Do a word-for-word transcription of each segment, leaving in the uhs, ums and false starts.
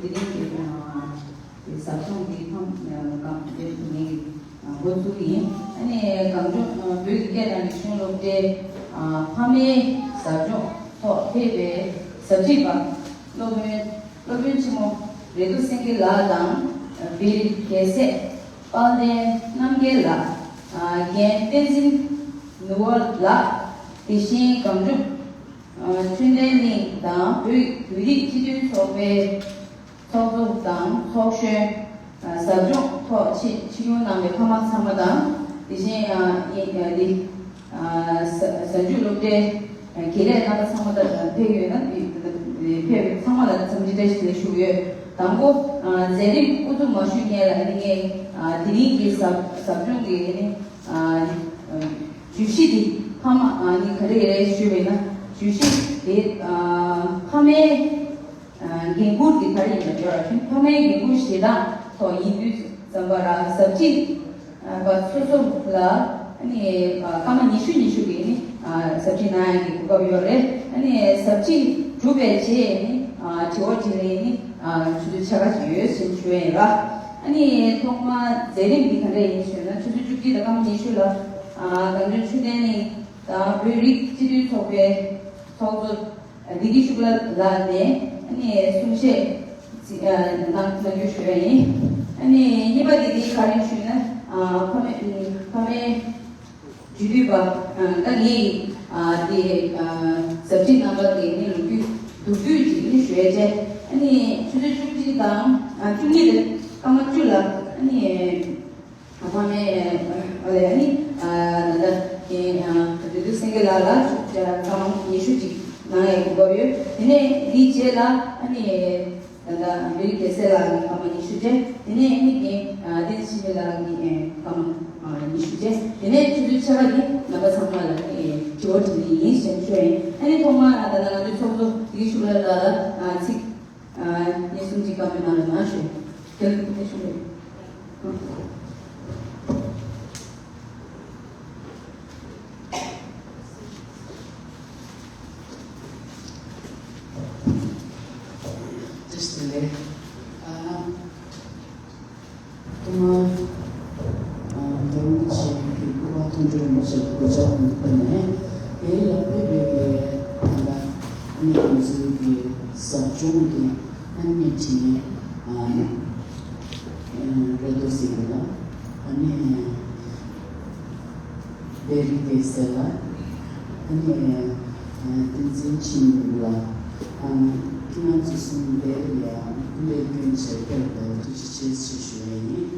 དེ་རིང་གི་ཨ་དེ་ཟབ་སྦྱོང་འདི་ཕམ་ཨ་གང་དེ་ངེད་ཀྱི་ཨ་འགོ་ཚུགས་ཡིན། ཨ་ནི་གངས་ལྗོངས་ཨ་བོད་ཀྱི་སྐད་དང་རིག་གཞུང་སློབ་གྲྭའི་ཨ་ཕ་མའི་ཟབ་སྦྱོང་ཐོག་ཕེབས་པའི་ཟབ་ཁྲིད་པ་སློབ་དཔོན་སློབ་དཔོན་ཆེན་མོ་རེ་ཏོ་སེང་གེ་ལགས་དང་། བེ་རི་རྒྱལ་སྲས་དཔལ་ལྡན་རྣམ་རྒྱལ་ལགས། ཨ་རྒན་བསྟན་འཛིན་ནུར་བ་ལགས། དེ་བཞིན་གངས་ལྗོངས་ཨ་ཆོས་ལྡན་གླིང་དང་བོད་བོད་རིགས་སྤྱི་མཐུན་ཚོགས་པའི་ཚོགས་གཙོ་དང་ཚོགས་གཞོན། ཨ་ཟབ་སྦྱོང་ཐོག་ཆེད་ཆིབས་བསྒྱུར་གནང་བའི་ཕ་མ་ཚང་མ་དང་། དེ་བཞིན་ཨ་ཡིན་ཨ་འདི་ཨ་ས་གཟའ་མཇུག་སློབ་གྲྭའི་ཨ་དགེ་ལས་རྣམ་པ་ཚང་མ་དང་ཕེབས་ཡོད་ན། དེ་ཕེབས་པའི་ཚང་མ་ལ་འཚམས་འདྲི་བཀྲ་ཤིས་བདེ་ལེགས་ཞུ་གི་ཡོད། དང་པོ་ཨ་མཛད་རིམ་དབུ་འཛུགས་མ་ཞུས་སྔོན་ལ་ཨ་ནི་ངས་ཨ་དེ་རིང་གི་ཟབ་ཟབ་སྦྱོང་གི་ཨ་ནི་ཨ་བརྗོད་གཞི་འདི་ཕ་མ་ཨ་ནི་ག་རེ་རེད་ཞུས་པ་ཡིན་ན། བརྗོད་གཞི་འདི་ཨ་ཕ་མའི་ཨ་འགན་ཁུར་དེ་ག་རེ་ཡིན་པ་དེ་ར། ཕ་མའི་འགན་ཁུར་བཞེས་སྟངས་ཐོག་ཡིན་དུས་ཙམ་པ་ར། ཟབ་ཁྲིད་པ་སོ་སོ་ལ་ཨ་ནི་ཨ་སྐར་མ་ཉི་ཤུ་ཉི་ཤུ་གི་ཨ་ནི་ཨ་ཟབ་ཁྲིད་གནང་ཡག་གི་གོ་སྐབས་ཡོད་རེད། ཨ་ནི་ཟབ་ཁྲིད་གྲུབ་པའི་རྗེས་ཨ་ནི་ཨ་དྲི་བ་དྲིས་ལན་ཨ་ནི་ཨ་ཆུ་ཚོད་ཕྱེད་ཀ་ཅིག་ཡོད་ཟེར་ཞུ་ཡ་ཡིན་ར། ཨ་ནི་ཐོག་མར་མཛད་རིམ་འདི་ག་འདྲ་ཡིན་ཞུས་ན། ཆུ་ཚོད་བཅུ་གཅིག་དང་སྐར་མ་ཉི་ཤུ་ལ་ཨ་གངས་ལྗོངས་ཆོས་ལྡན་གླིང་དང་བོད་རིགས་སྤྱི་མཐུན་ཚོགས་པའི་ཚོགས་གཙོ་བདེ་སྐྱིད་ཤུགས་ལ་ལགས་ནས་ཨ་ནི་གསུང་བཤད་ཅིག་ཨ་གནང་གནང་རྒྱུ་ཞུ་ཡ་ཡིན། ཨ་ནི་གཉིས་པ་དེ་དེ་ག་རེ་ཞུས་ན། ཨ་ཕ་མའི་ཕ་མའི་རྒྱུད་སྟོད་པ་ཨ་ད་ངས་ཨ་དེ་ཨ་ཟབ་ཁྲིད་རྣམ་པ་དེ་ནི་ལོ་རྒྱུས་མདོར་བསྡུས་ཅིག་ནི་ཞུ་ཡ་བྱས། ཨ་ནི་ཆུ་ཚོད་བཅུ་གཅིག་དང་ཨ་བཅུ་གཉིས་དང་སྐར་མ་བཅུ་ལ་ཨ་ནི། ཨ་ཕ་མའི་ཨ་ལས་ཨ་ནི་ཨ་ད་ལྟ་རྒན་ཨ་རེ་ཏོ་སེང་གེ་ལགས་ལ་སྐར་མ་ཉི་ཤུ་ཅིག་གནང་ཡག་གི་གོ་སྐབས་ཡོད། དེ་ནས་འདིའི་རྗེས་ལ་ཨ་ནི་ད་ལྟ་བེ་རི་རྒྱལ་སྲས་ལགས་ཀྱིས་སྐར་མ་ཉི་ཤུ་བྱས། དེ་ནས་ཨ་ནི་རྒན་ཨ་བསྟན་འཛིན་འཆི་མེད་ལགས་ཀྱིས་ཨ་སྐར་མ་ཨ་ཉི་ཤུ་བྱས། དེ་ནས་ཆུ་ཚོད་ཕྱེད་ཀ་འདི་རྣམ་པ་ཚང་མ་ལ་ཨ་ནི་དྲི་བ་དྲིས་ལན་ཡིན་ཞེས་ཞུ་ཡ་ཡིན། ཨ་ནི་ཐོག་མར་ད་ལྟ་ང་ཚོའི་ཚོགས་གཙོ་བདེ་སྐྱིད་ཤུགས་ལ་ལགས་ལ་ཨ་ཚིག་ཨ་ནས་གསུང་གཅིག་བཀའ་མོལ་གནང་རོགས་གནང་ཞུ། རྒྱལ་ལ་ཐུགས་རྗེ་ཆེ། བཀྲ་ཤིས་བདེ་ལེགས། ཨ་ཐོག་མར་ཨ་རྒྱལ་བ་རིན་པོ་ཆེ་གི་སྐུ་པར་མཐོང་གྲོལ་རིན་པོ་ཆེ་གི་གོ་ཆ་གོང་དུ་ཕུལ་ནས། དེ་ལ་ཕེབས་པའི་གི་ད་ལྟ་ཨ་ནི་ང་ཚོའི་གི་ཟབ་སྦྱོང་གི་ཨ་ནི་དྲི་ལན་ཨ་ཨ་རེ་ཏོ་སེང་གེ་ལགས། ཨ་ནི་བེ་རི་རྒྱལ་སྲས་ལགས། ཨ་ནི་ཨ་བསྟན་འཛིན་འཆི་མེད་ལགས། ཨ་ཁྱེད་རང་ཚོ་གསུམ་དེ་ལ་ཡང་སྐུ་ལས་སྐྱོན་བྱས་པར་ཐུགས་རྗེ་ཆེ་ཞེས་ཞུ་ཡ་ཡིན།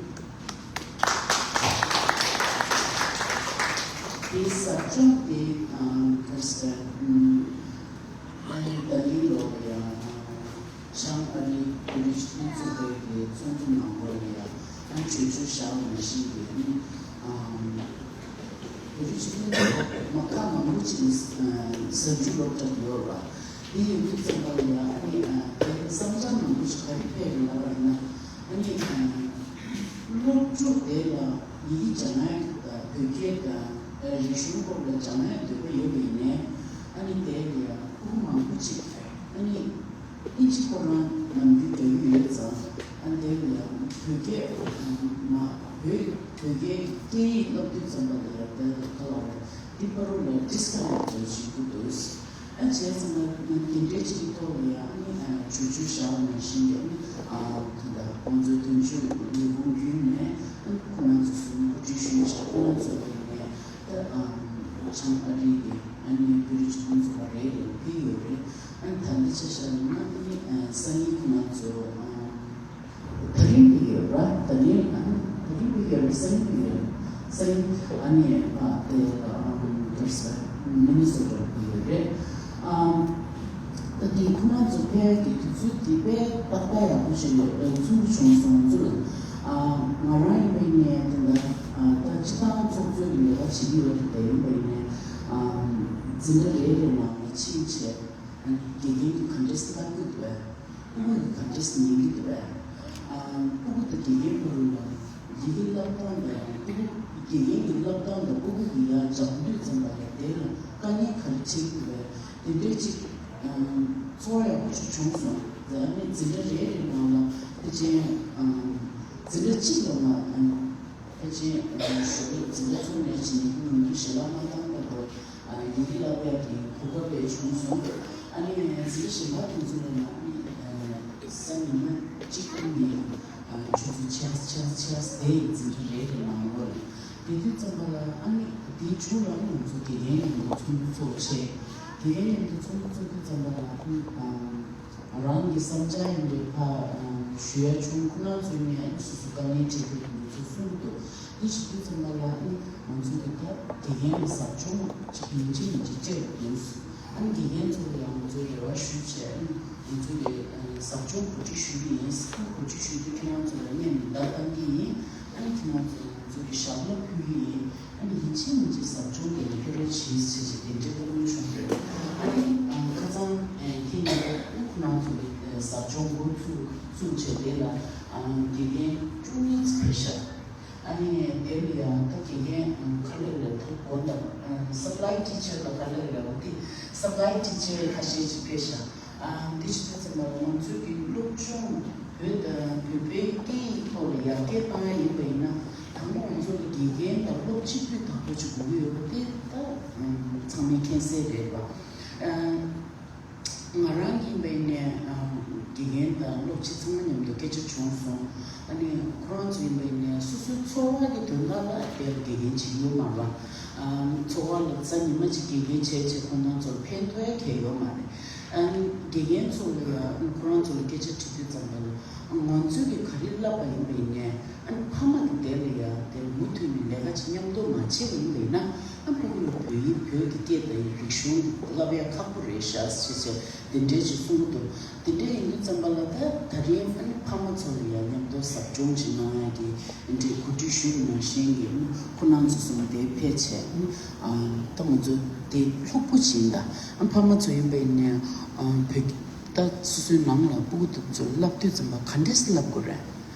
དེའི་ཟབ་སྦྱོང་དེ་ཨ་ག་རེ་ཟེར། ཨ་ནི་ད་ལིང་ལོ་ཡ་བྱང་ཨ་རིའི་བོད་རིགས་སྤྱི་མཐུན་ཚོགས་པའི་གི་ཚོགས་འདུ་ནང་ལོགས་ལ་ཡ་ཨ་ནི་གྲོས་ཆོད་བཞག་པ་ནང་བཞིན་གྱི་ཨ་ནི་ཨ་བོད་རིགས་སྤྱི་མཐུན་ཚོགས་པ་ཁག་མང་པོ་ཅིག་ནི་ཨ་ཟབ་འཇུག་སློབ་གྲྭ་དུ་ཡོད་པ། དེ་ཡོད་དུས་ཙམ་པ་ལ་ཡ་ཨ་ནི་ཨ་དེ་བསམ་འཆར་མང་པོ་ཞིག་ག་རེ་ཕེབས་ཡོད་ལབ་པ་ཡིན་ན། ཨ་ནི་ཨ་སློབ་ཕྲུག་དེ་ལ་ཡི་གེ་སྦྱང་ཡ་དང་བོད་སྐད་དང་རིག་གཞུང་སྐོར་ལ་སྦྱང་ཡ་འདོད་པ་ཡོད་པ་ཡིན་ནའི། ཨ་ནི་དེ་ལ་ཡ་ཕྲུ་གུ་མང་པོ་ཅིག་ཨ་ནི་ཨིན་ཇི་ཁོ་རང་ནམ་རྒྱུན་སྦྱང་གི་ཡོད་ཙང་། ཨ་ནི་དེ་ལ་ཡ་བོད་སྐད་མ་བོད་བོད་སྐད་སྐད་ཡིག་བསླབ་དུས་ཙམ་པ་ལ་ཡ་དེ་ལ་ག་ལ་བ་རེད། འདི་བར་དུ་ལ་ཌིས་ཀ་ནེག་ཊི་བྱེད་ཀྱི་འདུག་ཨ་བྱས་ཙང་ང་དེ་འདྲའི་ཅིག་གི་ཐོག་ལ་ཡང་ཨ་ནི་ཨ་གྲོས་ཆོད་བཞག་པ་ནང་བཞིན་གྱི་ཨ་ནི་ཨ་ད་ལྟ་ཁོང་ཚོའི་དོན་གཅོད་ལས་ཁུངས་བརྒྱུད་ནས་ཨ་ནི་ཁོ་རང་ཚོ་གསུམ་གོ་སྒྲིག་ཞུས་བྱས། ཁོ་རང་ཚོ་ལ་ཡིན་ནས་ད་ཨ་བྱང་ཨ་རི་གི་ཨ་ནི་བོད་རིགས་སྤྱི་མཐུན་ཚོགས་པ་རེད་ལ་ཕེབས་ཡོད་རེད། ཨ་ནི་ད་ལྟ་ཆ་བཞག་ན་ཨ་ནི་ཨ་སང་ཉིན་ཁོ་རང་ཚོ་ཨ། ད་རིང་ཕེབས་ཡོད་ར། ད་རིང་ཨ་ནི་ད་རིང་ཕེབས་ཡོད་ར། སང་ཉིན་ཕེབས་ཡོད་ར། སང་ཉིན་ཨ་ནི་ཨ་དེ་ཨམ་ག་རེ་ཟེར། མི་ནི་སོ་ཊ་ཕེབས་ཡོད་རེད། ཨམ་ད་དེ་ཁོ་རང་ཚོ་ཕེབས་ཀྱི་དུས་ཚོད་དེ་དཔེ་ཏག་ཏག་ཡག་པོ་ཞིག་ཡོད་རེད། ཚུར་བྱུང་སོང་། ཚུར་ཨ་ང་རང་ཡིན་པ་ཡིན་ནའི་དེ་འདྲ་ཨ་ད་སྤྱི་བཏང་ཚོགས་གཙོའི་ལས་ཀ་བྱེད་ཀྱི་ཡོད་རེད། དེ་ཡིན་པ་ཡིན་ནའི་ཨམ་འཛིན་གྲྭ་རེ་རེ་ནང་ལ་ཕྱིན་བྱས། ཨ་ནི་དགེ་རྒན་གྱིས་ག་འདྲས་སེ་ལྟ་གི་འདུག་གས། ཕྲུ་གུ་གིས་ག་འདྲས་སེ་ཉན་གི་འདུག་གས། ཨ་ཕྲུ་གུ་དང་དགེ་རྒན་བར་ལ་ཡི་གེ་བསླབ་སྟངས་དང་། ཕྲུ་གུ་དགེ་རྒན་གྱིས་བསླབ་སྟངས་དང་ཕྲུ་གུ་གིས་ཡར་སྦྱང་དུས་ཙམ་པ་ལ་དེ་ལ་དཀའ་ངལ་ག་རེ་འཕྲད་ཀྱི་འདུག་གས། དེ་འདྲས་ཅིག་ཨ་ཚོར་བ་ཡག་པོ་ཞིག་བྱུང་སོང་། ཨ་ནི་འཛིན་གྲྭ་རེ་རེ་ནང་ལ་ ཅན། ཨ། འཛིན་གྲྭ་གཅིག་ལ་མ། ཨ། ཕལ་ཆེར། ཨ། ཞོགས་པའི་འཛིན་གྲྭ་ཚུགས་ནས་བྱས་ནས་ཉིན་གུང་གི་ཞལ་ལག་མ་བཏང་བར་དུ། ཨ། ཡི་གེ་བསླབ་ཡག་གི་གོ་སྐབས་དེ་བྱུང་སོང་། ཨ་ནི་འཛིན་གྲྭ་གཞན་པ་དེ་ཚོ་ལ་ཡང་ཨ་ནི། ཨ། གཟའ་ཉི་མ་གཅིག་གཉིས། ཨ། ཆུ་ཚོད་ཕྱེད་ཕྱེད་ཕྱེད་དེ་ཡི་འཛིན་གྲྭ་རེ་རེ་གནང་ཡོད་རེད། དེ་དུས་ཙམ་པ་ལ་ཨ་ནི་དེའི་མཇུག་ལ་ང་ཚོ་དགེ་རྒན་མཉམ་དུ་ཚོགས་འདུ་ཚོགས་བྱས། དགེ་རྒན་མཉམ་དུ་ཚོགས་འདུ་ཚོགས་དུས་ཙམ་པ་ལ་ཨ་ནི། ཨ། རང་གི་བསམ་འཆར་ཡིན་པའི་ཕ། ཨ། ཞུ་ཡ་བྱུང་། ཁོ་རང་ཚོས་ནས་ཨ་ནི་སོ་སོ་དཀའ་ངལ་འཕྲད་ཀྱི་འདུག་ཚུལ་གསུང་གི་འདུག་དེ་བྱེད་དུས་ཙམ་པ་ལ་ཨ་ནི་ང་ཚོ་གི་ད་དགེ་རྒན་ལ་ཟབ་སྦྱོང་ཅིག་ཡིན་གཅིག་མིན་གཅིག་སྤྲད་དགོས་འདུག་ཨ་ནི་དགེ་རྒན་ཚོ་ལ་ཡང་ང་ཚོས་རེ་བ་ཞུས་བྱས། ཨ་ནི་ང་ཚོ་གི། ཨ། ཟབ་སྦྱོང་གོ་སྒྲིག་ཞུ་གི་ཡིན། ཨ་ནི་གོ་སྒྲིག་ཞུ་དུས་ཁྱེད་རང་ཚོ་ལ་སྙན་མི་བརྡ་བཏང་གི་ཡིན། ཨ་ནི་ཁྱེད་རང་ཚོ་ང་ཚོ་གི་ཞབས་ལ་ཕུལ་གི་ཡིན། ཨ་ནི་ཡིན་གཅིག་མིན་གཅིག་ཟབ་སྦྱོང་དེ་ལ་བསྐྱོད་རོགས་གྱིས་ཟེར་བྱས་དེ་འདྲའི་བཀའ་མོལ་བྱུང་རེད། ཨ་ནི། ཨ། ཁ་སང་། ཨ། ཁྱེད་ཉིད་ཀྱིས་ཨ་ནི་ཁོ་རང་ཚོ་གི། ཨ། ཟབ་སྦྱོང་འགོ་ཚུགས་ཚུགས་བྱས་དེ་ལ། ཨ། དགེ་རྒན་བཅུ་གཉིས་ཕེབས་ཤག་ཨ་ནི་དེ་ལ་ཡང་ད་དགེ་རྒན། ཨ། ག་རེ་རེད། ད་དགོངས་དག་ཨ། supply teacher ལ་ག་རེ་རེད། འོ་དེ་supply teacher ཁ་ཤས་ཅིག་ཕེབས་ཤག་ཨ། འདི་ཅི་ཐུབ་ཙམ་པ་ང་ཚོའི་གི་སློབ་སྦྱོང་བོད་དང་བོད་པའི་སྐད་ཡིག་ཐོག་ལ་ཡར་རྒྱས་བཏང་ཡ་ཡིན་པ་ཡིན་ན། དང་པོ་ང་ཚོ་གི་དགེ་རྒན་དང་སློབ་སྤྱི་སྤུས་དག་པོ་ཅིག་དགོས་ཀྱི་ཡོད་པ་དེ་ད་ཚང་མས་མཁྱེན་གསལ་རེད་པ། ཨ། ང་རང་ཡིན་པ་ཡིན་ནའི། ཨ། དགེ་རྒན་དང་སློབ་སྤྱི་ཚང་མ་མཉམ་དུ་སྐད་ཆ་བྱུང་སོང་། ཨ་ནི་ཁོ་རང་ཚོ་ཡིན་པ་ཡིན་ནའི་སོ་སོའི་འཚོ་བ་གི་དོན་དག་ལ་དེར་དགེ་རྒན་བྱེད་ཀྱི་ཡོད་མ་རེད་པ། ཨ། འཚོ་བ་ལ་གཟའ་ཉི་མ་གཅིག་དགེ་རྒན་བྱས་བྱས་ཁོ་རང་ཚོར་ཕན་ཐོགས་ཡ་གང་ཡང་ཡོད་མ་རེད། ཨ། དགེ་རྒན་ཚོ་ལ་ཡང་ཁོ་རང་ཚོ་ལ་སྐད་ཆ་དྲི་དུས་ཙམ་པ་ལ། ང་ཚོས་ཀྱི་ག་རེ་བསླབས་པ་ཡིན་པ་ཡིན་ནའི། ཨ་ནི་ཕ་མ་གི་དེ་ལ་ཡང་དེ་མུ་མཐུད་ནས་ལས་ཀ་ཅིག་མཉམ་དུ་མ་བྱས་པ་ཡིན་པ་ཡིན་ན། ཨ། ཕྲུ་གུ་ལ་བོད་ཡིག་བོད་ཀྱི་སྐད་དང་རིག་གཞུང་བསླབ་ཡ་ཁག་པོ་རེད་ཤག་ཟེར་བྱས་དེ་འདྲས་ཅིག་གསུང་གི་འདུག་དེ་འདྲས་ཡིན་དུས་ཙམ་པ་ལ་ད་ད་རིང་ཨ་ནི་ཕ་མ་ཚོ་ལ་ཡང་མཉམ་དུ་ཟབ་སྦྱོང་ཅིག་གནང་ཡ་གི་འདྲའི་གོ་སྒྲིག་ཞུས་ནང་བཞིན་གྱི་ཁོ་རང་ཚོ་གསུམ་དེ་ཕེབས་བྱས། ཨ། ད་ང་ཚོ་དེ་ལྷུག་པོ་ཅིག་ཡིན་ད། ཨ། ཕ་མ་ཚོ་ཡིན་པ་ཡིན་ནའི། ཨ། བོད་ད་སོ་སོའི་ནང་ལ་སྤུ་གུ་དེ་ཚོ་བསླབ་དུས་ཙམ་པ་ག་འདྲས་སེ་བསླབ་དགོས་རེད།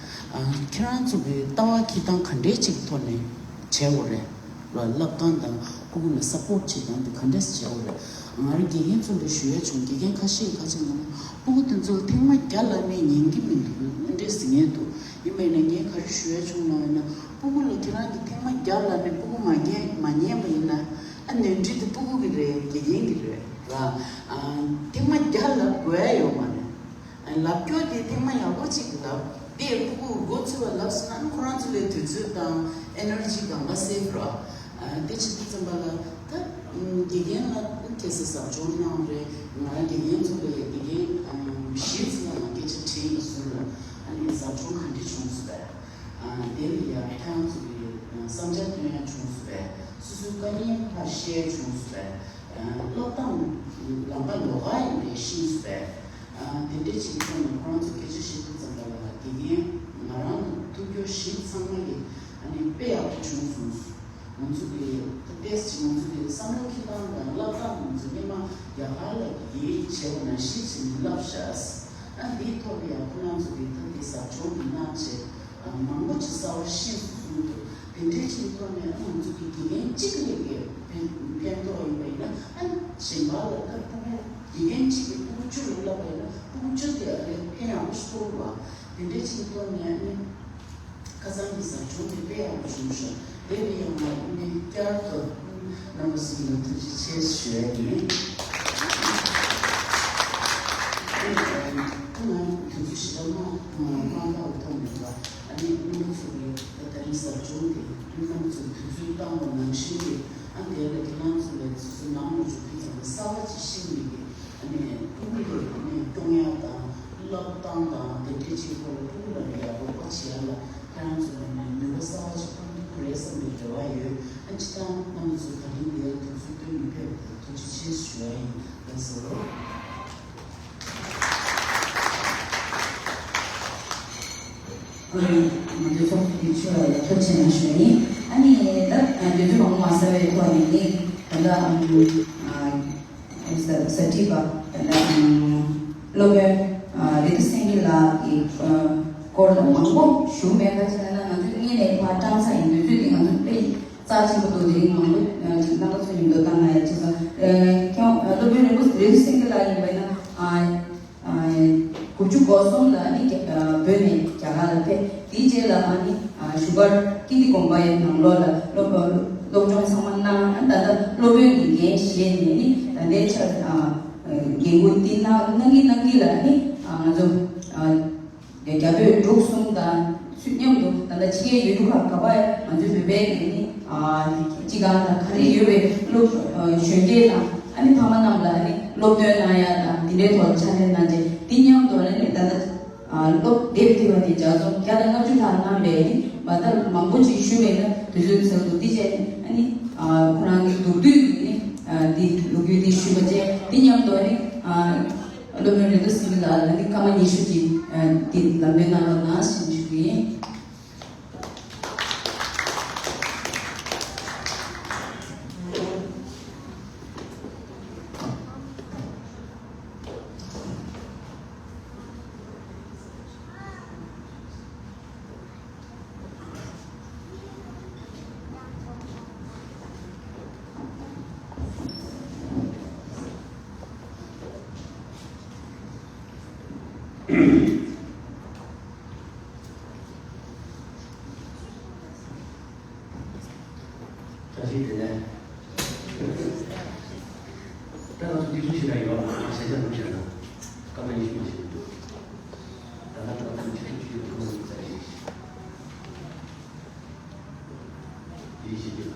ཨ། ཁྱེད་རང་ཚོ་གི་ལྟ་བ་འཁྱེར་སྟངས་ག་འདྲས་ཅིག་ཐོག་ནས་བྱེད་དགོས་རེད། བསླབ་སྟངས་དང་སྤུ་གུ་ལ་སཔོརྚ་བྱེད་སྟངས་དེ་ག་འདྲས་སེ་བྱེད་དགོས་རེད། ང་རང་དགེ་རྒན་ཚོ་ལ་ཞུ་ཡ་བྱུང་། དགེ་རྒན་ཁ་ཤས་ཁ་ཤས་ལ་སྤུ་གུ་དེ་ཚོ་ཐེངས་མ་བརྒྱ་ལབ་ནས་ཉན་གྱི་མི་འདུག་འདྲས་ཟེར་མཁན་འདུག་ཡིན་པ་ཡིན་ན་ངས་ག་རེ་ཞུ་ཡ་བྱུང་ལབ་ཡིན་ན། སྤུ་གུ་ལ་ཁྱེད་རང་གིས་ཐེངས་མ་བརྒྱ་ལབ་ནས་སྤུ་གུ་མ་ཉན་མ་ཉན་པ་ཡིན་ན། ཨ། ནོར་འཁྲུལ་དེ་སྤུ་གུ་གི་རེད། དགེ་རྒན་གི་རེད་ར། ཨ། ཐེངས་མ་བརྒྱ་ལབ་དགོས་ཡ་ཡོད་མ་རེད། ཨ། ལབ་རྒྱུ་དེ་ཐེངས་མ་ཡག་པོ་གཅིག་ལབ། དེ་སྤུ་གུ་མགོ་ཚོས་པ་ལབ་སོང་ན་ཁོ་རང་ཚོ་ལ་དུས་ཚོད་དང་ཨེ་ནར་ཇི་གང་ག་སེབ་ར། ཨ། དེ་བྱེད་དུས་ཙམ་པ་ལ་ད་དགེ་རྒན་ལ་ཁ་སང་ཟབ་སྦྱོང་གནང་རེད། ང་རང་དགེ་རྒན་ཚོ་ལ་དགེ་རྒན་བཞི་ཙམ་ལ་ང་སྐད་ཆ་དྲིས་ཡིན་ཟུར་ལ། ཨ་ནི་ཟབ་སྦྱོང་ག་འདྲ་བྱུང་སོང་བས། ཨ། དེ་ལ་ཡང་ཁྱེད་རང་ཚོ་གི་བསམ་འཆར་བཏོན་ཡ་བྱུང་སོང་བས། སོ་སོའི་དཀའ་ངལ་ཕར་བཤད་བྱུང་སོང་བས། ཨ། བསླབ་སྟངས་ལམ་ཁ་ལོགས་ཀ་ཡིན་པས་ཤེས་སོང་བས། ཨ། དེ་འདྲས་ཅིག་ཐོག་ནས་ཁོ་རང་ཚོ་སྐད་ཆ་བཤད་དུས་ཙམ་པ་ལ་དགེ་རྒན་ང་རང་དང་ཐུག་རྒྱུ་བཞི་ཚང་མ་གི་ཨ་ནི་དཔེ་ཡག་པོ་བྱུང་སོང་། ང་ཚོ་གི་ད་ཏོག་ཙམ་ང་ཚོ་གི་བསམ་བློ་འཁྱེར་སྟངས་དང་བསླབ་སྟངས་ང་ཚོ་སྔོན་མ་རྒྱ་གར་ལ་ཡི་གེ་བྱས་པ་ནང་བཞིན་བྱས་ནས་བསླབ་ཤག་ཨ། འདིའི་ཐོག་ལ་ཡང་ཁོ་རང་ཚོ་གི་ད་འདི་ཟབ་སྦྱོང་འདི་གནང་བྱས། ཨ། མང་པོ་ཅིག་གསར་པ་ཤེས་སོང་གསུངས་འདུག་དེ་འདྲའི་ཅིག་གི་ཐོག་ནས་ང་ཚོ་གི་དགེ་རྒན་གཅིག་ལ་གི་ཕན་ཕན་ཐོགས་ཡིན་པ་ཡིན་ན། ཨ། གཞན་པ་ལ་ད་སྤུ་གུ་དགེ་རྒན་གཅིག་གིས་སྤུ་གུ་བཅུ་ལ་བསླབས་པ་ཡིན་ན་སྤུ་གུ་བཅུ་དེ་ཨ་ལས་ཕན་ཡག་པོ་ཞིག་ཐོགས་པ། དེ་འདྲའི་ཅིག་གི་ཐོག་ནས་ཨ་ནི། ཁ་སང་གི་ཟབ་སྦྱོང་དེ་དཔེ་ཡག་པོ་བྱུང་ཤག་དེ་ལ་ཡང་ང་ནས་བསྐྱར་དུ་རྣམ་པ་གསུམ་ལ་ཐུགས་རྗེ་ཆེ་ཞུ་ཡ་ཡིན། ཁོང་དུས་ཚོད་ཞེ་དྲག་མ་མ་འདང་བ་ཐོག་མེད་པ། ཨ་ནི་རྣམ་པ་ཚོ་གི་ད་ད་རིང་ཟབ་སྦྱོང་དེ་རྣམ་པ་ཚོས་དུས་ཚོད་བཏང་བ་ནང་བཞིན་གྱི། ཨ། དེ་ལ་ཁྱེད་རང་ཚོ་ལ་སོ་སོ་ནང་ལ་འཇུག་དུས་ཙམ་པ་གསར་པ་ཅིག་ཤེས་མི་གི། ཨ་ནི་ཕྲུ་གུ་ལ་ཨ་ནི་སྐྱོང་ཡག་དང་བསླབ་སྟངས་དང་དེ་འདྲའི་ཅིག་སྐོར་ལ་ཕྲུ་གུ་ལ་ཡག་པོ་བྱེད་ཡག་ལ་ཁྱེད་རང་ཚོ་ལ་ནི་ནུས་པ་གསར་པ་ཅིག་ཕབ་ཐུབ་ཀྱི་རེད་བསམ་པའི་རེ་བ་ཡོད། ཨ། སྤྱིར་བཏང་རྣམ་པ་ཚོ་ད་རིང་འདིར་དུས་ཚོད་བཏོན་མི་ཕེབས་པར་ཐུགས་རྗེ་ཆེ་ཞུ་ཡ་ཡིན། ལགས་སོ། ང་ཚོའི་ཚོགས་འདུའི་ཆོས་ལ་ཐུགས་རྗེ་ཆེ་གནང་ཞུ་ཡ་ཡིན། ཨ་ནི་ད་དུས་ཚོད་མང་པོ་མ་ཟ་བའི་ཐོག་ནས་ནི་ད་ལྟ་ཨ། ཨ། ས་ས་ཁྲིད་པ། ཨ། སློབ་དཔོན། ཨ། རེ་ཏི་སེང་གེ་ལགས་ཀྱི། ཨ། སྐོར་ལ་མང་པོ་ཞུ་མེད། ག་ཅི་ལབ་ན་ང་ཚོ་སྔོན་ནས་ཕར་བཀྲམ་ཚར་ཡིན། དུས་ཚོད་འདི་ང་ཚོ་དཔེ་རྩ་ཆེན་པོ་འདུག་དེ་རིང་མང་པོ་ཅིག་རྣམ་པ་ཚོ་མཉམ་དུ་བཏང་ན་ཡག་ཅེས་སོང་། ཨ། ཁྱེད་རང་སློབ་དཔོན་རིན་པོ་ཆེ་རེ་ཏི་སེང་གེ་ལགས་ཡིན་པ་ཡིན་ན། ཨ། ཨ། དགུ་བཅུ་གོ་གསུམ་ལ་ནི་རྒྱ། ཨ། བོད་ནས་ ལ་ཕེབས། དེའི་རྗེས་ལ་ཨ་ནི་བཞུགས་སྒར་ཀིརྟི་དགོན་པ་ཡི་ནང་ལོགས་ལ་སློབ་སློབ་སྦྱོང་ཚང་མ་གནང་། ཨ་ནི་ད་ལྟ་སློབ་དཔོན་གྱི་འགན་བཞེས་ནས་ནི་ད་ལྟའི་ཆར་འགན་ཁུར་འདི་གནང་གནང་གི་གནང་གི་ལ་ནི་ང་ཚོ་རྒྱ་བོད་འབྲུག་གསུམ་དང་ཚུལ་མཉམ་དུ་ད་ལྟ་ཕྱི་རྒྱལ་ཡུལ་གྲུ་ཁག་ག་པར་ང་ཚོའི་བོད་པའི་གི་ནི་སྤྱི་ཁང་དང་ག་རེ་ཡོད་པའི་སློབ་གཞོན་སྐྱེས་དང་ཨ་ནི་ཕ་མ་རྣམས་ལ་ནི་སློབ་སྟོན་གནང་ཡ་དང་དེ་འདྲའི་ཐོག་ཕྱག་ལས་གནང་རྗེས་འདི་མཉམ་དུ་ནི་ད་ལྟ། ཨ། སློབ་དེབ་དེ་བ་དེ་ལྗགས་རྩོམ་བརྒྱ་དང་ལྔ་བཅུ་ལྷག་གནང་བས་ནི་མ་མཐའ་མང་པོ་ཅིག་ཞུས་པས་ན་དུས་ཚོད་ཚར་འདུག་དེ་བྱས་ནས་ཨ་ནི་ཨ་ཁོ་རང་གི་མདོར་བསྡུས་ཀྱི་ནི་ཨ་འདི་ལོ་རྒྱུས་འདི་ཞུས་པ་བཅས་འདི་མཉམ་དུ་ཨ་ནི་ཨ་སློབ་དཔོན་རེ་ཏོ་སིལ་ལགས་ལ་ནི་སྐར་མ་ཉི་ཤུ་ཅིག་ཨ་འདི་ལམ་སྟོན་གནང་རོགས་གནང་ཞེས་ཞུ་གི་ཡིན། བཀྲ་ཤིས་བདེ་ལེགས། ད་ང་ཚོ་འདི་ཚོ་ཞིག་ལ་ཡོད་ལ་ང་ཞེ་དྲག་མི་བྱེད་ན་སྐར་མ་ཉི་ཤུ་མ་ཞིག་འདུག་ད་ལྟ་ད་ལྟ་ཁྱེད་ཚོ་ཞིག་ལ་ཐུགས་སྣང་ཡོད་ས་རེད། ཡིད་ཆེས་ཀྱི།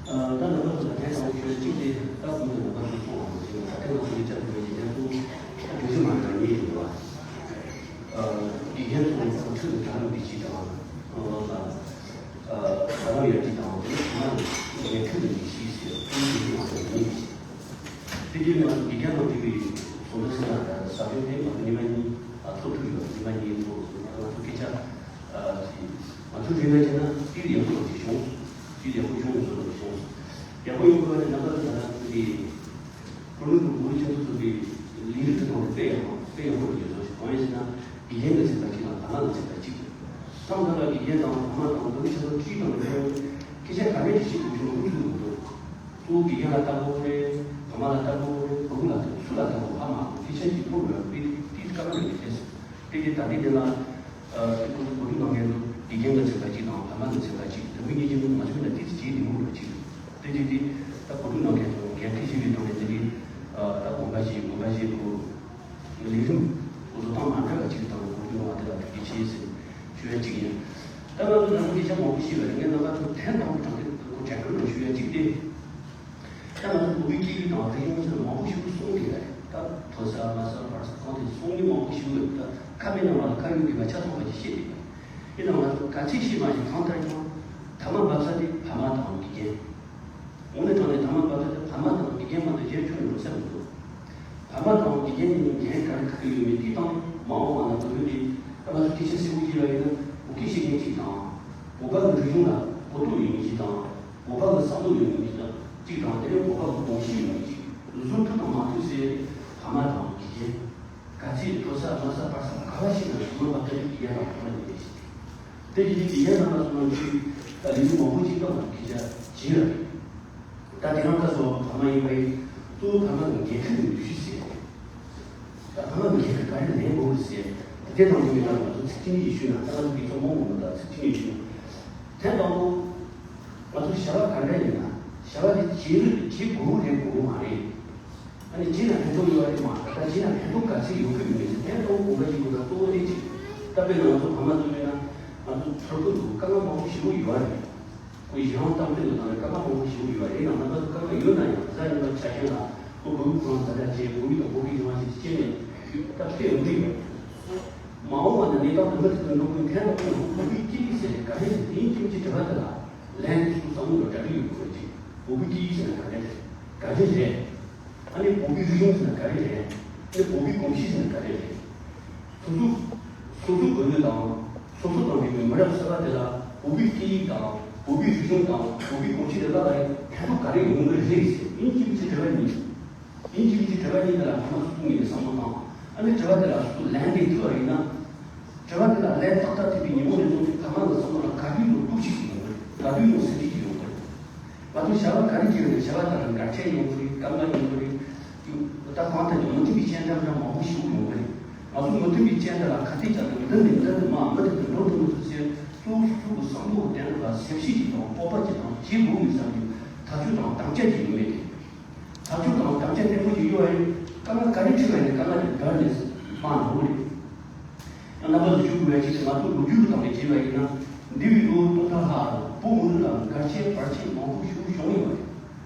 ད་ནང་པ་ཚོ་ལ་ཕན་ཐོགས་ཞུ་གཅིག་དེ་ད་གུང་དུ་ནང་པ་ཚོ་སོང་བ་ཞིག་ད་ལྟ་ང་ཚོ་ཡིག་ཆ་ཐུབ་པའི་ཡིག་ཆ་ཚོ་ད་གུང་ཞུ་མ་གནང་ཉེས་ཡོད་པ། དགེ་རྒན་ཚོ་ཚོ་ཁྲིད་དུ་གྲྭ་ལ་འདི་ཅི་དང་ལ་གྲྭ་ལ་ཡ་ཅི་དང་དེ་ཚོ་མ་ནས་ཁྲིད་དུ་འདི་ཤིས་ཟེར་ཁོང་གི་ཡིག་ཆ་མ་གནང་ཉེས་ཤིག་དེ་རྗེས་ནས་དགེ་རྒན་ནང་དེ་བའི་སོ་ན་སེ་ན་ཟ་བའི་ནས་ང་ཚོ་ཉི་མ་གཉིས་ཚོགས་ཐུབ་ཡོད། ཉི་མ་གཉིས་ཚོགས་ང་ཚོ་སྐད་ཆ། ང་ཚོ་རེ་བ་བྱས་ན་དེ་ཡག་པོ་ཅིག་བྱུང་། དེ་ཡག་པོ་བྱུང་བཟོ་འདྲ་བྱུང་། ཡག་པོ་ཡོང་དགོས་པ་དེ་རྣམ་པ་ཚོ་ད་ལྟ་ཚོ་དེ་ཀོ་ལོན་ཌོ་བོད་རིགས་ཆེན་མོ་ཚོ་དེ་ལས་རིགས་ཀྱི་ཐོག་ནས་དཔེ་ཡག་པོ་དཔེ་ཡག་པོ་ཡོད་བཟོ་ཞིག་གང་ཡིན་ཟེར་ན་དགེ་རྒན་གྱི་ཚན་པ་གཅིག་དང་བླ་མ་གི་ཚན་པ་གཅིག་ཐམས་ཅད་ལ་དགེ་རྒན་དང་བླ་མ་དང་བོད་རིགས་ཆེན་མོ་གཅིག་དང་ལས་སྐད་ཆ་ག་རེ་ཞིག་བྱེད་དགོས་བྱུང་ཁུངས་ཚུལ་མི་འདུག་གཙོ་བོ་དགེ་རྒན་ལ་ལྟ་དགོས་རེད། བླ་མ་ལ་ལྟ་དགོས་རེད། བུ་ལ་ལྟ་སུ་ལ་ལྟ་དགོས་ཧ་མ་གོ་སྐད་ཆ་གཅིག་ཐོག་ཡོད་པའི་དེ་དཀའ་ངལ་རེད་ཤེས་སོང་། དེ་དེ་ད་ལྟའི་དེ་ལ། ཨ་ཁོ་ཚོ་གོ་སྒྲིག་གནང་མཁན་ཚོ་དགེ་རྒན་གྱི་ཚན་པ་གཅིག་དང་བླ་མ་གི་ཚན་པ་གཅིག་དེ་མོ་གཉིས་ཀྱི་ནང་ང་ཚོའི་ནང་དེ་ཚོ་བྱེད་མི་དགོས་པ་གཅིག་དེ་དེ་དེ་ད་གོ་སྒྲིག་གནང་མཁན་ཚོ་འགན་འཁྲི་བཞེས་པའི་ཐོག་ནས་དེ་དེ་ད་དགོངས་པ་བཞེས་དགོངས་པ་བཞེས་དགོས། ལས་རིམ་བཟོ་སྟངས་མ་འདྲ་བ་གཅིག་དང་གོ་སྒྲིག་གནང་བ་དེ་ལ་ཐུགས་རྗེ་ཆེ་ཟེར་ཞུ་ཡ་གཅིག་ཡིན། ད་ང་ཚོ་ནང་ཁུལ་སྐད་ཆ་མང་པོ་བཤད་པ་རེད། ངས་རྣམ་པ་ཚོ་ཐེངས་དང་པོ་དྲང་གནས་ཁོ་དྲན་སྐུལ་རང་ཞུ་ཡ་གཅིག་སྟེ། ད་ང་ཚོ་བོད་པའི་སྐད་ཡིག་དང་རིག་གཞུང་ཟེར་ན་མང་པོ་ཞིག་གསུངས་ཡོད་རེད། ད་མཐོ་ས་དམའ་ས་བར་ས་གང་དེ་གསུང་མི་མང་པོ་ཞིག་ཡོད། ད་ཁ་མེད་ན་མ་ལ་ཁ་ཡོད་དགོས་པ་ཆ་ཚང་བ་ཞིག་བཤད་ཡོད་པ་ཡིན་ན་ང་ཚོ་ག་ཚད་ཤེས་མ་ཤེས་གང་ལྟར་ཀྱང་ཐ་མ་འབབ་ས་དེ་ཕ་མ་དང་དགེ་རྒན། དངོས་གནས་དྲང་གནས་ཐ་མ་འབབ་ས་དེ་ཕ་མ་དང་དགེ་རྒན་མ་གཏོགས་གཞན་ཁྱོན་ནས་འགྲོ་ས་མི་འདུག་ཕ་མ་དང་དགེ་རྒན་གཉིས་འགན་ག་རེ་ཁག་གི་ཡོད་མེད་དེ་དང་མ་འོངས་པ་ན་བོད་ཡིག་དེ་ད་ང་ཚོ་སྐད་ཆ་གསལ་པོ་ཞིག་ལ་ཡིན་ན་བོད་སྐད་ཤེས་མཁན་གཅིག་དང་བོད་པ་གི་རིག་གཞུང་ལ་གོ་རྟོགས་ཡོད་མཁན་གཅིག་དང་བོད་པ་གི་བསམ་བློ་ཡོད་མཁན་གཅིག་དང་གཅིག་དང་དེ་ནས་བོད་པ་གི་གོམས་གཤིས་ཡོད་མཁན་གཅིག་བཟོ་ཐུབ་དང་མ་ཐུབ་ཟེར་ཕ་མ་དང་དགེ་རྒན། ག་ཚད་མཐོ་ས་དམའ་ས་བར་ས་ག་བ་ཞིག་ན་ཐ་མ་འབབ་ས་དེ་དགེ་རྒན་དང་ཕ་མ་ཡིན་པའི་ཕྱིར་ཏེ། དེ་ཡིན་དུས་དགེ་རྒན་རྣམ་པ་ཚོ་ནང་ཆོས་ད་ལས་འགུལ་མང་པོ་ཅིག་བཏང་ན་སྐད་ཆ་བྱིན་ལ་རེད། ད་དེ་རང་ཁ་སོ་ཕ་མ་ཡིན་པ་ཡིན་གཙོ་བོ་ཕ་མ་གི་འགན་ཁུར་གྱི་འདུ་ཤེས་ཟེར། ད་ཕ་མ་གི་འགན་ཁུར་ག་རེ་ལེན་དགོས་ཟེར། དེ་དང་དེ་མི་ལ་ང་ཚོ་ཚིག་ཐིག་ཉིད་ཞུས་ན་ད་ང་ཚོ་དེ་ཚོ་མང་མང་ད་ཚིག་ཐིག་ཉིད་ཞུས་ན། དེ་དང་པོ་ང་ཚོ་བྱ་བ་ག་འདྲ་ཡིན་ན་བྱ་བ་དེ་བྱེད་རིགས་བྱེད་དགོས་རེད་དགོས་མ་རེད། ཨ་ནི་བྱས་ན་ཕན་ཐོགས་ཡོད་རེད་མ་རེད། ད་བྱས་ན་ཕན་ཐོགས་ག་ཚོད་ཡོད་གི་མེད་ཟེར་ཕན་ཐོགས་གོང་ག་ཞིག་ཡོད་ན་གཙོ་བོ་དེ་གཅིག་ད་དཔེར་ན་ང་ཚོ་བར་མ་ཚོ་ཡོད་ན་ང་ཚོ་ཚོར་གི་འདུག་དཀའ་ངལ་མང་པོ་ཞེ་པོ་ཡོད་རེད། ཁོ་གཞན་དབང་གཏམ་དཔེ་ལ་བཏང་ནས་དཀའ་ངལ་མང་པོ་ཞེ་པོ་ཡོད་རེད། ཡིན་ནའང་ང་ཚོ་དཀའ་ངལ་ཡོད་ན་ཡང་གཟའ་ཉི་མ་ཆ་རྐྱེན་ལ་ཁོ་བོད་མི་ཁོ་རང་ཛ་དྲག་བྱས་བོད་མི་དང་བོད་ཀྱི་རང་དབང་ཞིག་སྐྱེས་ནས་ད་དཔེ་ཡོང་གི་ཡོད། མ་འོངས་པ་ན་གནས་སྟངས་དེ་འདྲ་ཞིག་ཏུ་འགྲོ་དགོས་ཐལ་ལ་ཁོ་ཡང་བོད་མི་སྐད་ཡིག་ཟེར་ག་རེ་ཟེར་དེ་ཡིན་གཅིག་མིན་གཅིག་དྲི་བ་དེ་ལ་ལན་དེ་ཚོ་བསམ་བློ་ལ་གྲ་སྒྲིག་ཡོད་དགོས་ཀྱི། བོད་མི་སྐད་ཡིག་ཟེར་ན་ག་རེ་རེད། ག་རེ་རེད། ཨ་ནི་བོད་པའི་རིག་གཞུང་ཟེར་ན་ག་རེ་རེད། ཨ་ནི་བོད་པའི་གོམས་གཤིས་ཟེར་ན་ག་རེ་རེད། སོ་སོ་སོ་སོ་གི་ལུས་དང་སོ་སོ་དང་འབྲེལ་བའི་མི་རབས་གསར་པ་དེ་ལ་བོད་པའི་སྐད་ཡིག་དང་བོད་པའི་རིག་གཞུང་དང་བོད་པའི་གོམས་གཤིས་དེ་ལ་ལ་ཡང་ཕན་ཐོགས་ག་རེ་ཡོང་གི་རེད་ཟེར་ཡིན་གཅིག་མིན་གཅིག་དྲི་བ་གཉིས། ཡིན་གཅིག་མིན་གཅིག་དྲི་བ་གཉིས་དེ་ལ་ཕ་མ་སོ་སོ་ངོས་ནས་བསམ་བློ་བཏང་། ཨ་ནི་དྲི་བ་དེ་ལ་སོ་སོ་ལན་འདེབས་ཐུབ་པ་ཡིན་ན། དྲི་བ་དེ་ལ་ལན་ཏག་ཏག་ཐེབས་པའི་ཉིན་མོ་ནས་བཟུང་སྟེ་ཕ་མ་ལ་བསམ་བློ་ལ་ག་དུས་ཡང་སྟོབས་ཤུགས་ཤིག་ཡོང་གི་རེད། ག་དུས་ཡང་སེམས་ཤུགས་ཤིག་ཡོང་གི་རེད། ང་ཚོ་བྱ་བ་ག་རེ་བྱེད་ཀྱི་རེད། བྱ་བ་དེ་ལ་འགལ་རྐྱེན་ཡོང་གི་རེད། དཀའ་ངལ་ཡོང་གི་རེད། ད་གང་ལྟར་ཀྱང་མི་མཐུན་པའི་རྐྱེན་འདྲ་འདྲ་མང་པོ་ཞིག་ཡོང་གི་རེད། ང་ཚོ་མི་མཐུན་པའི་རྐྱེན་འདི་ལ་ཁ་གཏད་བཅག་ནས་འདི་ནས་འདི་ནས་མར་མུ་མཐུད་དུ་འགྲོ་ཐུབ་མི་ཐུབ་ཟེར། གཙོ་བོ་སོ་སོ་གི་བསམ་བློ་གི་དོན་ལ་སེམས་ཤེས་ཅིག་དང་སྤོབས་པ་ཅིག་དང་བྱེད་དགོས་ངེས་བསམ་གྱི་ཐག་གཅོད་དང་དམ་བཅའ་ཅིག་ཡོད་མེད་དེ། ཐག་གཅོད་དང་དམ་བཅའ་བརྟན་པོ་ཞིག་ཡོད་པ་ཡིན། དཀའ་ངལ་ག་རེ་འཕྲད་པ་ཡིན་ན་དཀའ་ངལ་དེ་བརྒལ་ནས་མར་འགྲོ་གི་རེད། ཡང་རྣམ་པ་ཚོ་ཞུ་དགོས་པ་ཅིག་ང་ཚོ་ལོ་རྒྱུས་ཀྱི་སྟེང་ནས་བྱས་པ་ཡིན་ན། འདས་པའི་ལོ་སྟོང་ཕྲག་ལྷག་ལ་བོད་མི་རིགས་ལ་འགལ་རྐྱེན་བར་ཆད་མང་པོ་ཞིག་བྱུང་ཡོད་པ་རེད།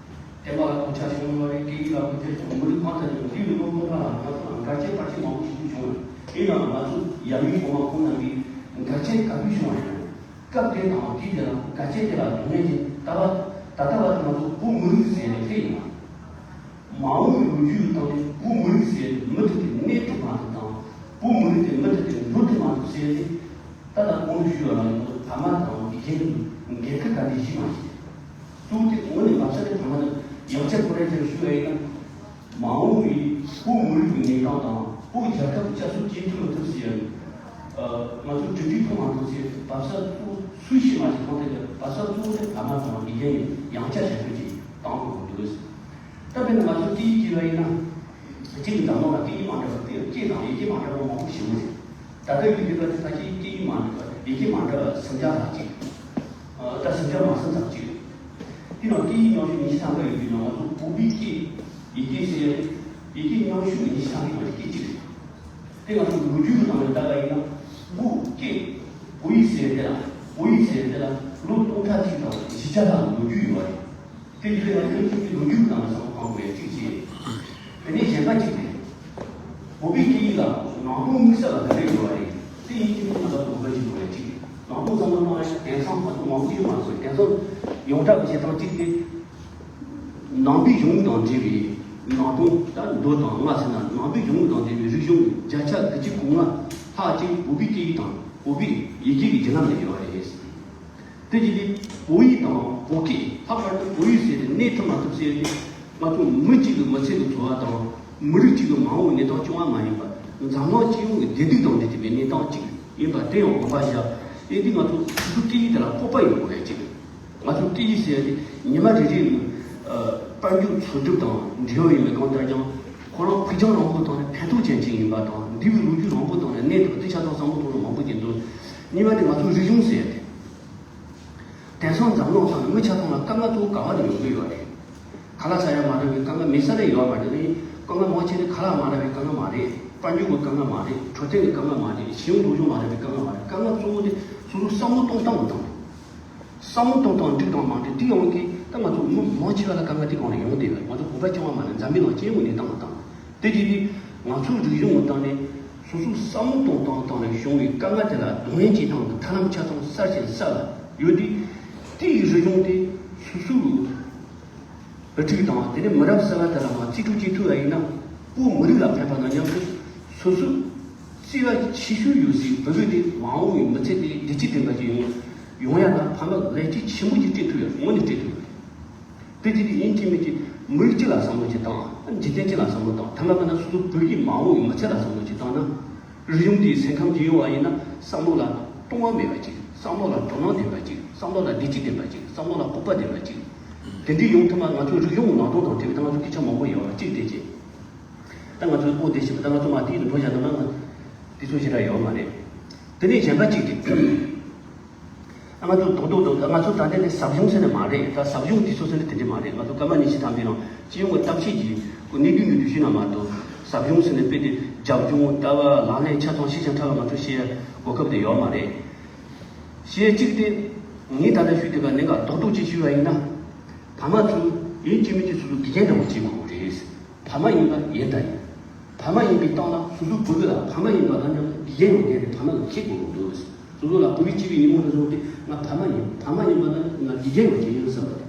བསྟན་པ་ལ་གོད་ཆག་བྱུང་ཡོད་པ་རེད། སྐད་ཡིག་ལ་གོད་ཆག་བྱུང་། མི་རིགས་གང་ལྟར་ཡང་འདས་པའི་ལོ་སྟོང་ཕྲག་ལྷག་ལ་ང་ཚོ་ལ་འགལ་རྐྱེན་བར་ཆད་མང་པོ་ཞིག་བྱུང་ཡོད། ཡིན་ནའང་ང་ཚོ་ཡབ་ཡུམ་གོང་མ་ཁོང་རྣམ་པས་འགལ་རྐྱེན་ག་དུས་བྱུང་བ་ཡིན་ན། སྐབས་དེ་དང་དུས་དེ་ལ་འགལ་རྐྱེན་དེ་ལ་གདོང་ལེན་གྱིས་ད་བར་ད་ལྟ་བར་དུ་ང་ཚོ་བོད་མི་རིགས་ཟེར་ནས་སླེབས་ཡོང་བ། མ་འོངས་པའི་ལོ་རྒྱུས་ཀྱི་སྟེང་ནས་བོད་མི་རིགས་ཟེར་ནས་མུ་མཐུད་དེ་གནས་ཐུབ་མ་ཐུབ་དང་། བོད་མི་རིགས་དེ་མུ་མཐུད་དེ་འགྲོ་ཐུབ་མ་ཐུབ་ཟེར་ཏེ། ད་ལྟ་གོང་དུ་ཞུས་པ་ནང་བཞིན་ཕ་མ་དང་དགེ་རྒན་གྱི་འགན་ཁུར་ག་འདྲ་ཞིག་མ་བྱེད། གཙོ་བོ་དེ་དངོས་གནས་མ་ཚད་དེ་ཕ་མ་དང་ཡང་བསྐྱར་ཁོ་རང་ཚོར་ཞུ་བ་ཡིན་ན། མ་འོངས་པའི་བོད་མི་རིགས་ཀྱི་གནས་སྟངས་དང་བོད་རྒྱལ་ཁབ་བསྐྱར་གསོ་བྱེད་ཐུབ་མི་ཐུབ་ཟེར་ཡ། ང་ཚོ་གྲུབ་འབྲས་ཐོབ་མ་ཐུབ་ཟེར་བབ་ས་གཙོ་བོ་སུས་ཤེས་མ་ཤེས་ཐོག་དེ་ལ་བབ་ས་གཙོ་བོ་དེ་ཕ་མ་དང་དགེ་རྒན་ཡིན། ཡང་བསྐྱར་ཞབས་ཞུ་ཅིག་བཏང་དགོས་འདུག་ད་དཔེར་ན་ང་ཚོ་སྐད་ཡིག་བྱས་པ་ཡིན་ན། གཅིག་གི་འཛམ་གླིང་ལ་སྐད་ཡིག་མ་འདྲ་བ་དེ་སྐད་དང་ཡི་གེ་མ་འདྲ་བ་མང་པོ་ཞིག་ཡོད་རེད། ད་ལྟ་ཡི་གེ་འདི་ལ་ད་ཅི་སྐད་ཡིག་མ་འདྲ་བ་ཡི་གེ་མ་འདྲ་བ་སུམ་བརྒྱ་ལྷག་ཅིག་ད་སུམ་བརྒྱ་མ་ཟིན་ཙམ་ཅིག་རེད། དེ་ནང་སྐད་ཡིག་ཉམས་ཞིབ་ཉི་ཤུ་ཐམ་པ་ཡོད་དུས་ན་ང་ཚོ་བོད་པའི་སྐད་ཡི་གེ་ཟེར་ཡ་དེ་ཡི་གེ་ཉམས་ཞིབ་ཉི་ཤུ་ཐམ་པའི་ནང་གི་སྐད་ཅིག་རེད། དེ་ང་ཚོ་ལོ་རྒྱུས་ཀྱི་ནང་ནས་ལྟ་བ་ཡིན་ན། བོད་སྐད། བོད་ཡིག་ཟེར་དེ་ལ། བོད་ཡིག་ཟེར་དེ་ལ་ལོ་སྟོང་ཕྲག་གཅིག་དང་བཞི་བརྒྱ་ལྷག་ལོ་རྒྱུས་ཡོད་པ་རེད། དེ་ཡིན་དུས་ང་ཚོའི་ལོ་རྒྱུས་ནང་ལ་བསམ་བློ་གཏོང་དགོས་ཡ་གཅིག་བྱས། དེ་ནས་གཞན་པ་གཅིག་རེད། བོད་པའི་སྐད་ཡིག་ལ་ནང་དོན་དམིགས་བསལ་ལ་ག་རེ་ཡོད་པ་རེད། དེ་ཡིན་གཅིག་མིན་གཅིག་ལ་དགོངས་པ་ཞིག་དགོས་ཡ་གཅིག་རེད། ནང་དོན་བསམ་བློ་གཏོང་ཡ་དེང་སང་ང་ཚོ་མང་པོ་ཞིག་མ་བཟོས། དེང་སང་ཡོངས་གྲགས་ཀྱི་བྱེད་སྟངས་གཅིག་དེ། ནང་པའི་གཞུང་དང་འབྲེལ་བའི་ནང་དོན། ད་མདོ་དང་སྔགས་ཟེར་ན་ནང་པའི་གཞུང་དང་འབྲེལ་བའི་རིག་གཞུང་གི་བརྒྱ་ཆ་དགུ་བཅུ་གོ་ལྔ་ལྷག་ཅིག་བོད་པའི་སྐད་ཡིག་དང་བོད་པའི་ཡི་གེ་གི་བརྒྱུད་ལམ་ལ་ཡོད་པ་རེད། དེ་བཞིན་དུ་བོད་ཡིག་དང་བོད་སྐད། ལྷག་པར་དུ་བོད་ཡིག་ཟེར་ཏེ་གནས་ཐུབ་མ་ཐུབ་ཟེར་ཏེ། ང་ཚོ་མི་གཅིག་གི་མི་ཚེ་གི་འཚོ་བ་དང་། མི་རིགས་གཅིག་གི་མ་འོངས་གནས་སྟངས་སྐྱོང་བ་མ་ཡིན་པར། འཛམ་གླིང་སྤྱི་ཡོངས་ཀྱི་བདེ་སྡུག་དང་འབྲེལ་ཐུབ་པའི་གནས་སྟངས་གཅིག་ཡིན་པ་དེ་ཡང་དགོངས་པ་བཞག་སྟེ། འདི་ང་ཚོ་སོ་སོའི་སྐད་ཡིག་དེ་ལ་སྤོབས་པ་ཡོད་དགོས་ཡ་གཅིག་ང་ཚོ་སྐད་ཡིག་ཟེར་ཡ་དེ་ཉི་མ་རེ་རེ་ལ་ཨ་དཔལ་འབྱོར་འཚོལ་སྒྲུབ་དང་འབྲེལ་བ་ཡོད་མེད་གང་ལྟར་ཀྱང་། ཁོ་རང་ཕུགས་རྒྱང་རིང་པོ་དང་ནི་ཕན་ཐོགས་ཅན་ཅིག་ཡིན་པ་དང་། འདས་པའི་ལོ་རྒྱུས་མང་པོ་དང་ནི་གནས་སྟངས་དེ་ཆ་ཚང་བསམ་བློ་གཏོང་ལ་མང་པོ་ཅིག་འདུག་གཉིས་པ་དེ་ང་ཚོའི་རིག་གཞུང་ཟེར་ཡ་དེ། དེང་སང་འཛམ་གླིང་ཐོག་ནས་མི་ཆ་ཚང་ལ་དཀའ་ངལ་གཙོ་བོ་ག་བ་ནས་ཡོང་གི་ཡོད་རེད། ཁ་ལག་ཟ་ཡ་མ་འདྲ་བའི་དཀའ་ངལ། མེད་ས་རེ་ཡོད་མ་རེད། དཀའ་ངལ་མང་ཆེ་ནི་ཁ་ལག་མ་འདྲ་བའི་དཀའ་ངལ་མ་རེད། དཔལ་འབྱོར་གྱི་དཀའ་ངལ་མ་རེད། འཕྲོད་བསྟེན་གྱི་དཀའ་ངལ་མ་རེད། ཞི་གཡོག་སློབ་སྦྱོང་མ་འདྲ་བའི་དཀའ་ངལ་མ་རེད། དཀའ་ངལ་གཙོ་བོ་དེ་སོ་སོའི་བསམ་བློ་གཏོང་སྟངས་དང་། བསམ་བློ་གཏོང་སྟངས་འགྲིག་དང་མ་འགྲིག་དེ་ཡོང་གི། ད་ང་ཚོ་མི་མང་ཆེ་བ་ལ་དཀའ་ངལ་དེ་གང་ནས་ཡོང་བསྡད་ཡོད། ང་ཚོ་བོད་པ་རྐྱང་བ་མ་རེད། འཛམ་བུའི་ནང་སྐྱེ་དངོས་གནས་སྟངས་དང་། དེ་བྱས་ཏེ་ང་ཚོའི་རིག་གཞུང་གི་སྟེང་ནས་སོ་སོའི་བསམ་བློ་གཏོང་སྟངས་སྟེང་ནས་བྱུང་བའི་དཀའ་ངལ་དེ་ལ་གདོང་ལེན་བྱེད་སྟངས་ཀྱི་ཐབས་ལམ་ཆ་ཚང་གསར་ཞིང་གསར་བ་ཡོད་དུས། དེ་ཡི་རིག་གཞུང་དེ་སོ་སོའི་བུ་ཕྲུག་དང་དེ་ནས་མི་རབས་གསར་བ་དེ་ལ་མར་རྩིས་སྤྲོད་བྱེད་ཐུབ་པ་ཡིན་ན། བོད་མི་རིགས་ལ་ཕན་པ་དང་མཉམ་དུ་སོ་སོའི་བརྩེ་བ་ཆེ་ཤོས་ཡོད་སའི་བུ་གུ་དེ་མ་འོངས་པའི་མི་ཚེ་དེ་བདེ་སྐྱིད་ལྡན་པ་ཞིག་ཡོང་ཡོང་ཡ་ལ་ཕ་མ་ལས་གལ་ཆེན་པོ་ཞིག་སྤྲད་ཐུབ་ཡོད། དངོས་གནས་སྤྲད་ཐུབ་ཡོད། དེ་དེ་དེ་ཡིན་གཅིག་མིན་གཅིག་མི་རིགས་སྤྱི་ལ་བསམ་བློ་ཞིག་བཏང་། འཇིག་རྟེན་སྤྱི་ལ་བསམ་བློ་བཏང་། ཐ་མ་པ་ན་སོ་སོ་བོད་ཀྱི་མ་འོངས་པའི་མི་ཚེ་ལ་བསམ་བློ་ཞིག་བཏང་ན། རིག་གཞུང་འདིའི་སེམས་ཁམས་ཅིག་ཡོང་བ་ཡིན་ན། བསམ་བློ་ལ་ལྟུང་བ་མེད་པ་ཅིག་བསམ་བློ་ལ་དོ་སྣང་ལྡན་པ་ཅིག་བསམ་བློ་ལ་བདེ་སྐྱིད་ལྡན་པ་ཅིག་བསམ་བློ་ལ་སྤོབས་པ་ལྡན་པ་ཅིག་དེ་འདྲའི་ཡོང་ཐུབ་ན། ང་ཚོའི་རིག་གཞུང་གི་ནང་དོན་དང་འབྲེལ་བའི་ད་ང་ཚོ་སྐད་ཆ་མང་པོ་ཡོད་པ་གཅིག་དེ་བྱས། ད་ང་ཚོའི་ཨོ་དེ་བྱས་པ་ད་ང་ཚོ་མ་དེའི་འགྲོ་བཞག་ན་ང་དེ་ཚོ་ཞེ་དྲག་ཡོད་མ་རེད། དེ་ནས་གཞན་པ་གཅིག་དེ། ང་ཚོ་རྡོག་རྡོག་རྡོག་ང་ཚོ་ད་ལྟ་ནས་ཟབ་སྦྱོང་ཟེར་ནས་མ་རེད། ད་ཟབ་སྦྱོང་དུས་ཚོད་ཟེར་ནས་དེ་འདྲ་མ་རེད། ང་ཚོ་སྐར་མ་ཉི་ཤུ་ཐམ་པའི་ནང་སྤྱི་ཡོངས་ཀྱི་གཏམ་བཤད་ཀྱི་གོ་གནད་དུ་འདུག་ཤེས་ན་མ་གཏོགས། ཟབ་སྦྱོང་ཟེར་ནས་དཔེ་དེ་རྒྱབ་ལྗོངས་ལྟ་བ་ལག་ལེན་ཆ་ཚང་ཤེས་བྱ་འཁྲབ་པ་ང་ཚོ་བཤད་གོ་སྐབས་དེ་ཡོད་མ་རེད། བཤད་གཅིག་དེ། ངས་ད་ལྟ་ཞུས་དེ་ག་ནས་ག་རྡོག་རྡོག་ཅིག་ཞུས་པ་ཡིན་ན། ཕ་མ་ཚོས་ཡིན་གཅིག་མིན་གཅིག་སོ་སོ་དགེ་རྒན་འདྲ་བོ་བྱེད་དགོས་རེད། ཕ་མ་ཡིན་པ་ཡིན་ད་ཡིན། ཕ་མ་ཡིན་པའི་སྟེང་ལ་སོ་སོའི་བུ་གུ་ལ་ཕ་མ་ཡིན་པ་དང་མཉམ་དུ་དགེ་རྒན་ཡང་དགེ་རེད། ཕ་མ་ལ་ཤེས་དགོས་འདུག་སོ་སོ་ལ་བུ་གུ་སྐྱེས་པའི་ཉིན་མོ་ནས་བཟུང་སྟེ་ང་ཕ་མ་ཡིན། ཕ་མ་ཡིན་པ་ན་ང་དགེ་རྒན་ཡང་བྱེད་ཡིན་བསམ་པ་རེད།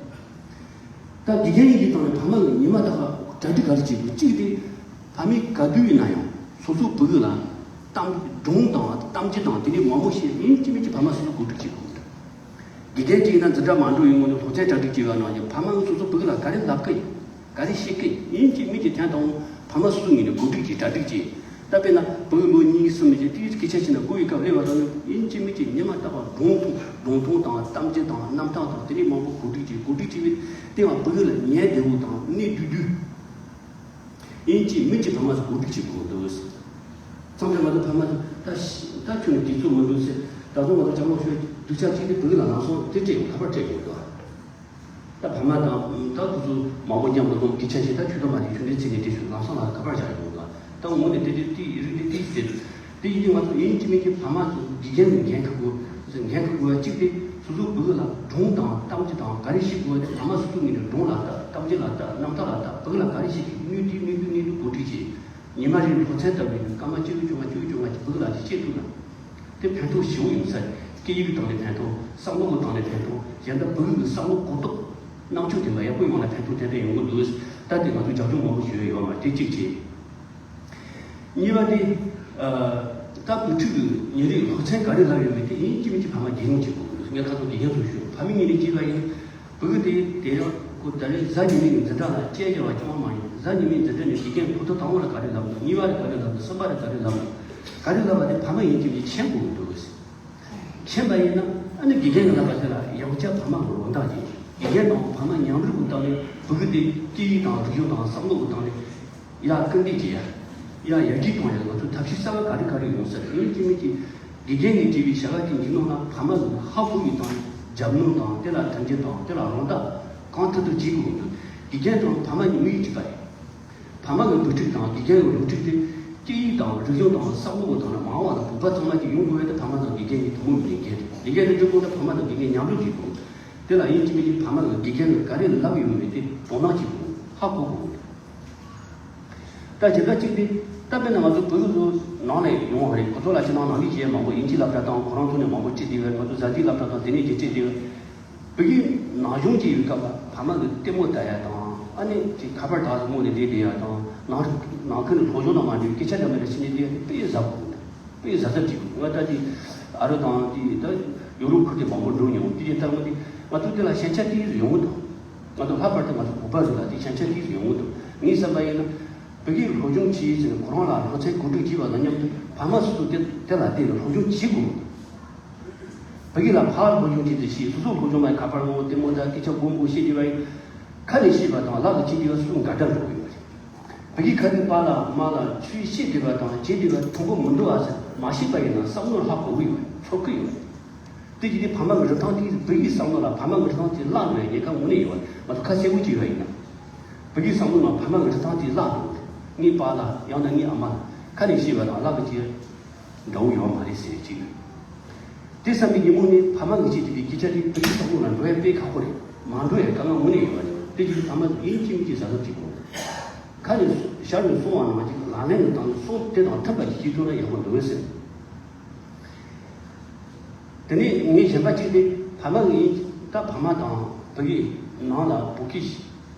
ད་དགེ་རྒན་ཡིན་པའི་སྟེང་ནས་ཕ་མ་ལ་ཉི་མ་རྟག་པར་གྲ་སྒྲིག་ག་རེ་བྱེད་དགོས། གཅིག་དེ། ཕ་མས་ག་དུས་ཡིན་ན་ཡང་སོ་སོའི་བུ་གུ་ལ་གཏམ་སྒྲུང་དང་གཏམ་རྒྱུད་དང་དེ་འདྲའི་མང་པོ་བཤད། ཡིན་གཅིག་མིན་གཅིག་ཕ་མ་སོ་སོ་གོ་སྒྲིག་བྱེད་དགོས། དགེ་རྒན་གཅིག་ཡིན་ན་འཛིན་གྲྭ་མ་འགྲོ་ཡིན་ངོ་ནས་སློབ་ཚན་གྲ་སྒྲིག་བྱས་པ་ནང་བཞིན་ཕ་མ་གིས་སོ་སོའི་བུ་གུ་ལ་ག་རེ་ལབ་ཀི་ཡིན། ག་རེ་བཤད་ཀི་ཡིན། ཡིན་གཅིག་མིན་གཅིག་ཐེངས་དང་པོ་ཕ་མ་སོ་སོའི་ངོས་ནས་གོ་སྒྲིག་བྱས། གྲ་སྒྲིག་བྱས། ད་དཔེར་ན་བུ་གུ་ལོ་གཉིས་གསུམ་བཞི་དེའི་སྐད་ཆ་བཤད་ན་གོ་བའི་སྐབས་སླེབས་པ་དང་ནི་ཡིན་གཅིག་མིན་གཅིག་ཉི་མ་རྟག་པར་སྒྲུང་ཐུང་སྒྲུང་ཐུང་དང་གཏམ་རྒྱུད་དང་རྣམ་ཐར་དང་དེ་འདྲའི་མང་པོ་གོ་སྒྲིག་བྱས། གོ་སྒྲིག་བྱས་པའི་སྟེང་ལ་བུ་གུ་ལ་ཉལ་བདེ་བོ་དང་གནས་སྡུག་སྡུག་ཡིན་གཅིག་མིན་གཅིག་ཕ་མ་ཚོ་གོ་སྒྲིག་བྱེད་དགོས་འདུག་སང་ཕོད་ང་ཚོ་ཕ་མ་ཚོ་ད་ཤི་ད་ཁྱོད་ནི་དུས་ཚོད་མི་འདུག་ཟེར། ད་དུང་ང་ཚོ་ཅང་མ་ཤོད་སྡུག་ཅག་གཅིག་དེ་བུ་གུ་ལ་ལམ་སང་དེ་སྤྲད་ཡོང་ཁ་པར་སྤྲད་ཡོང་འདུག་ད་ཕ་མ་དང་ད་ཁོ་ཚོ་མང་པོ་མཉམ་དུ་འཛོམས་སྐད་ཆ་བཤད། ད་ཆུ་ཐོག་མ་དེ་ཆུ་འདྲེ་ཚིག་ནས་དེ་ཞུ་ལམ་སང་ལ་ཁ་པར་བཞག་ཡོང་འདུག་ད་ངོ་ནས་དེ་དེ་དེ་ཡི་རིགས་དེ་དེ་ཟེར། དེ་ཡིན་དུས་ང་ཚོ་ཡིན་གཅིག་མིན་གཅིག་ཕ་མ་ཚོ་དགེ་རྒན་ནས་འགན་འཁུར་དགོས། འགན་འཁུར་དགོས་པ་གཅིག་དེ་སོ་སོའི་བུ་གུ་ལ་སྒྲུང་དང་གཏམ་རྒྱུད་དང་ག་རེ་ཤེས་དགོས་དེ་ཕ་མ་སོ་སོ་ངོས་ནས་སྒྲུང་ལ་ལྟ། གཏམ་རྒྱུད་ལ་ལྟ། རྣམ་ཐར་ལ་ལྟ། བུ་གུ་ལ་ག་རེ་ཤེས་ཀྱི་སྣོད་དེ་སྣོད་དེ་སྣོད་དེ་གོ་སྒྲིག་བྱེད། ཉི་མ་རེའི་སློབ་ཚན་ལྟ་བུའི་སྐར་མ་བཅུ་བཅོ་ལྔ་བཅུ་བཅོ་ལྔ་གི་བུ་གུ་ལ་ཅིག་བཤད་ཐུབ་ན། དེ་ཕན་ཐོགས་ཞེ་པོ་ཡོང་ས་རེད། སྐད་ཡིག་གི་སྟེང་ནས་ཕན་ཐོགས། བསམ་བློ་གི་སྟེང་ནས་ཕན་ཐོགས། གཞན་དག་བུ་གུ་གི་བསམ་བློ་གོ་རྟོགས། སྣང་ཆུང་དེ་འདྲ་ཡག་པོ་ཡོང་ལ་ཕན་ཐོགས་ཏན་ཏན་ཡོང་གི་འདུག་ད་དེ་ང་ཚོས་རྒྱབ་ལྗོངས་མང་པོ་ཞིག་ཡོད་ཡོད་མ་རེད། དེ་གཅིག་བྱས། གཉིས་པ་དེ། ད་བུ་ཕྲུག་གི་ཉིན་རེའི་སློབ་ཚན་ག་རེ་བསླབ་ཡོད་མེད་དེ་ཡིན་གཅིག་མིན་གཅིག་ཕ་མ་རྒྱུས་ལོན་བྱེད་དགོས་ཀྱི་འདུག་ངས་ཁ་སང་དགེ་རྒན་ཚོར་ཞུས། ཕ་མའི་ཉིན་རེ་གཅིག་པ་ཡིན། བུ་གུ་དེ་དེ་ཡང་ཁོ་ད་རེས་གཟའ་ཉི་མའི་འཛིན་གྲྭ་ལ་བཅར་བཅར་བ་ཅང་མ་ཡིན། གཟའ་ཉི་མའི་འཛིན་གྲྭ་ནས་དགེ་རྒན་ཐོག་ཐོག་དང་པོ་ལ་ག་རེ་བསླབ་འདུག་གཉིས་པ་ལ་ག་རེ་བསླབ་འདུག་གསུམ་པ་ལ་ག་རེ་བསླབ་འདུག་ག་རེ་བསླབ་པ་དེ་ཕ་མ་ཡིན་གཅིག་མིན་གཅིག་མཁྱེན་དགོས་ཀྱི་འདུག་མཁྱེན་པ་ཡིན་ན་ཨ་ནི་དགེ་རྒན་གྱིས་བསླབ་པ་དེ་ལ་ཡང་བསྐྱར་ཕ་མ་གི་རོགས་འདེགས་ཀྱིས་དགེ་རྒན་དང་ཕ་མ་མཉམ་རུབ་ཀྱི་སྟེང་ནས་བུ་གུ་དེ་སྐད་ཡིག་དང་རིག་གཞུང་དང་བསམ་བློ་གི་སྟེང་ནས་ཡར་སྐུལ་འདེད་བྱེད་ཡ། ཡར་ཡར་རྒྱས་གཏོང་ཡ་ང་ཚོ་ཐབས་ཤེས་གསར་པ་ག་རེ་ག་རེ་ཡོང་ས་རེད། ཡིན་གཅིག་མིན་གཅིག་དགེ་རྒན་ནས་བྲིས་པའི་བྱ་དགའ་དེ་འཇིགས་སྣང་ན་ཕ་མ་ཚོ་ཧ་གོ་ཡི་དང་རྒྱབ་སྣོན་དང་དེ་ལ་མཐུན་འགྱུར་དང་དེ་ལ་རོགས་འདེགས་གང་ཐུབ་ཐུབ་བྱེད་དགོས་ཀྱི་འདུག་དགེ་རྒན་དང་ཕ་མ་གཉིས་དམིགས་ཡུལ་གཅིག་པ་རེད། ཕ་མ་གི་བུ་ཕྲུག་དང་དགེ་རྒན་གྱི་བུ་ཕྲུག་དེ་སྐད་ཡིག་དང་རིག་གཞུང་དང་བསམ་བློ་གི་ཐོག་ནས་མ་འོངས་པ་ལ་བོད་པ་ཚང་མ་གཅིག་ཡོང་དགོས་པ་དེ་ཕ་མ་དང་དགེ་རྒན་གྱི་ཐུན་མོང་གི་ལས་འགན་རེད། ལས་འགན་དེ་འགྲུབ་དགོས་ན་ཕ་མ་དང་དགེ་རྒན་མཉམ་རུབ་བྱེད་དགོས། དེ་ལ་ཡིན་གཅིག་མིན་གཅིག་ཕ་མ་གིས་དགེ་རྒན་གྱིས་ག་རེ་ལབ་ཡོད་མེད་དེ་དོ་སྣང་བྱེད་དགོས། ཧ་གོ་དགོས། ད་བྱེད་པ་གཅིག་དེ་ད་དཔེར་ན་ང་ཚོ་བོད་ཀྱི་ཚོ་ནང་ནས་ཡོང་བ་རེད། ཁོ་ཚོ་ལ་ཕྱི་ནང་ནང་མི་བྱེད་མང་པོ་དབྱིན་ཇིའི་སློབ་གྲྭ་དང་ཁོ་རང་ཚོ་ནས་མང་པོ་ཁྲིད་བསྡད་པའི་ང་ཚོ་བཟའ་ཟླའི་སློབ་གྲྭ་དང་དེ་ནས་ཀྱི་ཁྲིད་བསྡད་པའི་བོད་ཀྱི་ནང་སྦྱོང་བྱེད་པའི་སྐབས་ལ་ཕ་མ་གི་ལྟད་མོ་ལྟ་ཡ་དང་ཨ་ནི་ཅིག་ཁ་པར་དག་ཏུ་བསྔོགས་ནས་བསྡད་བསྡད་ཡ་དང་ནང་ནང་ཁུལ་ནས་སློབ་སྦྱོང་དང་མ་འབྲེལ་བའི་སྐད་ཆ་འདྲ་མི་འདྲ་བྱས་ནས་བསྡད་ཡ་དེ་དཔེ་གཟབ་དགོས་འདུག་དཔེ་གཟབ་གཟབ་བྱེད་དགོས། ང་ད་ཅིག་ཨ་རི་དང་ཅིག་ད་ཡོ་རོབ་ཁུལ་དེ་མང་པོ་འགྲོ་མྱོང་། དེ་ཡིན་སྟབས་ང་དེ་ང་ཚོ་དེ་ལ་ཞན་ཆ་ཏོག་ཙམ་ཡོང་གི་འདུག་ང་ཚོ་ལྷག་པར་དུ་ང་ཚོ་བོད་པ་ཚོ་ལ་དེ་ཞན་ཆ་ཏོག་ཙམ་ཡོང་གི་འདུག་ངའི་བསམ་པ་ཡིན་ན་བོད་ཀྱི་སློབ་སྦྱོང་བྱེད་ཟེར་ནས་ཁོ་རང་ལ་སློབ་ཚན་གོ་སྒྲིག་བྱས་པ་དང་མཉམ་དུ་ཕ་མ་སོ་སོ་དེ་དེ་ལ་བལྟས་ནས་སློབ་སྦྱོང་བྱེད་དགོས། བོད་ཡིག་ལ་ཕར་སློབ་སྦྱོང་བྱེད་དུ་ཤེས། སོ་སོ་སློབ་སྦྱོང་མ་ཁ་པར་ངོ་ལྟད་མོ་དང་སྐད་ཆ་སྒོར་མོ་བཤད་དེ་བ་ཡིན། ཁ་ནས་བཤད་པ་དང་ལག་གིས་བྱེད་དེ་བ་སུ་འགལ་ཟླ་འགྲོ་གི་ཡོད་རེད། བོད་ཡིག་ཁ་ནས་པཱ་ལགས་མ་ལགས་ཚུར་བཤད་དེ་བ་དང་བྱེད་དེ་བ་མཐུན་པོ་མི་འདུག་ཨ་ཟེར་མ་བཤད་པ་ཡིན་ན་བསམ་བློ་ལྷག་གོ་གི་ཡོད་རེད། ཚོར་གི་ཡོད་རེད། དེ་བྱས་ཏེ་ཕ་མ་གི་རིན་ཐང་དེ་བོད་ཡིག་བསམ་བློ་ལ་ཕ་མ་གི་རིན་ཐང་དེ་བརླག་འགྲོ་ཡ་ཉེན་ཁ་དངོས་གནས་ཡོད་རེད། ང་ཚོ་ཁ་གསལ་པོ་བྱས་པ་ཡིན་ན། བོད་ཡིག་བསམ་བློ་ལ་ཕ་མ་གི་རིན་ཐང་དེ་བརླག་འགྲོ་གི་རེད། ངའི་པཱ་ལགས་ཡང་ན་ངའི་ཨ་མ་ལགས་ཁ་ནས་བཤད་པ་དང་ལག་གིས་བྱེད་འདྲ་བོ་ཡོད་མ་རེད་ཟེར་གཅིག་དེ་བསམ་པའི་ཉིན་མོ་ནས་ཕ་མ་གིས་བྱེད་ཐུབ་པའི་སྐད་ཆ་དེ་བོད་ཡིག་བསམ་བློ་ལ་འགྲོ་ཡ་དཔེ་ཁག་པོ་རེད། མ་འགྲོ་ཡ་དཀའ་ངལ་དངོས་གནས་ཡོད་པ་རེད། དེ་བྱས་ཏེ་ཕ་མ་ཚོ་ཡིན་གཅིག་མིན་གཅིག་གཟབ་གཟབ་བྱེད་དགོས། ཁ་ནས་བཤད་ནས་གསུང་བ་ནང་བཞིན་ལག་ལེན་དུ་བཏང་ནས་གསུང་དེ་དང་མཐུན་པ་ཞིག་བྱེད་ཐུབ་ན་ཡག་པོ་འདུག་ཟེར། དེ་ནས་ངས་གཞན་པ་གཅིག་དེ་ཕ་མ་ཡིན། ད་ཕ་མ་དང་བོད་ཡིག་ནང་ལ་བོད་སྐད་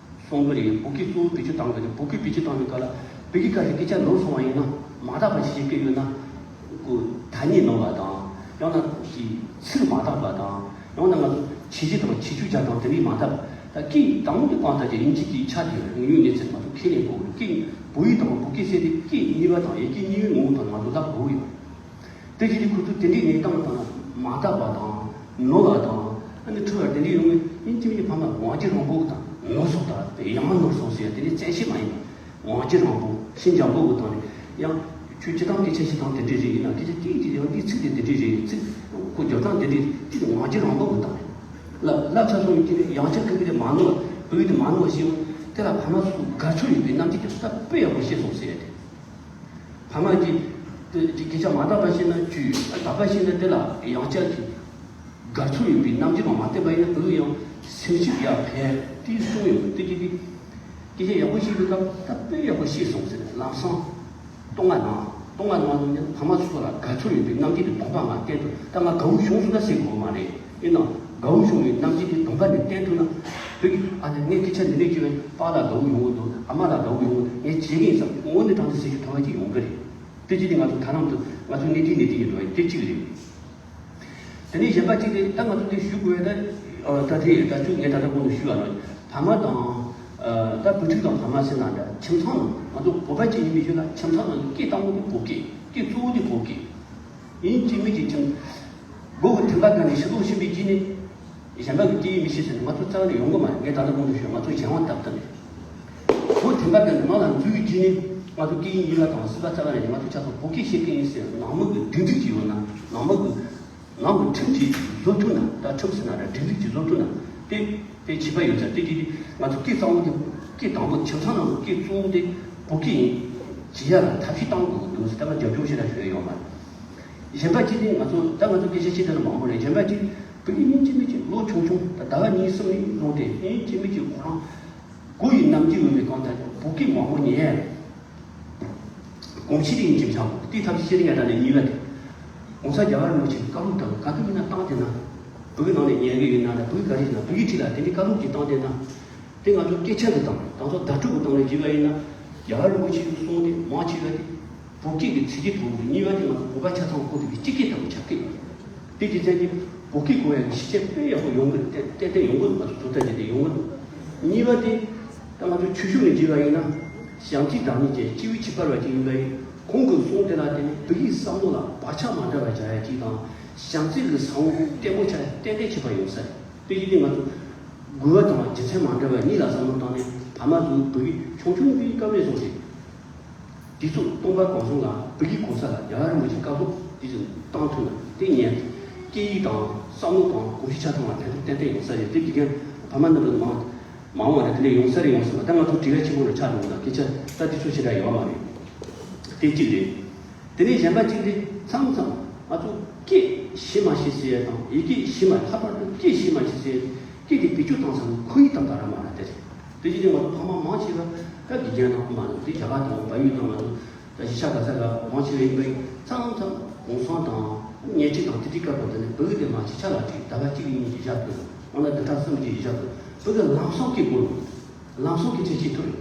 གསུང་གི་རེད། བོད་སྐད་གཙོ་བོ་བེད་སྤྱོད་བཏང་གི་རེད། བོད་སྐད་བེད་སྤྱོད་བཏང་བའི་སྐབས་ལ་བོད་སྐད་སྐད་ཆ་ནོར་སོང་བ་ཡིན་ན་མ་དག་པ་ཞིག་བཤད་ཀྱི་ཡོད་ན་ཁོ་ཐ་སྙད་ནོར་བ་དང་ཡང་ན་ཅིག་ཚིག་མ་དག་པ་དང་ཡང་ན་ང་ཚོ་བྱས་རྗེས་དང་བྱེད་སྤྱོད་བྱ་སྟངས་དེ་འདྲའི་མ་དག་པ། ད་སྐད་དང་པོ་དེ་གང་ལྟར་གྱི་དབྱིན་ཇི་སྐད་ཆ་དེ་དངོས་ཡོད་གནས་ཚུལ་ང་ཚོ་ཁས་ལེན་དགོས་ཀྱི་རེད། སྐད་བོད་ཡིག་དང་བོད་སྐད་ཟེར་དེ་སྐད་གཉིས་པ་དང་ཡི་གེ་གཉིས་པའི་ངོ་བོ་དང་ང་ཚོ་ལབ་དགོས་ཀྱི་ཡོད། དེ་བཞིན་དུ་ཁོ་ཚོ་དེ་འདྲའི་གནས་སྟངས་དང་མ་དག་པ་དང་ནོར་བ་དང་ཨ་ནི་འཁྲུལ་བ་དེ་འདྲའི་ཡོང་བས་ཡིན་གཅིག་མིན་གཅིག་ཕ་མ་ངོ་རྒྱལ་རང་པོ་དང་ནོར་སོང་ད་དེ་ཡང་ནོར་སོང་ཟེར་ཡ་དེ་འདྲའི་བཙན་ཤེད་མ་ཡིན་པ་ངོ་རྒྱལ་རང་པོ་ཤིན་སྦྱངས་པོ་གི་ཐོག་ནས་ཡང་ཁྱོད་སྤྱི་བཏང་སྐད་ཆ་བཤད་སྟངས་དེ་འདྲའི་རེད། ཡིན་ན་སྐད་ཆ་གཅིག་གཅིག་ཡང་འདིའི་ཚིག་དེ་དེ་འདྲའི་རེད། ཚིག་ཁོ་རྒྱབ་སྟངས་དེ་འདྲའི་ཚིག་ངོ་རྒྱལ་རང་པོ་གི་ཐོག་ནས་ལབ་ལབ་ཚར་སོང་ཡིན་གཅིག་ནས་ཡང་བསྐྱར་ཁོ་གི་དེ་མ་ནོར་བ་བོད་ཡིག་དེ་མ་ནོར་བ་ཤེས་འོང་དེ་ལ་ཕ་མ་ཚོ་དགའ་ཚོར་ཡོད་པའི་རྣམ་འགྱུར་དེ་ད་དཔེ་ཡག་པོ་ཤེས་སོང་ཟེར་ཡ་དེ། ཕ་མ་གི་དེ་གི་སྐད་ཆ་མ་དག་པ་ཤེས་ན་བཅོས། དག་པ་ཤེས་ན་དེ་ལ་ཡང་བསྐྱར་གྱི་དགའ་ཚོར་ཡོད་པའི་རྣམ་འགྱུར་མ་བསྟན་པ་ཡིན་ན་བོད་ཡང་སེམས་ཤུགས་ཡར་འཕེལ་དེ་གསུངས་ཡོད། དེ་གི་དེ་སྐད་ཆ་ཡག་པོ་ཤེས་པའི་སྐབས་ད་དཔེ་ཡག་པོ་ཤེས་སོང་ཟེར་ལམ་སང་སྟོང་བ་ནང་སྟོང་བ་ནང་ནས་ཕ་མ་ཚོ་ལ་དགའ་ཚོར་ཡོད་པའི་རྣམ་འགྱུར་དེ་སྟོང་པ་ང་བསྟན་ཐུབ། ད་ང་དགའ་བོ་བྱུང་སོང་ད་ཟེར་དགོས་མ་རེད། ཡིན་ནའང་དགའ་བོ་བྱུང་བའི་རྣམ་འགྱུར་དེ་སྟོང་པ་ནས་བསྟན་ཐུབ་ན་བོད་ཀྱི་ཨ་ནི་ངས་སྐད་ཆ་འདི་འདྲས་བྱས་པས་པཱ་ལགས་དགའ་བོ་ཡོང་གི་འདུག་ཨ་མ་ལགས་དགའ་བོ་ཡོང་གི་འདུག་ངས་བྱེད་ཀྱི་ཡིན་བསམ་དངོས་གནས་དྲང་གནས་ཟེར་རྒྱུ་ཐོབ་པ་ཅིག་ཡོང་གི་རེད། དེ་བྱས་ཏེ་ང་ཚོ་ཐ་རམ་དུ་ང་ཚོ་གནས་དེ་གནས་དེ་ཡིན་འགྲོ་བ་དེ་གཅིག་རེད། དེ་ནས་གཞན་པ་གཅིག་དེ་ད་ང་ཚོ་དེ་ཞུ་དགོས་ད་ད་དེ་ད་ཅུང་ངས་ད་ལྟ་གོང་དུ་ཞུས་པ་ནང་ཕ་མ་དང་ད་བུ་ཕྲུག་དང་ཕ་མ་ཟེར་ན་འདྲ་ཁྱིམ་ཚང་ནང་ང་ཚོ་བོད་པ་ཅིག་ཡིན་པའི་ཆོས་ལ་ཁྱིམ་ཚང་ནང་གི་སྐད་དང་པོ་དེ་བོད་སྐད་སྐད་གཙོ་བོ་དེ་བོད་སྐད་ཡིན་གཅིག་མིན་གཅིག་ཁྱིམ་སྒོ་གི་ཐེམ་པ་བརྒལ་ནས་ཕྱི་ལོགས་ཕྱིན་པའི་རྗེས་ནས། གཞན་པ་གི་སྐད་ཡིག་མི་ཤེས་ཟེར་ནས་ང་ཚོ་རྩ་བ་ནས་ཡོང་གི་མ་རེད། ངས་ད་ལྟ་གོང་དུ་ཞུས་ང་ཚོ་གཞན་དབང་ཏག་ཏག་རེད། ཁོ་དེ་འདྲ་གི་ནང་ལ་འཛུལ་བའི་དུས་ནས་ ང་ཚོ་སྐད་ཡིག་གཉིས་པ་དང་སྲིད་པ་རྩ་བ་ནས་ང་ཚོ་ཆ་ཚང་བོད་སྐད་བཤད་མཁན་ཡིན་ཟེར། ནང་མི་གི་སྒྲིག་འཛུགས་ཅིག་ཡོད་ན། ནང་མི་གི་ནང་གི་ཁྲིམས་ཅིག་བཟོ་ཐུབ་ན། ད་ཁྲིམས་ཟེར་ན་ར་སྒྲིག་འཛུགས་ཅིག་བཟོ་ཐུབ་ན། དེ་དེ་བྱེད་པ་ཡོད་ས། དེ་དེ་དེ་ང་ཚོ་སྐད་གཙང་བོ་དེ། སྐད་དང་པོ་ཁྱིམ་ཚང་ནང་གི་སྐད་གཙོ་བོ་དེ་བོད་སྐད་ཡིན། བྱེད་ཡ་ལ་ཐབས་ཤེས་གཏང་དགོས་ཀྱི་འདུག་ཟེར། ད་ང་རྒྱབ་སྐྱོར་ཞེ་དྲག་ཞུ་ཡ་ཡོད་མ་རེད། གཞན་པ་གཅིག་དེ་ང་ཚོ་ད་ང་ཚོ་སྐད་ཆ་བཤད་དེ་ལ་མང་པོ་རེད། གཞན་པ་གཅིག་བོད་སྐད་ཡིན་གཅིག་མིན་གཅིག་ལོ་ཆུང་ཆུང་ད་ཟླ་བ་གཉིས་གསུམ་ནས་བཟུང་སྟེ་ཡིན་གཅིག་མིན་གཅིག་ཁོ་རང་མགོ་ཡི་ནམ་རྒྱུན་ཡོད་པའི་སྒང་དེ་བོད་སྐད་མང་པོ་ཉན་ཡ་རེད། གོམས་གཤིས་དེ་ཡིན་གཅིག་མིན་གཅིག་དེ་ཐབས་ཤེས་རིག་ཡ་ད་ནས་གཉིས་པ་དེ། ༸གོང་ས་༸རྒྱལ་བ་རིན་པོ་ཆེ་གི་བཀའ་སློབ་དང་ག་དུས་ཡིན་ན་བཏང་དེ་ན། བོད་ནང་ནས་ཉན་གི་ཡོད་ན་ར། བོད་ག་རེ་ཡིན་ན་བོད་ཀྱི་ཁྲིད་ལ་དེ་འདྲའི་བཀའ་སློབ་ཅིག་བཏང་དེ་ན། དེ་ང་ཚོ་སྐད་ཆ་གི་སྟེང་དང་ཚོ་བརྡ་སྤྲོད་ཀྱི་སྟེང་ནས་བརྗོད་པ་ཡིན་ན། ཡར་ལུགས་ཆེ་གི་གསུང་དེ་མང་ཆེ་བ་དེ་བོད་སྐད་ཀྱི་ཚིག་གི་ཐོག་ནས། གཉིས་པ་དེ་ང་ཚོ་བོད་པ་ཆ་ཚང་ཁོ་ཚོ་གི་སྤྱི་སྐད་ལྟ་བུ་ཆགས་ཀྱི་ཡོད། དེ་རྒྱུ་མཚན་གྱིས་བོད་སྐད་གོ་ཡག་གི་ཤེས་བྱ་དཔེ་ཡག་པོ་ཡོང་གི་རེད། ཏན་ཏན་ཏན་ཡོང་གི་རེད། ང་ཚོ་ཚོད་ལྟ་བྱས་ཏེ་ཡོང་གི་རེད། གཉིས་པ་དེ་ད་ང་ཚོ་ཆོས་ཕྱོགས་ནས་བརྗོད་པ་ཡིན་ན། བྱམས་བརྩེ་བདག་ཉིད་ཅན་སྤྱི་བོའི་ཁྱད་པར་བ་ཅིག་ཡིན་པ་ཡིན། ཁོང་གི་གསུང་དེ་ལ་བརྟེན་ནས་བོད་ཡིག་བསམ་བློ་ལ་བག་ཆགས་མ་འདྲ་བ་རྒྱག་ཡག་ཅིག་དང་། བྱམས་བརྩེ་གི་ས་བོན་བརྟན་པོ་ཆགས་ཡག་ཏན་ཏན་ཁྱད་པར་ཡོད་ས་རེད། དེ་བཞིན་དུ་ང་ཚོ་དགོས་པ་དང་རྒྱུ་མཚན་མ་འདྲ་བ་གཉིས་ལ་བསམ་བློ་བཏང་ནས། ཕ་མ་ཚོས་བོད་ཡིག་ཆུང་ཆུང་དུས་སྐབས་ནས་བཟུང་སྟེ། དུས་ཚོད་སྟོང་པ་གང་བྱུང་ལ་བོད་ཡིག་གོ་ས་ལ་རྒྱལ་བ་རིན་པོ་ཆེའི་བཀའ་སློབ་དེ་ཚོ་བཏང་ཐུབ་ན། དེ་ཉན། སྐད་ཡིག་དང་བསམ་བློ་དང་གོམས་གཤིས་ཆ་ཚང་ལ་ཕན་ཐོགས་ཏན་ཏན་ཡོང་ས་རེད། དེ་དགེ་རྒན་ཕ་མ་རྣམ་པ་མང་མང་བ་རེད། དེ་ལས་ཡོང་ས་རེད། ཡོང་ས་མ། ད་ང་ཚོ་དྲི་བ་ཆེན་པོ་རེ་ཆགས་འགྲོ་གི་ལ། སྐད་ཆ་ད་དེ་ཚོ་ཞེ་དྲག་ཡོད་མ་རེད། དེ་གཅིག་རེད། དེ་ནས་གཞན་པ་གཅིག་དེ་མཚམས་མཚམས་ང་ཚོ་སྐད་ཤེས་མ་ཤེས་ཟེར་ཡ་དང་། ཡི་གེ་ཤེས་མ། ལྷག་པར་དུ་སྐད་ཤེས་མ་ཤེས་ཟེར་ཡ། སྐད་དེ་བེད་སྤྱོད་བཏང་ས་ནི་ཁོ་ཡི་ཏམ་ཏམ་ར་མ་ར་དེ་རེད། དེ་བཞིན་དུ་ང་ཚོ་ཕ་མ་མང་ཆེ་བ་ད་དགེ་རྒན་དང་མ་རེད། དེ་རྒྱ་གར་དང་བལ་ཡུལ་དང་ང་ཚོ་ད་གཞིས་ཆགས་ག་ས་ག་མང་ཆེ་བ་ཡིན་པ་ཡིན། མཚམས་མཚམས་གུང་སེང་དང་བརྙན་འཕྲིན་དང་དེ་འདྲའི་སྐབས་དང་དེ་ནས་བོད་ཡིག་དེ་མ་ཤེས་ཆ་ལ་ཅིག་ཟླ་བ་གཅིག་གཉིས་ཀྱི་བཞག་དགོས། འོ་ན་བདུན་ཕྲག་གསུམ་གྱི་བཞག་དགོས། བོད་ཀྱི་ལམ་སང་སྐད་གོ་ལོ། ལམ་སང་སྐད་ཆ་བཤད་ཐུབ་རེད།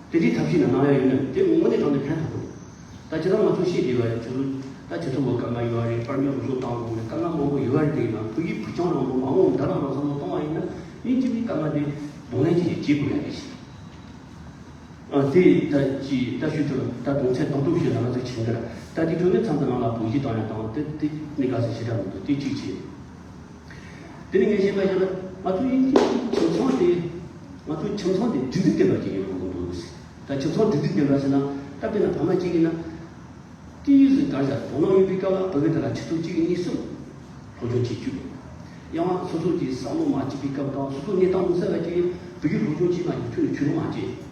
དེ་འདྲའི་ཐབས་ཤེས་ནང་གནང་ཡ་ཡོད་ན་དེ་དངོས་གནས་དྲང་གནས་ཕན་ཐོགས་ཀྱི་རེད། ད་ཁྱེད་རང་ང་ཚོ་ཤེས་བདེ་བ་རེད། ཁྱོད་ཚོ་ད་ཁྱེད་ཚོ་བོད་སྐད་མ་ཡོད་རེད། པར་མེད་རུ་སོ་བཏང་དགོས་རེད། དཀའ་ངལ་མང་པོ་ཡོད་རེད། དེ་ཡིན་ན་བོད་ཡིག་བོད་སྐྱོང་རང་དབང་མ་འོངས་བརྡ་རང་རང་བསམ་བློ་གཏོང་བ་ཡིན་ན། ཡིན་གཅིག་མིན་དཀའ་ངལ་དེ་གདོང་ལེན་བྱེད་ཀྱི་བྱེད་དགོས་ཡ་རེད་ཤག་ཨ་དེ་ད་ཅི་ད་ཞུ་ཐུབ་ད་གདོང་ཚད་རྡོག་རྡོག་ཞིག་ལ་ང་ཚོ་བྱེད་འདིར། ད་དེ་ཐོག་ནས་མཚམས་དང་ནང་ལ་བོད་གཞས་བཏང་ཡ་དང་དེ་དེ་ནི་ག་ཚོད་ཞེ་དྲག་མི་འདུག་དེ་གཅིག་བྱེད། དེ་ནས་ངས་བཤད་པ་ཡིན་ན། ང་ཚོ་ཡིན་གཅིག་ཁྱིམ་ཚང་དེ། ང་ཚོ་ཁྱིམ་ཚང་དེ་སྒྲིག་འཛུགས་ལྡན་པ་ཅིག་ཡིན་དགོས་ཀྱི་འདུག་ད་ཁྱིམ་ཚང་སྒྲིག་འཛུགས་ལྡན་པ་ཟེར་ན། ད་དཔེར་ན་ཕ་མ་གཅིག་ཡིན་ན། སྐད་ཡིག་ཟེར་ག་རེ་ཟེར། དོ་སྣང་ཡོད་པའི་སྐབས་ལ་བོད་སྐད་དེ་ལ་ཆུ་ཚོད་གཅིག་གཉིས་གསུམ་སློབ་སྦྱོང་བྱེད་བཅུག་ཡང་སོ་སོ་གྱི་བསམ་བློ་མ་སྐྱིད་པའི་སྐབས་དང་། སོ་སོ་གནས་སྟངས་མི་གསལ་བ་ཅིག་ཡིན། བོད་ཡིག་སློབ་སྦྱོང་བྱེད་མ་ཡིན་ཁྱོན་ནས་ཁྱོན་ནས་མ་བྱེད།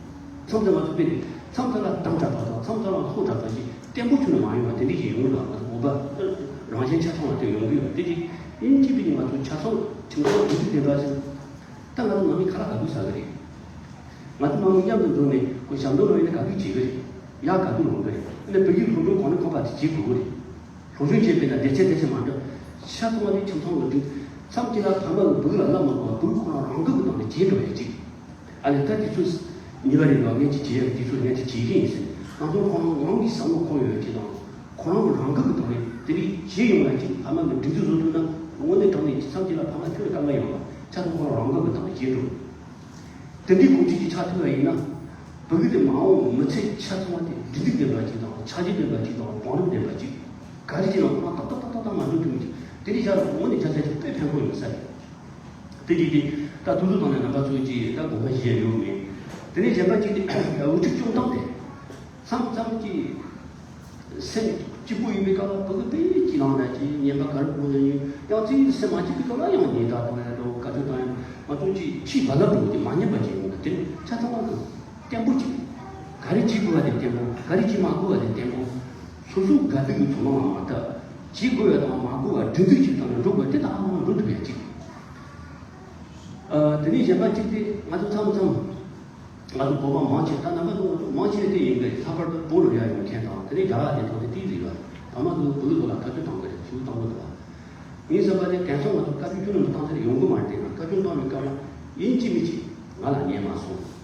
མཚམས་མཚམས་ང་ཚོ་དཔེ་ནས་མཚམས་མཚམས་ལ་དམ་དྲག་པ་དང་མཚམས་མཚམས་ལ་ལྷོད་དྲག་པ་ཞིག་བརྟན་པོ་ཁྱོན་ནས་མ་ཡོང་བ་དེ་འདྲ་ཞིག་ཡོང་གི་འདུག་ང་ཚོ་བོད་པ་རང་གཞན་ཆ་ཚང་ལ་དེ་ཡོང་གི་ཡོད་པ་དེ་ཅིག་ཡིན་གཅིག་པའི་ང་ཚོ་ཆ་ཚང་ཁྱིམ་ཚང་སྒྲིག་འཛུགས་ལྡན་པ་ཞིག་ད་ང་ཚོ་ནང་མི་ཁ་ལག་ག་དུས་ཟ་གི་རེད། ང་ཚོ་ནང་མི་མཉམ་དུ་འཛོམས་ནས་ཁོ་ཞབས་འདོན་རོགས་ཡིན་ན་ག་དུས་བྱེད་གི་རེད། ཡག་ག་དུས་ལོང་གི་རེད། ཨ་ནི་བོད་ཡིག་སློབ་སྦྱོང་གོང་ནས་གོང་འཕེལ་དེ་བྱེད་དགོས་གི་རེད། སློབ་སྦྱོང་བྱེད་པས་ན་སྡེ་ཚན་སྡེ་ཚན་མ་འདྲ། ཆ་ཚང་བ་དེ་ཁྱིམ་ཚང་ལ་འགྲིག་མཚམས་ཅིག་ལ་ཕ་མ་གིས་བོད་ལ་བསླབ་མ་དགོས་པ། བོད་ཁོ་རང་རང་འགུལ་གྱི་ཐོག་ནས་བྱེད་འགྲོ་ཡ་ཅིག་ཨ་ནི་ད་དེ་ཚོ་ཉེས་པ་རེད་འདུག་ངས་ཅིག་བྱེད་ཡ་དེ་ཚོ་ངས་ཅིག་བྱེད་ཀྱི་ཡིན་ཟེར། ང་ཚོ་ཁོ་རང་རང་གི་བསམ་བློ་འཁོར་ཡོད་ཅིག་དང་། ཁོ་རང་གི་རང་འགུལ་གྱི་ཐོག་ནས་དེ་རིགས་བྱེད་ཡོང་ཡ་ཅིག་ཕ་མ་གིས་སྒྲིག་འཛུགས་བཟོ་ཐུབ་ན། དངོས་གནས་དྲང་གནས་མཚམས་ཅིག་ལ་ཕ་མ་ཁྱོན་ནས་དཀའ་ངལ་ཡོང་བ་ཆ་ཚང་ཁོ་རང་རང་འགུལ་གྱི་ཐོག་ནས་བྱེད་འགྲོ། དེ་འདྲའི་གོམས་གཤིས་ཅིག་ཆགས་ཐུབ་པ་ཡིན་ན། བོད་ཀྱི་དེ་མ་འོངས་མི་ཚེ་ཆ་ཚང་བ་དེ་སྒྲིག་འཛུགས་ལྡན་པ་ཅིག་དང་། ཆ་རྒྱུས་ལྡན་པ་ཅིག་དང་། བང་རིམ་ལྡན་པ་ཅིག་ག་རེ་བྱས་ན་ཁོ་རང་ཏག་ཏག་ཏག་ཏག་ཏག་མ་འགྲོ་ཐུབ་མཁན་ཅིག་དེ་འདྲའི་ཆགས་ན་དངོས་གནས་ཆ་ཚང་ཅིག་དཔེ་ཕན་ཐོགས་ཡོད་ས་རེད། དེ་གཅིག་དེ་ད་དུས་ཚོད་བཏང་ནས་རྣམ་པ་ཚོས་ཀྱིས་ད་དགོངས་པ་བཞེས་ཡོད་མེད། དེ་ནས་གཞན་པ་གཅིག་དེ་དབུ་ཁྲིད་སྐྱོང་སྟངས་དེ། མཚམས་མཚམས་ཀྱི་སེམས་སྐྱིད་པོ་ཡིན་པའི་སྐབས་ལ་བོད་ཀྱི་དཔེ་སྐྱིད་ལང་འདྲ་ཅིག་ཉན་པ་ག་རེ་དགོས་ན་ཉན། ཡང་ཅིག་སེམས་མ་སྐྱིད་པའི་སྐབས་ལ་ཡང་ཉེས་དག་གཏོང་ཡ་འདྲ་བོ་བཀའ་བཀྱོན་བཏང་ཡ། ང་ཚོ་ཅིག་ཕྱིའི་རྦ་རླབས་འདྲ་བོ་དེ་མ་ཉན་པ་ཅིག་ཡོང་གི། དེ་ནི་ཆ་ཚང་བ་གི་བརྟན་པོ་ཅིག་ག་རེ་བྱེད་དགོས་པ་དེ་བརྟན་པོ། ག་རེ་བྱེད་མ་དགོས་པ་དེ་བརྟན་པོ། སོ་སོ་དགའ་སྡུག་གི་ཚོར་སྣང་ལ་མ་བལྟ། བྱེད་དགོས་པ་དང་མ་དགོས་པ་སྒྲིག་འཛུགས་ཅིག་བཏང་ནས་འགྲོ་དགོས། དེ་དག་ཧ་མ་འགྲོ་ཐུབ་ཡ་ཅིག་ཨ། དེ་ནས་གཞན་པ་གཅིག་དེ་ང་ཚོ་མཚམས་མཚམས་ང་ཚོ་བོད་པ་མང་ཆེ། ད་རྣམ་པ་ཚོ་ང་ཚོ་མང་ཆེ་དེ་ཡིན་པས། ལྷག་པར་དུ་བོད་ལ་ཡར་ཡོང་མཁན་དང་། དེ་ནས་རྒྱ་གར་དེ་དང་དེ་དེའི་རིགས་ལ་ཕ་མ་ཚོས་བོད་ལ་ལྟ་སྐྱོང་བཏང་གི་རེད། ཞུ་བཏང་གི་འདུག་ངའི་བསམ་པ་དེ་དེང་སང་ང་ཚོ་བཀའ་བཀྱོན་ཁྱོན་ནས་མི་བཏང་ཟེར་ཡོང་གི་མ་རེད། དེ་ན་བཀའ་བཀྱོན་བཏང་བའི་སྐབས་ལ་ཡིན་གཅིག་མིན་གཅིག་ང་ལ་ཉན་མ་སོང་།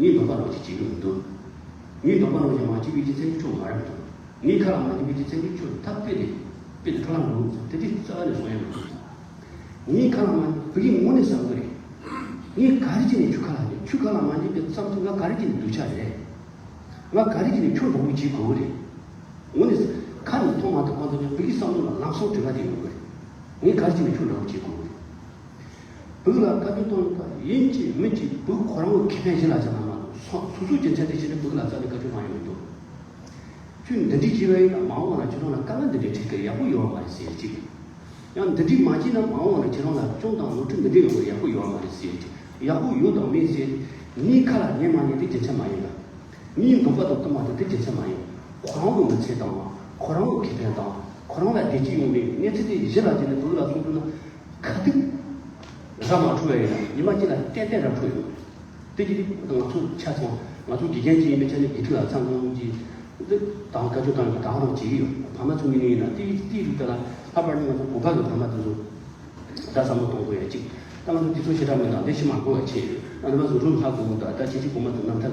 ངས་འདོད་པ་རང་ཅིག་བྱེད་ཀྱི་མི་འདུག་ངས་འདོད་པ་རང་ཅིག་མ་བྱེད་པའི་རྒྱུ་མཚན་གྱིས་ཁྱོད་ང་རེ་མི་འདུག་ངས་ཁ་ལ་མ་འཇུག་པའི་རྒྱུ་མཚན་གྱིས་ཁྱོད་ད་དཔེ་དེ་དཔེ་དེ་འཕྲོ་བརླག་འགྲོ་གི་འདུག་དེ་དེ་རྩ་བ་ནས་གསུང་ཡ་མི་འདུག་ངས་ཁ་ལ་མ་བོད་ཡིག་དངོས་གནས་བཟང་གི་རེད། ངས་ག་རེ་བྱས་ནས་ཁྱོད་ཁ་ལ་ཉན། ཁྱོད་ཁ་ལ་མ་ཉན་པའི་བསམ་ཚུལ་ང་ག་རེ་བྱས་ནས་སྡུག་ཆགས་རེད། ང་ག་རེ་བྱས་ནས་ཁྱོད་གྲོགས་པོ་བྱེད་དགོས་རེད། དངོས་གནས་ཁ་ནས་མཐོང་མ་ཐུབ་གང་ཐུབ་ཀྱང་བོད་ཡིག་བསམ་བློ་ལ་ལམ་སང་དྲི་བ་དེ་ཡོང་གི་རེད། ངས་ག་རེ་བྱས་ནས་ཁྱོད་འདྲ་བོ་བྱེད་དགོས་རེད། བོད་ལ་བཀའ་བཀྱོན་གཏོང་ཡོད་པ་ཡིན་གཅིག་མིན་གཅིག་བོད་ཁོ་རང་གི་ཁེ་ཕན་གཞི་ལ་བཞག་ན་མ་གཏོགས། སོ་སོ་སོ་སོའི་རྒྱུ་མཚན་དེ་བྱས་ནས་ཕྲུ་གུ་ལ་རྩ་ནས་བཀའ་དྲིན་མ་ཡོང་མི་འདུག་ཁྱོད་འདི་འདྲས་བྱས་པ་ཡིན་ན་མ་འོངས་པ་ན་ཁྱེད་རང་ལ་དཀའ་ངལ་འདི་འདྲས་འཕྲད་ཀྱི། ཡག་པོ་ཡོད་མ་རེད་ཟེར་གཅིག་ཡང་འདི་འདྲས་མ་བྱས་ན་མ་འོངས་པ་ན་ཁྱེད་རང་ལ་སྐྱོན་དང་ནོར་འཁྲུལ་འདི་འདྲས་ཡོང་གི། ཡག་པོ་ཡོད་མ་རེད་ཟེར་གཅིག་ཡག་པོ་ཡོད་དང་མེད་ཟེར་ངའི་ཁ་ལ་ཉན་མ་ཉན་དེ་རྒྱུ་མཚན་མ་ཡིན་ལ། ངའི་འདོད་པ་དང་བསྟུན་པ་དང་དེ་རྒྱུ་མཚན་མ་ཡིན། ཁོ་རང་གི་མི་ཚེ་དང་ཁོ་རང་གི་ཁེ་ཕན་དང་ཁོ་རང་ལ་བདེ་སྐྱིད་ཡོང་བའི་གནས་ཚུལ་དེ་གཞི་ལ་བྱས་ནས་ཕྲུ་གུ་ལ་གསུངས་ཐུབ་ན། ཁ་ཐུག་ར་མ་འཕྲོད་པ་ཡིན་ན་ཉི་མ་གཅིག་ལ་ཏན་ཏན་ར་འཕྲོད་ཡོང་། དེ་གྱིས་ང་ཚོ་ཆ་ཚང་ང་ཚོ་དགེ་རྒན་གཅིག་ཡིན་པའི་ཆ་ནས་དགེ་ཕྲུག་ལ་ཚང་ཁང་གི་དང་བཀའ་བཀྱོན་བཏང་ཡོད། ད་རང་བྱེད་ཀྱི་ཡོད། ཕ་མ་ཚོ་མི་ནི་ཡིན་ན་དེ་དེའི་རིགས་དེ་ལ་ལྷག་པར་དུ་ང་ཚོ་བོད་པ་གི་ཕ་མ་དེ་ཚོ་ད་བསམ་བློ་གཏོང་དགོས་ཡ་གཅིག་ད་ང་ཚོ་དེ་ཚོ་ཞེ་དྲག་མེད་དང་དེ་ཞིག་མ་དགོས་པ་བྱས་ཡོད། ཨ་ནི་མ་ཚོ་རུ་ལྷག་དགོས་འོང་། ད་ད་ཁྱེད་ཀྱི་གོང་མ་ཚོ་རྣམ་ཐར་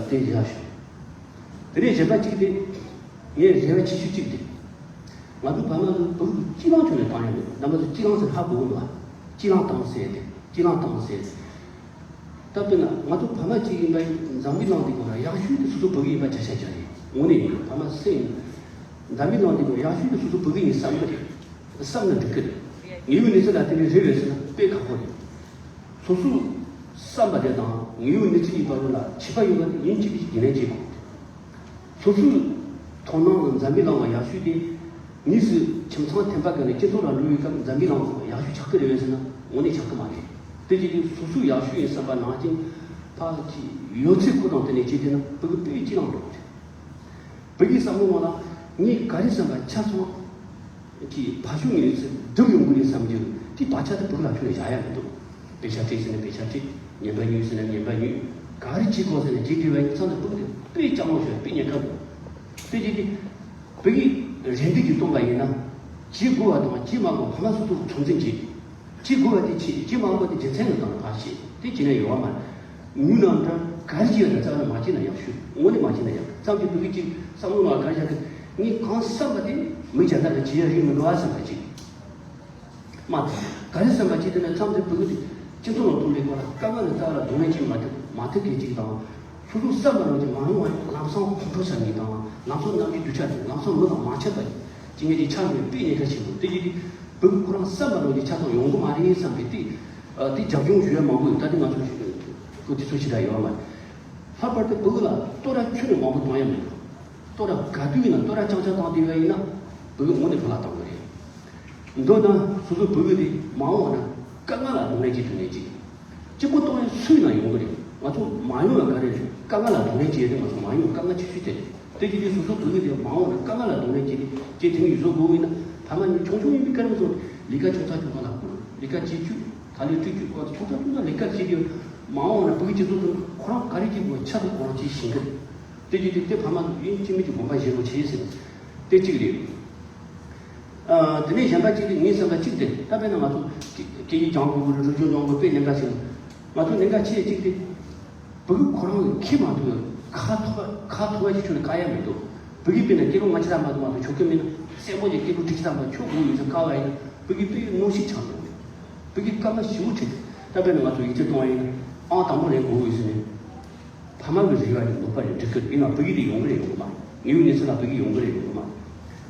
དེ་ཡག་ཤོས། དེ་ནས་གཞན་པ་གཅིག་དེ་ངས་རེ་བ་ཆེ་ཤོས་གཅིག་དེ། ང་ཚོ་བར་མ་ཚོ་བོད་ཀྱི་སྤྱི་བླང་ཁྱོན་ནས་བཏང་ཡ་མེད། རྣམ་པ་ཚོ་སྤྱི་བླང་ཟེར་ཧ་གོ་གི་འདུག་ཨ། སྤྱི་བླང་བཏང་ཟེར་ཏེ་སྤྱི་བླང་བཏང་ཟེར་ཏེ། ད་དཔེར་ན་ང་ཚོ་བར་མ་གཅིག་ཡིན་པ་ཡིན་འཛམ་བུའི་གླིང་འདི་སྒང་ལ་ཡག་ཤོས་དེ་སོ་སོ་བོད་ཀྱི་ཡིན་པ་བརྒྱ་ཆ་བརྒྱ་རེད། དངོས་གནས་ཡིན། བར་མ་སུ་ཡིན་འཛམ་བུའི་གླིང་འདི་སྒང་ལ་ཡག་ཤོས་དེ་སོ་སོ་བོད་ཀྱི་ཡིན་བསམ་གི་རེད། བསམ་ན་འགྲིག་གི་རེད། ངའི་བའི་གནས་ཚུལ་ལ་དེ་འདྲའི་རེད་བས་ཟེར་ན་དཔེ་ཁག་པོ་རེད། སོ་སོའི་བསམ་པ་དེ་དང་ངའི་བའི་གནས་ཚུལ་གཉིས་བར་ལ་ཁྱད་པར་ཡོད་པ་དེ་ཡིན་གཅིག་མིན་གཅིག་འགན་ལེན་བྱེད་དགོས། སོ་སོའི་དོ་སྣང་ལ་འཛམ་བུའི་གླིང་ལ་ཡག་ཤོས་དེ། དངོས་སུ་ཁྱིམ་ཚང་ཐེམ་པ་གི་ནས་སྤྱི་ཚོགས་ལ་འགྲོ་བའི་སྐབས་འཛམ་བུའི་གླིང་ལ་ཡག་ཤོས་ཆགས་ཀྱི་རེད་བས་ཟེར་ན་དངོས་གནས་ཆགས་ཀྱི་མ་རེད། དེ་བྱས་ཏེ་སོ་སོ་ཡག་ཤོས་ཡིན་བསམ་པ་ནང་བཞིན་ཕར་གྱི་ཡོད་ཚད་ཁོ་དང་དེ་ནས་བྱས་ཏེ་ན་བོད་ཀྱི་དཔེ་སྤྱི་བླང་འགྲོ་གི་རེད། བོད་ཀྱི་བསམ་བློ་ནང་ལ་ངས་ག་རེ་བསམ་པ་ཆ་ཚང་གི་ཕ་ཤུལ་ངས་ཚེ་སྒྲུབ་ཡོང་གི་རེད་བསམ་རྒྱུ་དེ་བག་ཆགས་དེ་བོད་ལ་ཁྱོན་ནས་བཞག་ཡ་མི་འདུག་དཔེ་ཆ་བྲིས་ཟེར་ན་དཔེ་ཆ་བྲིས། ཉན་པ་ཉོས་ཟེར་ན་ཉན་པ་ཉོས། ག་རེ་བྱེད་དགོས་ཟེར་ན་བྱེད་དགོས་པའི་མཚམས་དུ་བུད་དེ་དཔེ་ལྕགས་ལོག་ཤོར་དཔེ་ཉེན་ཁ་འདུག་དཔེ་བྱེད་དེ། བོད་ཀྱི་རེ་འདུན་གྱིས་སྟོན་པ་ཡིན་ན། བྱེད་དགོས་པ་དང་བྱེད་མ་དགོས་ཕ་མ་སོ་སོར་ཚོད་འཛིན་བྱེད། བྱེད་དགོས་པ་དེ་བྱེད། བྱེད་མ་དགོས་པ་དེ་རྒྱུ་མཚན་ལ་བརྟེན་ནས་ཕར་བྱེད། དེ་བྱེད་ན་ཡོད་པ་མ་རེད། ངུས་ན་འདྲ་ག་རེ་བྱེད་ཡོད་ན་རྩ་བ་ནས་མ་བྱེད་ན་ཡག་ཤོས། དངོས་གནས་མ་བྱེད་ན་ཡག་ཙམ་གྱི་བོད་ཀྱི་ཅིག་བསམ་བློ་ནང་ག་རེ་བཞག་གི་ངས་གང་བསམ་པ་དེ་མི་གཞན་དག་གིས་བྱེད་ཡ་རེད་མི་འགྲོ་བ་བསམ་པ་ཅིག་མ་ག་རེ་བསམ་པ་ཅིག་དེ་ནས་མཚམས་དེ་བོད་ཀྱི་སྤྱི་ཚོགས་ནང་ཐོན་པའི་སྐོར་ལ་དཀའ་ངལ་ལ་རྩ་བ་ལ་གདོང་ལེན་བྱེད་མ་ཐུབ་མ་ཐུབ་མཁན་ཅིག་དང་། སོ་སོ་བསམ་པ་རང་གིས་མ་ཡོང་བ་ཡིན་ལམ་སང་ཁོང་ཁྲོ་ཟ་མཁན་དང་ལམ་སང་རྣམ་འགྱུར་སྡུག་ཅག་དང་ལམ་སང་མི་དང་མ་འཆམ་པ་ཅིག་ངེད་ཀྱི་ཆགས་ཡོད་པའི་ཉེན་ཁ་ཆེན་པོ་དེ་ཡིན་དུས་བོད་ཀྱི་ཁོ་རང་བསམ་པ་རང་གིས་ཆ་ཚང་ཡོང་གི་མ་རེད་བསམ་པའི་དེ། དེ་རྒྱབ་ལྗོངས་ཞུ་ཡ་མང་པོ་ཡོད། ད་དེ་ང་ཚོ་ཁོ་དེ་ཚོ་ཞིག་ད་ཡོད་མ་རེད། ལྷག་པར་དུ་བོད་ཀྱི་ལ་བསྟོད་ར་ཁྱོན་ནས་མང་པོ་གཏོང་ཡ་མི་འདུག་བསྟོད་ར་ག་དུས་ཡིན་ན་བསྟོད་ར་རྐྱང་རྐྱང་བཏང་བསྡད་པ་ཡིན་ན་བོད་ཀྱི་དངོས་གནས་བོད་ལ་བཏང་གི་རེད། མདོར་ན་སོ་སོ་བོད་ཀྱི་དེ་མ་འོངས་ན་དཀའ་ངལ་ལ་གདོང་ལེན་བྱེད་ཐུབ་ངེས་ཅིག་གཅིག་པོ་གཏོང་ཡ་སུས་ན་ཡོང་གི་རེད། ང་ཚོ་མ་ཡོང་ཡ་ག་རེ་རེད། དཀའ་ངལ་ལ་གདོང་ལེན་བྱེད་ཡ་དེ་ང་ཚོ་མ་ཡོང་དཀའ་ངལ་ཆེ་ཤོས་དེ་རེད། དེ་བྱེད་དུས་སོ་སོ་བོད་ཀྱི་དེ་མ་འོངས་ན་དཀའ་ངལ་ལ་གདོང་ལེན་བྱེད་དེ་དེ་ནི་ཡུལ་བཟོ་དགོས་ཡིན་ན་ཕ་མ་གཉིས་ཆུང་ཆུང་ཡིན་པའི་སྐབས་ནས་བཟུང་ལས་ཀ་ཆུང་ཙག་ཆུང་ཙག་ལ་བསྐུར། ལས་ཀ་བྱེད་བཅུག་ད་ལས་བཅུག་བཅུག་གོ་ཆུང་ཙག་ཆུང་ཙག་ལས་ཀ་བྱེད་དུས་མ་འོངས་ན་བོད་ཀྱི་སྤྱི་ཚོགས་དེ་ཁོ་རང་ག་རེ་བྱེད་དགོས་ཆ་དང་གོ་རང་བྱེད་ཤེས་གི་རེད། དེ་བྱེད་དུས་དེ་ཕ་མ་ཡིན་གཅིག་མིན་གཅིག་དགོངས་པ་བཞེས་དགོས་བྱེད་ཟེར། དེ་གཅིག་རེད། ཨ། དེ་ནས་གཞན་པ་གཅིག་དེ་ངས་བསམ་པ་གཅིག་དེ་ད་དཔེར་ན་ང་ཚོ་སྐད་ཡིག་སྦྱང་དགོས་ཀྱི་རེད། སློབ་སྦྱོང་སྦྱང་དགོས་དཔེ་ཉེན་ཁ་ཟེར། ང་ཚོ་ཉེན་ཁ་ཆེ་གཅིག་དེ་བོད་ཀྱི་ཁོ་རང་གི་ཁེ་མ་ཐུབ་ཁ་ཐོག་ཁ་ཐོག་ཅིག་ཆུ་ནས་བཀག་ཡ་མི་འདུག་བོད་ཀྱི་དཔེར་ན་སྐྱེ་ལོ་ང་ཆ་ཐམ་པ་དུ་མ་དུ་ཆོག་གི་མིན་ན་གསལ་པོ་ཅིག་སྐྱེ་ལོ་ཁྲི་ཆ་ཐམ་པ་ཆོག་དགོས་ཡོད་ཟེར་བཀག་པ་ཡིན་ན་བོད་ཀྱི་དཔེ་གནོན་ཤུགས་ཆགས་འདུག་བོད་ཀྱི་སྐར་མ་ཞིབ་མོ་ཁྲིད་དེ་ད་དཔེར་ན་ང་ཚོ་ཡིག་ཚད་གཏོང་བ་ཡིན་ན་ཨང་དང་པོ་ལེན་དགོས་ཡོད་ཟེར་ནས། ཕ་མ་གི་རེ་བ་དེ་ནོར་བ་རེད་འགྲིག་གི་རེད། ཡིན་ནའང་བོད་ཡིག་དེ་ཡོང་གི་རེད་ཡོང་གི་མ་རེད། ངའི་གནས་ཚུལ་ལ་བོད་ཡིག་ཡོང་གི་རེད་ཡོང་གི་མ་རེད།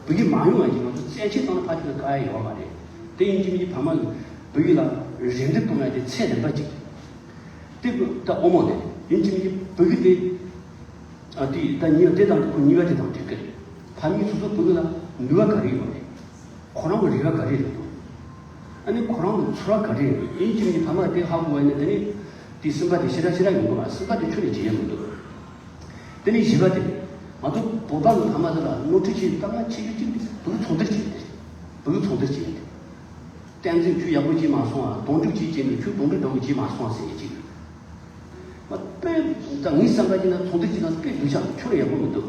བོད་ཡིག་མ་ཡོང་བ་ཡིན་ང་ཚོ་བཙན་ཤེད་བཏང་ན་ཕར་ཕྱོགས་ལ་བཀག་ཡ་ཡོད་མ་རེད། དེ་ཡིན་གཅིག་མིན་གཅིག་ཕ་མ་གི་བོད་ཡིག་ལ་རེ་འདུན་གཏོང་ཡ་དེ་ཚད་རན་པ་ཅིག་དེ་ད་ཨོ་མོ་དེ་ཡིན་གཅིག་མིན་གཅིག་བོད་ཡིག་དེ་ཨ་དེ་ད་ཉིས་པ་དེ་དང་ཁོ་གཉིས་པ་དེ་དང་འགྲིག་གི་རེད། ཕ་མས་སོ་སོ་བོད་ཡིག་ལ་ནུས་པ་ག་རེ་ཡོད་རེད། ཁོ་རང་གི་རེ་བ་ག་རེ་རེད་དོ། ཨ་ནི་ཁོ་རང་གི་ཚོར་བ་ག་རེ་རེད། ཡིན་གཅིག་མིན་གཅིག་ཕ་མ་དེ་ཧ་གོ་བ་ཡིན་ན་དེ་ནི་དེ་སེམས་པ་དེ་ཞེ་དྲག་ཞེ་དྲག་ཡོང་གི་མ་རེད། སེམས་པ་དེ་ཁྱོན་ནས་བརྗེད་ཡ་མི་འདུག་དེ་ནས་བཞི་པ་དེ་ང་ཚོ་བོད་པ་གི་ཕ་མ་དེ་ལ་ནོར་འཁྲུལ་ཆེ་དཀའ་ངལ་ཆེ་ཤོས་གཅིག་དེ་བོད་ཚོང་འདུར་བྱེད་ཡ་དེ་རེད། བོད་ཚོང་འདུར་བྱེད་ཡ་དེ། བསྟན་འཛིན་ཁྱོད་ཡག་པོ་བྱས་མ་སོང་ཨ། དོན་གྲུབ་ཅིག་བྱས་ནས་ཁྱོད་དོན་གྲུབ་འདྲ་བོ་བྱས་མ་སོང་ཟེར་ཡ་གཅིག་རེད། མ་དཔེ་ད་ངའི་བསམ་པ་བྱས་ན་ཚོང་འདུར་བྱེད་སྟངས་དཔེ་སྡུག་ཅག་ཁྱོན་ནས་ཡག་པོ་མི་འདུག་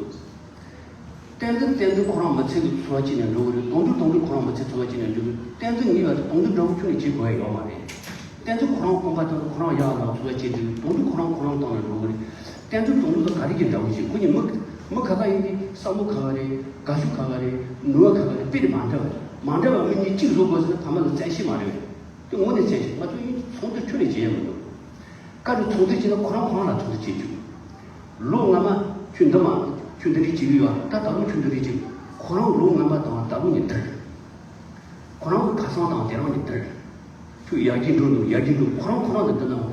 བསྟན་འཛིན་བསྟན་འཛིན་ཁོ་རང་མི་ཚེ་གི་འཚོ་བ་སྐྱེལ་ནས་འགྲོ་གི་རེད། དོན་གྲུབ་དོན་གྲུབ་ཁོ་རང་མི་ཚེ་འཚོ་བ་སྐྱེལ་ནས་འགྲོ་གི་རེད། བསྟན་འཛིན་ངེས་པར་དུ་དོན་གྲུབ་འདྲ་བོ་ཁྱོན་ནས་བྱེད་དགོས་ཡ་ཡོད་མ་རེད། བསྟན་འཛིན་ཁོ་རང་ཁང་པ་དང་ཁོ་རང་ཡག་ལ་འཚོ་བ་སྐྱེལ་འགྲོ་གི་དོན་གྲུབ་ཁོ་རང་ཁོ་རང་བཏང་ནས་འགྲོ་གི་རེད། བསྟན་འཛིན་དོན་གྲུབ་དང་ག་རེ་གྱིས་འདྲ་བོ་བྱེད། ཁོ་གཉིས་མི་མི་ཁ་ཁ་ཡིན་དུས་བསམ་བློ་ཁ་ཁ་རེད། དགའ་ཤོས་ཁ་ཁ་རེད། ནུས་པ་ཁ་ཁ་རེད། དཔེ་དེ་མ་འདྲ་བ་རེད། མ་འདྲ་བ་མི་གཉིས་གཅིག་བཟོ་དགོས་ཟེར་ན་ཕ་མ་ལ་བཙན་ཤེད་མ་རེད། དེ་དངོས་གནས་བཙན་ཤེད། ང་ཚོ་ཡིན་ཚོང་འདུར་ཁྱོན་ནས་བྱེད་ཡ་མི་འདུག་བཀའ་དྲིན་ཚོང་འདུར་བྱེད་ན་ཁོ་རང་ཁོ་རང་ལ་ཚོང་འདུར་བྱེད་རྒྱུ། ལོ་སྔ་མ་ཁྱོད་འདི་མ་ཁྱོད་འདི་འདྲས་བྱེད་ཀྱི་ཡོད། ད་ད་ལོ་ཁྱོད་འདི་འདྲས་བྱེད། ཁོ་རང་ལོ་སྔ་མ་དང་ད་ལོ་ནས་བསྡུར། ཁོ་རང་གི་ཁ་སང་དང་དེ་རིང་ནས་བསྡུར། ཁྱོད་ཡར་རྒྱས་འགྲོ་འདུག་ཡར་རྒྱས་འགྲོ། ཁོ་རང་ཁོ་རང་གི་འདི་ན་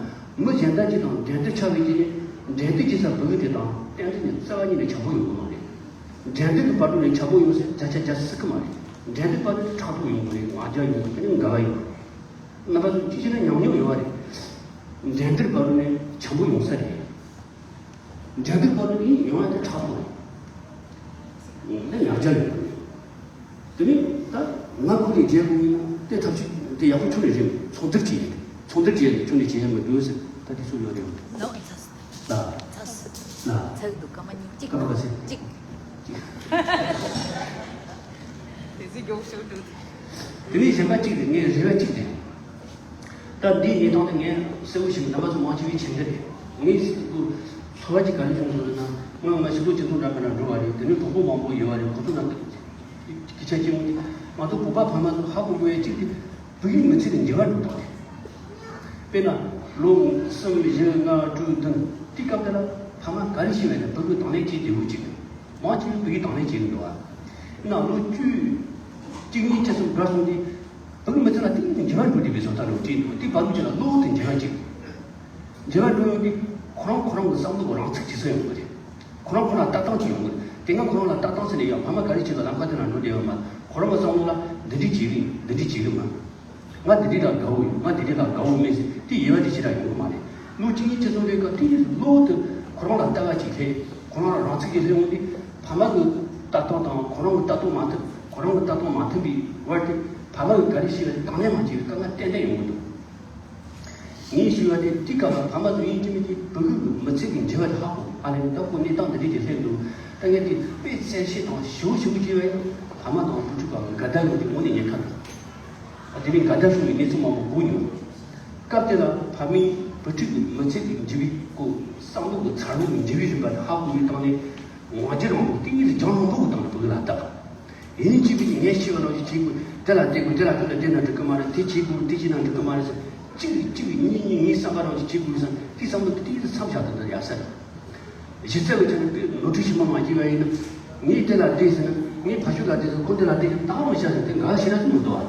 མི་གཞན་དག་ཅིག་དང་འགྲན་བསྡུར་ཆགས་པའི་རྗེས་ནས་ འགྲན་བསྡུར་བྱེད་ས་ཕྲུ་གུ་དེ་དང་ཏན་ཏན་ནས་རྩ་བ་ཉིད་ནས་འཆམ་པོ་ཡོང་གི་མ་རེད། འགྲན་བསྡུར་གྱི་བར་དུ་ནས་འཆམ་པོ་ཡོང་ཟེར་བརྒྱ་ཆ་བརྒྱ་ཟེར་གི་མ་རེད། འགྲན་བསྡུར་བར་དུ་ཕྲག་དོག་ཡོང་གི་རེད། ང་རྒྱལ་ཡོང་གི་རེད། དེ་ནས་འགལ་བ་ཡོང་གི་རེད། རྣམ་པ་ཚོ་ཅི་བྱས་ན་ཉམས་མྱོང་ཡོད་པ་རེད། འགྲན་བསྡུར་བར་དུ་ནས་འཆམ་པོ་ཡོང་ས་རེད། འགྲན་བསྡུར་བར་དུ་ནས་ཡོང་ཡ་དེ་ཕྲག་དོག་རེད། ནས་ཡང་བསྐྱར་ཡོང་གི་རེད། དེ་ནས་ད་ང་ཁོ་ནས་བརྗེད་དགོས་ཡིན་ན་དེ་ཐབས་ཤེས་དེ་ཡག་པོ་ཁྱོན་ནས་རེད། ཚོགས་འདུར་བྱས་ཡིན། ཚོགས་འདུར་བྱས་ཡིན། ཁྱོན་ནས་བྱེད་ཡ་མི་འདུག་ཟེར། ད་དེ་ཚོ་ཡོད་རེད། ལོ་ཨེ་ཚ་ལ། ཚ་ལ། ཚ་གི་འདུག་སྐར་མ་གཉིས། གཅིག་སྐར་མ་ག་ཚད། གཅིག་གཅིག་དེ་ཚོ་མགྱོགས་ཤོག་འགྲོ། དེ་ནས་གཞན་པ་གཅིག་རེད། ངའི་རེ་བ་གཅིག་རེད། ད་འདི་ཡིན་སྟངས་དེ་ངས་གསལ་བོ་ཞིག་རྣམ་པ་ཚོ་མང་ཆེ་བས་མཁྱེན་གྱི་རེད། ངས་ཚོར་བ་ཅིག་ག་རེ་བྱུང་སོང་ཟེར་ན། སྔོན་ང་ཕྱི་ལོགས་སྤྱི་ཚོགས་འདྲ་མི་འདྲ་འགྲོ་བ་རེད། དེ་ནས་གྲོགས་པོ་མང་པོ་ཡོད་པ་རེད། ཁོ་ཚོ་ལ་སྐད་ཆ་སྐྱེ་འོང་དུས་ང་ཚོ་བོད་པ་ཕ་མ་ཚོ་ཧ་གོ་དགོས་ཡ་གཅིག་དེ་བོད་ཡིག་མི་ཚེ་དེ་འགྱུར་བ་འགྲོ་སྟངས་རེད། དཔེར་ན་ལོ་གསུམ་བཞི་ལྔ་དྲུག་བདུན་དེའི་སྐབས་དེ་ལ་ཕ་མ་ག་རེ་བྱས་པ་ཡིན་ན་བོད་ཡིག་དང་ལེན་བྱེད་བདེ་བོ་གཅིག་མང་ཆེ་བས་བོད་ཡིག་དང་ལེན་བྱེད་ཀྱི་འདུག་ཨ། ཡིན་ནའང་ལོ་བཅུ་གཅིག་གཉིས་བཅུ་གསུམ་འགོར་སོང་དུས་བོད་མི་ཚེ་ལ་ཏིག་ཏིག་འགྱུར་བ་འགྲོ་བསྡད་པའི་བཟོ་ལྟ་རུ་བྲིས་འདུག་དེ་བར་དུ་ཅིག་ལ་གློ་བུར་དུ་འགྱུར་བ་ཅིག་འགྱུར་བ་འགྲོ་ཡོང་དུས་ཁོ་རང་ཁོ་རང་གི་བསམ་བློ་གི་རང་ཚུགས་ཇེ་ཆེར་ཡོང་གི་རེད། ཁོ་རང་ཁོ་རང་ལ་ལྟ་སྟངས་ཅིག་ཡོང་གི་རེད། དེ་སྔ་ཁོ་རང་ལ་ལྟ་སྟངས་ཟེར་ནས་ཡང་ཕ་མ་ག་རེ་བྱེད་ལ་ལམ་ཁ་དེ་ན་འགྲོ་བསྡད་ཡོད་མ། ཁོ་རང་གི་བསམ་བློ་ལ་འདི་འདྲས་བྱེད་གི་ཡིན། འདི་འདྲས་བྱེད་གི་མ། ང་འདི་འདྲས་ལ་དགའ་བོ་ཡོད། ང་འདི་འདྲས་ལ་དགའ་བོ་མེད་ཟེར་དེ་ཡོད་པ་དེ་ཞེ་དྲག་ཡོང་གི་མ་རེད། ལོ་གཅིག་གཉིས་བཅུ་གསུམ་རེའི་སྐབས་དེ་ནས་གློ་བུར་དུ་ཁོ་རང་ལ་ལྟ་བ་ཅིག་སླེབས། ཁོ་རང་ལ་རང་ཚུགས་ཅིག་སླེབས་འོང་དུས་ཕ་མ་གི་ལྟ་སྟངས་དང་ཁོ་རང་གི་ལྟ་སྟངས་མ་མཐུན། ཁོ་རང་གི་ལྟ་སྟངས་མ་མཐུན་པའི་དབར་དུ་ཕ་མ་གི་ག་རེ་བྱས་པ་དེ་དང་ལེན་མ་བྱས་པའི་དཀའ་ངལ་ཏན་ཏན་ཡོང་གི་འདུག་ངས་ཞུས་པ་དེ་དེའི་སྐབས་ལ་ཕ་མ་ཚོ་ཡིན་གཅིག་མིན་གཅིག་བོད་ཡིག་གི་མི་ཚེ་གི་འགྱུར་བ་དེ་ཧ་གོ། ཨ་ནི་ད་ཁོ་གནས་སྟངས་འདི་འདྲས་ཀྱི་སླེབས་འདུག་ད་ངས་དེ་དཔེ་གསལ་བཤད་དང་ཞིབ་ཞིབ་བྱས་པ་ཡིན་ན་ཕ་མ་དང་བུ་ཕྲུག་བར་ལ་འགལ་ཟླ་ཡོང་རྒྱུ་དངོས་གནས་ཉེན་ཁ་འདུག་ཨ་དེ་ནས་འགལ་ཟླ་བྱུང་བའི་གནས་ཚུལ་མང་པོ་གོ་མྱོང་། སྐབས་དེ་ལ་ཕ་མས་བུ་ཕྲུག་གི་མི་ཚེ་གི་འགྱུར་བའི་སྐོར་བསམ་བློ་གི་འཚར་ལོངས་ཀྱི་འགྱུར་བའི་རིམ་པ་དེ་ཧ་གོ་བའི་སྟེང་ནས་ངང་རྒྱུད་རིང་པོ་ཏིག་ངེས་སུ་རྒྱང་རིང་པོ་གི་སྟེང་ནས་བུ་ལ་བཏགས། ཡིན་གཅིག་པུ་ཅིག་ངས་ཤེས་པ་ནང་བཞིན་བྱེད་དགོས། དེ་ལ་བལྟས་དགོས། དེ་ལ་བལྟས་ན་བལྟས་ན་འགྲིག་གི་མ་རེད། དེ་བྱེད་དགོས། དེ་བྱེད་ན་འགྲིག་གི་མ་རེད་ཟེར། གཅིག་གིས་གཅིག་གིས་གཉིས་གཉིས་ངའི་བསམ་པ་ནང་བཞིན་བྱེད་དགོས་བསམ་དེའི་བསམ་བློ་དེ་ཏིག་ཙམ་མཚམས་བཞག་ཐུབ་ན་ཡག་ས་རེད། གཞི་རྩ་བའི་ཆ་ནས་དེ་ནོར་འཁྲུལ་ཞིག་མ་མ་སྐྱེས་པ་ཡིན་ན། ངས་དེ་ལ་བལྟས་ཟེར་ན། ངས་ཕར་ཕྱོགས་ལ་བལྟས་ཟེར་ཁོ་འདི་ལ་བལྟས་ཟེར་ད་མི་བྱ་ཟེར་དེ་འགལ་ཞེ་དྲག་ཅིག་མི་འདུག་ཨ།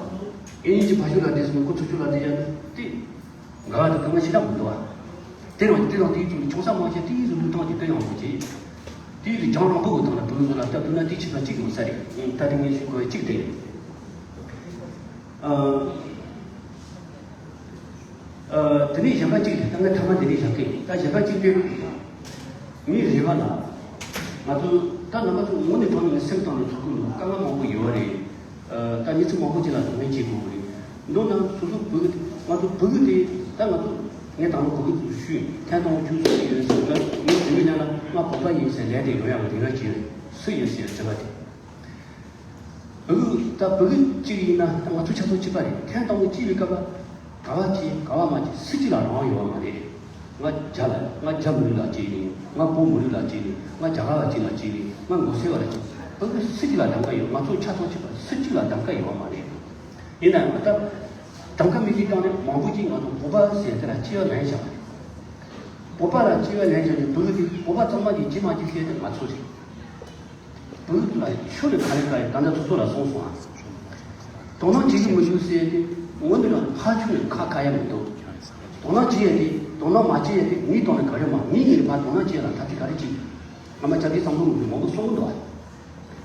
ཨེ་ཡིན་གཅིག་ཕར་ཕྱོགས་ལ་བལྟས་ཟེར་ན་ཁོ་ཚུར་ཕྱོགས་ལ་བལྟས་ཡ་ན་དེ། འགལ་བ་དང་དཀའ་ངལ་ཞེ་དྲག་མི་འདུག་བ། དེ་རང་གི་དེ་དང་དེའི་ཚུལ་ཆུང་ས་མང་ཆེ་དེའི་ཚུལ་བློས་བཏང་རྒྱུ་དེ་ཡང་མི་བྱེད། དེའི་ཚུལ་རྒྱང་རིང་པོ་གི་སྟེང་ལ་བུ་ལོན་ལ་སྐྱབས་ཐུབ་ན་དེ་ཆེ་ས་གཅིག་ཡོང་ས་རེད། ད་དེ་ངས་ཞུ་དགོས་པ་གཅིག་དེ་རེད། ཨ། ཨ། དེ་ནས་གཞན་པ་གཅིག་རེད། ད་ངས་ཐ་མ་དེ་ནས་བཞག་གི། ད་གཞན་པ་གཅིག་དེ། ངའི་རེ་བ་ལ། ང་ཚོ་ད་རྣམ་པ་ཚོ་དངོས་གནས་དྲང་གནས་སེམས་གཏིང་ནས་ཚོར་གི་འདུག་དཀའ་ངལ་མང་པོ་ཡོད་རེད། ཨ། ད་མི་ཚེ་མང་པོ་ཅིག་ལ་གདོང་ལེན་བྱེད་དགོས་ཀྱི་རེད། མདོར་ན་སོ་སོ་བོད་ཀྱི་ང་ཚོ་བོད་ཀྱི་དེ་ད་ང་ཚོ་ངས་ད་ལོ་བོད་ཀྱི་ཚོ་ཞུས་ཐེངས་དང་པོ་ཁྱོད་སུ་ཡིན་ཟེར་ན་ངས་དེ་མི་ཉག་ལ་ང་བོད་པ་ཡིན་ཟེར་ལན་དེ་ཡོང་ཡག་གི་རེ་བ་བྱེད་རེད། སུ་ཡིན་ཟེར་དྲི་བ་དེ། བོད་ཀྱི་ད་བོད་ཀྱི་གཅིག་ཡིན་ན་ད་ང་ཚོ་ཆ་ཚང་གཅིག་པ་རེད། ཐེངས་དང་པོ་སྐྱེས་པའི་སྐབས་ལ་ག་བ་སྐྱེས་ག་བ་མ་སྐྱེས་སུ་གཅིག་ལ་རང་དབང་ཡོད་པ་མ་རེད། ང་རྒྱ་ལ་ང་རྒྱ་མི་རིགས་ལ་སྐྱེས་ནས། ང་བོད་མི་རིགས་ལ་སྐྱེས་ནས། ང་རྒྱ་གར་བ་གཅིག་ལ་སྐྱེས་ནས། ང་མགོ་སེར་བ་ལ་སྐྱེས། བོད་ཀྱི་སུ་གཅིག་ལ་གདམ་ག་ཡོད། ང་ཚོ་ཆ་ཚང་གཅིག་པ་སུ་གཅིག་ལ་གདམ་ག་ཡོད་པ་མ་རེད། ཡིན་ན་ཡང་ད་གདམ་ག་མེད་པའི་སྟེང་ནས་མང་པོ་ཅིག་ང་ཚོ་བོད་པ་ཟེར་དེ་ལ་སྐྱེ་བ་ལེན་བཞག་པ་རེད། བོད་པ་ལ་སྐྱེ་བ་ལེན་བཞག་ནས་བོད་ཀྱི་བོད་པ་ཚང་མ་གིས་ཇི་མ་ཇི་ཟེར་དེ་ང་ཚོ་རེད། བོད་ལ་ཤུགས་ནས་ག་རེ་ག་རེ་ད་ལྟ་སོ་སོ་ལ་སོང་སོང་ཨ། དོ་སྣང་བྱེད་ཀྱི་མི་འདུག་ཟེར་ཏེ་ངོ་ནས་རང་ཕར་ཕྱོགས་ནས་ཁ་ཁ་ཡ་མི་འདུག་དོ་སྣང་བྱེད་ཡ་དེ་དོ་སྣང་མ་བྱེད་ཡ་དེ་ངའི་ཐོག་ནས་ག་རེ་མ་ངའི་ངའི་ཕར་དོ་སྣང་བྱེད་ཡ་ལ་ཐབས་ཤེས་ག་རེ་བྱེད། ང་མ་ཆབ་ཀྱི་བསམ་བློ་མི་འདུག་མང་པོ་གསུང་གི་འདུག་ཨ།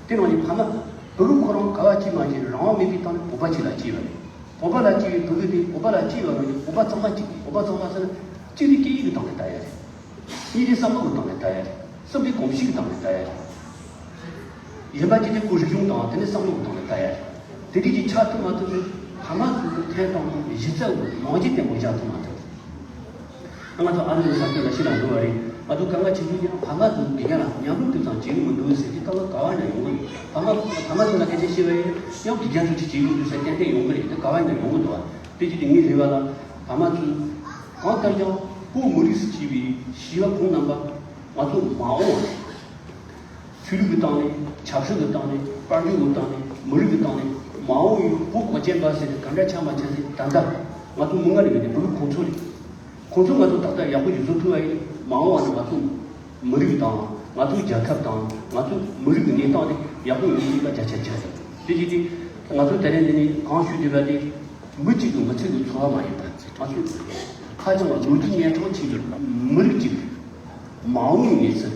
དེ་རང་གི་ཕ་མ་བོད་རིགས་ཁོ་རང་ག་བ་གཅིག་མ་བྱེད་རང་དབང་མེད་པའི་སྟེང་ནས་བོད་པ་གཅིག་ལ་སྐྱེས་པ་རེད། བོད་པ་ལ་སྐྱེས་པའི་བོད་རིགས་དེ་བོད་པ་ལ་སྐྱེས་པ་རང་གི་བོད་པ་ཚང་མ་གཅིག་བོད་པ་ཚང་མ་ཟེར་ན་གཅིག་དེ་སྐད་ཡིག་གི་སྟེང་ནས་ལྟ་ཡ་རེད། གཉིས་དེ་བསམ་བློ་གི་སྟེང་ནས་ལྟ་ཡ་རེད། གསུམ་དེ་གོམས་གཤིས་ཀྱི་སྟེང་ནས་ལྟ་ཡ་རེད། གཞན་པ་གཅིག་དེ་ཁོ་རིག་གཞུང་དང་དེ་ནས་བསམ་བློ་གི་སྟེང་ནས་ལྟ་ཡ་རེད། དེ་དུས་ཀྱི་ཆགས་ཐུབ་མ་ཐུབ་ཚོ་ཕ་མ་ཚོ་གི་ཐད་དང་པོ་གཞི་རྩ་བོ་ནང་ཆེ་བརྟན་པོ་བཞག་ཐུབ་མ་ཐུབ། ང་ཚོ་ཨ་རི་ནས་ས་སྐྱ་ལ་ཤི་ལ་འགྲོ་བ་རེད། ང་ཚོ་དཀའ་ངལ་ཆེ་ཤོས་དེ་ཕ་མ་ཚོ་དགེ་རྒན་ལ་མཉམ་རུབ་དེ་ཙམ་བྱེད་ཀྱི་མི་འདུག་ཟེར་གྱི་དཀའ་ངལ་ག་བ་ནས་ཡོང་གི་རེད། ཕ་མ་ཕ་མ་ཚོ་ལ་སྐད་ཆ་བཤད་པ་ཡིན་ཡང་དགེ་རྒན་ཚོ་ཅིག་བྱེད་ཀྱི་མི་འདུག་ཟེར་ཏན་ཏན་ཡོང་གི་རེད། དེ་ག་བ་ནས་ཡོང་གི་འདུག་བ། དེ་ཅི་སྟེ་ངའི་རེ་བ་ལ་ཕ་མ་ཚོས་གང་ལྟར་ཀྱང་བོད་མི་རིགས་སུ་སྐྱེས་པའི་བྱིས་པ་ཁོང་རྣམ་པ་ང་ཚོ་མ་འོངས་ཆོས་ལུགས་ཀྱི་སྟེང་ནས་ཆབ་སྲིད་ཀྱི་སྟེང་ནས་དཔལ་འབྱོར་གྱི་སྟེང་ནས་མི་རིགས་ཀྱི་སྟེང་ནས་མ་འོངས་ཡོང་བོད་གངས་ཅན་པ་ཟེར་ཏེ་ག་འདྲ་ཆགས་མ་ཆགས་ཟེར་ད་ལྟ་ང་ཚོ་མི་ང་རེ་མི་དེ་བོད་ཁོང་ཚོ་རེད། ཁོང་ཚོ་ང་ཚོ་ཏག་ཏག་ཡག་པོ་ཞིག་བཟོ་ཐུབ་པ་ཡིན་མ་འོངས་པ་ན་ང་ཚོ་མི་རིགས་དང་ང་ཚོ་རྒྱལ་ཁབ་དང་ང་ཚོ་མི་རིགས་ཀྱི་གནས་སྟངས་དེ་ཡག་པོ་ཡོང་གི་ཡིན་པ་བརྒྱ་ཆ་བརྒྱ་རེད། དེ་བྱས་ཏེ་ང་ཚོ་དེ་རིང་འདི་ནས་གང་ཞུ་འདོད་པ་དེ་མི་གཅིག་གི་མི་ཚེ་གི་འཚོ་བ་མ་ཡིན་པ་ང་ཚོ་ཧ་ཅང་ལ་ལོ་རྒྱུས་གཉན་འཕྲང་ཆེ་བའི་མི་རིགས་གཅིག་རེད། མ་འོངས་པའི་གནས་ཚུལ།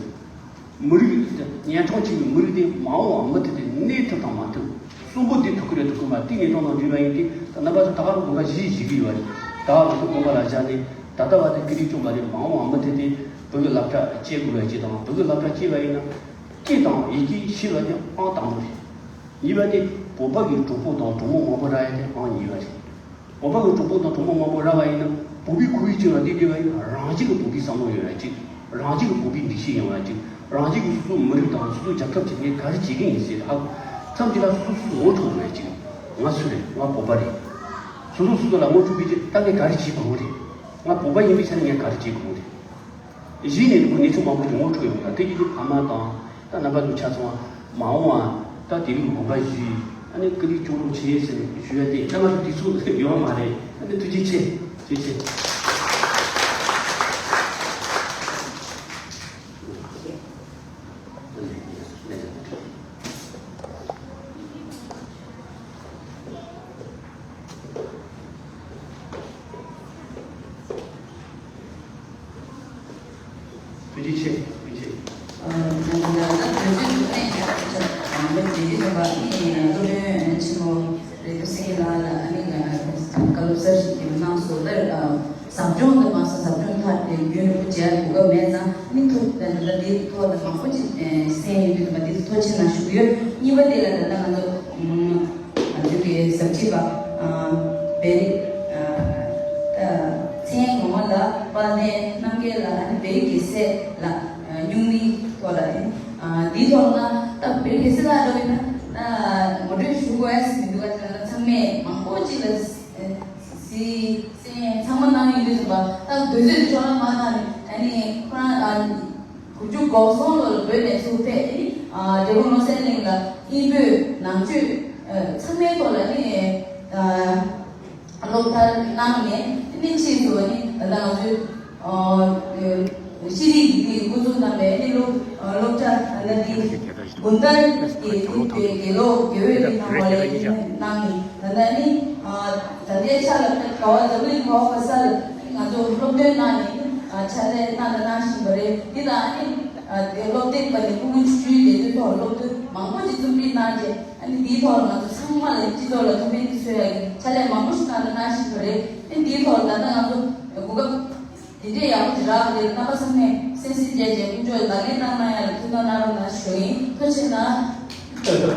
མི་རིགས་དེ་ཉན་ཐོས་ཆེ་བའི་མི་རིགས་དེ་མ་འོངས་པ་མུ་མཐུད་དེ་གནས་ཐུབ་དང་མ་ཐུབ། གསོན་པོ་བསྡད་ཐུབ་ཀྱི་རེད་ཐུབ་ཀྱི་མ་རེད། དེའི་གནས་སྟངས་དང་འབྲེལ་བ་ཡིན་ཏེ། ད་རྣམ་པ་ཚོ་ད་ག་རང་དགོངས་པ་བཞེས་བཞེས་ཀྱི་ཡོད་རེད། ད་ག་རང་དགོངས་པ་ལ་བཞག་ནས། ད་ལྟ་བར་དུ་ཀི་རིགས་སྐྱོང་བ་རེད། མ་འོངས་པ་མུ་མཐུད་དེ་བོད་ཀྱི་སློབ་གྲྭ་སྐྱེལ་དགོས་པ་ཅིག་དང་། བོད་ཀྱི་སློབ་གྲྭ་སྐྱེལ་བ་ཡིན་ན། སྐད་དང་ཡི་གེ་ཤེས་པ་དེ་ཨང་དང་པོ་རེད། གཉིས་པ་དེ་བོད་པ་གི་གྲོགས་པོ་དང་གྲོགས་མོ་མང་པོ་རག་ཡ་དེ་ཨང་གཉིས་པ་རེད། བོད་པ་གི་གྲོགས་པོ་དང་གྲོགས་མོ་མང་པོ་རག་པ་ཡིན་ན། བོད་པའི་ཁོར་ཡུག་ཅིག་ལ་བསྡད་བསྡད་པ་ཡིན་ན། རང་བཞིན་གྱི་བོད་པའི་བསམ་བློ་ཡོད་ཡ་གཅིག་རང་བཞིན་གྱི་བོད་པའི་འདུ་ཤེས་ཡོང་ཡ་གཅིག་རང་བཞིན་གྱིས་སོ་སོའི་མི་རིགས་དང་སོ་སོའི་རྒྱལ་ཁབ་ཀྱི་ངས་ག་རེ་བྱེད་ཀྱི་ཡིན་ཟེར། ཧ་གོ། མཚམས་ཅིག་ལ་སོ་སོ་སོ་སོ་ངོ་འཕྲོད་དགོས་ཡ་གཅིག་ང་སུ་རེད། ང་བོད་པ་རེད། སོ་སོ་སོ་སོ་ལ་ངོ་འཕྲོད་པའི་ཆེད་ད་ངས་ག་རེ་བྱེད་དགོས་རེད། ང་བོད་པ་ཡིན་པའི་ཆ་ནས་ངས་ག་རེ་བྱེད་དགོས་རེད། གཞི་ནས་ཁོ་གནས་ཚུལ་མང་པོ་ཞིག་ངོ་འཕྲོད་ཡོང་ཡ། དེ་ཡིན་དུས་ཕ་མ་དང་ད་རྣམ་པ་ཚོ་ཆ་ཚང་མ་འོང་བ་ད་དེ་རིང་གི་དགོངས་པ་ཞུས། ཨ་ནི་ཀི་རིགས་སྐྱོང་རོགས་བྱེད་ཟེར་ཞུ་ཡ་དེ་རྣམ་པ་ཚོ་དུས་ཚོད་ཡོད་མ་རེད། ཨ་ནི་ཐུགས་རྗེ་ཆེ། ཐུགས་རྗེ་ཆེ། ཐུགས་རྗེ་ཆེ། ཐུགས་རྗེ་ཆེ། ཨ། ང་ད་བོད་ཀྱི་ཐོག་ནས་ཀྱང་ཆ་མང་པོ་བྱེད་ཀྱི་ཡོད་པ་ནི་སློབ་དཔོན་ཆེན་མོ་རེད་འདུག་སེ་ལ་ལ་ཨ་ནི་བཀའ་སློབ་གསར་ཞིག་གནང་སོང་། ད་ཟབ་སྦྱོང་དུ་མ་སོང་། ཟབ་སྦྱོང་ཐག་དེ་རྒྱུན་རིང་པོ་བྱས་གོ་སྐབས་མེད་ཙང་། ཨ་ནི་ཐུགས་ད་ལྟ་འདིའི་ཐོག་ལ་མང་པོ་ཅིག་གསན་ཡོང་དུས་ད་འདིའི་ཐོག་ཕྱིན་ན་ཞུ་གི་ཡོད། གཉིས་པ་དེ་ལ་ད་ལྟ་ང་ཚོ་ང་ཚོའི་གི་ཟབ་ཁྲིད་པ་བེ་རི་ད་མཚན་ངོ་མ་ལ་དཔལ་ལྡན་རྣམ་རྒྱལ་ལགས། ཨ་ནི་བེ་རི་རྒྱལ་མཚན་ལགས། སྨྱུང་གནས་ཐོག་ལ་ཨ་ནི་འདིའི་ཐོག་ལ་ད་བེ་རི་རྒྱལ་མཚན་ལགས་འགྲོ་ཡིན་ན་ད་ངོ་སྤྲོད་ཞུ་དགོས་ཟེར་མི་འདུག་ག་ཚང་མས་མང་པོ་ཅིག་ལ་གཟིགས་གཟིགས་གསན་ཚང་མ་གནང་ཡོད་དུས་ཙམ་པ། ད་དུས་ཚོད་འཕྲོ་བརླག་མ་གནང་ནས། ཨ་ནི་ཁོ་རང་ཨ་དགུ་བཅུ་གོ་གསུམ་ལོ་ལ་བོད་ནས་ཚུར་ཕེབས། ཨ་ནི་ཨ་འབྲས་སྤུངས་ནོར་སྲིད་གླིང་ལ་དབྱིན་བོད་ནང་ཆོས་ཨ་ཚང་མའི་ཐོག་ལ་ཨ་ནི་ཨ་སློབ་མཐར་གནང་ནས། ཨ་ནི་ཕྱིས་སུ་ཨ་ནི་ད་ལྟ་ང་ཚོའི་ཨ་ཤེས་རིག་ཡིག་དེ་འགོ་འཛུགས་གནང་བའི་ཨ་ནི་སློབ་ཨ་སློབ་གྲྭ་ད་ལྟ་འདི་དགོན་པར་གྱི་དེ་དགེ་སློབ་དགེ་འོས་རིགས་གནང་བ་ལས་གནང་ནས། ད་ལྟ་ནི་ཨ་ད་ལྟའི་ཆ་ལ་ག་བ་འཛམ་གླིང་ག་བ་ག་ས་ལ་ང་ཚོ་སློབ་སྟོན་གནང་ནས་ཨ་ཕྱག་ལས་གནང་དང་གནང་བཞིན་པ་རེད། འདི་ལ་ཨ་ནི་ཨ་དེ་སློབ་དེབ་པ་ནས་སྐུ་ངོ་ཆུང་ཆུང་དེ་ཚོའི་ཐོག་སློབ་སྟོན་མང་པོ་ཅིག་རྩོམ་སྒྲིག་གནང་རྗེས། ཨ་ནི་འདིའི་ཐོག་ལ་ང་ཚོ་ཚང་མ་ལ་སྤྱི་ཚོགས་ལ་ཐུགས་ཕན་གྱིས་གསོས་ཡག་གི་ཕྱག་ལས་མང་པོ་ཞིག་གནང་དང་གནང་བཞིན་པ་རེད། ཨ་ནི་འདིའི་ཐོག་ལ་ད་ལྟ་ང་ཚོ་གོ་སྐབས་དེ་འདྲའི་ཡག་པོ་ཅིག་རག་པ་རེད། རྣམ་པ་ཚང་མས་གསན་གཟིགས་བྱས་རྗེས་ཀུན་སྤྱོད་ལག་ལེན་བསྟར་གནང་ཡག་ལ་ཐུགས་སྣང་གནང་རོགས་གནང་ཞུ་ཡིན། ཐུགས་རྗེ་གནང་།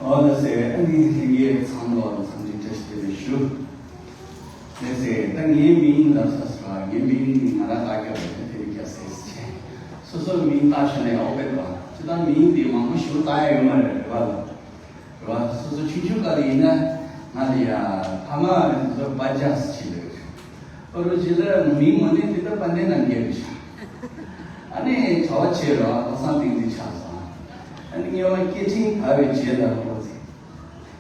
ཨོ་ལགས་སེ། ཨ་ནི་ལྷན་རྒྱས་ཚང་མ་ལ་འཚམས་འདྲི་བཀྲ་ཤིས་བདེ་ལེགས་ཞུ། ལགས་སེ། ད་ངའི་མིང་ལབ་ས་སོ། ངའི་མིང་ནི་ང་རང་བཏགས་རྒྱུ་རེད། དེ་ནི་རྒྱལ་སྲས་ཟེར་བྱས། སོ་སོའི་མིང་བཏགས་ཤེས་ན་ཡག་པོ་རེད་པ། ཅི་ད་མིང་འདི་མང་པོ་ཞིག་བཏགས་ཡ་ཡོད་མ་རེད། རེད་པ། རེད་པ། སོ་སོ་ཆུང་ཆུང་སྐབས་ལ་ཡིན་ན་ང་ལ་ཡ་ཕ་མ་རེད། སོ་སོ་པ་ཇ་ཟེར་གྱི་ལབ། ཨོ་རོ་ཇི་ལ་མིང་མ་ནི་དེ་ད་དཔལ་ལྡན་རྣམ་རྒྱལ་རེད་ཤག་ཨ་ནི་བྱ་བ་བྱེད་རོགས་བློ་བཟང་བསྟན་འཛིན་ཆགས་སོང་། ཨ་ནི་ངེད་པ་སྐད་འཕྲིན་དར་བའི་རྗེས་ལ་ལོ་ཚིགས།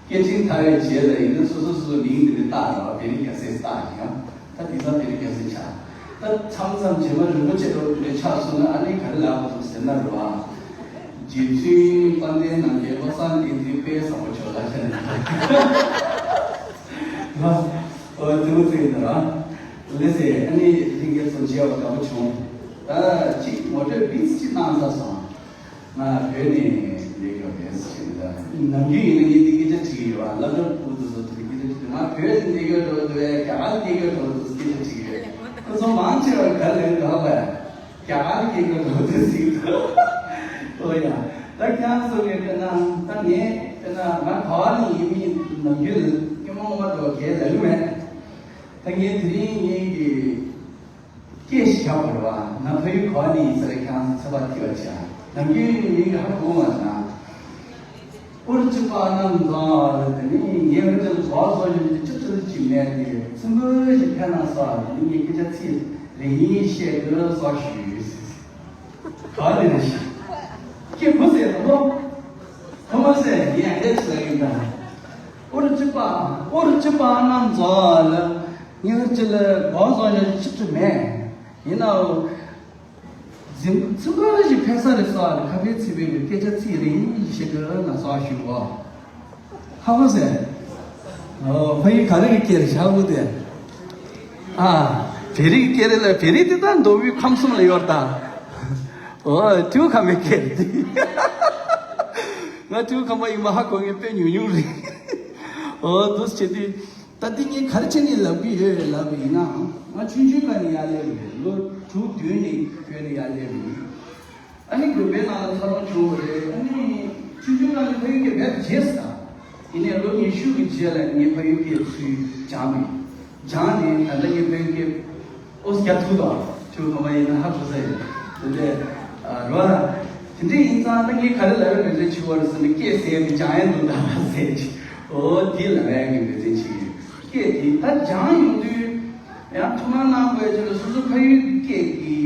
སྐད་འཕྲིན་དར་བའི་རྗེས་ལ་ཡིན་ན་སོ་སོ་སོ་སོ་མིང་དེ་འདྲ་བཏགས་རོགས། བེ་རི་རྒྱལ་མཚན་བཏགས་ཡིན། ད་དེང་སང་བེ་རི་རྒྱལ་མཚན་ཆགས། ད་མཚམས་མཚམས་རྗེས་མ་རིན་པོ་ཆེ་འདྲ་བོ་དེ་འདྲ་ཆགས་སོང་ན་ཨ་ནི་ག་རེ་ལབ་དགོས་འདུག་ཟེར་ན་རེད་པ། རྗེ་བཙུན་དཔལ་ལྡན་རྣམ་རྒྱལ་བློ་བཟང་བསྟན་འཛིན་དཔལ་བཟང་པོ་མཆོག་ལ་ཟེར་ནས། ཨོ་དེ་མོ་ཟེར་ཡིན་ན་ར། ལགས་སེ། ཨ་ནི་ལྷན་རྒྱས་ཚོ་མཇལ་བ་དགའ་པོ་བྱུང་། ད་ཅིག་ངོ་སྤྲོད་བིས་ཅིག་གནང་ས་སོང་། ང་བོད་ནས་སླེབས་ཡོད་རེད་ཟེར་ནས། ད་ནམ་རྒྱུན་ཡིན་ན་ངས་འདི་སྐད་ཆ་དྲིས་ཡོད་པ། སློབ་གྲྭ་སྤུ་གུ་དེ་ཚོ་དེ་སྐད་ཆ་དྲིས། ང་བོད་ནས་སླེབས་ཡོད་འགྲོ་འདུག་པས། རྒྱ་གར་སླེབས་ཡོད་འགྲོ་འདུག་སྐད་ཆ་དྲིས་ཡོད། ཁོ་ཚོ་མང་ཆེ་བ་ག་ལེར་འགྲོ་བས། རྒྱ་གར་སྐད་ཀྱི་ལོ་ཚིགས་ཤིག་འདུག་ཨོ་ཡ། ད་ཁྱེད་རང་ཚོ་གིས་དཔེར་ན་ད་ངས་དཔེར་ན་ང་ག་བ་ནས་ཡིན་མིན་ནམ་རྒྱུན་སྐྱེ་མ་ངོ་མ་འགྲོ་གས་ལ་ལུ་མེད། ད་ངས་དེ་རིང་ངེད་ཀྱི་སྐད་ཞིག་བཞག་པ་རེད་པ། ང་ཕ་ཡུལ་ག་བ་ནས་ཡིན་ས་རེད། ཁྱེད་རང་ཚོ་ཚོད་དཔག་ཐིག་པ་བྱས། ནམ་རྒྱུན་མིང་གི་ཧ་གོ་མ་སོང་ན། ཨུ་རུ་ཅི་པ་ཨ་ན་མཛོ་ལ་དེ་ནི་ངའི་ཨུ་རུ་ཅི་ལ་གོ་བཟོ་ཞིག་ཅི་ཅི་ཅི་མེད་དེ་ཚུམ་བུ་ཞིག་ཕན་ན་ས་དེ་ནི་ངའི་སྐད་ཆ་ཚིག་རེ་གཉིས་བཤད་དགོས་བཟོ་ཞུས། ག་ནས་ན་ཞིག་སྐྱེ་བུ་ཟེར་དང་པོ། ཁོ་མ་ཟེར་ངས་ཨ་འདྲས་ཟེར་གི་འདུག་ཨུ་རུ་ཅི་པ་ཨུ་རུ་ཅི་པ་ཨ་ན་མཛོ་ལ་ངའི་ཨུ་རུ་ཅི་ལ་གོ་བཟོ་ཞིག་ཅི་ཅི་མེད། ཡིན་ནའང་། གཟིམ་ཚིག་འགའ་ཞིག་ཕན་ས་རེད་ཟེར་ནས་ཁ་ཕན་ཚིག་ཕན་གྱི་སྐད་ཆ་ཚིག་རེ་གཉིས་ཤིག་བཤད་དགོས་ན་ཟེར་ཞུ་བ། ཧ་གོ་ཟེར། ཨོ། ཕ་ཡུལ་ག་རེ་གི་སྐད་རེད་ཤག་འོ་དེ། ཨ། བོད་རིགས་སྐད་རེད་ལ། བོད་རིགས་དེ་ད་མདོ་དབུས་ཁམས་གསུམ་ལ་ཡོད་རེད་ད། ཨོ། ཐིའུ་ཁ་མའི་སྐད་རེད་དེ། ང་ཐིའུ་ཁ་མ་ཡིན་མ་ཧ་གོ་མཁན་དཔེ་ཉུང་ཉུང་རེད། ཨོ། འདུག་སེ་བྱས་དུས། ད་འདི་ངས་ག་རེ་བྱས་ནས་ལབ་ཀྱི་ཡོད་ལབ་པ་ཡིན་ན། ང་ཆུང་ཆུང་སྒང་ནས་ཡར་སླེབས་པ་རེད། ལོ་དྲུག་བདུན་ནས་བོད་ནས་ཡར་སླེབས་པ་ཡིན། ཨ་ནི་དགོན་པའི་ནང་ལ་འཚར་ལོངས་བྱུང་བ་རེད། ཨ་ནི་ཆུང་ཆུང་སྒང་ནས་ཕ་ཡུལ་སྐད་རྦད་དེ་བརྗེད་སོང་། ཡིན་ནའི་ལོ་ཉི་ཤུ་གི་རྗེས་ལ་ངས་ཕ་ཡུལ་སྐད་ཚུར་སྦྱངས་པ་ཡིན། སྦྱངས་ནས་ད་ལྟ་ངས་ཕ་ཡུལ་སྐད་ཨོ་རྒྱག་ཐུབ་དང་། ཁྱོད་ཁ་མ་ཡིན་ན་ཧ་གོ་ས་ཡོད། དེ་འདྲས། ཨ། རོ། དེ་འདྲས་ཡིན་ཙང་ད་ངས་ག་རེ་ལབ་ཡ་འབད་བརྩོན་བྱེད་པ་རེད་ཟེར་ན། སྐད་ཟེར་ཡ་དེ་སྦྱང་ཡ་འདུག་ད་ཟེར་གྱི། ཨོ། དེ་ལབ་ཡ་གི་འབད་བརྩོན་བྱེད་ཀྱི་ཡོད། སྐད་དེ་ད་སྦྱང་ཡོང་དུས་ཡང་ཐུགས་སྣང་གནང་དགོས་ཡ་ཅིག་ལ། སོ་སོ་ཕ་ཡུལ་གྱི་སྐད་ཀྱི་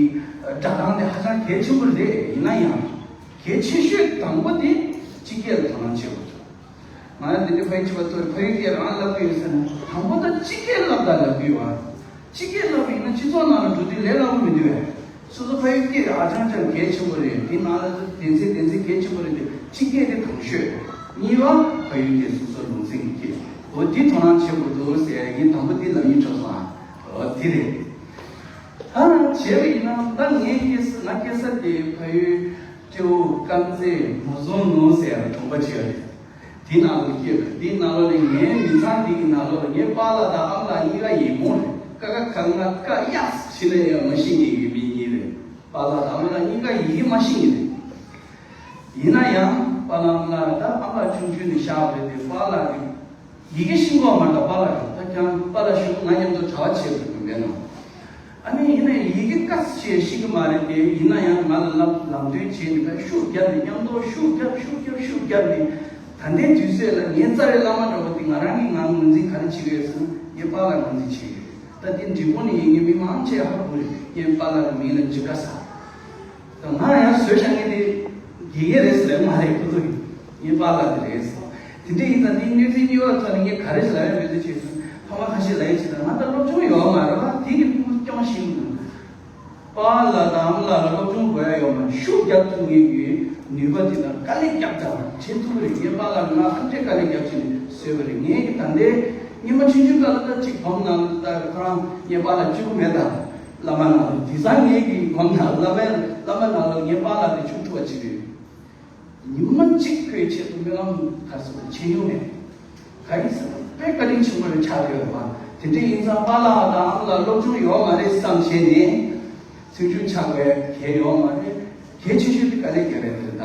སྒྲ་གདངས་དེ་ཧ་ཅང་གལ་ཆེན་པོ་རེད། ཡིན་ན་ཡང་གལ་ཆེ་ཤོས་དང་པོ་དེ་སྤྱི་སྐད་ལ་དོ་སྣང་བྱེད་དགོས། ང་འདི་འདྲ་ཕ་ཡུལ་གཅིག་པ་ཚོར་ཕ་ཡུལ་སྐད་རང་ལབ་ཀྱི་ཡོད་ཟེར་ན། དང་པོ་ད་སྤྱི་སྐད་ལབ་དང་ལབ་ཀྱི་ཡོད་པ། སྤྱི་སྐད་ལབ་པ་ཡིན་ན་སྤྱི་ཚོགས་ནང་ལ་འགྲོ་དུས་ལས་སླ་པོ་མི་འདུག་བས། སོ་སོ་ཕ་ཡུལ་སྐད་ཧ་ཅང་ཅང་གལ་ཆེན་པོ་རེད། དེ་ནང་ལ་སྡེ་ཚན་སྡེ་ཚན་གལ་ཆེན་པོ་རེད་དེ། སྤྱི་སྐད་དེ་དང་ཤོས། གཉིས་པ་ཕ་ཡུལ་སྐད་སོ་སོ་ལུང་ཚན་གྱི་སྐད། འོ་དེ་དོ་སྣང་བྱེད་དགོས་འདུག་ཟེར་ཡ་ངས་དང་པོ་དེ་ལབ་སྙིང་བྲོ་སོང་ཨ། འོ་དེ་རེད། ད་བྱས་པ་ཡིན་ན་ད་ངའི་སྐྱེས་ས་ང་སྐྱེས་ས་དེ་ཕ་ཡུལ་སྤྲེའུ་དཀར་མཛེས་མོ་ཟོང་ནུ་ཟེར་ཡ་གྲོང་པ་ཅིག་ཡོད་རེད། དེའི་ནང་ལ་སྐྱེས་པ། དེའི་ནང་ལོགས་ནས་ངའི་མི་ཚང་འདི་གི་ནང་ལོགས་ལ་ངའི་པཱ་ལགས་དང་ཨ་མ་ལགས་གཉིས་ཀ་ཡི་གུ་རེད། ཀ་ཁ་ག་ང་ཀ་ཡགས་ཕྱི་ལ་ཡང་མ་ཤེས་མཁན་གྱི་མི་གཉིས་རེད། པཱ་ལགས་དང་ཨ་མ་ལགས་གཉིས་ཀ་ཡི་གེ་མ་ཤེས་མཁན་རེད། ཡིན་ན་ཡང་པཱ་ལགས་ཨ་མ་ལགས་ད་ཨ་མ་ལགས་ཆུང་ཆུང་ནས་བཞག་པ་རེད་དེ། པཱ་ལགས་ཀྱི་ཡི་གེ་ཤེས་ཀྱི་ཡོད་མ་རེད། ད་པཱ་ལགས་ཀྱི་ད་ཀྱང་པཱ་ལགས་གཞུག་ང་མཉམ་དུ་གྲྭ་པ་བྱས་པ་རེད། དགོན་པའི་ནང་། ཨ་ནི་ཡིན་ནའི་ཡི་གེ་ཀ་ཙམ་ཞིག་ཤེས་ཀྱི་མ་རེད་དེ། ཡིན་ན་ཡང་ང་ལ་ལབ་ལམ་སྟོན་བྱས་ནས་ད་ཤུགས་བརྒྱབ་ནས་མཉམ་དུ་ཤུགས་བརྒྱབ་ཤུགས་བརྒྱབ་ཤུགས་བརྒྱབ་ནས། ད་ལྟའི་དུས་ཚོད་ལ་ངའི་རྩ་བའི་བླ་མ་འདྲ་བོ་དེ་ང་རང་གིས་ང་ངོས་འཛིན་ག་རེ་བྱེད་ཀྱི་ཡོད་ཟེར་ན། ངའི་པཱ་ལགས་ངོས་འཛིན་བྱེད་ཀྱི་ཡོད། ད་དེ་འབྲི་གུང་ནས་ཡིན་མཁན་མི་མང་ཆེ་ཧ་གོ་རེད། ངའི་པཱ་ལགས་ཀྱི་མིང་ལ་འཇིགས་དཀའ་ཟ། ད་ང་ཡང་བཟོས་བཞག་མཁན་དེ་དགེ་རྒན་རེད་ཟེར་ལབ་མ་རེད། ཁོ་ཚོ་གིས་ངའི་པཱ་ལགས་དེ་རེད་ཟེར། དེ་འདྲ་ཡིན་ཙང་དེའི་གནས་ཚུལ་གཉིས་པ་ཐོག་ནས་ངས་ག་རེ་ཞིག་ལབ་ཡ་མེད་དུ་བྱས་སོང་། ཕ་མ་ཁ་ཤས་ལབ་ཡ་ཅིག་ལ། ང་ད་སློབ་སྦྱོང་ཡོད་མ་རེད་པ། དེ་གི་ཕྲུ་གུ་སྐྱོང་ཤེས་མི་འདུག་པཱ་ལགས་དང་ཨ་མ་ལགས་ལ་སློབ་སྦྱོང་དགོས་ཡ་ཡོད་མ་རེད། ཤུགས་རྒྱབ་ཐུབ་མཁན་གྱི་ནུས་པ་དེ་དང་དཀའ་ལས་རྒྱབ་དང་བྱེད་ཐུབ་པ་རེད། ངའི་པཱ་ལགས་ང་ཨ་འདྲས་དཀའ་ལས་རྒྱབ་བྱས་ནས་བཟོས་པ་རེད། ངས་ཀྱི་ད་ལྟའི་སྔོན་མ་ཆུང་ཆུང་སྐབས་ལ་ད་ཅིག་སྒོམ་ནང་ད་ཁོ་རང་ངའི་པཱ་ལགས་གཅིག་པུ་མེད་ད། བླ་མ་ནང་ལ། དེང་སང་ངེད་ཀྱི་སྒོམ་ན་བླ་མ་བླ་མ་ནང་ལ་ངའི་པཱ་ལགས་དེ་ཆུང་ཐུབ་པ་ཅིག་རེད། ཉི་མ་གཅིག་ཁོའི་ཆེད་དུ་སྨོན་ལམ་ག་ཚོད་བྱེད་མྱོང་མེད། ག་ཡིན་ཟེར་ན་དཔེ་བཀའ་དྲིན་ཆེན་པོ་རེ་ཆགས་ཡོད་པ། དེ་འདྲ་ཡིན་ཙང་པཱ་ལགས་དང་ཨ་མ་ལགས་སློབ་སྦྱོང་ཡོད་མ་རེད་བསམ་བྱས་ནས། ཚུལ་འཆོས་ཆགས་པའི་གལ་ཡོད་མ་རེད། གལ་ཆེ་ཤོས་དེ་དཀའ་ལས་རྒྱབ་པའི་དེ་རེད་ད།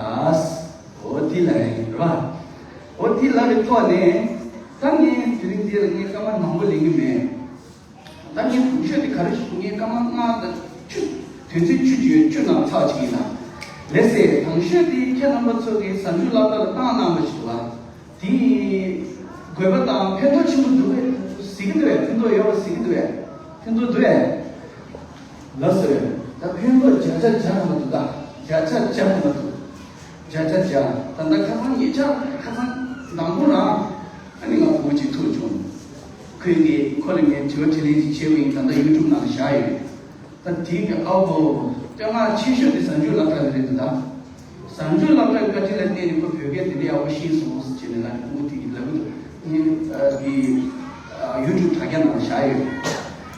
འོ་དེ་ལ་ཡིན་རེད་པ། འོ་དེ་ལ་རེ་ཐོག་ནས་ད་ངས་དེ་རིང་འདི་ལ་ངས་སྐར་མ་མང་པོ་ལེན་གྱི་མེད། ད་ངས་དང་ཤོས་དེ་ག་རེ་ཞུ། ངས་སྐར་མ་ལྔ་དང་བཅུ། དོན་ཚན་བཅུ་བཅུ་བཅུ་ནང་ཚར་གཅིག་ཡིན་ན། ལགས་སེ། དང་ཤོས་དེ་ཁྱེད་རྣམ་པ་ཚོ་གིས་གཟའ་མཇུག་སློབ་གྲྭ་ལ་བཏང་གནང་བ་ཞིག་འདུག་ལ། དེ་དགོས་པ་དང་ཕན་ཐོགས་ཆེན་པོ་འདུག་གས་གཟིགས་ཀྱི་འདུག་གས། ཕན་ཐོགས་ཡོད་པ་གཟིགས་ཀྱི་འདུག་གས། ཕན་ཐོགས་འདུག་གས། ལགས་སེ། ད་ཕན་ཐོགས་བརྒྱ་ཆ་བརྒྱ་ག་མ་འདུག་ད་བརྒྱ་ཆ་བརྒྱ་ག་མ་འདུག་བརྒྱ་ཆ་བརྒྱ། ད་ལྟ་ཁ་སང་ཉེ་ཆར་ཁ་སང་དང་པོ་རང་ཨ་ནི་ང་བུ་གཅིག་ཐུག་བྱུང་། ཁོས་ངས་ཁོ་ལ་ངས་དྲི་བ་དྲིས་ལན་ཅིག་བྱས་པ་ཡིན། ད་ལྟ་ཡུ་ཊུབ་ནང་བཞག་ཡོད། ད་དེའི་གི་ཨའོ་བོ། སྐྱོ་ངལ་ཆེ་ཤོས་དེ་གཟའ་མཇུག་སློབ་གྲྭ་ལ་རེད་འདུག་ད། གཟའ་མཇུག་སློབ་གྲྭའི་བཀའ་དྲིན་ལ་བརྟེན་ནས་ཁོ་བོད་སྐད་དེ་འདྲ་ཡག་པོ་ཤེས་སོང་ཟེར་ནས་ལབ་ནས་ཁོ་དེ་གི་ལབ་གི་འདུག་ངས་ཨ་གི་ཨ་ཡུ་ཊུབ་དྲ་རྒྱ་ནང་བཞག་ཡོད།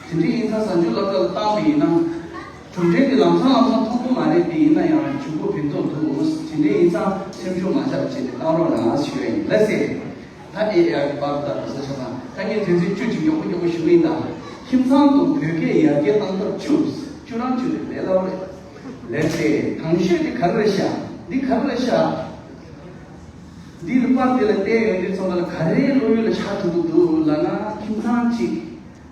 དེ་འདྲ་ཡིན་ཙང་གཟའ་མཇུག་སློབ་གྲྭ་ལ་བཏང་བ་ཡིན་ན། གྲུབ་འབྲས་དེ་ལམ་སང་ལམ་སང་མཐོང་གི་མ་རེད་དེ། ཡིན་ན་ཡང་མཇུག་གུ་ཕན་ཐོགས་འདུག་དེ་འདྲ་ཡིན་ཙང་སེམས་ཤུགས་མ་ཆག་བྱས་ནས་བཏང་རོགས་གནང་ཞུ་ཡ་ཡིན། ལགས་སེ། ད་ཨེ་ཨེ་ཨར་གྱི་པར་ད་ག་ས་ཆ་དང་། ད་ངས་དོན་ཚན་བཅུ་གཅིག་མགྱོགས་པོ་མགྱོགས་པོ་ཞུ་གི་ཡིན་ད། ཁྱིམ་ཚང་དུ་བོད་སྐད་ཡར་རྒྱས་གཏང་ཐབས་བཅུ། བཅུ་རང་བཅུ་རེད། ལས་སླ་པོ་རེད། ལགས་སེ། དང་ཤོས་འདི་ག་རེ་རེད་ཤག་འདི་ག་རེ་རེད་ཤག་འདི་ལ་པར་འདི་ལ་བལྟས་ཡོང་དུས་ཚང་མ་ལ་ག་རེ་བློ་ཡུལ་ལ་ཤར་ཐུབ་ཀྱི་འདུག་ལབ་ན། ཁྱིམ་ཚང་གཅིག་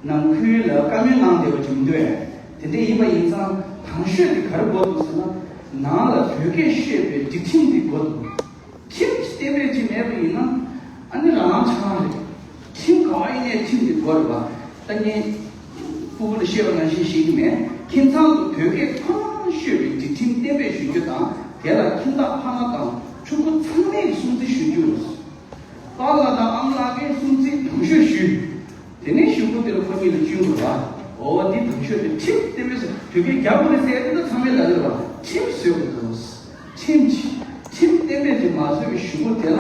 ནང་ཁུལ་ལ་བཀའ་མོལ་གནང་བསྡད་པ་ཅིག་མི་འདུག་གས། དེ་འདྲ་ཡིན་པ་ཡིན་ཙང་དང་ཤོས་འདི་ག་རེ་དགོས་འདུག་ཟེར་ན། ནང་ལ་བོད་སྐད་ཤོད་པའི་སྒྲིག་ཁྲིམས་འདི་དགོས་འདུག་ཁྲིམས་ཀྱི་གཏན་འབེབས་ཅིག་མེད་པ་ཡིན་ན། ཨ་ནི་རང་རང་ཆགས་རེད། ཁྲིམས་ག་བ་ཡིན་ནའི་ཁྲིམས་ཀྱི་སྒོ་རེད་པ། ད་ངས་ཕྲུ་གུ་ལ་བཤད་པ་ནང་བཞིན་བཤད་ཀྱི་མེད། ཁྱིམ་ཚང་དུ་བོད་སྐད་ཁོ་རང་ཤོད་པའི་སྒྲིག་ཁྲིམས་གཏན་འབེབས་ཞུ་རྒྱུ་དང་། དེ་ལ་ཁྱིམ་བདག་ཕ་མ་དང་ཕྲུ་གུ་ཚང་མས་སྲུང་བརྩི་ཞུ་རྒྱུ། པཱ་ལགས་དང་ཨ་མ་ལགས་ཀྱིས་སྲུང་བརྩི་དང་ཤོས་ཞུ། དེ་ནས་གཞུག་གུ་དེ་ལ་ཁོ་གཉིས་ལ་གཅུན་དགོས་པ། འོ་འདི་དང་ཤོས་དེ་ཁྲིམས་གཏན་འབེབས་བཟོས། བོད་སྐད་རྒྱག་དགོས་རེད་ཟེར་དེ་ད་ཚང་མས་ལབ་ཡོད་པ། ཁྲིམས་བཟོས་དགོས་འདུག་ཁྲིམས་ཀྱི་ཁྲིམས་གཏན་འབེབས་དེ་མ་བཟོས་པའི་གཞུག་གུ་དེ་ལ་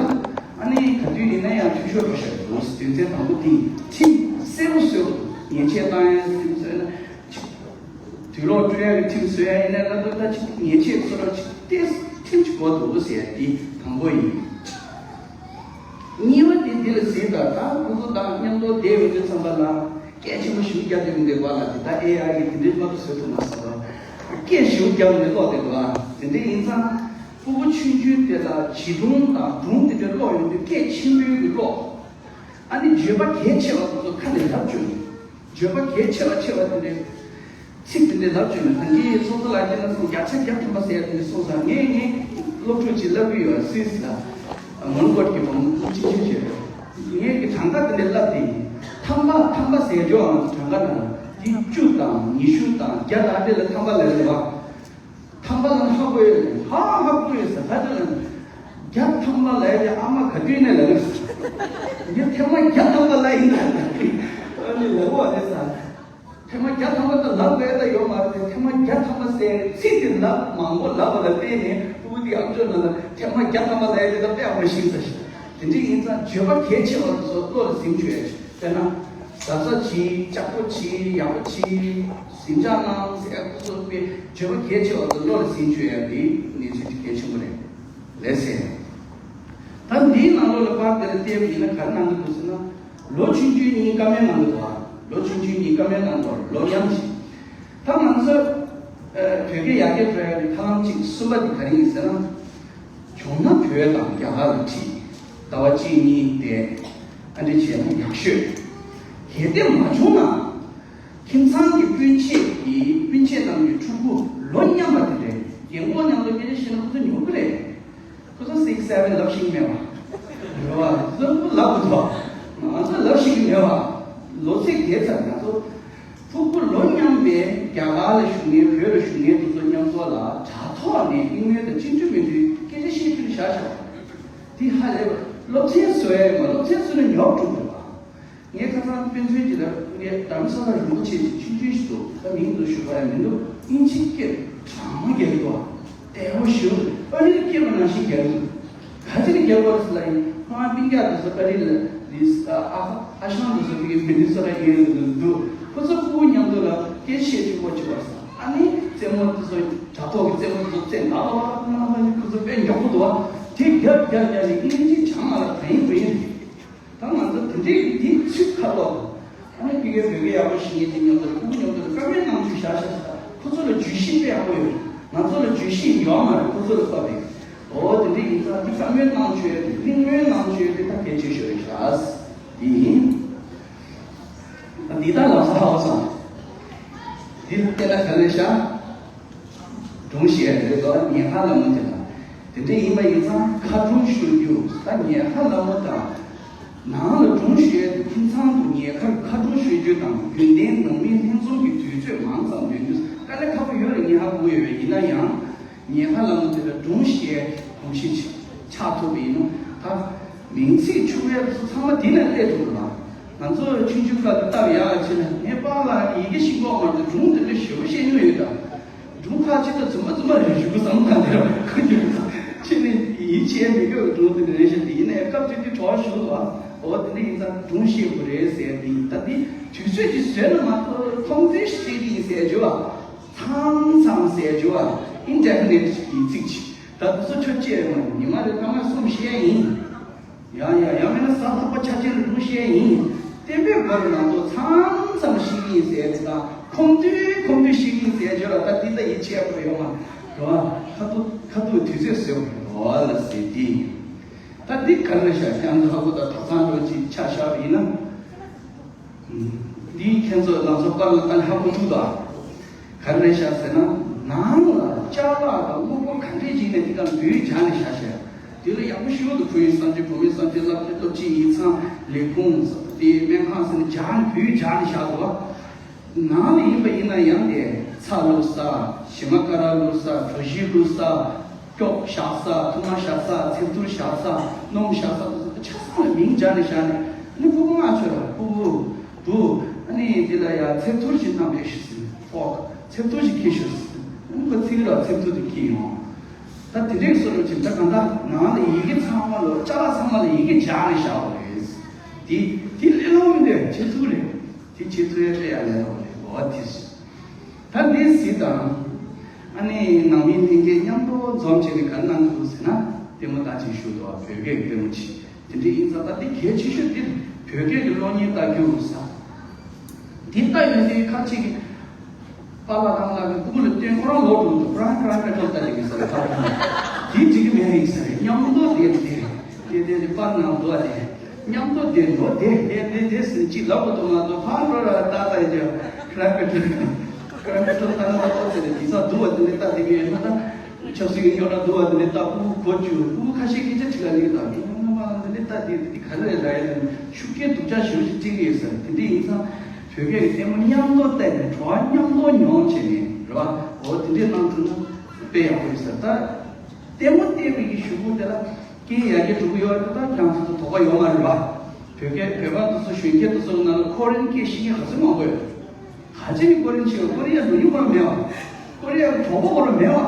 ཨ་ནི་ག་དུས་ཡིན་ན་ཡང་འཐུས་ཤོར་འགྲོ་ཤག་འདུག་དོན་ཚན་དང་པོ་དེ་ཁྲིམས་གསལ་པོ་བཟོས། ཉེས་ཆད་བཏང་ཡ་ཁྲིམས་བཟོས་ན། དུག་ལོག་སྤྲོད་ཡ་གི་ཁྲིམས་བཟོས་ཡ་ཡིན་ན་ལ་ད་ད་ཅིག་ཉེས་ཆད་བཟོ་ར་ཅིག་ཏེ་ཁྲིམས་ཅིག་དགོས་འདུག་ཟེར་ཡ་དེ་དང་པོ་ཡིན། གཉིས་པ་དེ་འདི་ལ་གཟིགས་དང་། ད་ཁོ་ཚོ་དང་མཉམ་དུ་བསྡད་ཡོང་དུས་ཙམ་པ་ལ་སྐད་ཆེན་པོ་ཞིག་རྒྱག་དུས་མི་འདུག་པ་ལ། དེ་ད་ཨེ་ཨའི་གིས་དེ་འདྲའི་མ་གཏོགས་བཟོ་ཐུབ་མ་སོང་། སྐད་ཞིག་རྒྱག་ནས་ཀློག་བསྡད་འདུག་ཨ། དེ་འདྲ་ཡིན་ཙང་ཕྲུ་གུ་ཆུང་ཆུང་དེ་ལ་བྱིས་སྒྲུང་དང་སྒྲུང་དེ་འདྲ་ཀློག་ཡོང་དུས་སྐད་ཆེན་པོའི་གི་ཀློག་ཨ་ནི་བརྗོད་པ་གལ་ཆེ་བ་དེ་ཚོ་ཁ་ནས་ལབ་བཅུག་བརྗོད་པ་གལ་ཆེ་བ་ཆེ་བ་དེ་འདྲའི་ཚིག་དེ་འདྲའི་ལབ་བཅུག་ནས། ད་ངས་ཚོགས་གཙོ་ལགས་ཀྱིས་ན་སོང་བརྒྱ་ཆ་བརྒྱ་ཐམ་པ་ཟེར་ཡ་དེ་འདྲ་གསུངས་ཙང་། ངས་ངས་སློབ་ཕྲུག་ཅིག་ལབ་ཀྱི་ཡོད། སུད་སི་ལ་མོན་གྷོ་གི་བང་སློབ་ཆེན་ཆུང་ཞིག་རེད། ངས་ཀྱི་གྲངས་ཀ་དེ་འདྲ་ལབ་དེ་ཡིན། ཐམ་པ་ཐམ་པ་ཟེར་རྒྱུའང་གྲངས་ཀ་ན་དེ་བཅུ་དང་ཉི་ཤུ་དང་བརྒྱ་དང་དེ་ལ་ཐམ་པ་ལབ་རེད་བ། ཐམ་པ་ལ་ཧ་གོ་ཡོད་རེད། ཧ་ཧ་གོ་ཡོད་ཟེར། ད་དེ་ལ་བརྒྱ་ཐམ་པ་ལབ་ཡ་དེ་ཨ་མ་ག་དུས་ནས་ལབ་ཡོད་ཟེར། ངས་ཐེངས་མ་བརྒྱ་ཐམ་པ་ལབ་ཡིན་ད། ཨ་ནི་ལབ་བ་རེད་ཟེར། ཐེངས་མ་བརྒྱ་ཐམ་པ་ད་ལབ་དགོས་ད་ཡོད་མ་རེད། ཐེངས་མ་བརྒྱ་ཐམ་པ་ཟེར་ཚིག་དེ་ལབ་མང་པོ་ལབ་པ་ལ་བརྟེན་ནས་ཕྲུ་གུ་དེ་ཨམ་ཅོག་ནང་ལ་ཐེངས་མ་བརྒྱ་ཐམ་པ་ལབ་ཡ་དེ་ད་དཔེ་ཡག་པོ་ཤེས་ས་ཞིག་དེ་འདྲ་ཡིན་ཙང་བརྗོད་པ་གལ་ཆེ་བ་དེ་ཚོ་བློ་ལ་ཟིན་བཅུག་ཡ་ཞིག་དཔེར་ན། གཟབ་གཟབ་བྱེད། ལྕགས་པོ་བྱེད། ཡག་པོ་བྱེད། ཟིན་ཆགས་གནང་ཟེར་ཡ་ཁོ་ཚོ་དཔེ་བརྗོད་པ་གལ་ཆེ་བ་དང་བློ་ལ་ཟིན་བཅུག་ཡ་དེ་གནས་ཚུལ་དེ་གལ་ཆེན་པོ་རེད། ལགས་སེ། ད་འདིའི་ནང་ལོགས་ལ་པར་དེ་ལ་བལྟས་པ་ཡིན་ན་ག་རེ་གནང་གི་འདུག་ཟེར་ན། ལོ་ཆུང་ཆུང་གཉིས་བཀའ་མོལ་གནང་གི་འདུག་ཨ། ལོ་ཆུང་ཆུང་གཉིས་བཀའ་མོལ་གནང་གི་འདུག་ལོ་མཉམ་ཞིག་ད་ང་ཚོ་ཨ་བོད་སྐད་ཡར་རྒྱས་འགྲོ་ཡ་གི་ཐབས་ལམ་གཅིག་གསུམ་པ་དེ་ག་རེ་ཡིན་ཟེར་ན། བྱུང་ན་བོད་དང་རྒྱ་གར་ལ་ཁྲིད། ཟླ་བ་གཅིག་གཉིས་བསྡད། ཨ་འདྲ་བྱས་ན་ཡག་ཤོས། གལ་ཏེ་མ་བྱུང་ན། ཁྱིམ་ཚང་གི་སྤུན་མཆེད་ཀྱི་སྤུན་མཆེད་རྣམས་ཀྱི་ཕྲུ་གུ་ལོ་མཉམ་པ་དེ་འདྲའི་རྒན་གོག་མཉམ་དུ་སྐད་ཆ་བཤད་ན་ཁོ་ཚོ་ཉོབ་ཀྱི་རེད། ཁོ་ཚོ་སིག་སེ་བེན་ལབ་ཤེས་ཀྱི་མེད་པ། རེད་བ། ཁོ་ཚོ་ལབ་དགོས་པ། ང་ཚོ་ལབ་ཤེས་ཀྱི་མེད་པ། ལོ་ཚད་བརྒལ་ཚར། ང་ཚོ་ཕྲུ་གུ་ལོ་མཉམ་པའི་རྒྱ་གར་ལ་བཞུགས་མཁན་བོད་ལ་བཞུགས་མཁན་དེ་ཚོ་མཉམ་ཚོགས་ལ་དྲ་ཐོག་ནས་ཨིན་མེལ་དང་སྤྱི་འཐུས་མི་འཐུས་སྐད་ཆ་བཤད་རྒྱུ་ལ་བཞག་བཞག་པ། དེ་ཧ་ལས་པ། སློབ་ཚན་བཟོ་ཡ་ཡོད་མ། སློབ་ཚན་བཟོས་ན་ཉོབ་འགྲོ་དགོས་པ། ངས་ཁ་སང་དཔེ་མཚོན་གྱི་ལ་ངས་དྷ་རམ་ས་ལ་རིན་པོ་ཆེ་ཆུང་ཆུང་ཞིག་འདུག་ད་མིང་དུ་ཞུ་བ་ཡང་མི་འདུག་དབྱིན་ཇི་སྐད་གྲང་མོ་རྒྱག་གི་འདུག་བདེ་བོ་ཞུ། ཨ་རིར་སྐྱེས་པ་ནང་བཞིན་རྒྱག་གི་འདུག་ག་ཅི་ནས་རྒྱག་དགོས་རེད་ཟེར་ལ་ཡིན། ཁོ་རང་སྤུན་ཀྱག་དེ་ཚོ་ཨ་རི་ལ་ལིས་ཨ་ཨ་ཨ་ཞང་དེ་ཚོ་དེ་གི་མི་ནི་སོ་ཊ་ཡིན་འདུག་ཁོ་ཚོ་ཕྲུ་གུ་མཉམ་དུ་ལ་སྐད་ཆ་བཤད་ཆོག་པོ་བྱེད་པར་ས། ཨ་ནི་རྩེད་མོ་དེ་ཚོ་དྲ་ཐོག་གི་རྩེད་མོ་དེ་ཚོ་རྩེད་ན་ལ་བ་ང་ལ་ནི་ཁོ་ཚོ་དཔེ་མགྱོགས་པོ་འདུག་བ། དེ་རྒྱབ་རྒྱབ་རྒྱབ་ནས་དབྱིན་ཇི་སྦྱང་ང་ལ་དྲན་གྱི་མེད། ད་ང་ཚོ་དེ་འདྲའི་འདི་ཚིག་ཁ་ལོ། ཨ་ནི་ཕ་གིའི་བོད་སྐད་ཡག་པོ་ཤེས་མཁན་དེ་མཉམ་དུ་ཕྲུ་གུ་མཉམ་དུ་བཀའ་མོལ་གནང་ཆོག་བཞག་བཞག་ས། ཁོ་ཚོ་ལ་བརྗོད་གཞི་དཔེ་ཡག་པོ་ཡོད། ང་ཚོ་ལ་བརྗོད་གཞི་ཡོད་མ་རེད། ཁོ་ཚོ་ལ་བབས་པའི། འོ་དེ་འདྲ་ཡིན་ཙང་འདི་བཀའ་མོལ་གནང་ཆོག་ཡ་དེ་གླེང་མོལ་གནང་ཆོག་ཡ་དེ་ད་གལ་ཆེ་ཤོས་རེད་ཤག་དེ་ཡིན། ད་འདི་ད་ལམ་སང་ཧ་གོ་སོང་། འདི་ལ་བལྟས་ན་ག་རེ་ཤག་སྒྲུང་བཤད་རེད་དོ། ཉལ་ཁང་ལ་མོ་དེ་དང་། དེ་འདྲ་ཡིན་པ་ཡིན་ཙང་ཁ་སྒྲུང་ཤོད་རྒྱུ་ད་ཉལ་ཁང་ལ་མོ་དང་། ནང་ལ་སྒྲུང་ཤོད་ཡ་དེ་ཁྱིམ་ཚང་དུ་ཉལ་ཁར་ཁ་སྒྲུང་ཤོད་རྒྱུ་དང་རྒྱུན་ལྡན་ནང་མི་ལྷན་འཛོམས་ཀྱི་དུས་ཚོད་མང་ཙམ་ལོན་རྒྱུ་དཀའ་ལས་ཁག་པོ་ཡོད་རེད། ཉལ་ཁང་སྒུག་ཡོད་པས། ཡིན་ན་ཡང་ཉལ་ཁང་ལ་མོ་དེ་ལ་སྒྲུང་བཤད་གོམས་གཤིས་ཆགས་ཐུབ་པ་ཡིན་ན། ད་མིང་ཚིག་ཕྱུག་པོའི་ཚོ་ཚང་མ་དེ་ན་སླེབས་ཐུབ་ལ། ང་ཚོ་ཆུང་ཆུང་སྐབས་སུ་སྟབས་ཡག་ཆེ་ན་ངའི་པཱ་ལགས་ཡི་གེ་ཤེས་ཀྱི་ཡོད་མ་རེད། སྒྲུང་དེ་འདྲ་ཞེ་པོ་བཤད་མྱོང་ཡོད་ད། སྒྲུང་ཁག་ཅིག་ད་རྫུན་མ་རྫུན་མ་རེད། ཞུ་དགོས་བསམ་གང་དེ་ར་ཁོ་ཉིད་ཁྱེད་ནི་ཡིད་ཆེས་མི་དགོས། སྒྲུང་དེ་འདྲ་རེད་ཤག་དེ་ཡིན་ནའི་སྐབས་དེ་དུས་གྲོགས་ཞུ་ལ། འོ་དེ་འདྲ་ཡིན་ཙང་སྒྲུང་བཤད་དགོས་རེད་ཟེར་དེ་ད་དེ་དུས་ཚོད་ཀྱིས་བཟོས་ན་མ་གཏོགས་མཐོང་ཚུལ་ཞིག་བཤད་དེ་ཡིན་ཟེར་རྒྱུ་བ། མཚམས་མཚམས་ཟེར་རྒྱུ་བ། ཨིན་ཌེ་ཕི་ནེ་ཊི་གི་ཚིག་ཅིག་ད་དེ་ཚོ་ཁྱོད་ཅེས་མ་ཉི་མ་རེ་སྐར་མ་གསུམ་བཤད་ཡིན། ཡང་ཡང་ཡང་མིན་ན་གཟའ་ལྷག་པ་ཆ་ཅན་ལ་སྒྲུང་བཤད་ཡིན། བསྟན་པའི་སྒོ་ནས་ང་ཚོ་མཚམས་མཚམས་བཤད་ཡིན་ཟེར་དེ་དང་ཁོམ་དུས་ཁོམ་དུས་བཤད་ཡིན་ཟེར་རྒྱུ་ལ་ད་འདི་ལྟ་ཡིད་ཆེས་པོ་ཡོང་བ་རེད་བ། ཁ་ཐུག་ཁ་ཐུག་དུས་ཚོད་བཟོས་པ་རེད་བ་ལ་ཟེར་དེ་ཡིན། ད་འདི་ག་རེ་བཞག་ཀྱང་ཧ་གོ་ད་གྲྭ་ཚང་འགྲོ་ཅིག་ཆ་བཞག་པ་ཡིན་ན། འདིའི་ཁྱེད་ཚོ་ལང་ཚོ་པར་ལ་ལྟ་ཧ་གོ་ཐུབ་དང་། ག་རེ་རེད་ཤག་ཟེར་ན། ནང་ལ་ཅ་ལག་དང་དངོས་པོ་ག་འདྲས་ཅིག་ནས་འདི་ག་འབུལ་སྦྱར་ནས་བཞག་ཤག་དེ་ལ་ཡག་པོ་ཞུ་འདུག་ཁོ་ཡི་གསར་འགྱུར་བོད་མིའི་གསར་འགྱུར་བསླབ་གྲྭའི་སློབ་སྤྱི་ཡིག་ཚང་ལས་ཁུངས་དེ་སྨན་ཁང་ཟེར་ནས་སྦྱར་ནས་འབུལ་སྦྱར་ནས་བཞག་འདུག་ནང་ལ་ཡིན་པ་ཡིན་ན་ཡང་དེ་ཚྭ་བླུགས་ས། ཞི་མ་ཀ་ར་བླུགས་ས། གྲོ་ཞིབ་བླུགས་ས། སྐྱོགས་བཞག་ས། ཐུར་མ་བཞག་ས། ཚེམ་ཐུར་བཞག་ས། སྣུམ་བཞག་ས། དེ་ཚོ་ཆ་ཚང་ལ་མིང་སྦྱར་ནས་བཞག་ནས། ཨ་ནི་ཕྲུ་གུ་མ་ཆོད་ལ་ཕྲུ་གུ་བུ་ཨ་ནི་འདི་ལ་ཡ་ཚེམ་ཐུར་ཞིག་བཏང་བས་ཤི་ཟིན་ཕོག་ཚེམ་ཐུར་ཞིག་ཁྱེར་ཤོག་ཟིན། ཨ་ནི་ཁོ་ཚིག་ལ་ཚེམ་ཐུར་དེ་ཁྱེར་ཡོང་། ད་དེ་འདྲའི་བཟོ་འདྲ་ཅིག་ད་གང་ལྟར་ནང་ལ་ཡི་གེ་ཚང་མ་ལ་ཅ་ལག་ཚང་མ་ལ་ཡི་གེ་སྦྱར་ནས་བཞག་པ་རེད། དེ་དེ་ལས་སླ་བོ་མི་འདུག་བྱེད་ཚུལ་རེད། དེ་བྱེད་ཚུལ་ཡང་དཔེ་ཡང་ལས་སླ་བོ་རེད། འོ་དེ་རེད། ད་འདི་གཟིགས་དང་། ཨ་ནི་ནང་མི་ལྷན་རྒྱས་མཉམ་དུ་འཛོམས་བྱས་ནས་ག་རེ་གནང་གི་འདུག་ཟེར་ན། ལྟད་མོ་ལྟ་བྱེད་ཞུ་འདུག་བ། བོད་སྐད་ཀྱི་ལྟད་མོ་ཅིག་དེ་འདྲ་ཡིན་ཙང་ད་འདི་གལ་ཆེ་ཤོས་འདི་བོད་སྐད་ཀྱི་གློག་བརྙན་ལྟ་རྒྱུ་རེད་ཟེར། འདི་ལྟ་ཡོང་དུས་ཁ་ཅིག་གིས། པཱ་ལགས་ཨ་མ་ལགས་ཀྱིས་སྤུ་གུ་ལ་སྟོན། ཁོ་རང་ལོག་འགྲོ་འདུག་ཁོ་རང་ཁོ་རང་པེ་ཊོལ་ལྟ་བྱེད་ཀྱི་ཟེར། ད་དེ་འགྲིག་གི་མེད་ཡིན་ཟེར། མཉམ་དུ་བསྡད་དེ་བསྡད་དེ་དེ་པར་ནང་འདུག་བ། དེ་མཉམ་དུ་བསྡད་འགྲོ། དེ་དེ་དེ་དེ་ཟེར་ཅིག་ལབ་དགོས་འདུག་མ་གཏོགས། ཕར་འགྲོ་ར་ལྟ་ལྟ་ཡིན་དེ། ཁོ་རང་པེ་ཊོལ་ཁོ་རང་ལྟ་ལྟ་ཟེར་ནས་དེང་སང་འདུག་བ། དེ་འདྲ་ལྟ་བསྡད་ཀྱི་ཡོད་ན་ད། ཆབ་སྲིད་ཀྱི་རྙོག་དྲ་འདུག་བ། དེ་འདྲ་ལྟ། སྤུ་གུ་གོ་བཅུག་སྤུ་གུ་ཁ་ཤས་སྐད་ཆ་དྲིས་ལ་ནི་ད་མི་ངོ་མ་འདི་འདྲ་ལྟ་དེ་དེ་ག་རེ་རེད་ལབ་ཡ་ནི་ཤུགས་རྐྱེན་སྡུག་ཅག་ཞེ་པོ་ཅིག་སྤྲད་ཀྱི་ཡོད་ཟེར། དེ་འདྲ་ཡིན་ཙང་བོད་སྐད་ཀྱི་ལྟད་མོ་མཉམ་དུ་བལྟས་ནས་བྲོ་བ་མཉམ་དུ་མྱོང་བྱས་ནས་རེད་བ། འོ་དེ་འདྲས་གནང་ཐུབ་ན་དཔེ་ཡག་པོ་ཡོད་ཟེར། ད་ལྟད་མོ་བལྟས་པའི་གི་གཞུག་གུ་དེ་ལ་རྐྱེན་ཡར་རྒྱས་འགྲོ་གི་ཡོད་རེད། ད་ཁྱེད་རང་ཚོ་དོགས་པ་ཡོད་མ་རེད་བ། བོད་སྐད་བོད་པ་དེ་ཚོ་གཞོན་སྐྱེས་དེ་ཚོ་ནང་ལ་ཁོ་རེ་སྐད་ཤེས་མཁན་ག་ཚོད་མང་པོ་ཡོད། ག་ཅི་ནས་ཀོ་རི་ཡན་ཆེ་བ། ཀོ་རི་ཡ་ལོ་ཉུང་བ་མེད་བ། ཀོ་རི་ཡ་གྲོགས་པོ་ཁོ་རང་མེད་བ།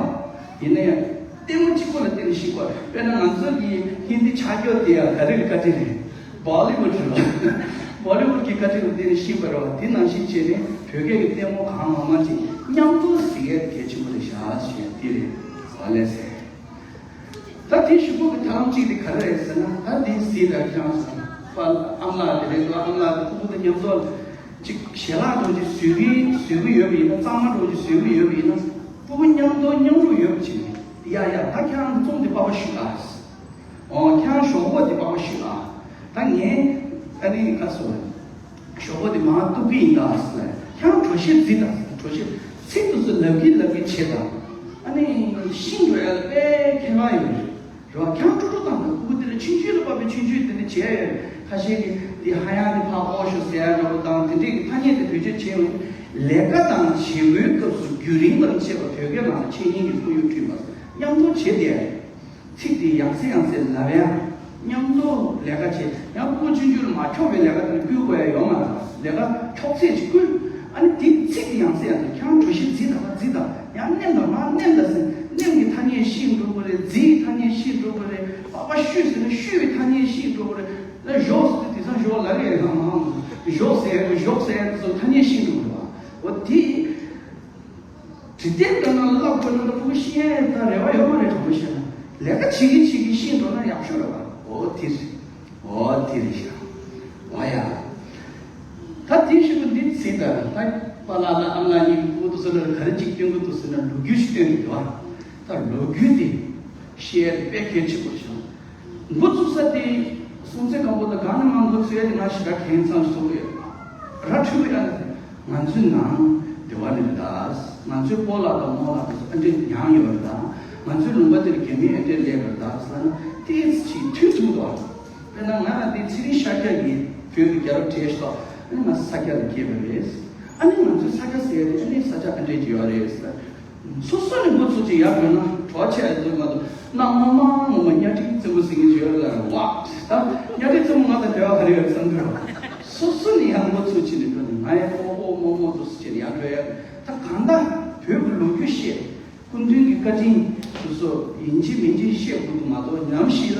ཡིན་ན་ཡང་ལྟད་མོ་གཅིག་པོ་ལ་བརྟེན་ནས་ཤེས་པ། དཔེར་ན་ང་ཚོ་གི་ཧིན་དི་ཆ་རྒྱུས་དེ་ཡང་ག་རེ་གི་བཀའ་དྲིན་རེད། བོ་ལི་ཝུད་རེད་བ། བོ་ལི་ཝུད་ཀྱི་བཀའ་དྲིན་ལ་བརྟེན་ནས་ཤེས་པ་རེད་བ། དེ་ནང་བཞིན་བྱས་ནས་བོད་སྐད་ཀྱི་ལྟད་མོ་གང་མང་མང་ཅིག་མཉམ་དུ་གཟིགས་ཡས་གལ་ཆེན་པོ་རེད་ཤག་ཞེས་དེ་རེད། ཨོ་ལགས་སེ། ད་དེའི་གཞུག་གུ་གི་ཐབས་ལམ་གཅིག་དེ་ག་རེ་རེད་ཟེར་ན། ད་དེ་གཟིགས་དང་། ཁྱེད་རང་ཚོ་པཱ་ཨ་མ་ལགས་དེ་རེད་འདུག་ཨ་མ་ལགས་དེ་སྤུ་གུ་དང་མཉམ་དུ་ཅིག་ཞལ་ལག་འདྲ་ཅིག་བཟོ་གི་བཟོ་གི་ཡོད་པ་ཡིན་ན། གཙང་མ་འདྲ་ཅིག་བཟོ་གི་ཡོད་པ་ཡིན་ན། སྤུ་གུ་མཉམ་དུ་མཉམ་རུབ་ཡོད་པ་བྱས་ནས། ཡ་ཡ། ད་ཁྱེད་རང་གི་རྩོམ་དེ་པགས་པ་བཤུས་ཨ། ཨོ། ཁྱེད་རང་ཞོག་པོ་དེ་པགས་པ་བཤུས་ཨ། ད་ངས་ཨ་ནི་ཨ་སོ། ཞོགས་པ་དེ་མར་གཏུབ་ཀྱི་ཡིན་ད་ཟེར། ཁྱེད་རང་བྲོ་ཤིག་གཟིགས་དང་། བྲོ་ཤིག་ཚིག་དེ་ཚོ་ལབ་ཀྱིན་ལབ་ཀྱིན་བྱེད་དང་། ཨ་ནི་ཤེས་འགྲོ་ཡ་ལ་དཔེ་ཁེ་བ་ཡོད་རེད་བ། ཁྱེད་རང་ཀྲུག་ཀྲུག་བཏང་དང་། སྤུ་གུ་དེ་ལ་ཆུང་ཆུང་ལ་དཔག་པའི་ཆུང་ཆུང་དེ་འདྲ་བྱས་ཡོད་རེད། ཁ་ཤས་ཀྱིས་དེ་ཧ་ཡང་དེ་ཕར་ཨོ་ཤོ་ཟེར་ཡ་འདྲ་པོ་དང་། དེ་འདྲས་ཀྱི་ཐ་སྙད་དེ་བེད་སྤྱོད་བྱས་ཡོང་། ལས་ཀ་དང་བྱེད་སྒོའི་སྐབས་སུ་རྒྱུན་རིང་དང་བཅས་པ་བོད་སྐད་ནང་ལ་འཆད་ཉན་གྱི་ཁོར་ཡུག་བསྐྲུན་པ། མཉམ་དུ་བྱེད་བསྡད་ཡ་རེད། ཚིག་དེ་ཡང་སེ་ཡང་སེ་ལབ་ཡ། མཉམ་དུ་ལས་ཀ་བྱེད་ཡ། སྤུ་གུ་ཆུང་ཆུང་ལ་མ་འཁྱོག་པའི་ལས་ཀ་དེ་ལ་བསྐུལ་དགོས་ཡ་ཡོད་མ་རེད། ལས་ཀ་འཁྱོག་ཚད་ཅིག་བསྐུལ། ཨ་ནི་དེ་ཚིག་དེ་ཡང་སེ་ཡང་སེ། ཁྱེད་རང་བྲོ་ཤིག་གཟིགས་དང་། མར་གཟིགས་དང་། ཡང་མནན་དང་། མར་མནན་དང་ཟེར། མནན་གྱི་ཐ་སྙད་ཤེས་འགྲོ་གི་རེད། གཟིགས་ཀྱི་ཐ་སྙད་ཤེས་འགྲོ་གི་རེད། པགས་པ་བཤུས་ཟེར་ན་བཤུས་པའི་ཐ་སྙད་ཤེས་འགྲོ་གི་རེད། ད་ཞོག་ཟེར་དུས་དེང་སང་ཞོག་ལབ་ཡ་ཡོད་མ་རེད། ཞོག་ཟེར་ཡ་དང་ཞོག་ཟེར་ཡ་དེ་ཚོ་ཐ་སྙད་ཤེས་འགྲོ་གི་རེད་བ། འོ་དེ། འབྲི་དེབ་འདྲ་ནང་བཀླག་དགོས་ན་ད་སྤུ་གུ་ཤེས་ཡ་ད་རེ་བ་ཡོད་མ་རེད། དྲང་པོ་བཤད་ན་ལས་ཀ་བྱེད་ཀྱིན་བྱེད་ཀྱིན་ཤེས་འགྲོ་ན་ཡག་ཤོས་རེད་བ། འོ་དེ་རེད། འོ་དེ་རེད་ཤག་འོ་ཡ། ད་དེའི་གཞུག་གུ་འདི་གཟིགས་དང་། ད་པཱ་ལགས་དང་ཨ་མ་ལགས་གཉིས་ཀྱིས་སྤུ་གུ་དེ་ཚོ་ལ་ག་རེ་གཅིག་སྟོན་གྱི་འདུག་ཟེར་ན། ལོ་རྒྱུས་ཤིག་སྟོན་གྱི་འདུག་བ། ད་ལོ་རྒྱུས་དེ་བཤད་ཡ་དེ་དཔེ་གལ་ཆེན་པོ་ཞིག་འགོ་བཙུགས་ས་དེ་སྲོང་བཙན་སྒམ་པོ་དང་གང་ནས་མར་འགོ་བཙུགས་ཡ་དེ་ང་ཞེ་དྲག་གང་ཡིན་ཚང་གསུང་གི་ཡོད། ར་འཕྲོད་ཀྱི་ཡ་ལ། ང་ཚོའི་ནང་སྡེ་བ་ནས་རེད་ད། ང་ཚོའི་སྤོ་ལགས་དང་རྨོ་ལགས་དེ་ཚོ་ཨ་འདྲས་མྱངས་ཡོད་རེད་ད། ང་ཚོའི་ལུང་པ་དེར་རྒྱ་མི་ཨ་འདྲས་སླེབས་པ་རེད་ད་ཟེར་ན། ཏོག་ཙམ་ཅིག་ཐུག་ཐུབ་འདུག་དཔེར་ན་ང་ལ་དེ་ཚེ་རིང་ཤཱཀྱ་ཡིན། བོད་ཀྱི་རྒྱལ་རབས་བྲིས་སོ། ཨ་ནི་ང་ས་སྐྱ་ལ་སྐྱེས་པ་རེད། ཨ་ནི་ང་ཚོའི་ས་སྐྱ་ཟེར་ཡ་དེ་ཨ་ནི་ས་སྐྱ་ཨ་འདྲས་ཅིག་ཡོད་རེད་ཟེར། སོ་སོ་ནས་འགོ་ཚུགས་ཅིག་ཡར་འགྲོ་ན་གྲོགས་ཆེ་ཡ་ཚོ་མ་གཏོགས། གནའ་སྔོན་མ་སྔོན་མ་གཉའ་ཁྲི་བཙན་པོ་ཟེར་མཁན་ཅིག་ཡོད་རེད་ལ། ཝ། ད་གཉའ་ཁྲི་བཙན་པོ་ང་དང་འབྲེལ་བ་ག་རེ་ཡོད་བསམ་གྱི་རེད། སོ་སོ་ནས་ཡར་འགོ་ཚུགས་བྱས་ནས་འགྲོ་ནས། ང་ཡང་ཨོ་ཨོ་རྨོ་རྨོ་འདུག་སེ་བྱས་ནས་ཡར་འགྲོ་ཡ། ད་གང་ལྟར་བོད་ཀྱི་ལོ་རྒྱུས་བཤད། སྐུ་མདུན་གྱི་བཀའ་དྲིན་དེ་ཚོ་ཡིན་གཅིག་མིན་གཅིག་བཤད་དགོས་འདུག་མ་གཏོགས། ནམ་ཞིག་ལ་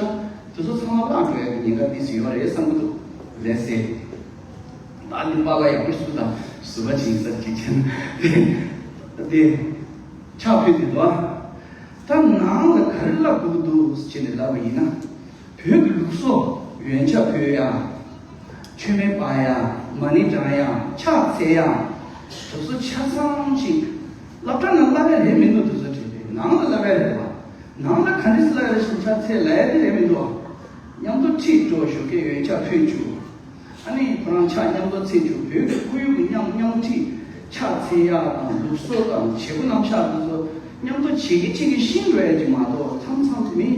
དེ་ཚོ་ཚང་མ་བརླག་འགྲོ་ཡ་གི་ཉེན་ཁ་དེ་ཚོ་ཡོད་རེད་བསམ་གྱི་འདུག་ལགས་སེ། ད་འདི་པཱ་ལགས་ཡག་པོ་ཞུ་དང་། ཟུར་པ་ཅིག་ཡིན་ས་ཅིག་བྱས་ན་དེ་ཕྱག་ཕུལ་དེ་འདུག་ད་ནང་ལ་ག་རེ་ལབ་དགོས་ཀྱི་འདུག་ཟེར་ནས་ལབ་པ་ཡིན་ན། བོད་ཀྱི་ལུགས་སྲོལ། ཡོན་ཆབ་ཕུལ་ཡ། མཆོད་མེ་སྤར་ཡ། མ་ཎི་བགྲང་ཡ། ཕྱག་འཚལ་ཡ། དེ་ཚོ་ཆ་ཚང་ཅིག་སློབ་གྲྭ་ནང་བསླབ་ཡ་རེད་མི་འདུག་དེ་ཚོ་བྲིས་ཏེ་ནང་ལ་བསླབ་ཡ་རེད་བ། ནང་ལ་ག་འདྲས་སེ་བསླབ་ཡ་རེད་ཟེར་ན། ཕྱག་འཚལ་ལབ་ཡ་དེ་རེད་མི་འདུག་མཉམ་དུ་ཁྲིད་འགྲོ། ཞོགས་ཀས་ཡོན་ཆབ་ཕུལ་བཅུག་ཨ་ནི་ཁོ་རང་ཕྱག་མཉམ་དུ་འཚལ་བཅུག་བོད་ཀྱི་ཁོར་ཡུག་གི་མཉམ་མཉམ་ཁྲིད། ཕྱག་འཚལ་ཡག་དང་ལུགས་སྲོལ་དང་བྱེད་སྒོ་རྣམ་གཞག་དེ་ཚོ་མཉམ་དུ་བྱེད་ཀྱི་བྱེད་ཀྱི་ཤེས་འགྲོ་ཡ་ཅིག་མ་གཏོགས། མཚམས་མཚམས་མི་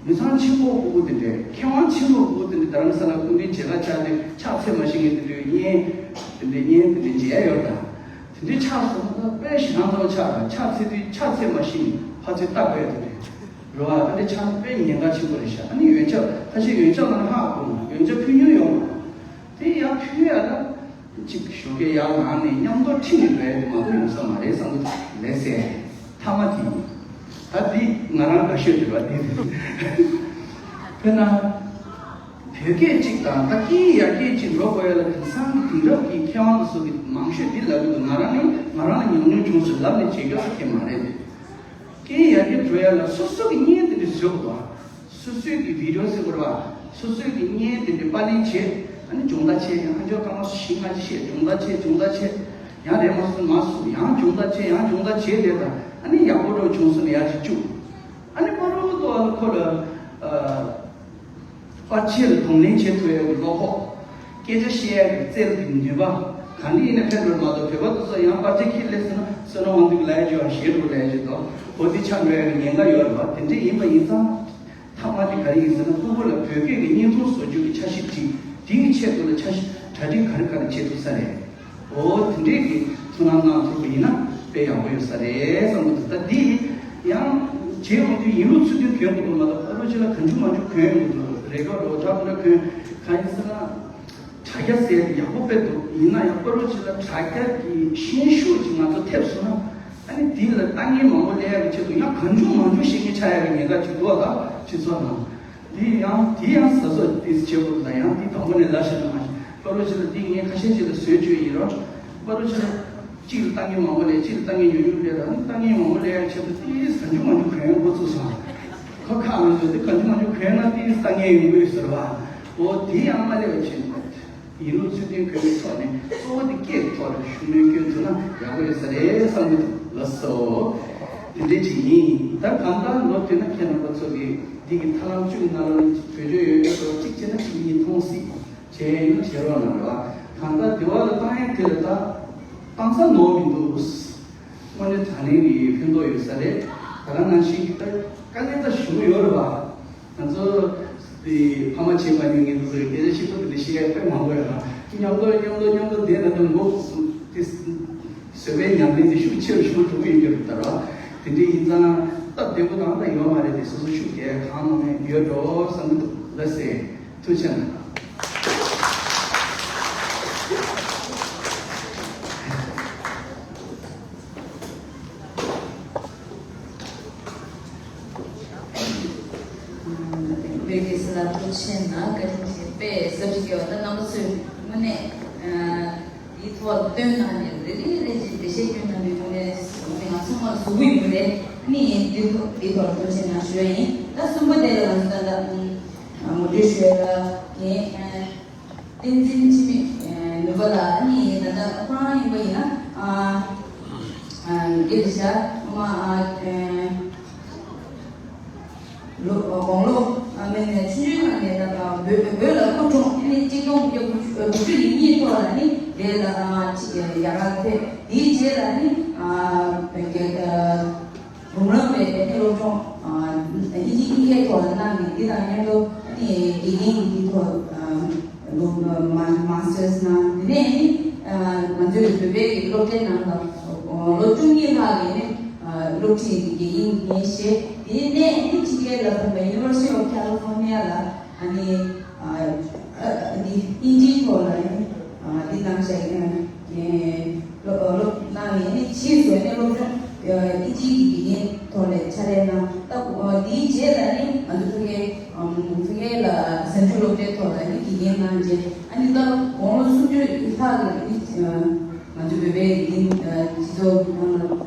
མི་ཚང་ཆེན་པོ་སྤུ་གུ་དེ་འདྲས། མཁས་དབང་ཆེན་པོ་སྤུ་གུ་དེ་འདྲས། རྡ་རམ་ས་ལ་སྐུ་མདུན་མཇལ་ཁ་བཅར་དུས་ཕྱག་འཚལ་མ་ཤེས་མཁན་དེ་འདྲས། བརྙན་དེ་འདྲས་བརྙན་དེ་འདྲས་མཇལ་ཡ་ཡོད་ད། དེ་འདྲས་ཕྱག་སོང་ན་དཔེ་ཞེ་སྡང་ཚ་པོ་ཆགས་པ། ཕྱག་འཚལ་དུས་ཕྱག་འཚལ་མ་ཤེས་ནས་ཕར་ཚུར་ལྟ་དགོས་ཡ་དེ་འདྲས། རེད་བ། ཨ་འདི་ཆགས་ན་དཔེ་ཉེན་ཁ་ཆེན་པོ་རེད་ཤག་ཨ་ནི་ཡོན་ཆབ། ཁ་ཤས་ཡོན་ཆབ་ལ་ཧ་གོ་མ། ཡོན་ཆབ་ཕུལ་མྱོང་ཡོད་མ། དེ་ཡང་ཕུལ་ཡ་ན་གཅིག་ཞོགས་ཀས་ཡར་ལངས་ནས་མཉམ་དུ་ཁྲིད་ནས་འགྲོ་ཡ་དེ་མ་གཏོགས་ཡོང་ས་མ་རེད་བསམ་གྱི་འདུག་ལགས་སེ། མཐའ་མ་དེ་ཡིན། ད་འདི་ང་རང་དགའ་ཤོས་དེ་རེད་བ། འདི་རེད། དཔེར་ན། བོད་སྐད་ཅིག་དང་ད་སྐད་ཡིག་ཡར་རྒྱས་ཅིག་འགྲོ་དགོས་ཡ་ལ་དེང་སང་གི་དེང་རབས་ཀྱི་མཁས་དབང་དེ་ཚོ་གི་མང་ཤོས་འདི་ལབ་ཀྱི་འདུག་ང་རང་ནི་ང་རང་ལ་ཉམས་མྱོང་བྱུང་ཟེར་ལབ་ནས་བྱེད་རྒྱུ་ཨ་ཁེ་མ་རེད། སྐད་ཡིག་ཡར་རྒྱས་འགྲོ་ཡ་ལ་སོ་སོ་གི་བརྙན་དེ་འདྲ་བཟོས་དགོས་འདུག་སོ་སོའི་གི་བི་ཌི་ཡོ་ཟེར་དགོས་རེད་བ། སོ་སོའི་གི་བརྙན་དེ་འདྲ་པར་ལེན་བྱས། ཨ་ནི་སྦྱོང་བརྡར་བྱས། ཡང་ཨ་ཅོ་ཁ་མ་སོ་བཞི་ལྔ་ཅིག་བཤད། སྦྱོང་བརྡར་བྱས། སྦྱོང་བརྡར་བྱས། ཡང་རེད་མ་སོང་མ་སོང་ཡང་སྦྱོང་བརྡར་བྱས། ཡང་སྦྱོང་བརྡར་བྱས་དེ་དང་ཨ་ནི་ཡག་པོ་འགྲོ་བྱུང་སོང་ནས་ཡར་ཅིག་བཅུག་ཨ་ནི་པ་རུ་ཏོ་ཨ་ནི་ཁོ་ལ་ཨ། པར་ཆས་ལ་གདོང་ལེན་བྱེད་ཐུབ་ཡག་གི་བློ་ཁོག་སྐད་ཆ་བཤད་ཡག་གི་རྩལ་གྱི་ནུས་པ། གང་འདྲ་ཡིན་ན་ཕན་འགྲོ་མ་གཏོགས་བོད་པ་དེ་ཚོ་ཡང་པར་ཆས་ཁྱེར་སླེབས་ཟེར་ན་བསོད་ནམས་དབང་འདུས་ཀྱི་ལ་ཡ་བརྗོད་པ་ཞེ་དྲག་ལ་ཡ་བརྗོད་དོ། འོ་དེ་ཆགས་འགྲོ་ཡག་གི་ཉེན་ཁ་ཡོད་རེད་བ། དེ་འདྲ་ཡིན་པ་ཡིན་ཙང་། ཐ་མ་དེ་ག་རེ་ཡིན་ཟེར་ན་ཕྲུ་གུ་ལ་བོད་སྐད་ཀྱི་བརྙན་ཐུང་བཟོ་རྒྱུ་གི་འཆར་གཞི་བྲིས། དེ་གི་ཆེད་དུ་ལ་འཆར་གཞི་གྲ་སྒྲིག་ག་རེ་ག་རེ་བྱེད་ཐུབ་ས་རེད། འོ་དེ་འདྲས་ཀྱི་ཐུགས་སྣང་གནང་ཐུབ་པ་ཡིན་ན་དཔེ་ཡག་པོ་ཡོད་ས་རེད་བསམ་གྱི་འདུག་ད་འདི་ཡང་རྗེས་འོང་དུས་ཡིན་ལུགས་ཚུལ་མཐུན་གྱོན་དགོས་མ་གཏོགས་ཕ་རོལ་ཕྱི་ལ་གང་བྱུང་མང་བྱུང་གྱོན་ཡོང་གི་འདུག་རེ་ཀོ་རོ་ཐབ་འདྲ་གྱོན་གང་ཡིན་ཟེར་ན། དྲ་རྒྱ་ཟེར་ཡག་པོ་དཔེ་འདུག་ཡིན་ན་ཡང་ཕ་རོལ་ཕྱི་ལ་དྲ་རྒྱ་གི་ཤན་ཤུགས་ཀྱིས་ང་ཚོ་ཐེབས་སོང་ན་ཨ་ནི་དེ་ལ་ལྟ་ངན་མང་པོ་སླེབས་ཡག་གི་ཆེད་དུ་ཡང་གང་བྱུང་མང་བྱུང་བཤད་མཁན་ཆགས་ཡག་གི་ཉེན་ཁ་ཅིག་འདུག་ད་སྤྱི་ཚོགས་ནང་། དེ་ཡང་དེ་ཡང་གཟབ་གཟབ་ཏོག་ཙམ་བྱེད་དགོས་འདུག་ད་ཡང་དེ་དང་པོ་ནས་ལབ་བཞག་ན་མ་གཞི་པ་རུ་ཕྱི་ལ་དེ་ངས་ཁ་ཤས་ཅིག་ལ་བཟོས་བཅོས་ཡིན་རོགས། པ་རུ་ཕྱི་ལ་གཅིག་ལ་ལྟ་ངན་མང་པོ་ལས་གཅིག་ལ་ལྟ་ངན་ཉུང་ཉུང་སླེབས་ད་ལྟ་ངན་མང་པོ་སླེབས་ཡག་ཆེད་དུ་ཏོག་ཙམ་གང་བྱུང་མང་བྱུང་གྱོན་འགོ་བཙུགས་སོང་། ཁོ་ཁག་མི་འདུག་དེ་གང་བྱུང་མང་བྱུང་གྱོན་ན་ཏོག་ཙམ་ལྟ་ངན་ཡོང་གི་ཡོད་ཟེར་བ། འོ་དེ་ཡང་མ་སླེབས་པ་བྱས་ནས། ཡིན་ལུགས་ཚུལ་མཐུན་གྱོན་པའི་ཐོག་ནས་གཙོ་བོ་དེ་སྐད་ཀྱི་ཐོག་ལ་ཤུགས་སྣོན་བསྐྱོན་ཐུབ་ན་ཡག་པོ་ཡོད་ས་རེད་བསམ་གྱི་འདུག་ལགས་སོ། དེ་འདྲས་ཅིག་ཡིན། ད་གང་ལྟར་མདོར་བསྡུས་ན་ཁྱེད་རྣམ་པ་ཚོ་གིས་འདི་གི་ཐབས་ལམ་བཅུ་གི་ནང་ལ་བེད་སྤྱོད་ཡོད་ཡོད་དོ་གཅིག་བྱས་ན་གཅིག་གཉིས་མཐོང་སྲིད། བྱས་ཡིན་ན་བྱེད་རོགས་གནང་རོགས། གང་ལྟར་དེ་བ་ལ་བཏང་ཡས་དེ་ལ་ད་བཏང་ས་ནོར་མི་འདུག་དངོས་གནས་དྲང་གནས་ཀྱི་ཕན་ཐོགས་ཡོད་ས་རེད། ད་ག་ནང་བཞིན་གྱི་ད་དཀའ་ངལ་ད་ཞུ་གི་ཡོད་རེད་བ། ང་ཚོ་དེ་ཕ་མ་བྱེད་པ་ཉིད་ངེད་ཚོ་སྐད་ཆ་ཞིབ་པོ་དེ་འདྲ་བཤད་ཡ་དཔེ་མང་པོ་ཡོད་ལ། མཉམ་དུ་མཉམ་དུ་མཉམ་དུ་བསྡད་ན་ད་མགོ་དེ་བཟོད་པའི་ཉམས་ལེན་དེ་ཤུགས་ཆེ་རུ་ཆེ་རུ་འགྲོ་གི་ཡོད་རྒྱུ་རེད་ད་ར། དེ་འདྲ་ཡིན་ཙང་སྟབས་བདེ་པོ་དང་ད་ཡོད་མ་རེད་དེ་སོ་སོ་ཤུགས་རྒྱག་གང་མང་མང་ཡོད་འགྲོ་བསམ་གྱི་འདུག་ལགས་སེ། ཐུགས་རྗེ་གནང་། བོད་ཀྱི་སྲིད་ལ་ཐུགས་ཆེ་ན་བཀའ་དྲིན་ཆེ་དཔེ་ཟབ་ཅིག་ཡོད། ད་རྣམ་པ་ཚོས་དངོས་གནས་འདིའི་ཐོག་ལ་བཏོན་གནང་ནས་རེ་རེ་རེ་བཞིན་འགྲེལ་བཤད་བསྐྱོན་གནང་བའི་དངོས་གནས་ང་ཚང་མ་གཟུགས་པོ་ཡོད་རེད། ཨ་ནི་འདི་ཐོག་འདིའི་ཐོག་ལ་ཐུགས་ཆེ་གནང་ཞུ་ཡ་ཡིན། ད་གསུམ་པ་དེ་ལ་ང་ཚོ་ད་ལྟ་ངོ་སྤྲོད་ཞུ་ཡ་ལ་ངས། བསྟན་འཛིན་འཆི་མེད་ནུས་པ་ལགས་ནི་ད་ལྟ་ཁོ་རང་ཡིན་པ་ཡིན་ན། ཨ་ཨ་སྐད་ཆ་ཨ་ལོ་དགུང་ལོ་ཨ་མེད་ནས་ཆུང་ཆུང་ནང་ནས་ད་ལྟ་བོད་བོད་ལ་སློབ་སྦྱོང་ཨ་ནི་གཅིག་སྟོང་དགུ་བརྒྱ་དགུ་བཅུ་ལོ་ཉིས་ཐོག་ལ་ནི་དེ་ལ་ཨ་ཅིག་ཡར་ར་ཕེབས། དེའི་རྗེས་ལ་ནི་ཨ་བོད་སྐད་ཨ། གོང་རིམ་པའི་ཨ་ནི་སློབ་སྦྱོང་ཨ་ཨིན་ཇི་ཨིན་སྐད་ཐོག་ལ་གནང་ནས་འདི་དང་མཉམ་དུ་ཨ་ནི་དགེ་རྒན་གྱི་ཐོག་ཨ་ལོ་མ་མ་སི་ཊར་གནང་། དེ་ནས་ཨ་ནི་ཨ་ང་ཚོའི་བོད་པའི་གི་སློབ་གྲྭའི་ནང་ལ་ཨ་ལོ་བཅུ་གཉིས་ལྷག་གི་ཨ་ནི་ཨ་སློབ་ཁྲིད་ཀྱི་དགེ་རྒན་ཡིན་ཞེས། དེ་ནས་ཨ་ནི་ཕྱི་རྒྱལ་ལ་ཕེབས་པའི་University of California ལ་ཨ་ནི་ཨ་ཨ་ནི་ཨིན་ཇིའི་ཐོག་ལ་ཨ་ནི་ཨ་འདི་གནང་བཞག་ཡིན། སློབ་སློབ་གནང་ནས་ནི་ཕྱིས་སུ་ནི་སློབ་སྦྱོང་ཨིན་ཇིའི་གི་དགེ་རྒན་ཐོག་ནས་ཕྱག་ལས་གནང་། ད་དེའི་རྗེས་ལ་ནི་ང་ཚོ་ཕ་གིའི་ཕ་གིའི་ལ་གཟའ་མཇུག་སློབ་གྲྭའི་ཐོག་ལ་ནི་དགེ་རྒན་གནང་རྗེས་ཨ་ནི་ད་དགུང་ལོ་སུམ་ཅུ་ལྷག་གི་ནི་ང་ཚོ་བོད་པའི་དགེ་རྒན་སྤྱི་ཚོགས་ནང་ལ།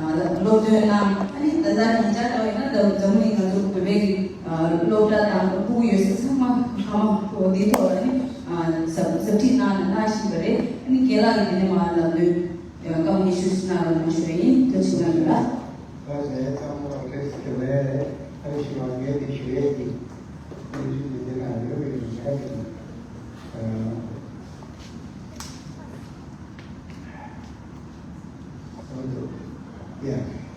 ཨ་སློབ་སྟོན་གནང་། ཨ་ནི་ད་ལྟ་ཉིན་ཆར་དུ་ཡིན་ན་འཛམ་འཛམ་གླིང་ང་ཚོ་བོད་པའི་གི་ཨ་སློབ་གྲྭ་དང་ཕྲུ་གུ་ཡོད་ས་ཚང་མ་ཕ་མ་འོ་དེའི་ཐོག་ལ་ནི་ཨ་ཟབ་ཟབ་ཁྲིད་གནང་ནས་གནང་བཞིན་པ་རེད། ཨ་ནི་རྒན་ལགས་ཀྱིས་དེ་ནས་མར་ལམ་སྟོན་བཀའ་མོལ་ཞུ་གནང་རོགས་གནང་ཞུ་བ་ཡིན། ཐུགས་རྗེ་གནང་ཡོད་ལ། ད་རེས་ཚང་མ་ལ་རེས་སུ་ལས་ཨ་ཞུ་བ་ངས་དེ་ཞུ་ཡས་ཀྱི་གནས་ཚུལ་དེ་འདི་ན་ཡོད་པའི་ངས་ཀྱི་ཨ། ཡ།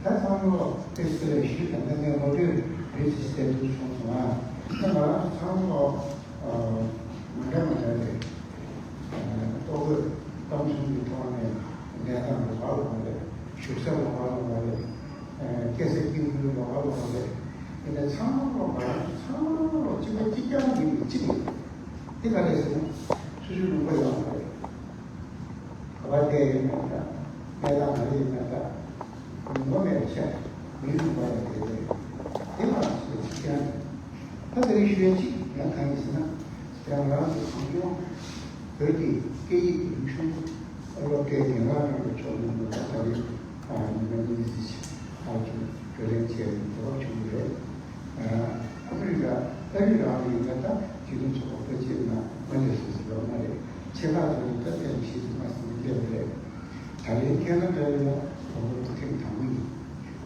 ད་ཚང་མ་ཨེ་སི་ལ་ཞུས་དང་ད་ངས་ངོ་སྤྲོད་རེ་ཞིག་བྱས་ཐུབ་སོང་སོང་ཨ། ད་ང་རང་ཚང་མ་མི་འདྲ་མི་འདྲ་རེད། ལྟོ་གོས་གཏམ་གསུམ་གྱི་ཐོག་ནས་གནས་སྟངས་ལོགས་ཀ་ལོགས་ཀ་རེད། བཞུགས་ས་ལོགས་ཀ་ལོགས་ཀ་རེད། སྐྱེ་ས་སྐྱེ་དགོས་ལོགས་ཀ་ལོགས་ཀ་རེད། དེ་ནས་ཚང་མ་ལོགས་ཀ་ཚང་མ་ལོགས་གཅིག་པ་གཅིག་རྐྱང་ཡིན་པའི་གཅིག་ཡིན། དེ་ག་རེད་ཟེར་ན་སོ་སོའི་ལུང་པ་ཡོད་མ་རེད། ག་པར་བསྡད་ཡོད་ན་འདྲ། གནས་སྟངས་ག་རེ་ཡིན་ན་འདྲ། ངོ་མ་མེད་པ་ཆགས། མིའི་ལུང་པ་ལ་བསྡད་པས། དེ་མ་སོ་ཅིག་ཀྱང་། ད་དེ་རིང་ཞུ་ཡ་གཅིག་ང་ གང་ཡིན་ཟེར་ན། དེ་རང་རང་གི་གངས་ལྗོངས་བོད་ཀྱི་སྐད་ཡིག་རིག་གཞུང་ཨ་སློབ་གྲྭའི་རྒན་ལགས་རྣམ་པ་མཆོག་གླིང་པ་ད་ལྟ་རེད། ཨ་ཉི་མ་གཉིས་ཙམ་ཕར་ཚུར་བགྲོ་གླེང་བྱས་ནས་གོ་སྐབས་བྱུང་བ་རེད། ཨ་ཨ་མི་རི་ཀ་ཨ་རི་རང་ལ་ཡིན་ན་ད་སྤྱི་མཐུན་ཚོགས་པ་ཕལ་ཆེར་ན་མ་སླེབས་སོང་ཟེར་བ་མ་རེད། ཆེ་ཁག་ཚོ་ནི་ད་ཐེངས་ཤིག་ཙམ་མ་སོང་སླེབས་པ་རེད། ད་ལན་ཁེ་ན་ཌ་ལ་ཡང་གོ་སྐབས་ཐེངས་དང་པོ་ཡིན།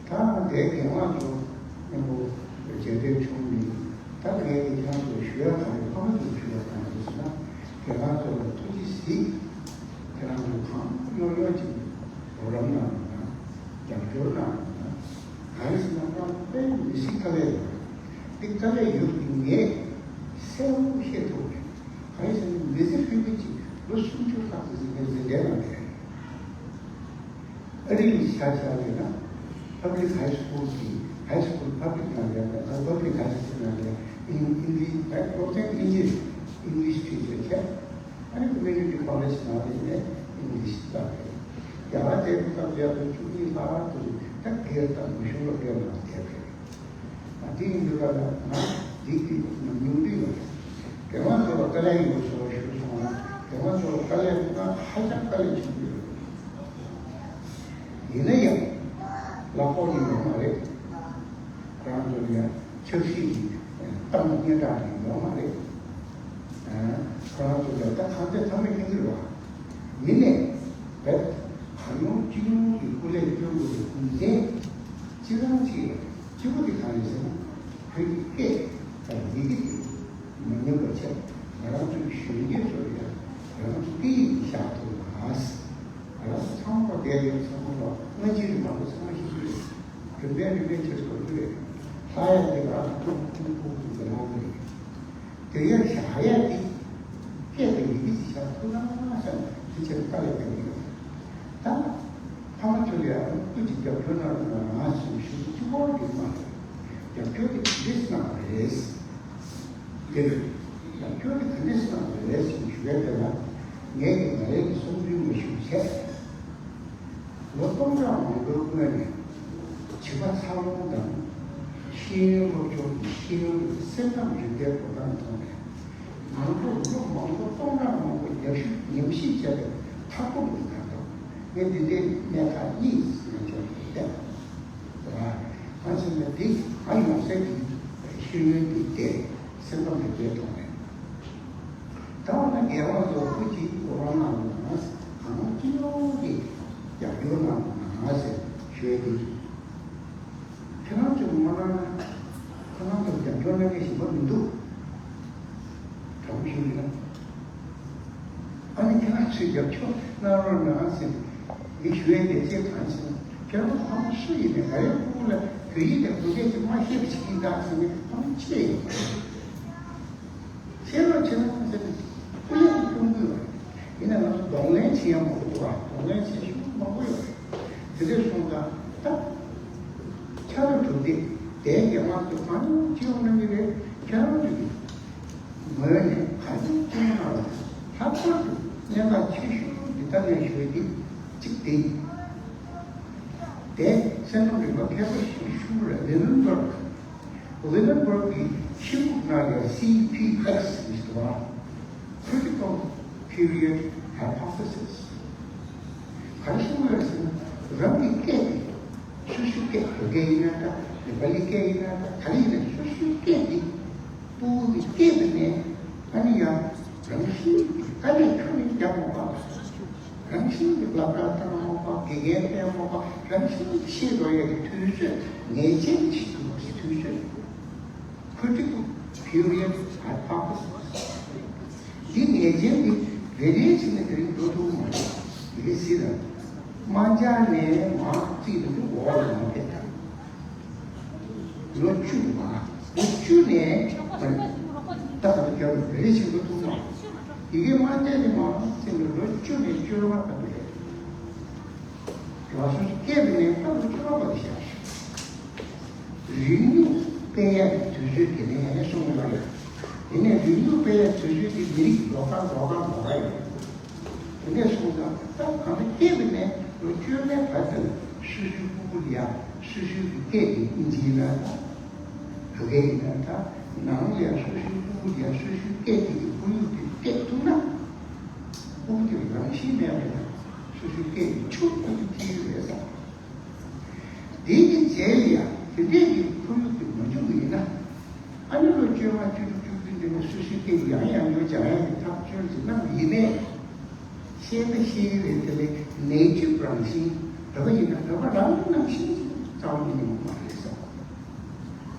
ད་དེའི་རྒན་ལགས་ཚོ་མཉམ་པོ་མཇལ་འཕྲད་བྱུང་ནས། ད་ངས་ཁྱེད་རང་ཚོར་ཞུ་ཡག་ག་རེ་ཕ་མ་ཚོར་ཞུ་ཡག་ག་རེ་ཟེར་ན། ཁྱེད་རང་ཚོ་ལ་ཐུགས་རྗེ་གཟིགས། ཁྱེད་རང་ཚོ་གང་ཡོང་ཡོང་ཅིག་རོགས་རམ་གནང་རོགས་གནང་། རྒྱབ་སྐྱོར་གནང་རོགས་གནང་། ག་རེ་ཟེར་ན་ང་དཔེ་མི་སྲིད་དཀའ་ལས་ཡོད་རེད། འདི་དཀའ་ལས་ཡོད་པ་འདི་ངས་གསལ་པོ་ཤེས་ཐུབ་རེད། ག་རེ་ཟེར་ན་མི་ཚེ་ཕལ་པ་ཅིག་ལོ་སུམ་ཅུ་ལྷག་ཙམ་ཅིག་ངས་འཛིན་གྲྭའི་ནང་བསྡད་རེད། ཨ་རི་ལ་ཆ་བཞག་ཡོད་ན། Public High School གི་High School Public ནང་ལ་ཡང་Public High School ནང་ལ་ཡང་English སློབ་ཚན་དབྱིན་ཇི་རེད། English teacher བྱས། ཨ་ནི་Community College ནང་ལ་ཡིན་ནའི་English སློབ་རེད། རྒྱ་གར་དེ་སྐབས་ཡག་པོ་བཅུ་གཉིས་ལྷག་ཏུ་ད་སྒེར་དང་མི་གཞུང་སློབ་གྲྭའི་ནང་བསྡད་པ་རེད། དེ་ཡིན་དུས་ཀ་ལ་ང་འདི་གི་ཉམས་མྱོང་འདི་ཡོད་རེད། རྒན་མ་ཚོ་ལ་དཀའ་ལས་ཡོད་ཚོ་ཞུ་སོང་ན། རྒན་མ་ཚོ་ལ་དཀའ་ལས་ཁོ་ན་ཧ་ཅང་དཀའ་ལས་ཆེན་པོ་ཡོད་རེད། ཡིན་ན་ཡང་གླ་ཕོགས་ནི་ཡོད་མ་རེད། ཁོ་རང་ཚོ་ལ་ཡང་ཆབ་སྲིད་ཀྱི་གཏམ་སྙན་གྲགས་ནི་ཡོད་མ་རེད། ཁོ་རང་ཚོ་ལ་ད་གང་ཚེ་ཚང་མས་མཁྱེན་གྱི་རེད་བ། ཡིན་ནའི་བོད་གང་ཡོང་སྤྱི་ཡོངས་ཀྱི་སྐུ་ལས་སྐྱོན་དགོས་པའི་རྒྱུ་མཚན་གཅིག་རང་གཅིག་ལ་གཅིག་པོ་དེ་གང་ཡིན་ཟེར་ན། བོད་ཀྱི་སྐད་དང་ཡི་གེ་དེ་མ་ཉམས་པ་བྱས། ང་རང་ཚོའི་གཞོན་སྐྱེས་ཚོ་ལ་ཡང་ང་རང་ཚོ་སྐད་ཡིག་དེ་བཞག་ཐུབ་ན་ཟེར། ང་རང་ཚོ་ཚང་མ་བསྡད་ཡོད་ཚང་མ་ལ་སྔ་ཕྱི་རིག་མང་པོ་ཚང་མ་ཤེས་ཀྱི་རེད། རིམ་པས་རིམ་པས་བྱེད་དགོས་ཀྱི་རེད། ལྷ་ཡང་དེ་ག་རང་ཁོང་ཁོང་ཁོང་ཁོང་གི་ལམ་རེད། དེ་ཡང་བཞག་ཡ་དེ་སྐད་དང་ཡི་གེ་ཅིག་བཞག་ཐུབ་ན་བསམ་དེ་ཆེད་དཀའ་ལས་རྒྱག་གི་ཡོད། ད་ཕ་མ་ཚོ་ལ་ཡང་སྐུ་མཁྱེན་རྒྱབ་སྐྱོར་གནང་རོགས་གནང་ཞེས་ཞུ་རྒྱུ་གཅིག་པོ་རེད་མ་རེད། རྒྱབ་སྐྱོར་དེ་ག་འདྲས་གནང་བ་རེད། དེར་རྒྱབ་སྐྱོར་དེ་ག་འདྲས་གནང་བ་རེད་ཞེས་ཞུ་བའི་སྐབས་ལ། ངས་ཀྱི་ང་རའི་གསུང་རྒྱུན་མ་ཞུ་བྱས། ལོ་སྟོང་ཕྲག་མང་པོའི་སྔོན་ནས་བྱིས་པ་འཚར་ལོངས་དང་། ཤེས་ཡོན་སློབ་སྦྱོང་གི་ཤེས་ཡོན་གྱི་སེམས་ཁམས་རིག་པའི་འགྲོ་སྟངས་ཐོག་ནས། ང་ཚོར་ལོ་མང་པོ་སྟོང་ཕྲག་མང་པོ་ཉམས་ཞིབ་ཉམས་ཞིབ་བྱས་པའི་མཐའ་སྐོར་དུ་ད་དུང་ངས་འདི་འདྲའི་གནད་འགག་གཉིས་ང་ཚོར་བསྟན་པ་རེད། གང་ཟེར་ན་འདི་ང་ཡོང་སའི་གི་ཤེས་ཡོན་གྱི་སྡེ་སེམས་ཁམས་རིག་པའི་ཐོག་ནས། ད་འོ་ན་རྒན་པ་ཚོ་སྐུ་མཁྱེན་གོ་རང་གནང་རོགས་གནང་། གང་ཅི་ཡོང་གི་རྒྱབ་སྐྱོར་གནང་རོགས་གནང་ཟེར་ཞུ་ཡ་དེ་རེད། ཁྱེད་རང་ཚོས་མ་གནང་ན་ཁོ་རང་ཚོར་རྒྱབ་སྐྱོར་གནང་མཁན་གཞན་པ་མི་འདུག་དྲང་པོ་ཞུ་ཡིན་ན། ཨ་ནི་ཁྱེད་རང་ཚོས་རྒྱབ་སྐྱོར་གནང་རོགས་གནང་ཟེར་ངས་ཞུ་ཡ་དེ་ཅེས་གང་ཟེར་ན། ཁྱེད་རང་ཚོ་ཕ་མ་སུ་ཡིན་ནའི་ག་རེ་ཕྲུ་གུ་ལ་བོད་ཡིག་དང་བོད་སྐད་ཅིག་མ་ཤེས་པ་ཞིག་ཡིན་ད་ཟེར་ནས་ཕ་མ་ཁྱེད་ཡིན། ཤེས་རོགས་བྱེད་ན་ཟེར་ནས་སྐུ་ལས་ཀྱི་སྐྱོང་དགོས་པ་རེད། ཡིན་ན་ང་ཚོ་གདོང་ལེན་བྱེད་ཡ་མང་པོ་འདུག་བ། གདོང་ལེན་བྱེད་ཤུགས་མང་པོ་ཡོད་རེད། དེ་འདྲས་སོང་ཙང་ད་ཆ་ལ་གྲུབ་སྟེ་དེའི་རྒྱ་མ་ཚོ་གང་ཡོང་ཅི་ཡོང་གནང་གི་རེད། ཁྱེད་རང་ཚོ་གི་ངོས་ནས་ག་ཚོད་ཅི་ཡོང་གནང་རོགས། ལྷག་པར་དུ་གནད་འགག་ཆེ་ཤོས་འདི་ལྟ་ངས་ཞུ་ཡ་འདི་གཅིག་དེ་ཡིན། དེ་སེམས་ཁམས་རིག་པ་མཁས་པ་ཞིག་ཤུགས་རེད། ལེ་ནན་བར་ལེ་ནན་བར་གྱི་ཤེས་ལུགས་ནང་ཡང་སི་པི་ཨེག་སི་ཞེས་པ། Critical Period Hypothesis། ག་རེ་གསུངས་ཡོད་ཟེར་ན། རང་གི་སྐད་དེ། སོ་སོའི་སྐད། བོད་སྐད་ཡིན་ན་འདྲ། ནེ་པ་ལི་སྐད་ཡིན་ན་འདྲ། ག་རེ་ཡིན་ན་སོ་སོའི་སྐད་དེ། ཕྲུ་གུ་གིས་སྐད་དེ་ནས་ཨ་ནི་ཡང་རང་བཞིན་གྱིས་དཀའ་ལས་ཁྱོན་ནས་རྒྱག་མ་དགོས་པ། རང་བཞིན་གྱིས་སློབ་གྲྭ་བཏང་མ་དགོས་པ། དགེ་རྒན་བསྟེན་མ་དགོས་པ། རང་བཞིན་གྱིས་ཤེས་འགྲོ་ཡས་ཀྱི་དུས་ཚོད་ངེས་ཅན་ཞིག་ཐུག་པའི་དུས་ཚོད། Critical Period Hypothesis། འདི་ངེས་ཅན་འདི་རེ་རེ་བྱས་ནས་དེ་རིང་འགྲོ་ཐུབ་མ་རེད། ཡི་གེ་ཟེར་ན། དམར་འབྱར་ནས་མར་བརྩིས་ཏེ་འོག་ལ་མར་ཕེབས་ད། ལོ་བཅུ་མ། ལོ་བཅུ་ནས་མར་ད་ལྟ་རྒྱབ་རེ་རེ་བྱས་འགྲོ་ཐུབ་མ་རེད། ཡི་གེ་མ་བལྟས་ནས་མར་བརྩིས་ནས་ལོ་བཅུ་ནས་བཅུ་ལྔ་བར་དུ་རེད། ལགས་སོ། སྐྱེས་པ་ནས་ད་ལོ་བཅུ་ལྔ་བར་དུ་བཞག་རིང་ལུགས་སྤེལ་ཡ་གི་དུས་ཚོད་དེ་ནས་སོང་ཡོད་རེད། དེ་ནས་རིང་ལུགས་སྤེལ་ཡ་དུས་ཚོད་དེ་མི་རིགས་ལོགས་ཀ་ལོགས་ཀ་ལོགས་ཀ་ཡོད་རེད། དེ་ནས་སོང་ཙང་ད་གང་ལྟར་སྐྱེས་པ་ནས་ལོ་བཅོ་ལྔའི་བར་དུ་སོ་སོའི་ཕྲུ་གུ་ལ་ཡ་སོ་སོའི་གི་སྐད་དེ་དབྱིན་ཇི་ཡིན་ན་འདྲ། བོད་སྐད་ཡིན་ན་འདྲ། ནང་ལ་ཡང་སོ་སོའི་སྤུ་གུ་ལ་ཡང་སོ་སོའི་སྐད་དེ་གི་ཁོར་ཡུག་དེ་སྤྲད་ཐུབ་ན། སྤུ་གུ་དེ་རང་བཞིན་མེད་པ་ཡང་སོ་སོའི་སྐད་དེ་ཆུ་ཁོར་ཡུག་ཐིག་ཡོད་རེད་བསམ། དེའི་གི་རྗེས་ལ་ཡང་དེ་འདྲས་ཀྱི་ཁོར་ཡུག་དེ་མ་བྱུང་བ་ཡིན་ན། ཨ་ནི་ལོ་བཅོ་ལྔ་བཅུ་དྲུག་བཅུ་བདུན་དེ་ནས་སོ་སོའི་སྐད་ཡང་ཡང་ཡང་སྦྱང་ཡག་གི་ཐག་གཅོད་ཅིག་གནང་བ་ཡིན་ནའི། ཤེས་ན་ཤེས་ཀྱི་རེད་དེ་ལས་ནེ་ཅར་རང་བཞིན་རེད་པ་ཡིན་ན་རེད་པ་རང་ནང་བཞིན་གྱི་རྩ་བ་ཉིད་ནས་ཡོང་གི་མ་རེད་བསམ།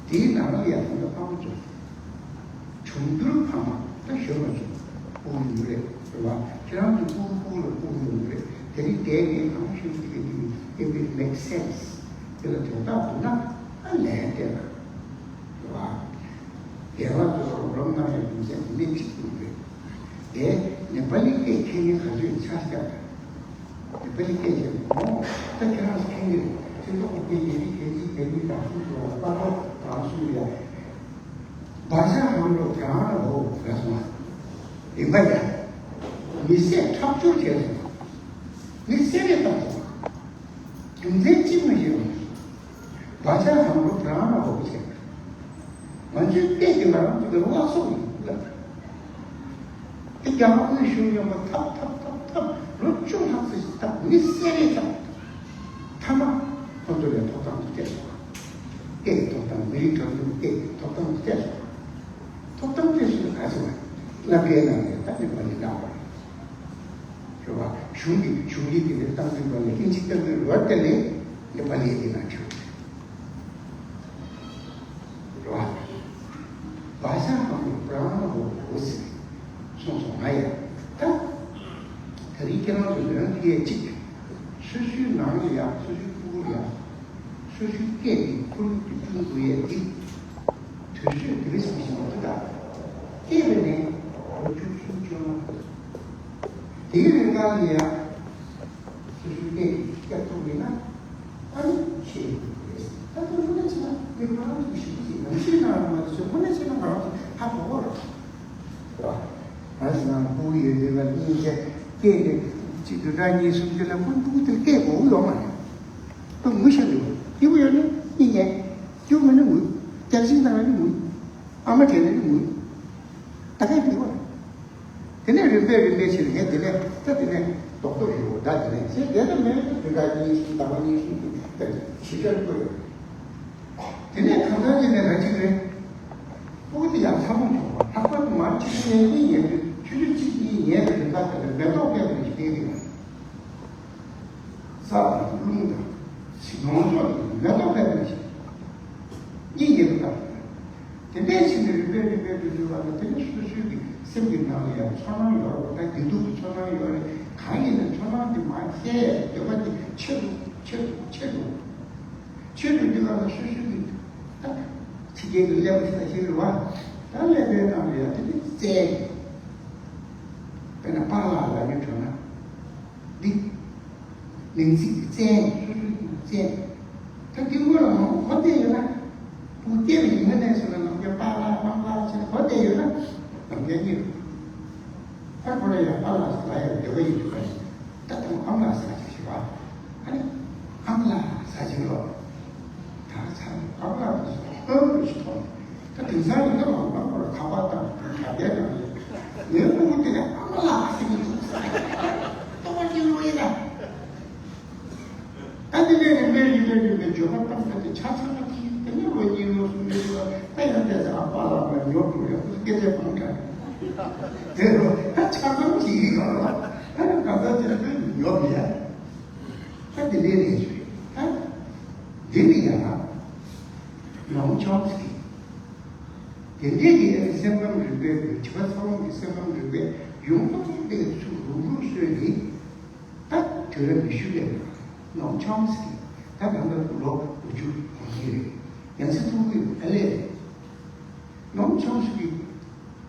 དེའི་ནང་ལ་ཡང་ད་ལྟ་ཕག་མོ་ཚོ་འབྱུང་འགྱུར་ཕ་མ་ད་གཞོན་པ་ཚོ་སྤུ་གུ་ཡོད་རེད་རེད་པ། ཁྱེད་རང་ཚོ་སྤུ་གུ་སྤུ་གུ་ལ་སྤུ་གུ་ཡོང་གི་རེད། དེ་རིང་དེ་ངས་གང་ཤེས་ཀྱི་རེད། It will make sense. དེ་ལ་དོན་དག་འདུག་ན་ཨ་ལན་སྤྲད་ན། རེད་པ། རྒན་ལགས་ཚོས་རོགས་རམ་གནང་ཡག་རྒྱུ་མཚན་དེ་ནས་གཅིག་པུ་རེད། དེ་ནེ་པ་ལི་སྐད་མཁྱེན་མཁན་ག་ཚོད་ཆ་བཞག་ནེ་པ་ལི་སྐད་ཆ་མོ་ད་ཁྱེད་རང་མཁྱེན་གྱི་རེད། ཚེ་ཐོག་སྐད་ཡིན་རིགས་སྐད་ཅིག་རྒྱ་མི་དང་སུ་ཚོ་ལ་པ་ཐོག་དང་སུ་ཡ། བ་ཤ་ཧམ་རོ་གྱང་རོ་ལ་སོང་བ་ཡིན་པ་ཡ། མི་བསད་ཁྲག་སྦྱོར་བྱས་སོང་། མི་བསད་རེས་བཏང་སོང་། རྒྱུ་མཚན་གཅིག་མ་ཡིན་རུང་། བ་ཅག་དང་པོ་དེ་རང་ལ་འོ་བྱས། ང་ཚོའི་སྐད་ཀྱི་ང་རང་ཚོ་གི་བླ་སྲོག་ཡིན་ལ། དེ་རྒྱ་དམར་དབུས་གཞུང་མཉམ་པོ་ཐབས་ཐབས་ཐབས་ཐབས་ལོ་བཅུ་ལྷག་ཙམ་ཞིག་ཐབས་མི་བསད་རེས་ཐབས། མཐའ་མ་ཁོ་ཚོ་ལ་ཐོབ་ཐང་དུ་སྤྲད་སོང་། སྐད་ཀྱི་ཐོབ་ཐང་མི་རིགས་གང་ཡིན་སྐད་ཀྱི་ཐོབ་ཐང་དུ་སྤྲད་སོང་། ཐོབ་ཐང་སྤྲད་སོང་ན་ག་ཚོད་བ། སློབ་གྲྭའི་ནང་ནས་ད་ནི་བ་ནི་བཏང་བ་རེད། རེད་བ། གཞུང་གི་གཞུང་གི་དེ་ནས་བཏང་ཚུལ་བ་ལས་ཀིན་ཅི་ལྟ་བུའི་རོ་དེ་ལས་ནི་བ་ལས་དེ་ན་ཆོས་རེད་བ། བ་ཤ་ཧམ་པོ་བྲང་ཧོ་ཧོ་ཟེར་གསུངས་སོང་ང་ཡ། ད་ད་རིང་ཁྱེད་རང་ཚོ་ལོན་ཐེ་ཅིག་སོ་སོའི་ནང་ལ་ཡང་སོ་སོའི་ཕྲུ་གུ་ལ་ཡང་སོ་སོའི་སྐད་ཀྱི་ཁོར་ཡུག་ཏུ་བསྐྲུན་དགོས་ཡས་འདི། དུས་ཚོད་དེ་རིང་སོང་ཞིག་མ་གཏོགས་ད། སྐྱེས་པ་ནས་ལོ་བཅུ་གསུམ་བཅོ་ལྔ། དེའི་རིང་གང་ལ་ཡང་སོ་སོའི་སྐད་ཀྱི་སྐྱབས་ཐོབ་མེད་ན། ཨ་ནི་ཤེས་ཡོང་གི་རེད། ད་དེ་དངོས་གནས་བྱས་ན་མི་ང་རང་ཚོ་ཞིབ་ཅིག་ནང་ཤེས་ན་མ་རེད་ཟེར། དངོས་གནས་བྱས་ན་ང་རང་ཚོ་ཧ་གོ་གི་རེད། ང་ཚོ་ནང་ཕྲུ་གུ་ཡོད་དུས་ལ་གཉིས་ཀྱི་སྐད་ཀྱི་གཅིག་བདུན་ཕྲག་གཉིས་གསུམ་ཅིག་ལ་ཁོ་ཕྲུ་གུ་དེ་སྐད་གོ་གི་ཡོད་མ་རེད། ཁོ་ངུ་ཤ་འདུག་སྐྱིད་པོ་ཡོད་ན་གཉིད་ཉལ། སྐྱིད་པོ་མེད་ན་ངུ། རྒྱག་ཤིང་བཏང་ན་ངུ། ཨ་མ་དྲན་ན་ངུ། ད་ག་སྐྱིད་པོ་རེད། དེ་ནས་རིམ་པས་རིམ་པས་ཕྱིན་ནས་དེ་ནས་ད་དེ་ནས་རྡོག་རྡོག་ཡོད་ད། དེ་ནས་ཚེ་འདས་ད་མེད་དུ་དགའ་ཉིན་ཤིང་དང་བ་ཉིན་ཤིང་དེ་ཞིབ་ཆ་བཀོད་ཡོད། དེ་ནས་གང་ལྟར་དེ་ནས་ར་གཅིག་རེད། ཕྲུ་གུ་དེ་ཡང་ཚ་མོ་བྱུང་བ། ལྷག་པར་དུ་མར་ཆུ་ཚོད་གཉིས་ཉལ་དུས་ཆུ་ཚོད་གཅིག་གཉིས་ཉལ་བའི་རིམ་པ་དེ་ལ་མེ་ཏོག་སྐད་དུ་ཞིག་བསྟན་གྱི་ཡོད། ས་དང་རླུང་དང་ནོར་འཛོལ་དང་མེ་ཏོག་ལས་པའི་གཉིས་ཉེ་དུ་བཏང་། དེ་འདྲའི་ཕྱིར་ནི་རིམ་པས་རིམ་པས་འགྲོ་འགྲོ་བ་ན་དེ་ནི་སོ་སོའི་གི་སེམས་ཀྱི་ནང་ལ་ཡང་ཚོར་སྣང་ཡོད་རེད། ད་བདེ་སྡུག་གི་ཚོར་སྣང་ཡོད་རེད། གང་ཡིན་ན་ཚོར་སྣང་དེ་མར་བཤད་ཡ་འདོད་པ་དེ་ཆེ་རུ་ཆེ་རུ་ཆེ་རུ་ཆེ་རུ་འདི་ག་ལ་སོ་སོའི་གི་ད་ཕྱི་རྒྱལ་གྱི་ཀླད་པ་ཞིག་ལ་ཞིག་རེད་བ། ད་ཀླད་པའི་ནང་ལ་ཡང་དེ་ནི་བཙལ། དཔེར་ན་པཱ་ལགས་ལབ་ཡོང་བྱུང་ན། འདི། མིང་ཚིག་གི་བཙན། སོ་སོའི་བཙན། ད་འདི་སྔོན་ལ་མང་པོ་གོ་བསྡད་ཡོད་ན། ཕྲུ་གུ་སྐྱེས་པའི་ཉིན་མོ་ནས་བཟུང་ནས་ནམ་རྒྱུན་པཱ་ལགས་པཱ་ལགས་ཟེར་གོ་བསྡད་ཡོད་ན། ནམ་རྒྱུན་གཉིད། ད་ཁོ་རང་ཡང་པཱ་ལགས་ཟེར་ལབ་ཡག་འདོད་པ་ཡོད་འདུག་ག་ད་དུང་ཨང་ལགས་ཟེར་ཅིག་ཞུ་བ། ཨ་ནི། ཨང་ལགས་ཟེར་ཅིག་ལོ། ད་ཚ་ནི་ཨང་ལགས་ཟེར་ཨང་ལུ་ཞིག་ཐོག་ནས། ད་དེང་སང་ཡིན་ན་མང་མང་པོ་ལ་ཁ་པར་དང་དྲ་རྒྱ་ནང་ལས་ངའི་ཕྲུ་གུ་དེ་ལ་ཨ་མ་ལགས་ཟེར་གྱི་འདུག་ཟེར། ལྟོ་བ་སྐྱིད་པོ་ཡིན་ན། ད་དེ་ནས་རིམ་པས་རིམ་པས་རིམ་པས་འགྱོད་པ་བཏང་ཚར་ཏེ་ཆ་ཚང་མ་ཅིག་དེ་ནས་ལོ་གཉིས་ལོ་གསུམ་ལོ་ལ་ད་ཡང་བལྟས་ཚེ་ཨ་པ་ལགས་ལ་ཉོབ་འགྲོ་ཡ་ཁོ་ཚོ་སྐད་ཆ་གང་དྲག་དེ་རུ་ད་ཆ་ཚང་ཅིག་ཡིན་ག་ལ་ད་ནི་ག་ཚོད་ཅིག་ལ་ཉོབ་ཡ། ད་དེ་ལས་རེད་ཞུ་ཡ། ད་འདི་ནི་ཡང་ནོམ་ཆོམ་སི་ཀི། དེ་འདྲའི་གི་སེམས་ཁམས་རིག་པའི་བོད་བྱིས་པ་ཚོ་གི་སེམས་ཁམས་རིག་པའི་ཡོང་ཐབས་དེ་ཚུར་རུག་རུག་བཟོས་ནི། ད་དུས་རབས་ཉི་ཤུ་ལས་ནོམ་ཆོམ་སི་ཀི་ད་ད་ལྟ་ལོ་དགུ་བཅུ་གོ་གི་རེད། ཡང་སྲིད་ཐུག་གི་ཨ་ལས་རེད། ནོམ་ཆོམ་སི་ཀི་མཐའ་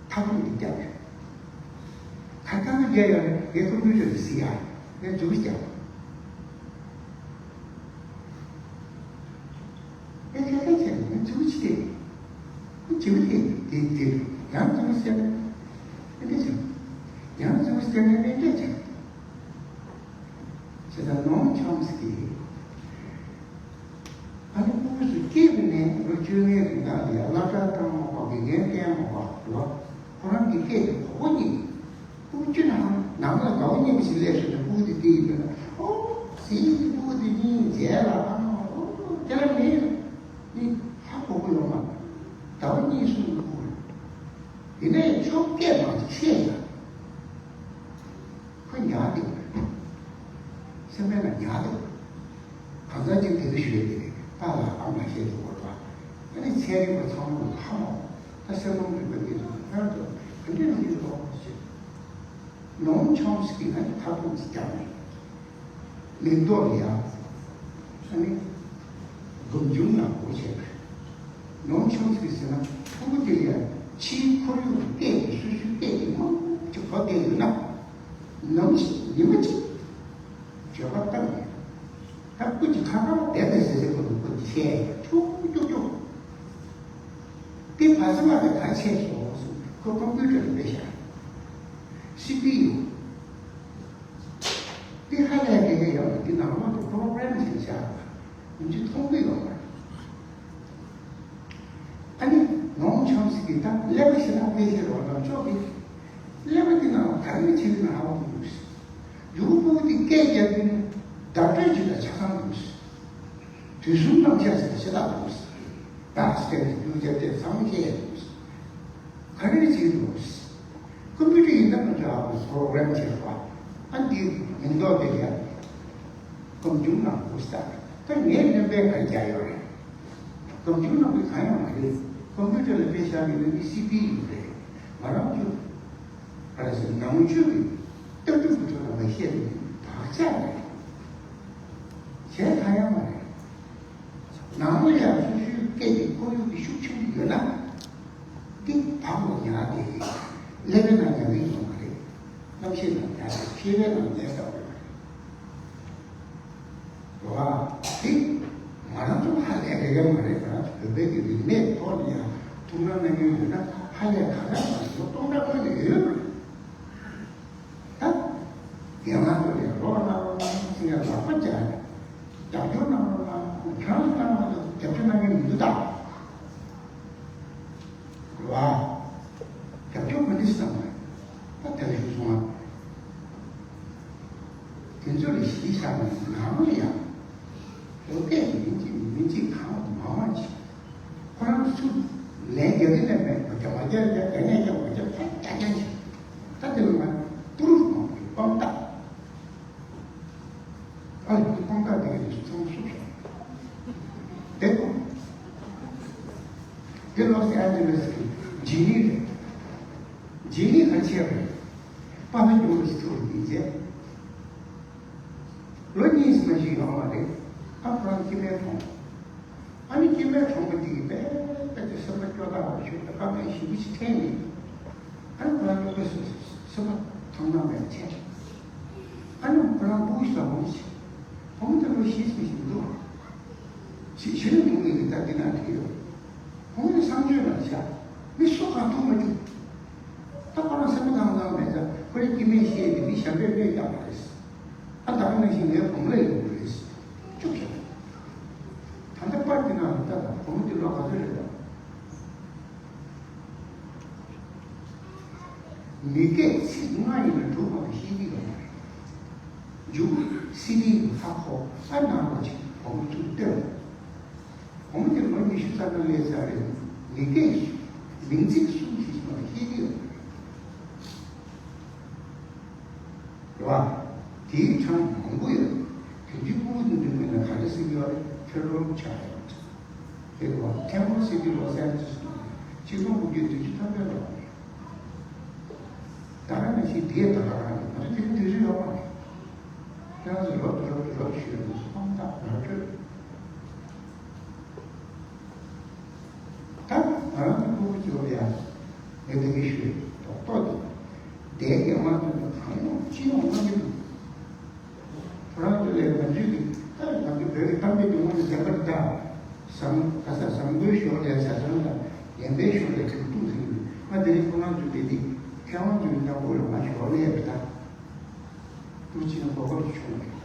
སྡོམ་དེ་བརྒྱབ་ཡོད། ཁ་ཁ་ཁ་རྒྱག་ཡོད་རེད། ངས་ཀོམ་པུ་ཊར་ཟིག་ཡ་ངས་མཛུབ་གུ་བརྒྱབ། ཨེ་ཁ་ཁ་བྱས་ནས་ངས་མཛུབ་གུ་ཅི་སྟེར། ཁོ་མཛུབ་གུ་སྟེར་དེ་དེ་ཡང་མཛུབ་གུ་སྟེར་ན་ཨེ་འདྲ་བྱས། ཡང་མཛུབ་གུ་སྟེར་ན་ཨེ་འདྲ་བྱས། བྱས་ཙང་ནོམ་ཆོམ་སི་ཀི། ཨ་ནི་ཕྲུ་གུ་ཚོ་སྐྱེས་པ་ནས་ལོ་བཅོ་ལྔའི་རིང་ལ་ཡ་སློབ་གྲྭ་གཏོང་མ་ཐག་གི་ངས་ རེད་བ། ཁོ་རང་གི་སྐད་དེ་གོ་བོ་གཉིས། ཕྲུ་གུ་ཅི་ན་ནང་ལ་དགའ་བོ་གཉིས་ཤིག་སླེབས་སོང་ན་ཕྲུ་གུ་དེ་དེ་ཡིན་པས་ན། ཨོ་ཟེར་ཡིན། ཕྲུ་གུ་དེ་གཉིས་མཇལ་ལ་ཨ་མ་ཨོ་དེ་ལ་མེད་ནི་ཧ་གོ་གི་ཡོད་མ་རེད། ཟླ་བ་གཉིས་གསུམ་གི་ཕྲུ་གུ་རེད། དེ་ནས་ཆོག་སྐད་མང་ཅིག་བཤད་ཡ། ཁོ་ཉག་དེ་སེམས་པའི་ནང་ཉག་དེ། གང་ཟག་ཅིག་དེ་འདྲ་ཞུ་ཡ་དེ་རེད། པཱ་ལགས་ཨ་མ་བཤད་དེ་འོ་རེད་པ། ཨ་ནི་ཚན་རིག་པ་ཚང་མ་ལ་ཧ་མ་གོ། ད་སེམས་ཁམས་རིག་པ་དེ་ཚོ་ཧོན་ཏོ་ག་འདྲ་ཡིན་ལོ་ཞེས། ནོམ་ཆོམ་སི་ཀི་ཨ་ནི་ཁ་སྐོམ་ཅིག་རྒྱག་ནས། མིག་མདོག་ལ་ཡ། ཨ་ནི། སྒོམ་བྱུང་ནག་པོ་བྱས་པས། ནོམ་ཆོམ་སི་ཀི་ཟེར་ན་ཕྲུ་གུ་དེ་ལ་ཡ་ཕྱིའི་ཁོར་ཡུག་གི་སྐད་ཀྱི་སོ་སོའི་སྐད་ཀྱི་མང་ཆེ་གོ་བསྡད་ཡོད་ན། ནམ་ཞིག་ཉི་མ་གཅིག་བརྗོད་པ་བཏང་ནས། ད་སྐུ་མཁྱེན་ཁ་ཁ་བསྡད་པའི་ཟེར་ཟེར་ཁོ་ཚོ་སྐུ་མཁྱེན་བཤད་ཆུང་ཀྱོག་ཀྱོག་དེ་བ་ཚ་མ་དེ་ག་ཆད་སོང་ཟེར། ཁོ་ཀོམ་པུ་ཊར་ལ་སླེབས་ཤག་སི་པི་ཡུ། དེ་ཧ་ལས་དགེ་རྒན་ཡོད་ལ་དེ་ནང་ལོགས་དུ་པོ་རོ་གྷ་རམ་བྱས་བཞག་པ་ཡིན་གྱི་མཐོང་གི་ཡོད་པ། ཨ་ནི་ནོམ་ཆོམ་སི་ཀི་ད་ཀླད་པ་ཞེ་དྲག་དཔེ་ཤེས་རོགས་དང་ཅོག་གི་ཀླད་པ་དེ་ནང་ག་རེ་བྱེད་ཀྱི་ན་ཧ་གོ་མི་འདུག་ཡུ་གུ་པོ་དེ་སྐད་རྒྱག་དུས་ནི་བརྡ་སྤྲོད་ཅིག་ལ་ཆ་ཚང་འདུག་དུས་གསུམ་རྣམ་གཞག་ཟེར་ཞེ་དྲག་འདུག་བརྡ་སྤྲད་རྒྱུ་རྒྱབ་དེ་ཚང་མ་ཤེས་ཡ་འདུག་ག་རེ་བྱེད་ཀྱི་འདུག་ཀོམ་པུ་ཊར་ཡིན་ན་ང་ཚོ་ཨ་ཁུ་པོ་རོ་གྷ་རམ་བྱེད་པ། ཨ་འདི་མིང་འདོགས་དེ་ཡ། སྒོམ་བྱུང་ནག་པོ་ཟེར། ད་ངས་སྣོན་པ་ག་རེ་རྒྱག་ཡོད་རེད། སྒོམ་བྱུང་ནག་པོ་གང་ཡང་མ་རེད། ཀོམ་པུ་ཊར་ལ་དཔེ་བཞག་ནས་ནི་སི་པི་ཡུ་རེད། ང་རང་ཚོ་ག་རེ་ཟེར། ནང་ཆོས་ཀྱི་ལྟ་གྲུབ་ཀྱི་ཐོག་ལ་མ་བཤད་ནས་བག་ཆགས་རེད། གཞན་གང་ཡང་མ་རེད། ནང་ལ་ཡང་སོ་སོའི་སྐད་ཀྱི་ཁོར་ཡུག་གི་ཤུགས་ཆེན་པོ་ཡོད་ན། འདི་བག་ལ་ཉལ་ཏེ། ཀླད་པའི་ནང་ཉལ་གི་ཡོད་མ་རེད། རྣམ་ཤེས་ནང་ཉལ་ཏེ་མཁས་པའི་ནང་ཉལ་ལྟ་བུ་རེད། རེད་བ། དེ་ང་རང་ཚོ་ཧ་ལས་རེ་རེ་མ་རེད། ང་རང་ཚོ་བོད་པའི་གི་རིག་གནས་ཐོག་ནས་ཡང་ཐུགས་སྣང་གནང་མཁན་ཡོད་ན་ཧ་ལས་ག་རེ་མ་རེད། ལོ་སྟོང་ཕྲག་སྔོན་ནས་ཡོད་རེད། ད་རྒན་ལགས་ཚོ་ལས་རོགས་གནང་རོགས་གནང་ཟེར་ཡ་ལག་པ་བརྐྱངས་ནས་རྒྱབ་སྐྱོར་གནང་རོགས་གནང་། ཁྱེད་རང་ཚོ་གནང་མ་ཐུབ་རྒྱབ་སྐྱོར་གནང་མཁན་མི་འདུག་ད། རེད་བ། རྒྱབ་སྐྱོར་མ་འདི་བསམ་པ་ད་དེ་ལས་སོང་ང་། དེ་ཚོ་ལ་གཞི་བཞག་ནས་ནང་ལ་ཡང་བོད་སྐད་ཡིན་གཅིག་མིན་གཅིག་གང་མང་མང་ཅིག་ཁོ་རང་ཚོ་ལན་རྒྱག་གི་ལན་མེད་པ་རྒྱག་མ་རྒྱག་རྒྱག་རྒྱག་ནས་རྒྱག་མ་རྒྱག་ད་རྒྱག་རྒྱག་ཅིག་ད་དེ་ལ་ང་པུ་རུབ་མང་པོ་ཡོད། དཔང་རྟགས། ཨ་ལས་དཔང་རྟགས་དེ་ག་ནས་ཚང་བསུབ་སོང་། དེ་ཀོ། དེ་ལོ་སི་ཨན་ཇེ་ལེ་སི་གི་ཇི་ནི་རེད། ཇི་ནི་ག་ཆེ་བ་རེད། པ་ཕ་ཉོ་རུ་སི་ཐུ་རུ་མི་མཇལ། ལོ་གཉིས་ཙམ་ཞིག་ཡོང་བ་རེད། ཨ་ཁོ་རང་སྐྱེ་དམན་གྲོངས། ཨ་ནི་སྐྱེ་དམན་གྲོངས་པ་འདི་གི་དཔེ་དཔེ་དེ་སེམས་པ་སྐྱོ་དགའ་བ་ཞིག་དང་དཀའ་ངལ་ཞེ་པོ་ཅིག་འཕྲད་ནས། ཨ་ནི་ཁོ་རང་སྐྱོ་དགའ་སེམས་པ་ཐང་ཐང་མེད་པ་བྱས། ཨ་ནི་ཁོ་རང་སྤུ་གུ་ཞིག་ལ་བུ་མོ་ཞིག་བུ་མོ་དེ་ལོ་བཞི་ཙམ་ཞིག་འདུག་ཞི་ཞི་ལི་མུ་གི་ད་འདི་ན་བྲིས་ཡོད། བུ་མོ་དེ་གསང་སྤྱོད་ནང་བཞག་མི་སུ་གང་ཐུག་མ་བཅུག་ད་ཁོ་རང་སེམས་པ་ཐང་ཐང་མེད་ཙང་ཁོ་རའི་སྐྱེ་དམན་བཤད་དེ་མི་གཞན་པས་བློས་བཀལ་བ་རེད། ཨ་ད་ག་ནང་བཞིན་ངའི་བུ་མོ་ལ་ཡོང་གི་རེད། བཅུག་བཞག་ད་ལྟ་པར་དེ་ནང་ལ་ལྟ་དང་བུ་མོ་དེ་ལོ་ག་ཚོད་རེད་དམ། མི་སྐད་ཚིག་ལྔ་ཡིན་ན་དྲུག་མ་གཏོགས་ཤེས་ཀྱི་ཡོད་མ་རེད། མཇུག་སི་ཌི་ཡིན་ཧ་གོ། ཨ་ནང་ལ་ཅིག་བུ་མོ་ཚུར་སྟོན། བུ་མོ་དེ་ལོ་ཉི་ཤུ་རྩ་ལྔ་སླེབས་ཚར་རེད། མི་སྐད་མིང་ཚིག་གསུམ་ཞིག་མ་གཏོགས་ཤེས་ཀྱི་ཡོད་མ་རེད། རེད་བ། དེའི་གྲངས་མང་པོ་ཡོད། དེ་འདྲའི་ཕྲུ་གུ་འདི་འདྲ་མེད་ན་ག་རེ་ཟེར་གྱི་ཡོད་རེད། ཕེ་རོལ་ཆའིལ་ཌི། རེད་བ། ཐེམ་པལ་སི་ཊི་ལོ་སི་ཨན་ཇེ་ལིས་ནང་ཆིག་སྟོང་དགུ་བརྒྱ་བདུན་ཅུ་ཐམ་པའི་ལོ་ནས། ད་ག་ནང་བཞིན་དེའི་ད་ག་རང་རེད། ང་ཚོ་དེ་རིང་དུས་ཚོད་ཡོད་མ་རེད། ཁྱེད་རང་ཚོ་རོབ་ཏུ་རོབ་ཏུ་རོབ་ཞུས་ནས་དཔང་རྟགས་ངར་སྤྲོད། ད་ང་རང་གི་ཕྲུ་གུ་ཚོ་ཡ། ངས་དེ་གི་ཞུས་རྡོག་རྡོག་དེ། དེའི་རྒྱབ་ལ་ཐོན་ཏེ་གང་ཡོང་ཅི་ཡོང་གནང་གི་འདུག་ཁོ་རང་ཚོ་ལས་ང་ཚོས་ཀྱི་ད་ང་ཚོ་བོད་ཀྱི་གཏམ་དཔེ་དེ་དངོས་གནས་བདེན་པར་ད། བཟང་ག་ས་བཟང་པོའི་ཞོར་ལས་བཟའ་ཚང་དང་ངན་པའི་ཞོར་ལས་གྲུབ་ཐུབ་ཟིན་ཡོད། ང་དེ་རིང་ཁོ་རང་ཚོའི་བོད་དེ་མཁས་དབང་ཚོའི་མཉམ་པོ་ལ་ང་ཞོར་ལས་རེད་ད། ཐུགས་རྗེ་ཆེ་གོ་སྐབས་ཤིག་བྱུང་བས།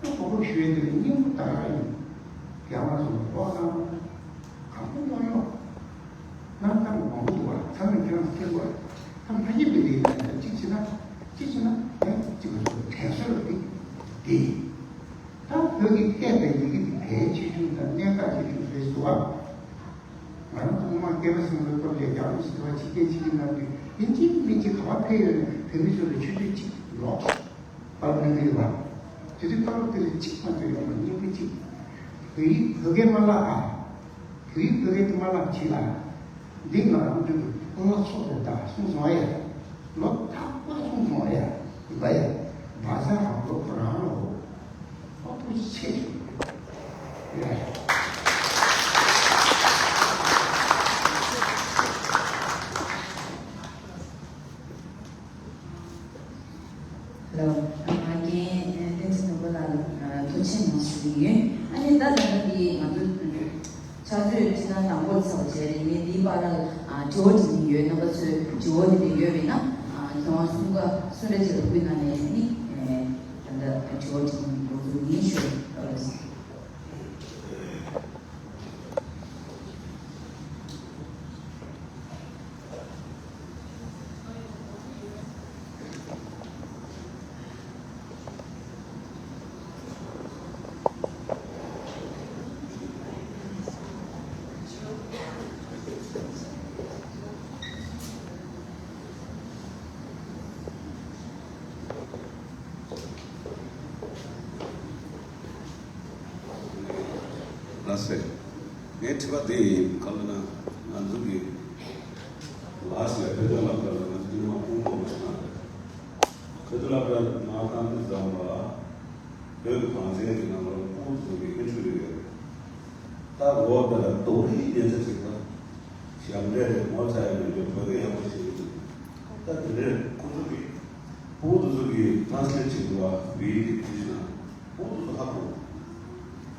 ད་གོ་སྐབས་ཞུ་ཡས་འདི་ལ་སྙིང་པོ་ད་ག་ཡིན། རྒྱ་དམར་ཚོ་ལ་རོགས་གནང་། གང་པོ་གནང་ཡོད། གནང་སྟངས་མང་པོ་འདུག་བ། ད་མི་ཁྱོད་རང་སྐྱེ་བ། ད་མ་ཡིན་པའི་ལས་ལ་གཅིག་བྱས་ན། གཅིག་བྱས་ན་ཡང་གཅིག་མ་གཏོགས་དྲན་གསོ་ལ་འདི་འདི་ཡིན། ད་བོད་ཀྱི་སྐད་དང་ཡི་གེ་འདི་གལ་ཆེ་ཤོས་དང་གནད་འགག་ཆེ་ཤོས་རེད་འདུག་བ། ང་རང་ཚོ་སྔོན་མ་སྐལ་བ་བཟང་པོའི་སྐོར་ལས་རྒྱ་ལོ་ཟེར་བ་ཕྱི་རྒྱལ་ཕྱི་རྒྱལ་ནང་དུ་ཡིན་གཅིག་མིན་གཅིག་ག་བ་ཕེབས་ཡོད་ན་བོད་མི་ཚོ་ལ་ཆུ་ཚོད་གཅིག་ལོག་པར་ཕན་གྱི་ཡོད་པ། དེ་དུས་པར་དེ་ལ་གཅིག་མ་གཏོགས་ཡོད་མ་རྙིང་པ་གཅིག་བོད་ཡིག་བོད་སྐད་མ་བརླག་ཨ། བོད་ཡིག་བོད་སྐད་དུ་མ་བརླག་བྱེད་ཨ། འདི་ང་རང་ཚོའི་བླ་སྲོག་རེད་ད་གསུངས་སོང་ཨེ། ལོ་རྟག་པར་གསུངས་སོང་ཨེ། ཡིན་པ་ཡ། བ་ས་རང་ལོ་ཁོ་རང་ལོ། ཨོ་ཐུགས་རྗེ་ཆེ་ཞུ། ཡ། ལོ། ཨ། རྒན་བསྟན་འཛིན་ནོར་བུ་ལགས་ལ་ཐུགས་རྗེ་ཆེ་གནང་ཞུ་གི་ཡོད། ཨ་ནི་ད་ད་ལྟ་འདི་ང་ཚོ་ཕྱག་ཚོད་ཕྱི་ནང་དང་པོ་ཚར་བ་བྱས་རེད། ངས་འདིའི་བར་ལ་ཨ་དྲི་བ་དྲི་ནི་ཡོད། རྣམ་པ་ཚོས་དྲི་བ་དེ་འདྲ་ཡོད་མེད་ན་ཨ་མཁས་དབང་གསུམ་ཀ་གསུང་རེ་བྱེད་པ་ཁུལ་ནང་ནས་ནི་ཨ་ད་ལྟ་དྲི་བ་དྲི་ནི་འགོ་འཛུགས་ཡིན་ཞུ། ལགས་སེ། ངའི་དྲི་བ་འདི་ཡིན། ག་ལ་ན་ང་ཚོ་གི་ལགས་སེ་བོད་དོན་སློབ་གྲྭ་ལ་ང་ཚོ་ཉི་མ་དཔུང་ཁོག་མ་ཞིག་གནང་རེད། བོད་དོན་སློབ་གྲྭ་ནང་ཏང་ཙུའུ་བརྩམས་པ་བོད་ཀྱི་གངས་ཅན་གྱི་ནང་ལ་དབུ་བཙུགས་པའི་སྨིན་གྲོལ་ཡོད་རེད། ད་འོ་དེ་ལ་རྡོ་རིང་ཉན་ཚ་ཅིག་དང་ཞབས་འདྲེན་རེད། ངོ་ཚ་ཡ་མེད་པའི་བོད་སྐད་ཡག་པོ་ཞིག་ཡོད་འདུག་ད་དེ་འདྲས་ཁོ་ཚོ་གིས་ཕྲུ་གུ་དེ་ཚོ་གིས་ཊ་རན་སི་ལེཊ་བྱེད་དགོས་པ་བོད་ཡིག་དེ་བྲིས་ན་ཕྲུ་གུ་དེ་ཚོ་ཧ་གོ།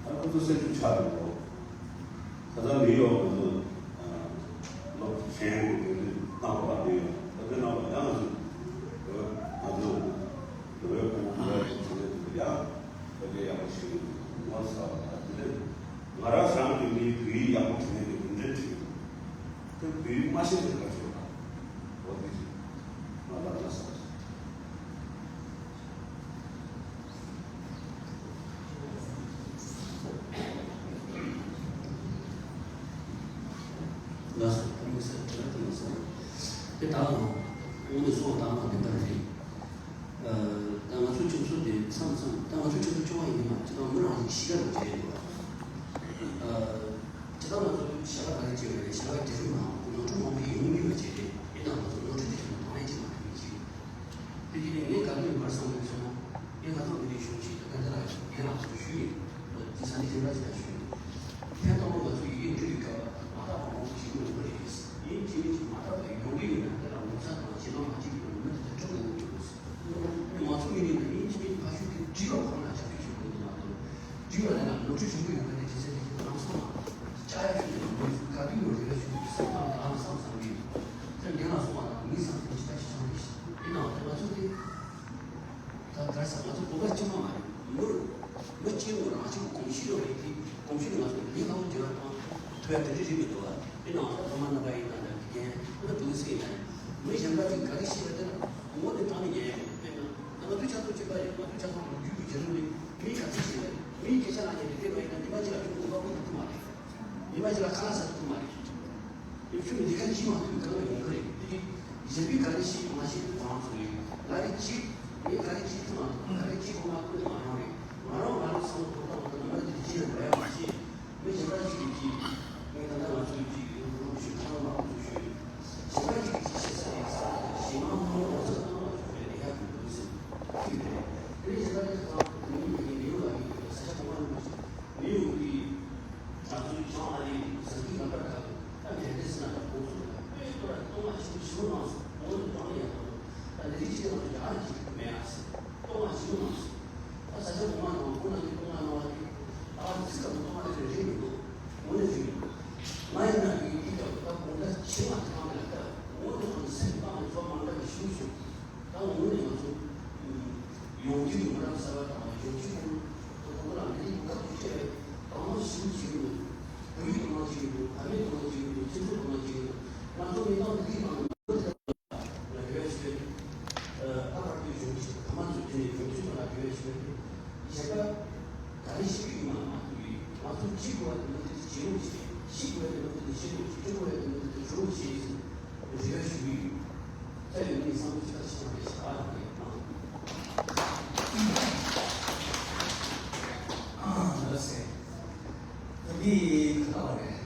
ཨ་ཁོ་ཚོ་སེམས་ཤུགས་ཆག་འགྲོ། ཁ་སང་ནིའུ་ཡོག་ང་ཚོ་སློབ་གྲྭ་གཞན་གྱི་དེ་འདྲས་གནང་བ་ནིའུ་ཡོག་ད་དེ་གནང་བ་ཡང་ང་ཚོ་ང་ཚོ་བོད་ཕྲུ་གུ་བོད་ཡིག་བྲིས་ན་དེ་ཚོ་ཡང་བོད་སྐད་ཡག་པོ་ཞིག་ངོ་ཚ་བ་དང་དེ་འདྲས། ང་རང་རང་གི་མིའི་བོད་ཡིག་ཡག་པོ་བྲིས་ནས་ཀྱི་མི་འདྲ་བྲིས། དེ་བོད་ཡིག་མ་ཤེས་ནས་ག་བྱེད་པ། འོ་དེ་རེད། ང་ལ་ལ་སོགས། ལ་སོགས་ཕུ་མི་སེར་དྲི་བ་དེ་མ་སོང་། དེ་དག་ལ་དངོས་གནས་སོང་དང་དེ་འདྲ་རེད། ད་ང་ཚོ་ཁྱིམ་ཚང་དེ་མཚམས་མཚམས་ད་ང་ཚོ་ཁྱིམ་ཚང་ཆུང་བ་ཡིན་ནི་མ་ཅི་ད་མི་རང་གི་གཤིས་ཀ་རུ་བྱས་ཡོད་པ། ཅི་ད་ང་ཚོ་ཞལ་ལག་ག་རེ་བྱས་པ་རེད། ཞལ་ལག་རྒྱ་རུ་ནང་ནོར་འཁྲུལ་མང་པོ་ཡོང་གི་ཡོད་པ་བྱས་ཏེ་ཡིན་ནའང་ང་ཚོ་ནོར་འཁྲུལ་དེ་ཚོ་དང་ལེན་བྱེད་མ་ཐུབ་པ་ཅིག་དེ་རྗེས་ནས་ངས་ག་དུས་མར་བསམ་བློ་བཏང་ན་ངས་ང་ཚོ་མི་རིགས་གཞུང་ཞིག་ད་ག་འདི་ལ་ཡང་ལག་ཚོ་ཞུས་ཡིན། ལོ་དེ་ས་ནི་ཞལ་ལག་ཅི་ད་ཞུས་ཡིན། ཐེངས་དང་པོ་ང་ཚོ་ཡི་གེ་འབྲི་བའི་སྐབས་ལ་མ་དག་པ་མང་པོ་ཞིག་ཡོང་གི་རེད། ཡིན་གཅིག་མིན་གཅིག་མ་དག་པ་ཡོང་གི་ཡོད་ན་དེ་ལ་ངོ་ཚ་དང་ཞེ་སྡང་མ་བྱེད་པའི་མི་དེ་ཚོ་སྐྲག་དགོས་ཀྱི་འདུག་ང་ཚོ་མི་རིགས་ནང་ཡིན་གཅིག་མིན་གཅིག་ཕ་ཤུལ་དེ་བྲིས་པ་ཁོ་ན་བྱ་སྤྱོད་བྱེད་དགོས་འདུག་མ་གཏོགས། བྲིས་པ་ལ་ཡང་ནོར་འཁྲུལ་བྱུང་གི་ཡོད་པ་དེ་ཇི་སྲིད་དེ་ལམ་སང་ལ་བཅའ་ཡག་ཤུལ་ནས་མི་ག་དུས་ཡོང་རེ་བ་ཞུ་དུས་སེམས་ཐག་ལ་ལམ་སང་བསམ་གི་ཡོད། དེ་འདྲ་ལ་སོང་བ་དང་མི་བསམ་དེ་ཇི་ལྟ་ཞིག་བྱུང་རེད། ཡིན་ནའང་དེ་ང་ཚོ་དེ། ད་ག་རེ་ཟེར། ང་ཚོ་བོད་པ་གཅིག་མ་མ་རེད། མི་མི་གཅིག་ངོ་རང་གཅིག་གོམས་གཤིས་ཡོད་རེད། དེ་གོམས་གཤིས་ནི་ང་ཚོ་མི་ལྷག་པོ་འབྲེལ་བ་གཏོང་ཐུབ་ཡ་དེ་འདྲ་རེད་མི་འདུག་བ། དེ་ནང་ད་ཕ་མ་རྣམ་པ་ཡིན་ན་ད་དགེ་རྒན་ཁོ་ན་དུང་སེ་ཡིན་ན་མི་གཞན་པ་ཅིག་ག་རེ་བཤད་པ་དེ་ལ་ངོ་དེ་དྲང་ནས་ཉན་ཡ་མི་འདུག་དཔེར་ན་ང་ཚོ་ཆ་ཚང་གཅིག་པ་རེད། ང་ཚོ་ཆ་ཚང་ལོ་རྒྱུས་ཀྱི་བརྒྱུད་རིམ་ནི་མིའི་ག་ཚོད་ཞིག་རེད། མིའི་སྐད་ཆ་ལ་ཉན་ནས་བལྟས་པ་ཡིན་ན་ཉི་མ་གཅིག་ལ་ཁྱོད་ངོ་ལྐོག་གི་ཐུབ་མ་རེད། ཉི་མ་གཅིག་ལ་ཁ་ལག་ཟ་ཐུབ་མ་རེད། ཡོད་ཚད་ལས་ཀ་བྱེད་མ་ཐུབ་གང་ལ་ཡོང་གི་རེད། དེ་གཞན་པས་ག་རེ་ཤེས་མ་ཤེས་དེ་ཁོ་རང་ཚོ་རེད། ང་རེ་གཅིག་ངས་ག་རེ་བྱེད་ཐུབ་མ་ཐུབ། ག་རེ་བྱེད་དགོས་མ་དགོས་དེ་ང་རང་རེད། ང་རང་ང་རང་བསམ་བློ་གཏོང་སྟངས་དང་མི་དེ་བྱེད་ཡ་འགྲོ་ཡ་མ་བྱེད། མི་གཞན་པ་ཅིག་གིས་ཅིག་ངས་ད་ལྟ་ང་ཚོའི་ཅིག་ཡོད་རུང་ཞུ་ཁ་ལ་མ་ཚོ་ཞུ་ཡོད། གཞན་པ་ཅིག་གིས་ཅིག་བཤད་ས་ཡིན་ས་ཞེ་མ་ཧོ་ལོ་ཚོ་ཏང་མ་ཚོ་ཞུ་ཡ་ལས་ཡ་གི་འདུག་ཟེར་ཅིག་རེད། དེ་ནས་གཞན་པ་ཅིག་ཚང་དེ་ནས་མི་ཡིན་མི་ཡོད་ལ་ཡིན་ས་ཆ་གོང་མ་ཡོད་མ་ཞིག་མི་ཡོང་གི། ང་ཚོའི་བྱང་ཨ་རིའི་ཟ་ཁང་རྣམ་པར་དག་ད་མེད་དེ་སྲིད་ན་ད་གོང་སུ་ལ་དཔེ་སྐོར་ལ་གཏོང་བ་ཞིག་ཞུ་ནང་སོ་ངོ་ནས་གཏོང་ཡ་དང་ད་ལས་རིགས་ཀྱི་ནང་ཡང་ཅིག་མེད་ཨ་སྲིད་གཏོང་བ་ཞུ་ནང་སོ། ད་ས་ཆ་གོང་མ་ནང་ཁོ་ན་གི་གཏོང་བ་གནང་བ་དེ་ད་ཚིག་སྐབས་གཏོང་བ་དེ་རེད་མི་འདུག་ངོ་ནས་ཞུ་ཡིན། ང་ཡིན་ན་ཡིན་དེ་སྐབས་ད་གོང་ད་ཆེ་བ་དེ་གང་དེ་ལ་ད་ངོ་ནས་ཁོ་ནས་སེམས་བཏང་ནས་ཚོ་མང་དྲགས་ཀྱི་ཞུ་ཞུ། ད་ངོ་ནས་ང་ཚོ་ཡོང་རྒྱུ་ཡོང་རབས་གསར་པ་དང་ཡོང་རྒྱུ་ཁོང་ཁོང་ཁོ་ལ་མི་རིགས་གོ་སྐབས་ཀྱི་སྤྲད་པའི་དང་པོ་ཞིག་བྱེད་ཀྱི་འདུག་བོད་ཡིག་དང་བྱེད་ཀྱི་འདུག་ཕ་མེས་དང་བྱེད་ཀྱི་འདུག་ཁྱིམ་ཚང་དང་བྱེད་ཀྱི་འདུག་ང་ཚོ་མི་དང་ ལ་འབྲེལ་བ་ཞིག་རེད། ཨ་ཕར་དུ་གཞུང་གི་ཐ་མ་ཚོས་དེ་ནས་གཞུང་ཚུལ་ཐོག་ལ་འབྲེལ་བ་ཞིག་རེད། གཞན་པ་ག་རེ་ཤེས་ཀྱི་ཡོད་མ་མ་ཐུག་གི་ང་ཚོ་གཅིག་དགོས་པ་དེ་མི་དེ་བྱེད་རོགས་བྱེད། ཤེས་དགོས་པ་དེ་མི་དེ་བཤད་རོགས་བྱེད། སྐྱོ་དགོས་པ་དེ་མི་དེ་སྐྱོ་རོགས་བྱེད་ཟེར་རེ་བ་ཞུ་གི་ཡོད། ད་ཡོད་ནི་བསམ་བློ་ཞིག་ད་ཞིག་རེ་ཞིག་ཨ་རེད། ཨ་ལ་སེ། ད་འདི་ག་ལ་བ་རེད།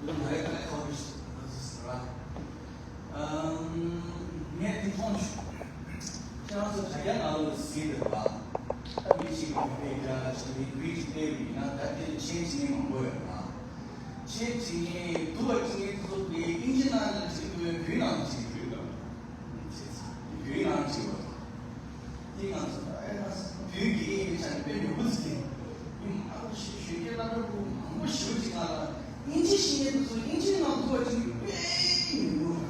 འདི་མ་རེད། ད་ཁ་བ་ཞིག་ད་ཟེར་བ། ངས་འདི་མཐོང་བྱུང་། ཁྱེད་རང་ཚོ་དྲ་རྒྱ་ནང་ལོགས་ལ་གཟིགས་འདུག་པ། ད་མི་གཅིག་གིས་བོད་སྐད་རྒྱག་ལ་བྱས་ཏེ་བོད་ཀྱི་གནས་བབ་ཡིན་ན་ད་དེ་ལ་མཆན་བྲིས་མཁན་མང་པོ་ཡོད་པ། མཆན་བྲིས་མཁན་སྡུག་པ་བྲིས་མཁན་དེ་ཚོ་དེ་ཨིན་ཇི་ནང་ལ་བྲིས་དགོས། བོད་ནང་ལ་བྲིས་དགོས། བོད་ནང་ལ་བྲིས་དགོས། འདི་ང་ཚོ་ཨེ་ན་བོད་ཀྱི་ཨེ་ཆ་དཔེ་མྱུར་པོ་ཟིག་ཡིན། མི་མང་པོ་ཞིག་གཞོན་སྐྱེས་སློབ་གྲྭ་ཕྲུ་གུ་མང་པོ་ཞིག་ཅིག་ང་ལ་ཨིན་ཇི་ཤེས་མཁན་དེ་ཚོ་ཨིན་ཇི་ནང་དུ་བ་ཅིག་དཔེ་མྱུར་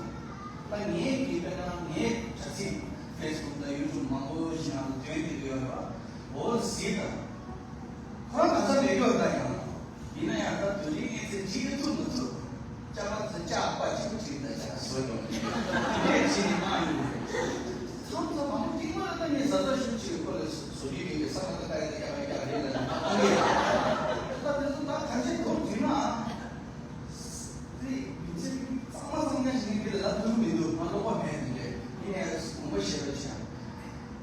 པོ། ད་ངས་ཀྱི་དཔེར་ན་ངའི་དྲ་ཚིགས་ཕེ་སི་བུག་དང་ཡུ་ཊུབ་མང་པོ་ཞིག་ནང་དུ་སྟོན་གྱི་ཡོད་རེད་པ། འོ་ཟིག་དང་། ཁོ་རང་ག་ས་མེད་ཀྱོག་ད་ཡང་། ཡིན་ན་ཡང་ད་དུས་རིང་ཨེ་ཙི་འགྲིག་གི་ཐུབ་མི་ཐུབ། ལྕགས་པ་ཚོ་ལྕགས་པ་གཅིག་པུ་བྲིས་ད་ལྕགས་བཟོ་ཡོང་གི། དེ་བྱས་ནས་མ་ཡོང་གི། མཚམས་མཚམས་མང་པོ་ཏིག་མ་ལ་ད་ངས་བཟའ་ཟླ་ཞུ་ཅིག་ཁོ་ལ་བཟོ་རྒྱུ་ཡིན་གི་ས་ཁ་ད་ད་ཡ་ད་རྒྱག་རྒྱག་རེད་ལ་ད་ད་དེ་ཚོ་ད་གང་ཅི་དོར་བྲིས་ན། དེ་ཡིན་ཚེ་གཙང་མ་གཙང་རྐྱང་ཞིག་ཡིན་གི་ལ་ཐུབ་མི་འདུག་ང་ལོག་པ་མེད་དེ་འདྲས་ཡིན་ནའི་དགོངས་པ་བཞེས་རོགས་བྱས།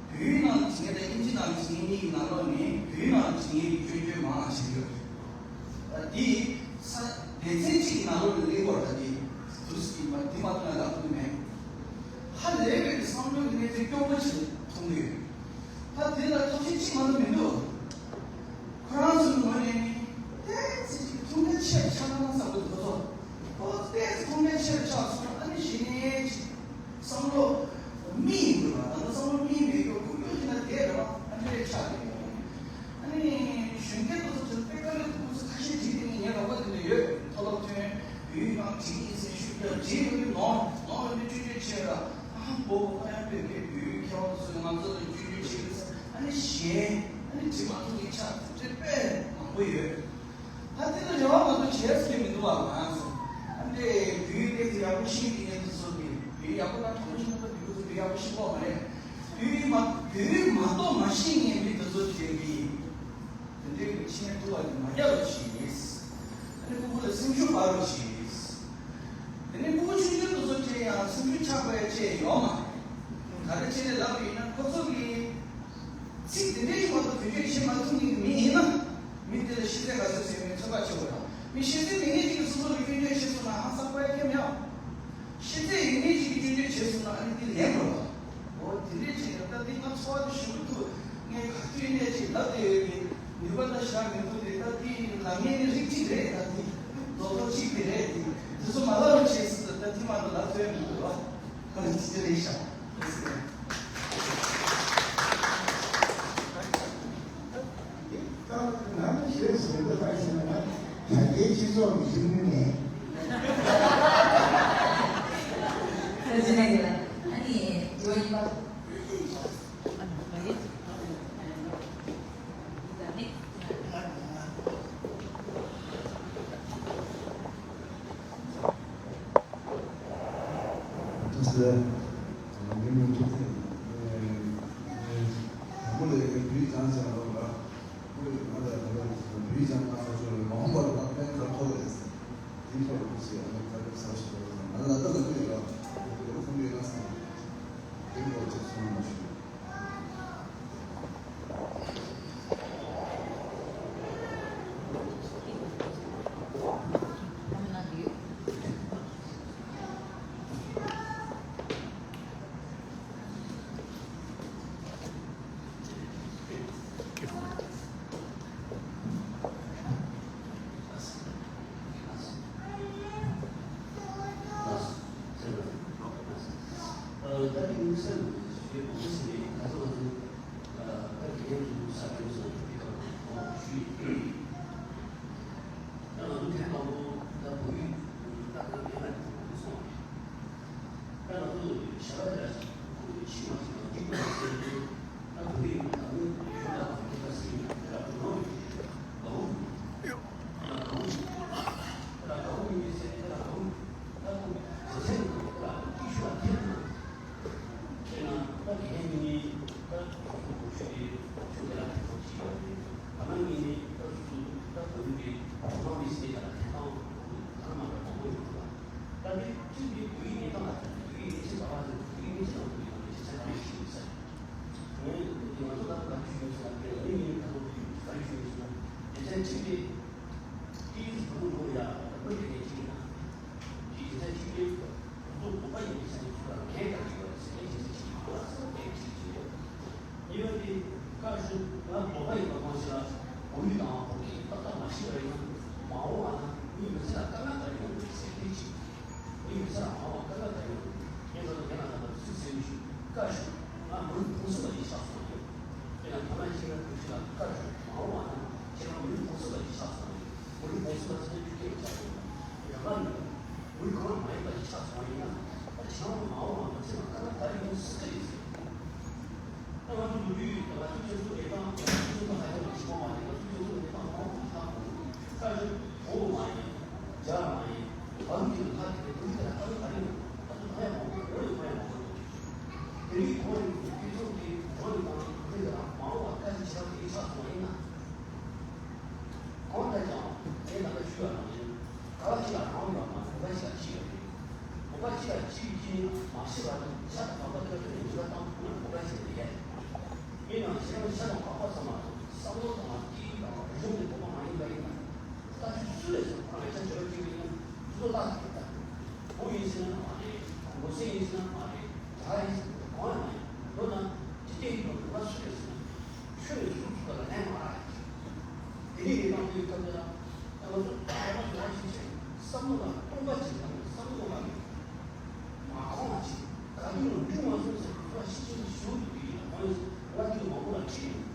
བོད་ནང་བྱེད་མཁན་དང་ཨིན་ཇི་ནང་བྱེད་མཁན་གཉིས་ཀྱི་ནང་ལོགས་ནས་བོད་ནང་བྱེད་མཁན་གྱི་སྐྱོན་བརྗོད་མང་བ་ཞིག་ཡོད་རེད། འདི་ས་སྡེ་ཚན་གཅིག་གི་ནང་ལོགས་ལ་སླེབས་པར་ད་འདི་དུས་སུ་འདི་མ་འདི་མ་ཐོན་ན་ལབ་ཐུབ་ཀྱི་མེད། ཧ་ལས་པའི་བསམ་བློའི་གནས་ཚུལ་སྐྱོ་པོ་ཞིག་མཐོང་གི་ཡོད། ད་འདི་ལ་ཐབས་ཤེས་གཅིག་མ་གཏོགས་མི་འདུག་ཁོ་རང་ཚོའི་ངོས་ནས་ནི་ཏོག་ཙམ་ཅིག་ཐུགས་འགན་ཆེ་རུ་ཆགས་ན་བསམ་གྱི་འདུག་ཁོ་ཚོ། ཨོ་ཏོག་ཙམ་ཐུགས་འགན་ཆེ་རུ་ཆགས་སོང་ན་ཨ་ནི་གཞི་ནས་ཅིག་བསམ་བློ་མི་ཡིན་དགོས་པ། ད་ལྟ་བསམ་བློ་མི་ཡིན་པའི་སྐྱོ་ཁུག་ཁུག་ཅིག་ན་དེ་རེད་བ། ཨ་འདྲའི་ཆགས་ཀྱི་ཡོད། ཨ་ནི་གཞོན་སྐྱེས་དེ་ཚོ་དེ་ཚོ་དཔེ་དཀའ་ལས་ཁག་པོ་ཚོ་ཁ་ཤས་བྲིས་དེ་ངའི་རོགས་པ་དེ་འདྲ་ཡོད། མཐོ་སློབ་ཐོན་ཡུལ་ནང་བྲིས་ཡིན་ཟེར་ཤུགས་རྒྱབ་བྲིས་ཡོད་ཀྱི་ནོར་ནོར་ཡོད་ནི་སྐྱོན་བརྗོད་བྱས་ར། ཨ་ཧམ་པོ་པོ་ཁ་ཡང་བོད་སྐད་བོད་ཡིག་མཁས་དབང་ཚོས་ང་ཚོ་ལ་སྐྱོན་བརྗོད་བྱེད་ཀྱི་ཟེར། ཨ་ནི་ཞེས་ཨ་ནི་བྲིས་མ་ཐུབ་ཀྱི་ཆགས་དེ་དཔེ་མང་པོ་ཡོད། ད་དེ་ལ་རེ་བ་མ་གཏོགས་བྱས་ཟེར་མི་འདུག་བ། ང་ཚོ་ཨ་འདྲས་བོད་ཡིག་དེ་ཚོ་ཡག་པོ་ཤེས་ཀྱི་མཁན་དེ་ཚོ་གིས་བོད་ཡིག་ཡག་པོ་ད་གྲོང་ཁྱེར་ནང་དུ་བོད་ཡིག་ཚོ་བོད་ཡག་པོ་ཤེས་ཀྱི་མ་རེད། བོད་ཡིག་མ་བོད་ཡིག་མ་གཏོགས་མ་ཤེས་མཁན་མི་དེ་ཚོ་དེ་གིས་དེ་འདྲའི་གི་ཆེད་དུ་བ་དེ་མ་རྒྱག་རོགས་བྱེད། ཨ་ནི་ཕྲུ་གུ་ལ་སེམས་ཤུགས་སྤར་རོགས་བྱེད། དེ་ནས་ཕྲུ་གུ་ཆུང་ཆུང་དེ་ཚོ་བྱས་ཡང་སེམས་ཤུགས་ཆག་པའི་ཆེད་ཡོད་མ་རེད། ག་རེ་བྱས་ནས་ལབ་པ་ཡིན་ན་ཁོ་ཚོ་གིས་ཚིག་དེ་འདྲའི་ཞིག་མ་གཏོགས་བེད་སྤྱོད་བྱེད་མ་ཐུབ་མཁན་གྱི་མི་ཡིན་ན། མི་དེ་ལ་ཤེས་ཚད་ག་ཚོད་ཟེར་བའི་ཚོད་དཔག་བྱེད་དགོས་རེད། མི་ཤེས་ཚད་མེད་མཁན་ཅིག་གིས་སོ་སོ་ལ་སྐྱོན་བརྗོད་བྱེད་སོང་ན་ཧང་སང་པོ་ཡ་ཁྱོན་མེད་ཨ། ཤེས་ཚད་ཡོད་མཁན་ཅིག་གིས་སྐྱོན་བརྗོད་བྱེད་སོང་ན་ཨ་ནི་དེ་ལན་དགོས་པ། འོ་དེ་འདྲའི་ཅིག་ཡོད། ད་འདི་ང་ཚོར་བ་དེ་ཞུ་གི་འདུག་ངས་ག་དུས་ནས་ཅིག་ལབ་བསྡད་ཡོད་པའི་ནུས་པ་ད་ཞེ་དྲག་མི་འདུག་དེ་ད་འདི་ལབ་མཁན་ནི་རིགས་གཅིག་རེད། ད་འདི་རྡོག་རྡོག་གཅིག་དེ་རེད། དེ་དེ་ཚོ་མ་ལབ་རོགས་བྱེད་ཟེར། ད་འདི་མ་གཏོགས་ལབ་ཐུབ་ཡ་མི་འདུག་ར། ཨ་ནི་དེ་རེད་ཤག་ད་ང་ལ་ཞེས་ཟེར་འདོད་པ་ཞིག་ན། ད་རྒྱའི་སྤྱི་ཚོགས་ཀྱི་ཤུགས་ནུས་མེད། ཨ་ནི་འགྲོ་ཡིན་པ། ཐུགས་རྗེ་ཆེ། ངའི་མིང་ཐུབ་བསྟན་ཡིན། དང་པོ་ལས་ངས་བོད་ཡིག་སྦྱང་བྱས་ལ་ལོག་ལ། ཁོས་ང་ལ་ད་ལྟ་བོད་ཡིག་སྦྱང་གནང་ས་ཆོག་རེད། མ་འོངས་པ་ལ་ང་ཕན་ག་ཐོགས་རེད་ཟེར། དེའི་ཐོག་ལ་ཁོ་ཚོས་ཨ་ནི་ད་ལྟ་ཟ་ཞིག་འགྲོ་ན་ང་ལ་ད་ལ་ཁོས་ཡོད་ལ་ཁོ་ཁོང་གིས་ང་ཟེར། དེའི་ཐོག་ཅིག་གསུང་མ་ཞུ། གཅིག་གིས་བོད་ཡིག་གནས་སྟངས་ལ་བལྟས་ནས་བོད་ཡིག་གནས་ཚད་ག་པར་ཟིན། བོད་ཡིག་གནས་ཚད་ལ་བོད་ཡིག་དང་སྤྱི་ཚན་ག་རེ་ཞིག་ཡོད་ས་རེད། ངས་ང་ཚོ་ད་ག་རེ་ཞུ་ཡོད་ཟེར་ན། དེ་ལ་ངས་ད་དུང་བོད་ཡིག་ག་རེ་ཞུ་ཡོད་ཟེར་ན། སྡེ་ཚན་གཅིག་དེ་ཏིས་བོད་ལུགས་ཡ་བོད་དེ་ངས་གཅིག་ཡིན་ན། དེ་སྡེ་ཚན་གཅིག་དེ་བོད་ལུགས་བོད་པ་ཡིན་པའི་ཆ་ནས་ཚུར་ལ་འགན་ག་རེ་ཡོད་ཟེར་ངས་སྡེ་ཚན་གཅིག་ཡིན་ལ་སོགས་པའི་གཅིག་བྱས་ཡོད། གཉིས་པ་དེ་བཀའ་ཤོག་ང་བོད་པ་ཡིན་པ་གང་ཞིག་ལ་བོད་ཡིག་དང་བོད་སྐད་ཏག་ཏག་མ་ཤེས་པ་ཡིན་ན། མ་འོངས་པ་ན་ངའི་མི་ཚེ་ལ་དཀའ་ངལ་ག་རེ་ཡོང་གི་རེད་ཟེར་དེ་གཅིག་ངའི་མི་ཚེ་ལ་མ་འོངས་པ་དཀའ་ངལ་ག་རེ་ཡོང་གི་རེད། ངས་ད་དུང་རྒན་ལགས་ད་ལྟ་སུས་ཟེར་མི་ཤེས། བཀའ་ཤོག་ང་མི་ཕུང་གསུམ་ལ་ཡིད་ཆགས་སོང་ཡོད། དེ་ཡང་ཐ་ན་ཁྱེད་རང་བོད་སྤྱི་ལ་བཀའ་ཤོག་མ་འོངས་པ་ན་ཁྱེད་རང་མི་ཕུང་གསུམ་ལ་ཡིད་ཆགས་སོང་ཡོད། མི་ཕུང་གསུམ་ལ་ཟེར་ན་ཁྱོད་སྐད་མི་ཆགས་ཡོད། རྒན་ལགས་ནི། མི་གང་མ་ཡིན་པ་ཡིད་ཆགས་སོང་བ་ཡིན་ན། ད་ཁྱེད་རང་མ་འོངས་པ་ཚེ་ལ་དཀའ་ངལ་ག་རེ་ཡོང་སྲིད་ཀྱི་རེད་ཟེར། ད་ང་ཚོ་ལོ་རྒྱུས་ད་ང་ཚོ་ཁྱེད་ཚོ་ལས་ཀ་ང་ཚོ་ཁྱེད་ཚོ་ཧ་ཅང་གི་ཞིབ་པ་མ་རེད། ང་ཚོ་ཁྱེད་ཚོ་ལས་ཀ་མང་པོ་ཧ་གོ། ད་ཁྱེད་བོད་མ་ཡིན། རྒྱ་མ་ཡིན། བར་དུ་ཁྱེད་ལ་ཁ་ཁྱེད་ཀྱི་བོད་ཀྱི་ད་ལྟ་ག་རེ་ཡོང་། ད་ཚོ་ད་ཡང་མང་པོ་བོད་ལས་ཀ་ཡང་མང་པོ་ཡོང་། དེ་རིང་གོང་རིམ་གྱི་དུས་ཚོད་དེ་བོད་ལས་ཀ་བོད་ལས་ཀ་མ་འོངས་པ་ཁ་ཁྱེད་ཆེ་བ་དེ་ཆགས་སོང་བ་ཡིན་ན། གང་ལྟར་ཀྱང་ངས་ད་ལྟ་ཞུས་པ་ནང་བཞིན། ག་བ་གཅིག་ལ་རང་ཡོད་མ་རེད། བོད་པ་གཅིག་ལ་གཅིག་ཡོད་རེད། བོད་པ་གཅིག་ལ་གཅིག་ཡོད་ཀྱི་མ་ཤེས་པ་དང་ཤ་དང་ལག་པ་ཐོན་ནས་འགྲོ་སྟངས་ཁོ་ན་བོད་པ་གཅིག་ལ་ཡོད། ཡིན་ནའང་ཁྱེད་རང་ཤ་དང་ལག་པ་ཚང་མ་བསམ་བློ་དང་སྐད་ཡིག་དང་རིག་གཞུང་དེ་བོད་པ་མ་ཡིན་པ་ཡིན་ན། ལྟ་ཚུལ་སུ་ལས་སོང་ཁོ་རང་ལས་ཀ་བྱེད་པ་གཅིག་ཡིན་ན་དུས་ཚོད་བརླག་གི་ཡོད་ད། བོད་ཡིན་ཟེར་ན་མ་རེད། མགོ་སེར་ཡིན་ཟེར་ན་མ་རེད། དགྲ་ཡིན་ཟེར་ན་གང་ཡང་མ་ཡིན། མདོར་ན་འཇིག་རྟེན་ཡིན་པ་བོད་པ་སུ་ལས་སོང་། ཆོས་ནས་ཟུར་ཚུགས་པ་ལ་ལན་མ་རག་ཡ། དེ་རིང་ངས་གནང་དུས་སྐབས་དེ་ལ་ང་ཚོ་ད་ལྟ་ང་ཚོ་ཞིག་བྱས་བསམ་བློ་ལ་སྟོང་པ་ཅིག་དང་བསམ་བློ་ལ་མ་ཁོང་བ་ཅིག་ག་དུས་ཡང་འཁྲུལ་མ་སོང་ཟེར་ཚོར་བ་ཤི་ཆེན་པོ་ཞུ་འདུག་དེ་ཡིན་ན་ཁོང་ང་དུས་མང་པོ་ལ་ཁྲིད་ཡོང་།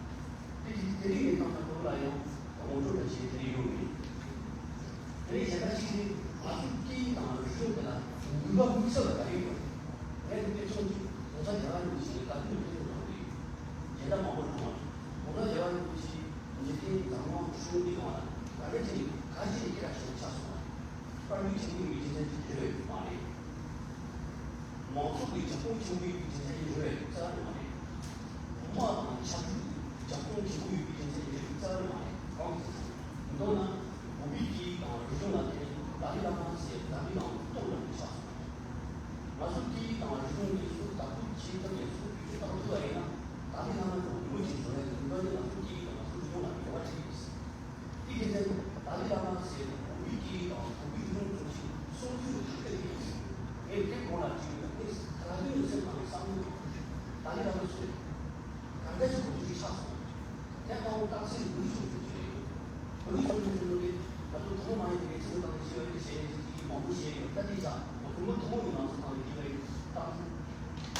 དེ་དེ་དེ་རིང་ངས་གནང་ད་ཁོང་ལ་ཡང་ངོ་སྤྲོད་འདྲ་བྱས་དེ་རིང་ཡོང་མེད། དེ་ནས་གཞན་པ་གཅིག་ནི་ང་ཚོའི་སྐད་ཡིག་དང་རིག་གཞུང་དེ་ལ་ནུས་པ་དམིགས་བསལ་ལ་ག་རེ་ཡོད། ངས་དེ་དཔེ་མཚོན་གཅིག་༸གོང་ས་རྒྱལ་བ་རིན་པོ་ཆེ་ལ་དགའ་སྤྲོའི་དཔེ་མཚོན་དྲངས་ཏེ། གཞན་དག་མང་པོ་དྲངས་པ་རེད།་༸གོང་ས་རྒྱལ་བ་རིན་པོ་ཆེ་འཇིག་རྟེན་འཛམ་གླིང་ཧྲིལ་པོ་འདིའི་སྒང་ལ་ག་རེ་བྱས་ནས་ག་ཅི་ནས་སྐད་གྲགས་ཆེན་པོ་ཆགས་སོང་བ་རེད། དཔལ་ཡོན་ཆེན་པོ་ཡོད་པའི་རྒྱུ་མཚན་གྱིས་རེད་མ་རེད། མང་ཚོགས་ཀྱི་ཁྱབ་ཁོངས་ཆེན་པོ་ཡོད་པའི་རྒྱུ་མཚན་གྱིས་རེད་རྩ་བ་ནས་མ་རེད། དབུ་མ་དང་ཆབ་སྲིད་ཀྱི་ཁྱབ་ཁོངས་ཆེན་པོ་ཡོད་པའི་རྒྱུ་མཚན་གྱིས་རེད་རྩ་བ་ནས་མ་རེད། གང་ཡིན་ཟེར་ན། མདོར་ན། བོད་པའི་སྐད་ཡིག་དང་རིག་གཞུང་ལ་བརྟེན་ནས་ཏཱ་ལའི་བླ་མ་ཟེར་ཏཱ་ལའི་བླ་མ་སྟོང་ལ་མི་ཆགས་སོང་། ང་ཚོ་སྐད་ཡིག་དང་རིག་གཞུང་འདི་ཚོ་བདག་པོ་བྱེད་ཐུབ་ཡ་ཚོ་བེད་སྤྱོད་བཏང་ཐུབ་པ་ཡིན་ན། ཏཱ་ལའི་བླ་མ་དང་ཉིན་མོ་གཅིག་འགྲོ་ཡ་གི་ནུས་པ་ནི་ང་ཚོ་སྐད་ཡིག་དང་ང་ཚོ་རིག་གཞུང་ལ་ཡོད་པ་ཁྲིད་ཡིན། དེ་བྱས་ཙང་ཏཱ་ལའི་བླ་མ་ཟེར་ནས་བོད་པའི་སྐད་ཡིག་དང་བོད་པའི་རིག་གཞུང་ཚོ་ཞིག་སྲུང་སྐྱོབ་ཀྱི་ཐབས་ཤེས་ཡིན། ངས་དེ་གོང་ལ་བྲིས་ཡོད་པ་དེ་ད་དུང་ངའི་སེམས་ནང་ནས་བསམ་བློ་ཡོད། ཏཱ་ལའི་བླ་མ་སུ་རེད། གང་འདྲ་ཞིག་གོ་རྒྱུ་ཞིག་ཆགས་སོང་། དེ་ལྟ་བུ་རྟགས་གསལ་མུ་ཆུང་ཆུང་ཞིག་རེད། མུ་ཆུང་ཆུང་ཆུང་དེ་ང་ཚོ་ཐུན་མོང་མ་ཡིན་པའི་ཚིག་དང་ཤེས་པའི་ཤེས་ཡོན་གྱི་མང་པོ་ཤེས་ཡོད། ད་དེ་ཆ་ང་ཚོ་མུ་ཐུན་མོང་གི་ནང་གསེས་ནང་ནས་ཡིན་པའི་རྟགས་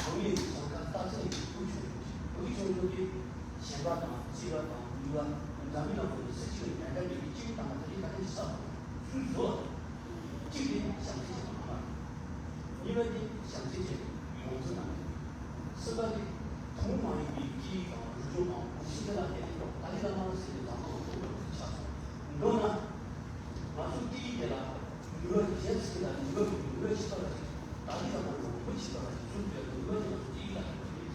གང་ཡིན་ཞེ་ན་རྟགས་གསལ་གྱི་མུ་ཆུང་ཆུང་ཞིག་མུ་ཆུང་ཆུང་དེ་ཞེན་པ་དང་སྐྱིད་པ་དང་ནུས་པ་འཛམ་བུའི་ནང་ཁོ་ནས་ས་གཅིག་ལ་འགྲན་ཟླ་མེད་པའི་སྐྱིད་པོ་དང་ད་དེ་ག་དེ་ཆགས་སོང་ཚུལ་བཟོ་བ། གཅིག་དེ་བྱམས་བརྩེ་ཆེན་པོ་མ་རེད། གཉིས་པ་དེ་བྱམས་བརྩེ་ཆེན་པོ་ཡོངས་འཛིན་གནང་གསུམ་པ་དེ་ཐུན་མོང་མ་ཡིན་པའི་སྐད་ཡིག་དང་རིག་གཞུང་དང་གོམས་གཤིས་དེ་ལ་བརྟེན་ནས་ཏཱ་ལའི་བླ་མ་ཟེར་ནས་འཛམ་གླིང་ཐོག་ཏུ་ཆགས་སོང་། མདོར་ན། ང་ཚོ་སྐད་ཡིག་དེ་ལ་ནུས་པ་གཞན་ཞིག་ལ་ནུས་པ་ནུས་པ་ཆེ་བ་ལ་ཅིག་ཏཱ་ལའི་བླ་མ་ལ་ནུས་པ་ཆེ་བ་ལ་ཅིག་ཚུར་སྤྲད་ནུས་པ་དེ་ང་ཚོ་སྐད་ཡིག་ལ་ཐེབས་པ་རེད།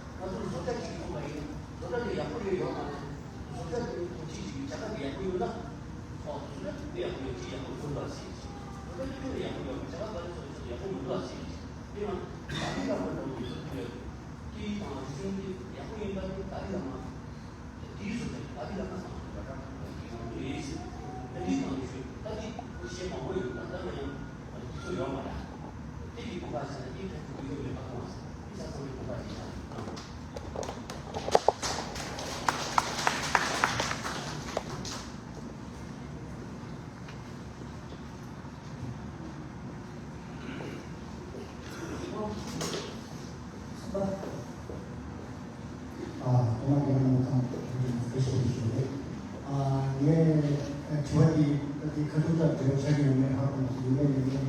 ང་ཚོ་བཟོ་གྲྭ་ཅིག་ཐོན་པ་ཡིན་ན་བཟོ་གྲྭ་དེ་ཡག་པོ་ཡོད་ཡོད་མ་རེད། བཟོ་གྲྭ་དེ་ཐོན་སྐྱེད་ཅིག་བྱ་དགའ་དེ་ཡག་པོ་ཡོད་ན། ཨོ་བཟོ་གྲྭ་དེ་ཡག་པོ་ཡོད་ཅིག་ཡག་པོ་བཟོ་འདུག་ཟེར་ཅིག་བཟོ་གྲྭ་དེ་ཡག་པོ་ཡོད་བྱ་དགའ་ག་རེ་བཟོ་ཡོད་ཡག་པོ་མི་འདུག་ཟེར་ཅིག་དེ་ཡང་ཏཱ་ལའི་བླ་མ་འདྲ་བོ་ཡོད་ཚོད་ཡོད། སྐད་ཡིག་དང་རིག་གཞུང་དེ་ཡག་པོ་ཡིན་པ་དེ་ཏཱ་ལའི་བླ་མ། དེའི་སུ་དེ་ཏཱ་ལའི་བླ་མ་དང་འདྲ་འདྲ་གི་ཡོང་དུས་ཡིན་ཟེར། དེ་འདྲའི་ནང་ནས་ཤོད་ད་དེ་ཁོ་བཤད་མང་པོ་ཡོད་ད་ལྟ་ང་ཡང་དུས་ཚོད་ཡོད་མ་རེད། དེ་གི་གོ་སྐབས་ཟེར་ན་དེ་ཕན་ཐོགས་ཡོད་མེད་པ་མ་ཟད་དེ་ས་ཚང་གི་གོ་སྐབས་ཡིན་ན། ཨ། ཐོག་མར་རྒན་ལགས་ཚང་མ་ཐུགས་རྗེ་ཆེ་ཞུ་རྒྱུ་རེད། ཨ། ངས་དྲི་བ་འདི་ད་ལྟའི་ཁ་ཐུག་ལྟར་དྲི་བ་ཆགས་ཀྱི་ཡོད་མེད་ཧ་གོ་མ་སོང་། ཡིན་ན་ཡིན་ནའི།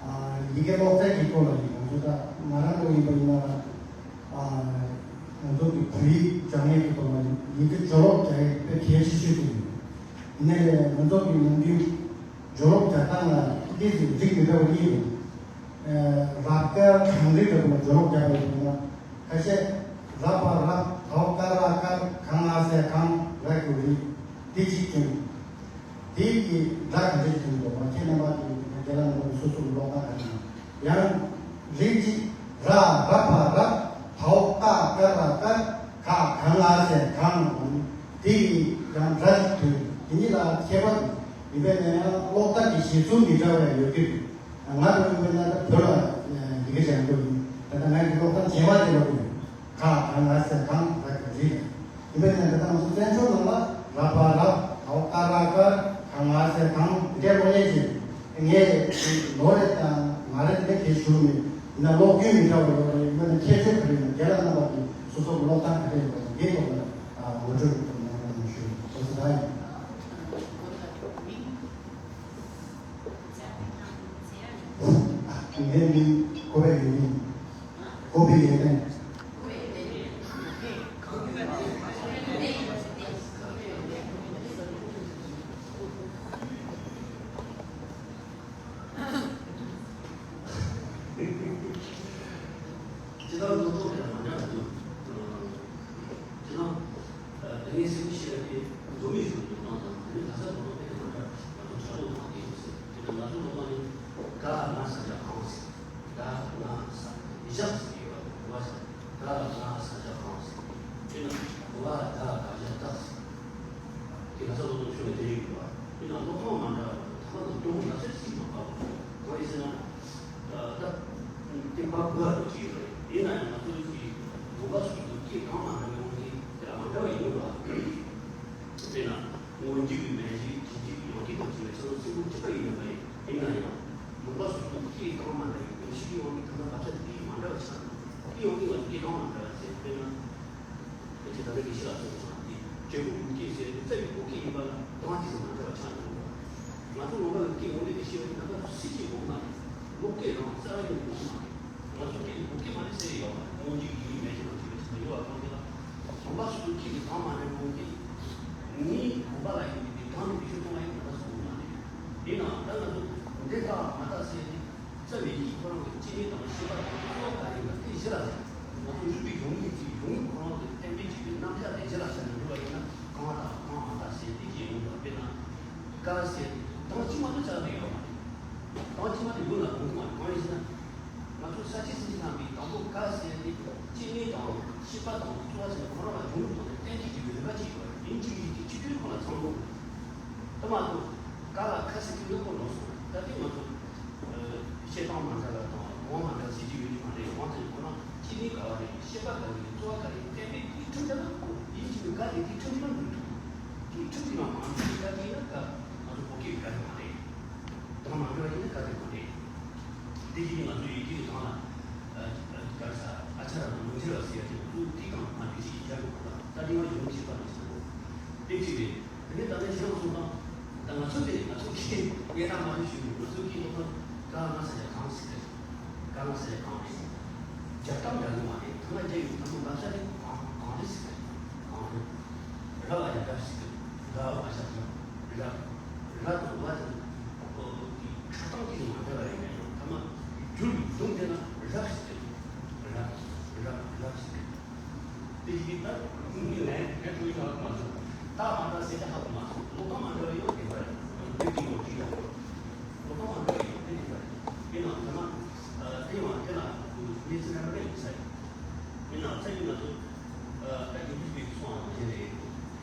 ཨ། ཡི་གེ་ཀློག་རྩལ་གྱི་སྐོར་ལ་ཡིན། ང་ཚོ་ད་ང་རང་ལོ་ཡིན་པ་ཡིན་ན། ཨ། ང་ཚོ་གི་བོད་ཡིག་སྦྱང་ཡས་ཀྱི་ཐོག་ལ་ཡི་གེ་སྦྱོར་ཀློག་རྒྱག་ཡས་དཔེ་གལ་ཆེ་ཤོས་དེ་ཡིན། ཡིན་ནའི་ང་ཚོ་གི་ནམ་རྒྱུན་སྦྱོར་ཀློག་རྒྱག་སྟངས་ལ་ཏོག་ཙམ་རིགས་མི་འདྲ་བ་གཉིས་འདུག་ཨ། རབ་དཀར་གངས་རི་འདྲ་པོ་ལ་སྦྱོར་ཀློག་རྒྱག་པ་ཡིན་ན། ཁ་ཤས་ར་བ་རབ། ག་བ་དཀར། ར་དཀར། ག་ང་ས་གངས། ར་གི་རི། དེ་གཅིག་བྱུང་། དེ་གི་སྒྲ་ག་འདྲ་ཞིག་ཐོན་འདུག་བ། ཁྱེད་རྣམ་པ་ཚོས་རྒན་ལགས་རྣམ་པ་ཚོས་སོ་སོར་ཀློག་སྟངས་ག་འདྲ་ ར་བ་ར། བའོ་ཀ་ཀ་ར་ཀ། ག་ག་ང་ས་གང་། དེ་ཡི་ཡང་སྒྲ་ཞིག་ཐོན། དེ་གཉིས་ལ་ཁྱད་པར་འདུག་ཡིན་པས་ན་ཡང་ཀློག་སྟངས་ཀྱི་གཞི་ཚུལ་མི་འདྲ་བ་ཡང་ཡོད་ཀྱི་རེད། ང་རང་ཡིན་པས་ན་བོད་ལ་ཡི་གེ་སྦྱང་རྒྱུ་ཡིན། ད་ལྟ་ང་ཡི་ཀློག་སྟངས་རྗེས་མ་དེ་ལ་ཡོད། ག་ག་ང་ས་གང་། ད་ག་རེད། ཡིན་པས་ན་ད་ལྟ་ང་ཚོ་བཙན་བྱོལ་ནང་ལ་ར་བ་ར། བའོ་ཀ་ར་ཀ། ག་ང་ས་གང་། འདི་འདྲ་ཀློག་ཡས་ཅིག་ངས་ལོ་རེ་དང་ང་རེ་འདི་གས་ཞུ་མེད་ན། ཀློག་སྐྱོན་མི་འདྲ་བ་ཡོད་རེད། ཡིན་པས་ན་ཁྱད་ཆོས་ག་རེ་ཡིན་ན། རྒན་ལགས་རྣམ་པ་གིས་སོ་སོ་གི་ཀློག་སྟངས་ག་རེ་ཡོད་པ་དང་འདིའི་ཐོག་ལ་ངོ་སྤྲོད་གནང་རོགས་གནང་ཞུ། འོ་ཙི་ད་ཡིན། ངའི་མིང་ཀོ་པའི་ཡོན་ཏན། ཀོ་པའི་ཡོན་ཏན། སྤྱི་བཏང་ལོ་ཏོག་དེ་མ་འདྲ་བ་འདུག་སྤྱི་བཏང་། ཨ། དེ་ངས་སེམས་ཤེས་རབ་ཀྱི་མདོ་སྨད་ཞུ་ལོ་ཏོག་དང་དེ་ནས་ག་ས་ལོ་ཏོག་དེ་མ་འདྲ་བ་ང་ཚོ་དྲ་ལོ་ཏོག་དེ་ཡོད་ཟེར། དེ་ལྟར་ང་ཚོ་ལོ་ཏོག་ནི་ག་ང་ས་ཇ་གང་ཟེར། ག་ང་ས་ཇ་ཟེར་ཡོད་པ་ག་ང་ས་ག་ང་ས་ཇ་གང་ཟེར། དེ་ནི་ག་ད་ག་ཇ་ད་ཟེར། དེ་ག་ས་ལོ་ཏོག་ཞུ་ནས་དེ་ཡོད་པ་དེ་ན་ལོ་ཏོག་མ་འདྲ་བ་ཐ་མ་དང་སྐྱོ་བོ་ན་ཚེ་སྲིད་མ་བབ་པ་གང་ཡིན་ཟེར་ན། ད་དེ་ཕར་བུ་བ་དུ་ཅིག་ཡོད་རེད། ཡིན་ན་ཡང་ང་ཚོ་གི་ངོ་མ་སོ་སོ་སྐད་གང་མ་འདྲ་བའི་དབང་གིས་དེ་ལ་མ་འདྲ་བ་ཡིན་ནོ། དཔེར་ན་སྔོན་འཇུག་གི་མན་གཞི་རྗེས་འཇུག་གི་ཡང་གི་དང་བཅས་པའི་ཚེ་སྲོག་སྲིན་པོ་གཅིག་པ་ཡིན་ནོ་མ་རེད། ཡིན་ན་ཡང་ངོ་མ་སོ་སོ་སྐད་གང་མ་འདྲ་བའི་དབང་གིས་ཀྱི་དབང་གིས་ཐ་ན་བབ་ཆགས་དེ་མ་འདྲ་བ་ཆགས་འདུག་དེའི་དབང་གིས་ང་ཚོ་སྐད་གང་མ་འདྲ་བ་ཟེར། དཔེར་ན། ཁྱེད་ཀྱིས་ད་ལྟ་དགེ་བཤེས་ལགས་གསུངས་སོང་། དེ་བྲན་གཡོག་གི་སྐད་ཟེར་དེ་རྩ་བའི་བོད་སྐད་ཡིན་པ་ལ་དབང་ཅི་ཙམ་མ་འདྲ་བ་ཆགས་འདུག་ང་ཚོ་ངོ་མ་ལ་སྐད་ངོ་མ་དེ་ཤེས་པ་ཡིན་ན་ང་ཚོ་སྲིད་སྐྱེས་ངོ་མ་རེད། བོད་སྐད་རང་རྩ་བ་ཉིད་ངོ་མ་རེད། ང་ཚོ་སྐད་དེ་བོད་སྐད་མ་རེད་ཟེར་ཡོད་པ་རེད། སྔོན་འཇུག་ཡིན་མེད་ཀྱི་ནང་བྲིས་པ་ཅིག་ཡོད་པ་གང་དེ་ལ་ངོ་མ་སོ་སོ་སྐད་དེ་གང་མ་རེད་འོང་དེ། ངའི་གོམ་པ་ལ་ཡིན་པའི་དེ་གང་ནས་དེ་ཤོད་གཏོང་བ་ཡིན་ན་ང་ཚོ་ངོ་མ་རེད། དེ་ན་ད་ང་ཚོ་འདི་ལྟ་མ་ལྟ་ཟེར་ཏེ། རྩ་བའི་ཡིད་ཁོ་རང་གི་སྐྱེ་གནས་དང་ཤེས་པ་དང་གཙོ་བོ་ག་རེ་ཡིན་པ་དེ་གཞི་ལ་ཟེར། ང་ཚོ་རིག་པའི་ཡོངས་ཡིན་གྱི་ཡོངས་ཁོ་རང་གི་བསྟན་པའི་གཅིག་གི་རྣམ་གཞག་དེ་གཞི་ལ་ཟེར་ནས་འགྲོ་བ་ཡིན་ན་གང་ལྟ་གང་མ་ལྟ་ཟེར་ཏེ་སྐྱེ་ཡོང་དང་དཔེར་ན། ཀ་ཟེར་ཏེ་དང་གཅིག་མ་གཏོགས་ཆགས་ནས་ཡོད་མ་རེད། དང་གཅིག་མ་དེ་ཡོད་ལ་གོང་གོང་མ་རེད། གང་ཡིན་ཟེར་ན། ང་ཚོ་ས་སྐྱ་སེང་གེ་རྣམ་པའི་དང་པོ་ཀ་ཟེར་ཏེ་སྐྱེ་གནས་དང་ཤེས་པ་དང་གཙོ་བོ་ཟེར་ཁོ་རང་ལ་གཞུང་ལུགས་དང་བསྟན་བཅོས་ཀྱི་རིམ་པ་གཅིག་ཡོད་རེད། ཡིན་གཅིག་མིན་གཅིག་ཆིག་སྒྲིལ་ཁོ་ན་ཚང་དགོས་རེད། དེ་མ་གཏོགས་ཀ་ལ་ཁ་ཟེར་གྱི་ཡོད་ཁོ་ནོར་སོང་རེད། ད་ལྟའི་ང་ཚོ་བཤད་སྟངས་མ་འདྲ་བ་དང་དབང་མ་འདྲ་ཟེར་གྱི་ཡོད་རྒྱུ་མ་རེད། དབང་དེ་ཁོ་ན་སྐྱེ་གནས་ག་བ་རེད། ཤེས་པ་ག་རེ་རེད། གཙོ་བོ་ག་རེ་རེད། བསྟན་པའི་དེའི་ཁྲིམས་དེ་ལ་ཡིན་གཅིག་མིན་ཀ་དེ་དེའི་ཁྲིམས་དེ་ལ་འགྲོ་ཐུབ། དེའི་ཁྲིམས་དེ་ལ་མ་འགྲོ་བའི་ཀ་དེ་ཡིན་ན་ཀ་ང་ཚོ་བོད་སྐད་ཀ་དེ་མ་རེད། དང་མ་འདྲ་བ་ཡིན་ན་ག་རེ་མ་རེད། དེ་བཞིན་ང་ཚོའི་ཡི་གེ་གི་སྒང་ལ། ཨ། ཨ། ག་རེ་ཟ། ཨ་ཅར་ར་དང་ལུང་ཕྱུར་ར་ཟེར་ཡ་དེ་ཚོ་དེ་དང་མ་འདྲ་ཅིག་ཡིན་ཡ་གི་གོ་ལ་ད་དེ་བ་ཡོང་ཆེད་པ་ནས་ཟེར་གོ། དེ་གཅིག་རེད། དེ་ནས་ད་ལྟ་གཞན་གསུངས་སྟངས། ད་ང་ཚོ་དེ་ང་ཚོ་གི་ངས་ད་མ་རེད་ཞུ་ནས་ང་ཚོ་གི་སློབ་སྟངས་ག་ང་ས་ཡ་གང་ཟེར་གི་རེད། ག་ང་ས་ཡ་གང་རེད། རྒྱག་སྟངས་འདྲ་གི་མ་རེད། ཐ་ན་རྒྱ་ཡིག་ད་མོ་ང་ས་དེ་གང་གང་རེད་ཟེར་གི་རེད། གང་རེད། ར་བ་ཡ་རབ་ཟེར་གི་རེད། ར་བ་ཞབས་ཀྱུ་རབ། ར་དང་བ་དང་། ཨོ། དེ་ཁྲ་ཐང་གི་མ་འདྲ་བ་ཡིན་ན་ཡང་ཐ་མ་རྒྱུར་གདོང་དེ་ན་རབ་ཟེར་གི་རེད། རབ། རབ། རབ་ཟེར་གི་རེད། དེ་ཡིན་ད་ངས་ངས་ངས་ཐུག་ཡོད་ཧ་གོ་མ་སོང་། ད་མ་འདྲ་ཟེར་ཏེ་ཧ་གོ་མ་སོང་། ལོ་ཏོག་མ་འདྲ་བ་ཡོད་དེ་བ་རེད། དེ་དེ་ཡོད་དེ་ཡོད། ལོ་ཏོག་མ་འདྲ་བ་ཡོད་དེ་དེ་བ་རེད། ཡིན་ནའང་ཐ་མ་དེ་ཡང་དེ་ལ་གནས་ཚུལ་རྣམ་པ་གནས་ཡོད་ས་རེད། ཡིན་ནའང་ས་ཡིན་ང་ཚོ། ད་རྒྱུན་དུ་སྤེལ་སོང་བ་དེ་རེད།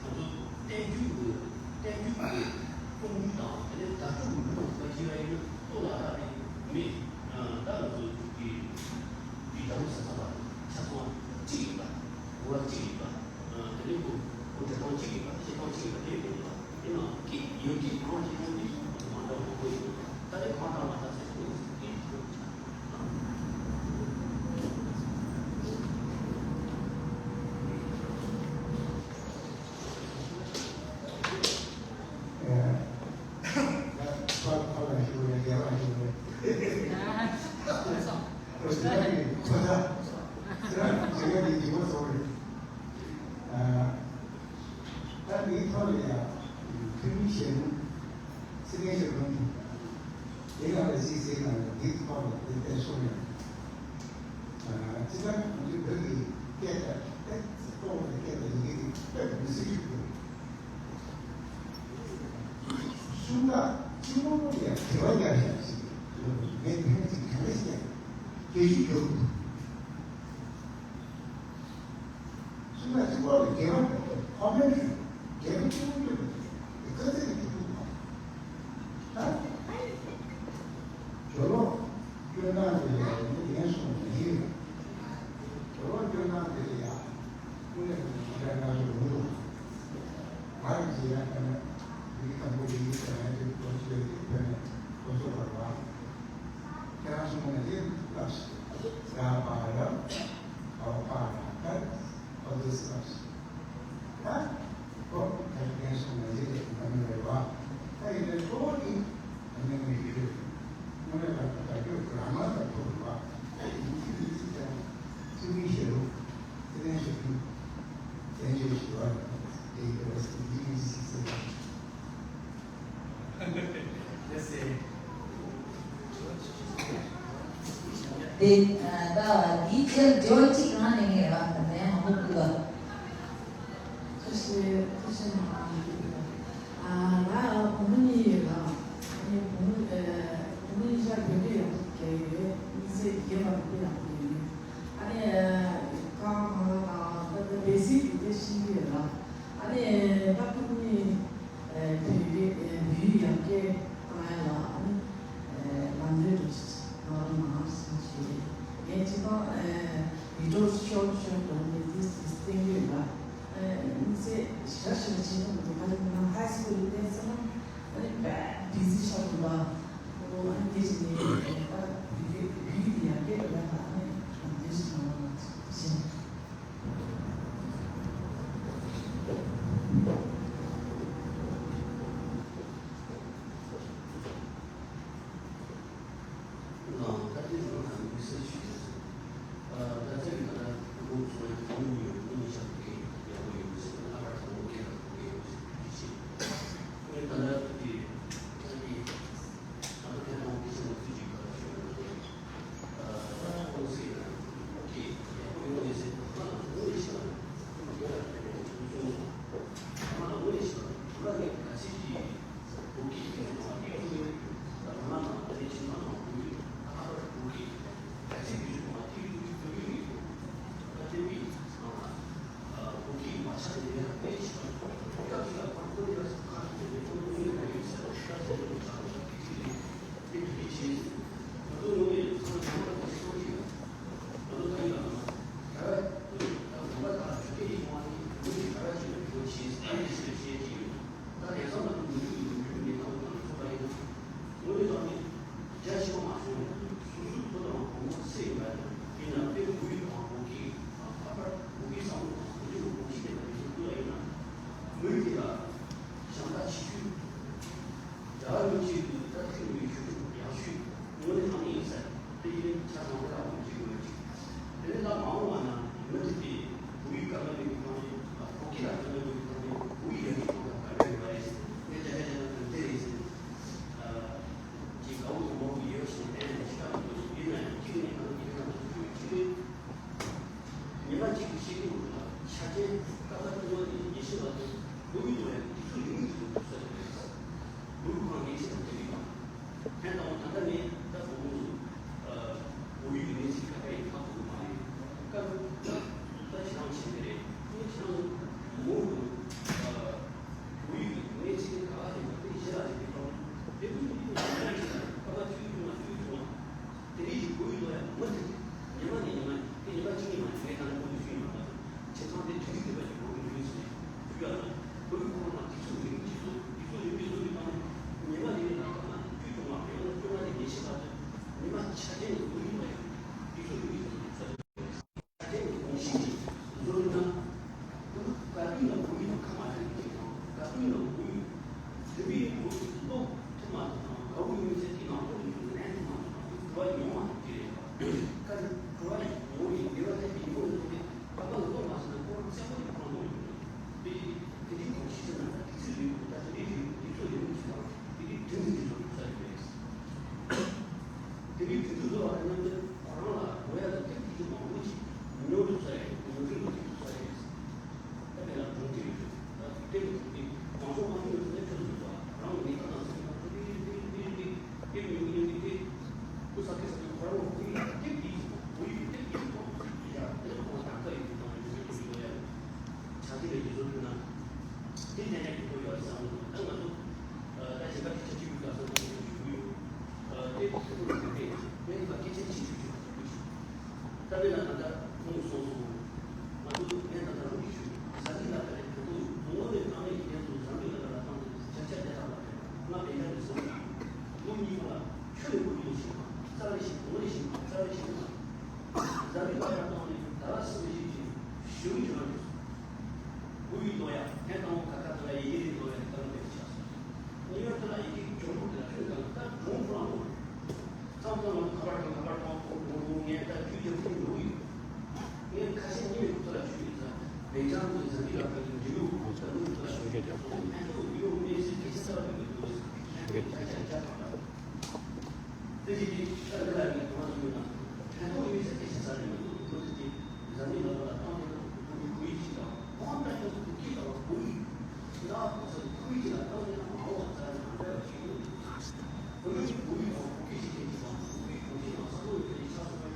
ང་ཚོ་བསྟན་རྒྱུན་གྱི་བསྟན་རྒྱུན་གྱི་རྩོམ་རྒྱུན་དང་དེ་ནས་དར་ལྕོག་གི་ལུང་དང་ཁ་ཤས་ལ་ཡིན་ན་ལྟོ་ལ་རག་ལས་མེད། ད་ང་ཚོ་གི་དེ་དར་ལྕོག་ས་ཚ་བ་ཆ་ཚང་བ་གཅིག་ཡིན་པ། གོ་བ་གཅིག་ཡིན་པ། དེ་ནས་ཁོ་ཁོ་འབྲི་སྟངས་གཅིག་ཡིན་པ། བཤད་སྟངས་གཅིག་ཡིན་པ་དེ་ཡོད་པ། ཡིན་ནའང་སྐད་ཡོད་སྐད་གང་ཞིག་ཡོད་དེ་མ་འདྲ་བ་མང་པོ་ཡོད། ད་ལྟ་གང་དང་མ་འདྲ་ཟེར་ཁོ་སྐད་ཡོད། ད་འདིའི་ཐོག་ལ་ཡང་ཐུན་མིན་ཞལ་ལུང་། ཚིག་རྒྱན་ཞལ་ལུང་དེ་ལ་ལ་སྲིད་ཟེར་ན་ཡང་འདིའི་ཐོག་ལ་དེ་བལྟས་སོང་ཡང་། སྤྱིར་བཏང་ང་ཚོའི་བོད་ཀྱི་སྐད་དང་ཏོག་ཙམ་སྐད་དང་ཡི་གེ་དེ་དཔེ་མི་སྲིད་ཅིག་འདུག་གསུང་སྟངས་སྤྱི་བོ་ཡང་དྲི་བ་རྒྱག་ཤག་ཅིག་ངས་ཕན་ཅིག་གང་ལ་ཞིག་ཡང་སྐད་ཆ་རྒྱོབ། ཁོ་མེན་ཊི་རེ་རྒྱལ་པོ་གཅིག་པུ་ཡོད་མི་འདུག་ཁ་ཚིག་གི་གཅིག་པུ་མ། ད། ཇོ་ལོ་སྐྱོ་སྣང་དེ་ལ་ནི་ལན་གསུངས་མི་ཤེས། ཇོ་ལོ་སྐྱོ་སྣང་དེ་ལ་ཡ། ཀུན་ལས་ཀུན་ལས་ང་ཚོ་རུང་རུང་། ང་ཡི་རྗེས་ཡ་ཀ་ན་མི་དང་པོ་ཡིན་ཟེར་ཡ་དེ་གོ་ཆོད་དེ་ཕན་ནས་གོ་ཆོད་པར་བ། ཁྱེད་རང་གསུངས་ནས་དེ་ལབ་སོང་། ར་པ་ར། ཨོ་པ་ར་ཀར། ཨོ་དེ་ལབ་སོང་། ད། ཁོ་ད་ལན་གསུངས་ནས་དེ་ལ་ང་ནི་རེ་བ། ད་ཡིན་ནའི་གཙོ་བོ་ནི་ང་ནི་ངའི་ཡིག་རེད། དངོས་གནས་ད་ད་ཡོད་གི་རང་དབང་དང་ཐོབ་རེད་བ། ད་ཡིན་གཅིག་མིན་གཅིག་ཀྱང་ཚུལ་མིན་བཤད་རུང་། དེ་ལན་ཞུ་རྒྱུ། བཙན་བྱོལ་ཞུ་བ་རེད། དེ་ཡི་གེ་རེ་སི་ཡིན་ཡིན་ཞིག་ཟེར་བ། དེ་ད་འདིའི་རྗེས་འབྲེལ་གཅིག་གང་ནས་ངེས་རང་དང་ལན་མང་པོ་འདུག་ག་ཁ་ཤས་ཁ་ཤས་ནང་ང་བུ་མོ་གཉིས་ཡོད་ལ། ཨ་ནི་བུ་མོ་ཨ་བུ་མོ་གཉིས་ཆར་བོད་སྐད་ཡག་པོ་རྒྱག་ཡོད། གཉིས་ཚེ་རྒྱབ་པ་དཔེ་ཡག་པོ་རྒྱག་ཡོད། ཨ་ནི་ཀ་ཁ་ག་ང་དང་ད་ལྟ་བེ་སིག་དེ་འདྲ་ཤེས་ཀྱི་ཡོད་ལ། ཨ་ནི་ད་བུ་མོ་གཉིས་བོད་སྐད་བོད་ཡིག་ཡག་སྐད་བཏང་ཡ་ལ་ཨ་ནི་ལམ་སྟོན་འགྲོ་ང་རང་མང་སོང་ཞེས། ངས་སྤྱི་བཏང་བི་ཌི་ཡོ་ཤོར་ཤོར་འགྲོ་ནས་དེ་སྟེང་ཡོད་ལ། ཨ་ནི་ཚེ་ཞེ་དྲག་ཞེ་དྲག་བྱེད་ཐུབ་མི་འདུག་ཁ་ཅིག་ང་ཧའི་སི་ཁུལ་ལ་བསྡད་ཚར་ན་ཨ་ནི་དཔེ་བི་ཟི་ཆགས་འདུག་ལ། ཨོ་ཨ་ནི་དེ་བྱས་ནས་ད་བོད་ཡིག་བོད་ཡིག་དེ་ཡར་རྒྱས་འགྲོ་ཡ་ལ་ཨ་ནི་ལམ་སྟོན་ཞིག་གནང་རོགས་གནང་ཞེས། ལའང་ད་ལྟའི་ནང་ལ་དམིགས་བསལ་ཞུ་ཡ་ཟེར། ཨ་ད་ལྟའི་ང་རང་དགོངས་སོང་ཡང་ཁོང་གཉིས་ཡོད་ཁོང་གཉིས་ཆགས་ཀྱི་ཡག་པོ་ཡོད་ཟེར་ལྷག་པར་དུ་བོད་སྐད་དང་བོད་སྐད་ཡོད་ཟེར་གྱི་ཆེད། ཨེ་ད་ལྟ་དེ་ད་ལྟའི་ང་ཚོ་ཐད་གཏོང་གི་ཆེད་ལ་ཚུལ་གཅིག་ག་ཞུ་ཡ་ན་ཨ་ད་ཁོང་ཚོས་ན་བོད་སྐད་ཡག་པོ་ཡོད་ཟེར་ང་ལ་ངོ་ནས་ཤེས་པ་ང་ལ་ངོ་ནས་ཤེས་པ་ང་ལ་ངོ་ནས་ཤེས་པ་ང་ལ་ངོ་ནས་ཤེས་པ་ང་ལ་ངས་ག་ཚོད་ཀྱི། བོད་སྐད་ཀྱི་ཚོགས་པ་དེ་ཚོའི་རང་དབང་དང་ལས་བྱེད་ནང་ལ་བོད་ཡིག་ལྷག་པར་བོད་སྐད་ད་ཆེད་དུ་ཚོགས་པ་དེའི་ཚོགས་ཀྱི་བོད་ཡིག་ཡིན་ད་དེ་བས་ཚང་ལ་བོད་སྐད་མ་ཆགས་ནས་ཡང་དཔེ་ཞིག་དང་སྐབས་ཤིག་ལ་ཁོང་ཁོ་ནི་ལ་ཁ་ཐུག་ནས་ཁོང་ཁོ་ནི་ལ་ཡོད་ཟེར་བ་ཤ་ཚ་ཡོད་ཆགས་པ་དེ་ཅི་རེད། དེ་བོད་སྐད་བྱས་ཟིན་ང་ཚོ་ངོ་མས་ཚང་མ་ཚང་མ་དེ་སོང་ཞིག་ཡོད། ང་ཚོ་ད་ཡིན་ལ་ང་ཚོ་ད་ད་དགོན་པ་དང་བོད་སྐད་ཡིག་ཚང་མ་ནི་བོད་ཀྱི་ད་ཅི་ལ་གོ་ཆེ་ཨ་ནི་ཞེས་བཤད་ཀྱི་ཡོད། ད་ལས་བསམ་བློ་མི་འདུག་ཡོད་འགྲུལ་མི་གང་དང་ཚོགས་པ་ཡིན་ན། དངོས་གནས་དྲང་གནས་རྒྱ་ཆེ་བ་མ་བྱུང་ཡང་སོ་སོའི་བུ་དང་བུ་མོ་སུ་ཡིན་པ་ཡིན་ན་དཔེ་བོད་ཡིག་དང་བོད་སྐད་དང་ལྷག་པར་བོད་སྐད་བསམ་བློ་དང་བོད་ཡིག་གོམས་གཤིས་ལྡན་པ་ཡིན་ཟེར་དགོས་ལ་ཡིན་ན། མི་རིགས་དེ་ལ་ཞེན་ལྟ་བྱེད་ཤུགས། རྒྱ་གར་ཡོད་ཆེད་དུ་ད་ཐེངས་མི་ཤུགས་ཡག་ཤོས་དངོས་གནས་དྲང་གནས་ཡིན་ས་རེད། དེ་ཡིན་ཆ་ཚང་དེ་ལ་ངོས་འཛིན་དགོས་ཀྱི། དེ་ནས་ད་མ་འོངས་པ་ན་མི་དེ་དེ་བོད་ཡིག་དཀའ་ངལ་མེད་པའི་ཐོག་ནས་བོད་སྐད་ལ་དཀའ་ངལ་ཡོད་པའི་ཐོག་ནས་བོད་ཡིག་ཡར་རྒྱས་གཏོང་ཐབས་ག་འདྲ་ཡོད་པ་རེད་ཟེར་ངས་རྒྱ་སྐད་བཤད་ན་གང་འདྲ་རེད་ཟེར། ཨ་ཅིག་དགའ་བོ་དང་མ་བོ་ཡོད་ཞེས་བསྟན་ནས་ཅི་ལྟར་མི་འདུག་ཡིན་ན་ཡང་གཅིག་ནས་ང་ཚོ་དེ་ག་ཚོད་ཡོད་ཅི་རེད། ཉི་མ་གཅིག་གི་ཤེས་ཀྱི་མི་འདུག་ལ་ཆ་རྐྱེན་སྐབས་ལ་སྟོན་པ་དེ་ཉེ་ཤེས་པ་དང་བོད་ཡིག་ལ་ཡང་དུས་ཚོད་རིང་མོ་ཞིག་འདུག་ས་རེད། བོད་ཡིག་ཁང་ངེས་ཅན་དང་ལྟ་གི་ཡོད། ཕན་དང་ད་ལྟ་ནས་ད་བོད་ཡིག་ཨ་བོད་ཡིག་གི་གནས་ཚུལ་ག་པར་ཡིན་ཧ་གོ་གི་མ་རེད། སྐབས་ད་ད་ཁྱེད་རང་བྱེད་ཀྱི་རེད། ངས་ཁྱེད་རང་མོ་གི་ཨ་བོད་ཡིག་གི་གནས་ཚུལ་ག་པར་ཡིན་པ་དེ་གཞི་ལ་ཡོད་པའི་ཐོག་ནས་དེ་བོད་ཡིག་གི་གནས་ཚུལ་ག་པར་ཐུག་ཐུག་མ་ཐུག་ཐུག་མ། དེ་རིང་གི་བོད་ཡིག་ལ་ཡང་མུ་མཐུད་དེ་ཉི་མ་ནས་ཉི་མ་དེ་ཉི་མ་གཅིག་ཉི་མ་ངས་ད་ནི་བོད་ཡིག་ཤེས་མ་ཐག་ཆ་ཚང་དེ་དུས་ཚོད་དེ་བ་ཡིན་བོད་ཡིག་ལུས་ཟིན་ནས་བོད་ཡིག་ལ་བོད་ཡིག་ཁོ་རང་དུས་ཚོད་རིང་གི་བཟོ་དུས་ཚོད་རིང་གི་བཟོ་དུས་བཏང་ནས་ཉི་མ་རེ་རེ་ལ་ད་ང་དུས་ཐོག་མ་རེ་ལ་བཅོ་ལྔ་ནས་ཉི་ཤུ་བར་དུ་ཉི་མ་ཆ་རྐྱེན་གྱི་བོད་ཡིག་ལ་ཡང་དུས་ཚོད་རིང་གི་བཟོ་དུས་ཚོད། ཆ་རྐྱེན་གྱི་གོམས་གཤིས་ཤིག་བཟོ་དགོས་ན། བཀའ་བཀོད་ནང་བོད་ཡིག་དང་ཁ་མ་བྲལ་གྱི་ཅིག་དང་བཀའ་བཀོད་ནང་བོད་ཡིག་དེ་བས་བོད་ཡིག་སློབ་ཐུབ་མ་ཐུབ་དང་དགའ་བོ་ཡོད་ཚེ་དེའི་ནང་ལོགས་ལ་ལན་ཐུབ་མ་ཐུབ་དང་དེ་གྲུ་བ་ཉུང་མ་ཐུབ་ཀྱི་རེད། བཀའ་གྲུ་བ་ཉུང་བའི་འདི་བ་ཐེབས་ཀྱི་ཉུང་བའི་ཐོག་ནས་བཀའ་བཀོད་སློབ་མ་ཟིན་ན་ཁོ་རང་གསལ་པོ་ཡིན་ཁོ་རང་མཐོང་ཡོད་དེ་དེ་འདྲའི་གོམས་གཤིས་ཅན་ན་ད་དུས་ཚོད་རིང་པོ་ད་དེ་འདྲའི་རིང་པོ་དུས་ཚོད་རིང་པོ་ཞིག་དང་དེ་འདྲའི་དུས་ཚོད་ཀྱི་ཚོད་དུ་ས་ཡོད་རེད། དེ་རིང་དུས་ཚོད་བཟོ་བ་དང་མཉམ་དུ་ཁོ་རང་ལ་དགོས་ཡ་ལ་ཐེབས་ཀྱི་མང་པོ་ཞིག་ཉོ་ཐུབ་ས་རེད། ཉོ་སྒྲིག་ལ་ཐེབས་ཐུབ་ས་རེད། ད་དེ་ལ་གྲོང་ཁྱེར་ཡོད་ད་དེ་དེ་མང་ཚོགས་མང་ཚོགས་ཡོད་ཚད་ཁྱོད་ཚོ་ཡོད་པ་རང་ལ་ངས་ཁ་ནང་སེམས་ནང་དེ་དེ་དེ་དེ་དེ་དེ་ཉོ་གི་ཉོ་གི་དེ་ཁོ་ས་ཁེ་ས་ཁེ་ཁོ་རང་ལ་དེ་ཐེབས་ཀྱི་ཡོད་བོད་ཡིག་ཐེབས་ཀྱི་ཡོད་པ་ཡ་དེ་ལ་ཁོ་ལ་དག་ས་ཡོད་དུས་ད་ང་ཡོད་ཚད་ཁྱོད་ཚོ་ཡོད་ཡ་ཆ་ཚང་ ཡིན་པའི་ཡིག་ཚོགས་ཕུལ་ན། དེ་ལྟ་ན་དགོས་མཁོ་ཡོད་བསམ་གྱི་འདུག་ད་ང་ཚོ་ད་བྱེད་པ་དེ་ཆ་གཅིག་གི་སྐབས་སུ་ཞུ་གི་ཡོད། དེ་ཁོ་རང་གི་དེ་ཡིན་པ་སྐད་ཆ་གཅིག་ཞུ་ཞུ་ཞུ་ཞུ། ད་དཔེར་ན་ད་ལྟ་ཁོང་གསུངས་སོང་། ང་ཚོ་ངས་ད་ལྟ་རང་གིས་ཞུ་ཟ་མི་ལ་ད་རེས་གོ་ཐོས་ངོ་ནས་ཨ་མའི་ཡིན་ཚོ་ཟ་མི་ལ་ད་ལ་བཏང་ནས་བྱ་བྱ་བྱ་ཐག་ལ་ཕེབས་ང་བེ་ཤ་རེ་ཟ་ལོ་གཉིས་པ་ལ་ཁྱོད་ནས་གོ་ཐོས་ཤིག་རྩ་ལ་ཞིག་ངོ་ནས་ཞིག་རྩ་ལ་ཞིག་ཟ་མི་ལ་ད་བཏང་ནས་ད་ལ་སུ་མི་ཞིག་ཅིག་ཞུ་གི་ཡོད་རེད། བོད་ཡིག་ཀློག་ཡག་དེ་དང་པོ་ཁ་ཁ་དེ་ལ་ཡི་གེ་རེ་ཀློག་ཡག་དཀའ་ལས་ཆགས་སོང་། ངེས་པར་དུ་ལ་ཡི་གེ་སྦྱོང་ཕྲུག་དེ་ལ་ཁྱོད་དང་ད་སྦྱོང་ཕྲུག་ལ་མོ། མཚམས་མཚམས་ལ་ཁ་པར་དང་ཁ་པར་གཏོང་ཕོག་འགྲོ་འགྲོ་ངས་ད་རྒྱུ་རྒྱབ་ཁུངས་འགྲོ་གི་ཡོད། ངས་ཁ་ཤས་གཉིས་མེད་ཁོ་ཚོ་ལ་ཞུས་ཡོད་ཙང་བེ་ཅང་དུ་ཛ་འདི་ལ་ཕན་ཚུན་འབྲེལ་ཡོད་ཁོ་ཚོ་ལ་ནུས་ཁོ་ཚོ་ལ་ཞུས་ཡོད་ཙང་ཕན་ཐོགས་ཡོད་མེད་ཟེར་སྐད་ཆ་གསར་པ་མི་འདུག་ཟེར་སྐད་ཆ་བརྒྱབ་པ། དེ་བཞིན་གྱི་ཤར་ལ་ཡི་གོང་ཞུས་ན་ཕན་ཐོགས་ཡོད་ཟེར་སྐད་ཆ་ཟ་ནས་མི་འདུག་ཁོ་ཚོ་དེ་ཛ་འདི་ལ་ལ་བཏང་ནས་ཁོ་ཚོ་གུ་ཡི་ཅི་དང་ཁོང་ལྟ་ཅི་ཁོ་ཚོ་གི་དང་གུ་ཡི་ཅི་དང་ཁོ་ཚོ་གུ་ཡི་ཅི་ལ་བཏང་ནས་མ་འོངས་པ་ཛ་འདི་ལ་ལ་ཞིག་ཡོད། བོད་མིའི་བོད་ཡིག་དང་བོད་སྐད་ཀྱི་སྐད་ཀྱི་དང་བོད་པའི་གོམས་གཤིས་དང་བསམ་བློའི་སྐད་ཀྱི་ཆགས་སོགས་པའི་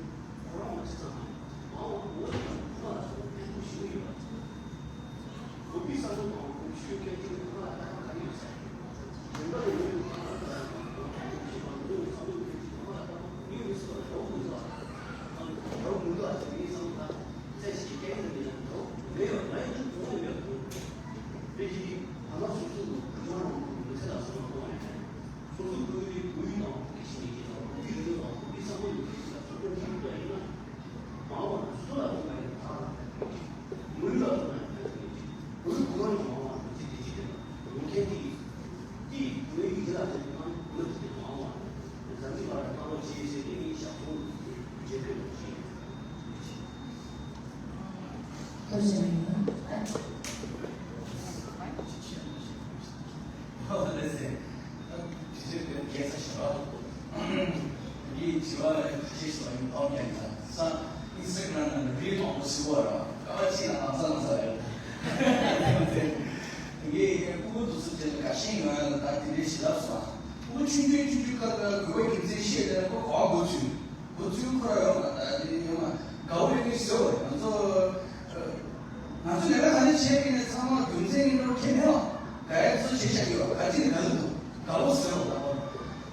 ཁོ་རང་མ་ཚིག་ཙམ་མ་ཡིན་པ་འོ་ཡིན་ན་ཁོ་ལ་སོགས་ཕན་ཐོགས་ཞིག་ཡོད་པ། བོད་པའི་བསམ་བློ་དང་བོད་ཤུགས་སྐད་ཀྱི་ཁོ་ལ་ལྟ་ཁ་ག་རེ་ཡོད་ས་ཡིན། དེ་འདྲ་བོད་ཡིག་ཁོ་ལ་ལྟ་ཁ་ག་རེ་ཡོད་ས་ཡིན། བོད་པའི་བསམ་བློའི་སྐད་ཀྱི་ཁོ་ལ་ལྟ་ཁ་ག་རེ་ཡོད་ས་ཡིན། རོགས་མི་འདུག་ཨ། རོགས་མི་འདུག་ཨ། དེ་ངའི་བསམ་བློ་ལ་རྩད་ཞིག་སྐད་ཀྱི་མི་ལ་རོགས་མེད་པ་མ་ཡིན་ན་གོང་ནས་མེད་པ་དང་། དེ་བཞིན་གྱི་ད་ལྟ་སོ་སོ་གི་བོད་ལྗོངས་ནང་གི་མི་ཚེ་ལ་སོགས་པ་གཏོང་བ་ཡིན། སོ་སོའི་བོད་ཡིག་བོད་ཡིག་དང་བོད་ཀྱི་ཤེས་ཡོན་དང་བོད་ཀྱི་རིག་གནས་དང་བོད་ཀྱི་བསམ་བློ་ཡི་ཐད་ལ་ཚོགས་པ་འདི་ཡིན་པ་ཡིན་ན། མ་འོངས་པར་སུ་ལ་ཐོག་མ་ཡིན་ཐག་ལ་ཕན་ཐོགས་ཀྱི་མི་ལ་ཐོག་མ་ཡིན་ཕན་ཐོགས་ཀྱི་བོད་ཀྱི་གོ་ལ་མ་འོངས་པར་མི་ཚེ་བདེ་སྐྱིད་ལྡན་པ་ཡོང་མཁན་དེ་ཡིན། དེ་བོད་ཡིག་ལ་དེ་ནང་བོད་ཀྱི་མ་འོངས་པར་འཛམ་གླིང་བར་ལ་བཏང་བ་བྱེད་ཟེར་ཏེ་ངས་ཞག་ཚོང་བརྗེད་པའི་ལོ་རྒྱུས་ཡིན། ཐུགས་རྗེ་གནང་། ཨོ་ལགས་སེ། དྲི་བ་དེ་རྒྱལ་ས་ཞེས་པ། འདིའི་དྲི་བ་ཁ་ཤས་ཤིག་ལ་ཡང་ལྟ་རྒྱ་ཡིན་ལ་ས་ཨིན་སི་ཊ་གྷ་རམ་ནང་ལ་རིལ་མང་པོ་གཟིགས་པ་ར་ཀ་བ་གཅིག་ལ་ལམ་སང་ལམ་སང་རེད། དེ་གའི་ཕྲུ་གུ་དུས་ཚོད་དེ་ལ་དགའ་ཞེན་ཡོང་ཡ་ལ་ད་དེ་འདྲའི་བྱེད་ལབ་སོང་། ཕྲུ་གུ་ཆུང་ཆུང་ཆུང་ཆུང་སྐབས་ལ་དགོས་པ་རྒྱུ་མཚན་ཤེས་དེ་ལ་ཁོ་གོ་དགོས་ཚུལ། འགོ་ཚུལ་ཁོ་ར་ཡོད་མ་རེད། དེ་ཡོད་མ་དགའ་བོ་ཡོད་མེད་ཟེར་བ་རེད། ང་ཚོ་ང་ཚོ་ལས་ཀ་ག་རེ་བྱེད་མཁན་ནས་ཚང་མ་རྒྱུ་མཚན་ཡིན་འགྲོ་མཁན་མེད་བ། དགའ་ཡ་ཚོ་བྱེད་བྱ་ཡོད་བ། ག་ཅི་ནས་དགའ་གི་འདུག་དགའ་བོ་ཟེར་བ་དགའ་བོ་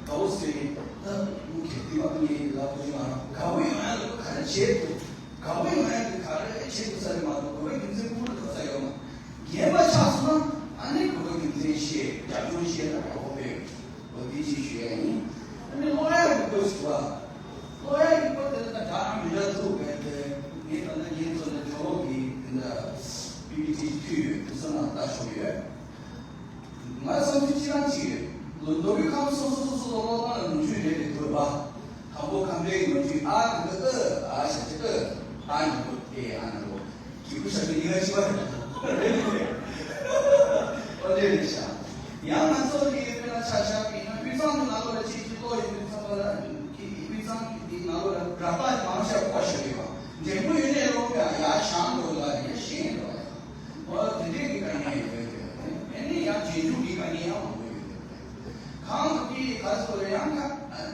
དགའ་བོ་ཟེར་ཡིན་ད་མུ་ཁེ་དེ་བ་ངའི་ལ་ཁོ་ཅི་མ་ར་དགའ་བོ་ཡོང་ཡ་ལ་ཁོ་ག་རེ་བྱེད་འདུག་དགའ་བོ་ཡོང་ཡ་དེ་ག་རེ་བྱེད་འདུག་ས་རེད་མ་གཏོགས་དགོས་པའི་རྒྱུ་མཚན་ཁོ་ར་འགྲོ་ས་ཡོད་མ། རྒན་པ་ཆགས་སོང་ན་ཨ་ནི་དགོས་པའི་རྒྱུ་མཚན་བཤད་རྒྱབ་ལྗོངས་བཤད་ན་དགའ་བོ་དཔེ། འོ་དེ་ཅིག་ཞུ་ཡ་ཡིན། ཨ་ནི་ཀློག་ཡ་གི་སྐོར་ཞུ་བ། ཀློག་ཡ་གི་སྐོར་དེ་ལ་ད་གྲ་མི་འདྲ་ཐུག་བས་དེ་ངས་ད་ལྟ་ངའི་ཚོ་ལ་གྲོགས་ཀྱི་དེ་འདྲ་པི་པི་ཊི་ཕུལ་ཡོད་དེ་ཚོ་ནང་ལྟ་ཞོག་ཡོད། ང་བསམ་ཚུལ་ཅི་རང་ཅིག་ཡོད། ལོ་མདོ་དབུས་ཁམས་གསུམ་སོ་སོ་སོ་སོ་ཀློག་སྟངས་ལ་ནོར་འཁྲུལ་རེ་རེ་འདུག་བ། དང་པོ་ཁམས་པའི་ནོར་འཁྲུལ་ཨ་གི་གུ་ཨ་ཨ་ཞབས་ཀྱུ་ཨ་ཨ་ནི་གུ་ཨེ་ཨ་ནི་གུ། གི་གུ་ཞབས་ཀྱུ་གཉིས་ཀ་གཅིག་པ་རེད། རེད་རེད། ཨོ་རེད་རེད་ཤག་ཡང་ང་ཚོ་གི་དཔེར་ན་ཆ་བཞག་གི་ཡིན་ན་དབུས་གཙང་གི་ནང་ལོགས་ལ་ཅིག་ཅིག་ཀློག་ཡོད་དུས་ཙམ་པ་ལ་གི་དབུས་གཙང་གི་ནང་ལོགས་ལ་ར་པ་མང་ཤོས་ཀོ་ཤ་རེད་བ། འགྲེང་བུ་ཡོད་ནས་ཀློག་ཡ་ཡ་ཞང་འགྲོ་ལ་ཡ་ཤེས་འགྲོ་ཡ། ཨོ་དེ་འདྲའི་གི་དཀའ་ངལ་ཡོད་རེད། ཨ་ནི་ཡང་རྗེས་འཇུག་གི་དཀའ་ངལ་ཡང་མང་པོ་ཡོད་རེད། གང་གི་ག་ཚོད་ལ་ཡང་ཁ་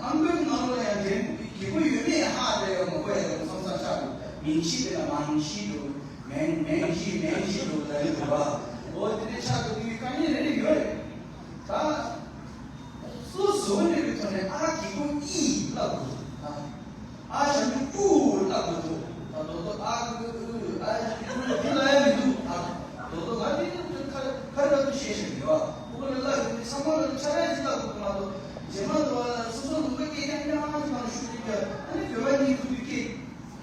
ཨང་ཀོན་ནང་ལོགས་ལ་ཡང་འགྲེང་བུ་གི་གི་གུ་ཡོད་མེད་ཧ་ལས་ཡོད་མ་གོ་ཡ་ཡོད་མ་སོང་ས་ཆ་གི་མིང་གཞི་དེ་ལ་མང་གཞི་འགྲོ། མེང་མེང་གཞི་མེང་གཞི་འདུག་ལ་ཡོད་པ། འོ་དེ་འདྲའི་ཆགས་འདུག་དེའི་དཀའ་ངལ་རེ་རེ་ཡོད་རེད། ད་སོ་སོ་ནས་པའི་ཐོག་ནས་ཨ་གི་གུ་ཨི་ལབ་དགོས་འདུག་ཨ་ཞབས་ཀྱུ་ཨུ་ལབ་དགོས་འདུག་ད་དོ་དོ་ཨ་གི་གུ་ཨུ་ཨ་ཞབས་ཀྱུ་ཨུ་དེ་ལ་ཡ་མི་འདུག་ཨ་དོ་དོ་ང་དེ་ཁ་ཁ་ར་དུ་ཤེས་ཤེས་མི་བ་ཨུ་ལ་ལ་ཡོད་ནི་ཚང་མ་ལ་ཆ་ར་ཅི་ལབ་དགོས་མ་གཏོགས་རྗེས་མ་དུ་བ་ལ་སོ་སོ་ལུང་པ་སྐད་རྐྱང་རྐྱང་ཅི་གང་ཤུགས་ཅིག་རྒྱབ་ཨ་ནི་དགོས་པ་གཉིས་ཐུག་གི་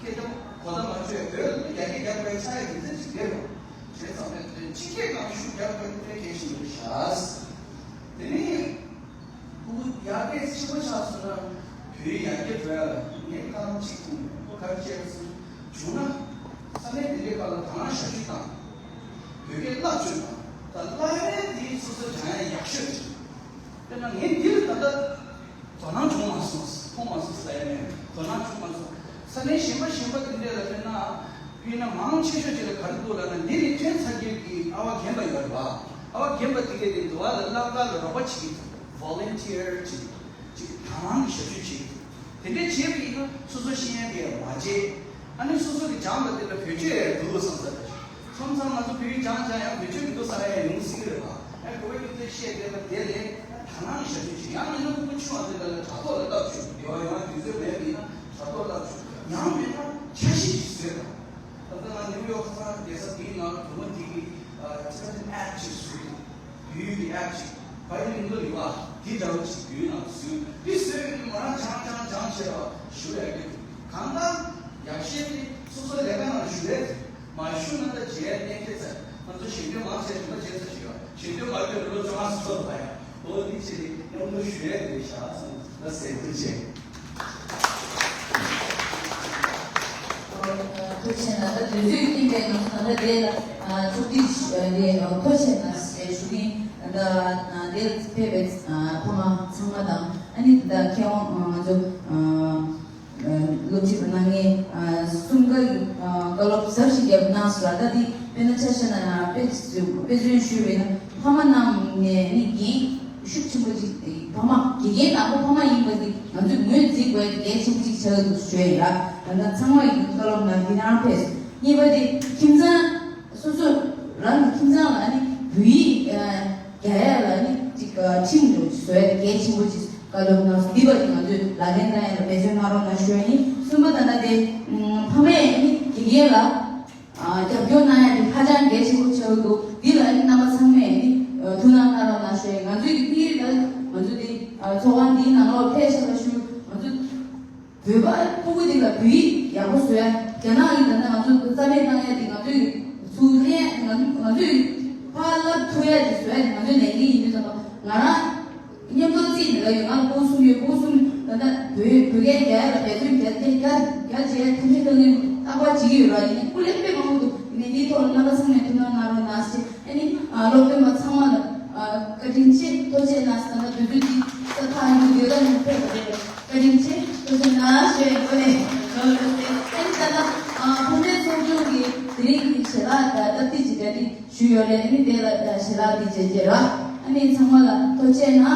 སྐད། སྐད་ཆ་གོ་བརྡ་མ་བྱོས་བོད་ལ་རྒྱ་སྐད་རྒྱག་པའི་ཆ་ཡི་མི་ཚེ་གཅིག་རེད་རོ། བྱས་ཙང་ནས་དོན་སྤྱི་སྐད་ནང་ཤུགས་རྒྱག་དགོས་དེ་གལ་ཆེན་པོ་རེད་ཤག་དེ་ནས་ཁོ་ཡར་རྒྱས་ཆེན་པོ་ཆགས་སོང་ན་བོད་ཡར་རྒྱས་འགྲོ་ཡ་ལ་ངས་བཀའ་གནང་གཅིག་ཁུངས་ཁ་ཤས་སུ་བྱུང་ན་ས་གནས་དེ་འདྲའི་ཁག་ལ་དང་ཞབས་ཞུ་དང་བོད་སྐད་བསླབ་བཅོས་དང་ད་བསླབ་ཡ་དེ་སོ་སོ་སྦྱང་ཡ་ཡག་ཤོས་རེད། དཔེར་ན་ངས་འདི་ལ་ད་ལྟ་དོ་སྣང་བྱུང་མ་སོང་། མཐོང་མ་སོང་ཟེར་ཡ་མེད། དོ་སྣང་བྱུང་མ་སོང་། ས་གནས་གཞན་པ་གཞན་པ་དེ་འདྲས་ལ་དཔེར་ན་དཔེར་ན་མང་ཆེ་ཤོས་ཅིག་ལ་ག་རེ་འདུག་ལབ་ན་འདི་ནི་ཐོན་ཚར་རྒྱུ་གི་ཨ་བ་རྒན་པ་ཡོད་རེད་བ། ཨ་བ་རྒན་པ་དེ་གས་དེ་འདུག་བ་ལ་བསླབ་གར་ལ་རོགས་པ་བྱེད་ཀྱི་འདུག་ཝོ་ལན་ཊི་ཡར་ཅིག་ཅིག་དང་བླངས་ཀྱི་ཞབས་ཞུ་བྱེད་ཀྱི་འདུག་དེ་འདྲས་བྱས་པ་ཡིན་ན་སོ་སོ་ཤེས་ཡ་དེ་ཡང་མ་བརྗེད། ཨ་ནི་སོ་སོ་གི་སྦྱངས་པ་དེ་ལ་བེད་སྤྱོད་ཡང་འདུག་བསམ་ས་རེད། ཁམས་ཚང་ང་ཚོ་བོད་ཡིག་སྦྱང་སྦྱང་ཡང་བེད་སྤྱོད་མི་འདུག་ས་ཡང་ཡོང་སྲིད་ཀྱི་རེད་པ། ཡང་གོ་བའི་སྐད་ཆ་བཤད་བསྡད་པ་དེ་ལས་ད་ནང་ཞབས་ཞུ་བྱེད་ཡང་མིན་ན་སྐུ་ཆུང་བ་དེ་འདྲ་ལ་དྲ་ཐོག་ལ་སྟབས་བྱུང་ཡོད་ཡང་དུས་ཚོད་མེད་པ་ཡིན་ན་དྲ་ཐོག་སྟབས་བྱུང་ཡང་མིན་ན་འཆར་གཞི་ཞིག་བཟོས་དང་། ད་ལྟ་ང་ནིའུ་ཡོག་ས་རྒྱལ་ས་དེའི་ནང་ལ་བུ་མོ་དེ་གི་ཨ་ཅི་ཨེབ་ཅིག་བཟོས་དང་བོད་ཡིག་གི་ཨེབ་ཅིག་བོད་ཡིག་ལ་ཡོད་པ་དེ་འདྲ་བོ་ཅིག་བོད་ནང་བཟོས་དེ་བཟོས་ཡོད་ནི་མོ་རང་སྦྱང་སྦྱང་སྦྱང་བྱས་པ་ཞུ་ཡ་གི་གང་ལྟར་ཡག་ཤོས་དེ་སོ་སོ་ལས་ཀ་ནང་ཞུ་ཡ་དེ། མ་ཞུ་ན་ད་རྗེས་གནད་འཁེལ་ཚར། ང་ཚོ་ཞལ་འདོན་མང་ཆེ་རིམ་པ་རྗེས་ཚར་ཞུ་ཡ། ཞལ་འདོན་མ་ལོས་ལོ་བཅོ་ལྔ་སུ་ཚོགས་པ་ཡ། ཨོ་འདི་ཆེ་ནི་མཉམ་དུ་ཞུ་ཡ་དེ་ཤ་སོང་ད་ཟེར་དུ་ཆེ། ཐུགས་ཆེ་ན་ད་དུས་ཚོད་ཀྱིས་པའི་ནང་ད་ལྟ་དེ་ལ་ཐུགས་ཏིག་དེ་ཐུགས་ཆེ་ན་ཞུ་གིན་ད་དེ་ཕེབས་པའི་ཕ་མ་ཚང་མ་དང་ཨ་ནི་ད་མཁས་དབང་ང་ཚོ། སློབ་ཁྲིད་པ་གནང་མཁན་གསུམ་ཀ་ཡི་བཀའ་སློབ་ཟབ་ཞིག་རྒྱབ་གནང་སོང་། ད་འདི་དཔེར་ན་ཆ་བཞག་ན་དཔེ་དཔེ་མཚོན་ཞུས་པ་ཡིན་ན་ཕ་མ་རྣམས་ནས་ནི་འགན་ཤུགས་ཆེན་པོ་ཅིག་ཕ་མ་དགེ་རྒན་དང་པོ་ཕ་མ་ཡིན་པ་འདི་ང་ཚོས་ངོས་འཛིན་དགོས་ཡ་འདི་གལ་ཆེན་པོ་ཅིག་ཆགས་ཀྱི་འདུག་ཞུ་ཡ་ཡིན་ལ། ད་ལྟ་ཚང་མ་ཡི་བཀའ་སློབ་གནང་འདི་རང་ཕེབས་སོང་། གཉིས་པ་འདི་ཁྱིམ་ཚང་སོ་སོ་རང་གི་ཁྱིམ་ཚང་ལ་ནི་བོད་ཡིག་རྒྱག་ཡ་ལ་ནི་ཅིག་ཁྲིམས་འདྲ་བོ་ཅིག་བཟོ་ཡ་འདི་གལ་ཆེན་པོ་ཅིག་བཀའ་སློབ་གནང་སོང་། འདི་བར་དུ་ང་ཚོས་ལག་ལེན་བསྟར་ཡ་ལ་འབད་བརྩོན་གནང་རོགས་གནང་ཞུ་ཡ་ཡིན། གསུམ་པ་ད་ལྟ་དེ་ཕ་མས་ནི་དགེ་རྒན་ལ་རྒྱབ་སྐྱོར་གནང་ཡ་དེ་ཧ་ཅང་གལ་ཆེན་པོ་ཆགས་ཀྱི་འདུག་འདི་ལ་ནི་རྣམ་པ་ཚང་མས་ནི་ཐུགས་སྣང་གནང་རོགས་གནང་ཞུ་ཡ་ཡིན། ང་ཚོའི་གི་ཕ་གིར་ད་ང་ཚོ་འདི་ཚོགས་ཁང་འདིའི་ནང་ལོགས་ཕེབས་ཤག་ལ་ཞུ། ང་ཚོ་བོད་པ་ཕྲུ་གུ་དེ་ལ་བོད་ཡིག་ཡག་པོ་བཟོ་ཡ། རྒྱ་ནག་གི་ད་ལྟ་ང་ཚོ་རྩ་མེད་གནང་ཡ་དེ་ང་ཚོའི་ཚུར་ལེན་ང་ང་ཚོས་ཕར་བསླབ་ཐུབ་ཡ་དེ་བཟོ་ཡ་དེ་ང་ཚོའི་ལས་འགན་ཡིན་དུས་ཙམ་པ་ང་རང་མཉམ་དུ་རྩིས་ནས་ལ་ཡོད། ང་ལ་ཕྲུ་གུ་གསུམ་ཡོད། ཕྲུ་གུ་གསུམ་ད་ལྟ་བོད་བོད་སྐད་རྒྱག་ཡ་ལ་འབད་བརྩོན་རྒྱག་རྒྱག་རྒྱག་བྱེད་ཡ་ཐུགས་རྗེ་གནང་མཁན་རྟག་པར་བྱེད་ཀྱི་ཡོད་ར། ཡིན་ནའི་སྐུ་ལས་དཔེ་མང་པོ་འདུག་ཡིན་ནའི་དེའི་ཐོག་ལ་རྣམ་པ་ཚང་མས་ཐུགས་སྣང་གནང་རོགས་གནང་ཞེས། ཨ་ནི་སློབ་སྟོན་པ་ཚང་མ་ལ་བཀའ་དྲིན་ཆེ་ཐུགས་རྗེ་གནང་ཟེར། ད་དུས་ཚོད་འདི་ས་ཐག་ཉེ་པོ་ཡོད་ད་ནི་ཕེབས་པ་རེད། བཀའ་དྲིན་ཆེ་ཐུགས་རྗེ་གནང་ཞུ་ཡ་ཡིན། ཨ་ནི་ད་ལྟ་ཕུ་ནེ་ཚོགས་ཆུང་གི་དེ་རིང་གི་ཞལ་ལག་ད་སྟབས་བདེ་ཅིག་ག་ནི་ཞུས་ཡོད་རེད། ཨ་ནི་དེ་ལ་ཞལ་ལག་འདི་མཇལ་རྒྱུ་ར། ཨ་ནི་ཚང་མ་ལ་ཐུགས་རྗེ་གནང་།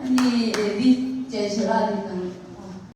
ཨ་ནི་འདི་བཅས་ཞལ་ལག་འདི་དང་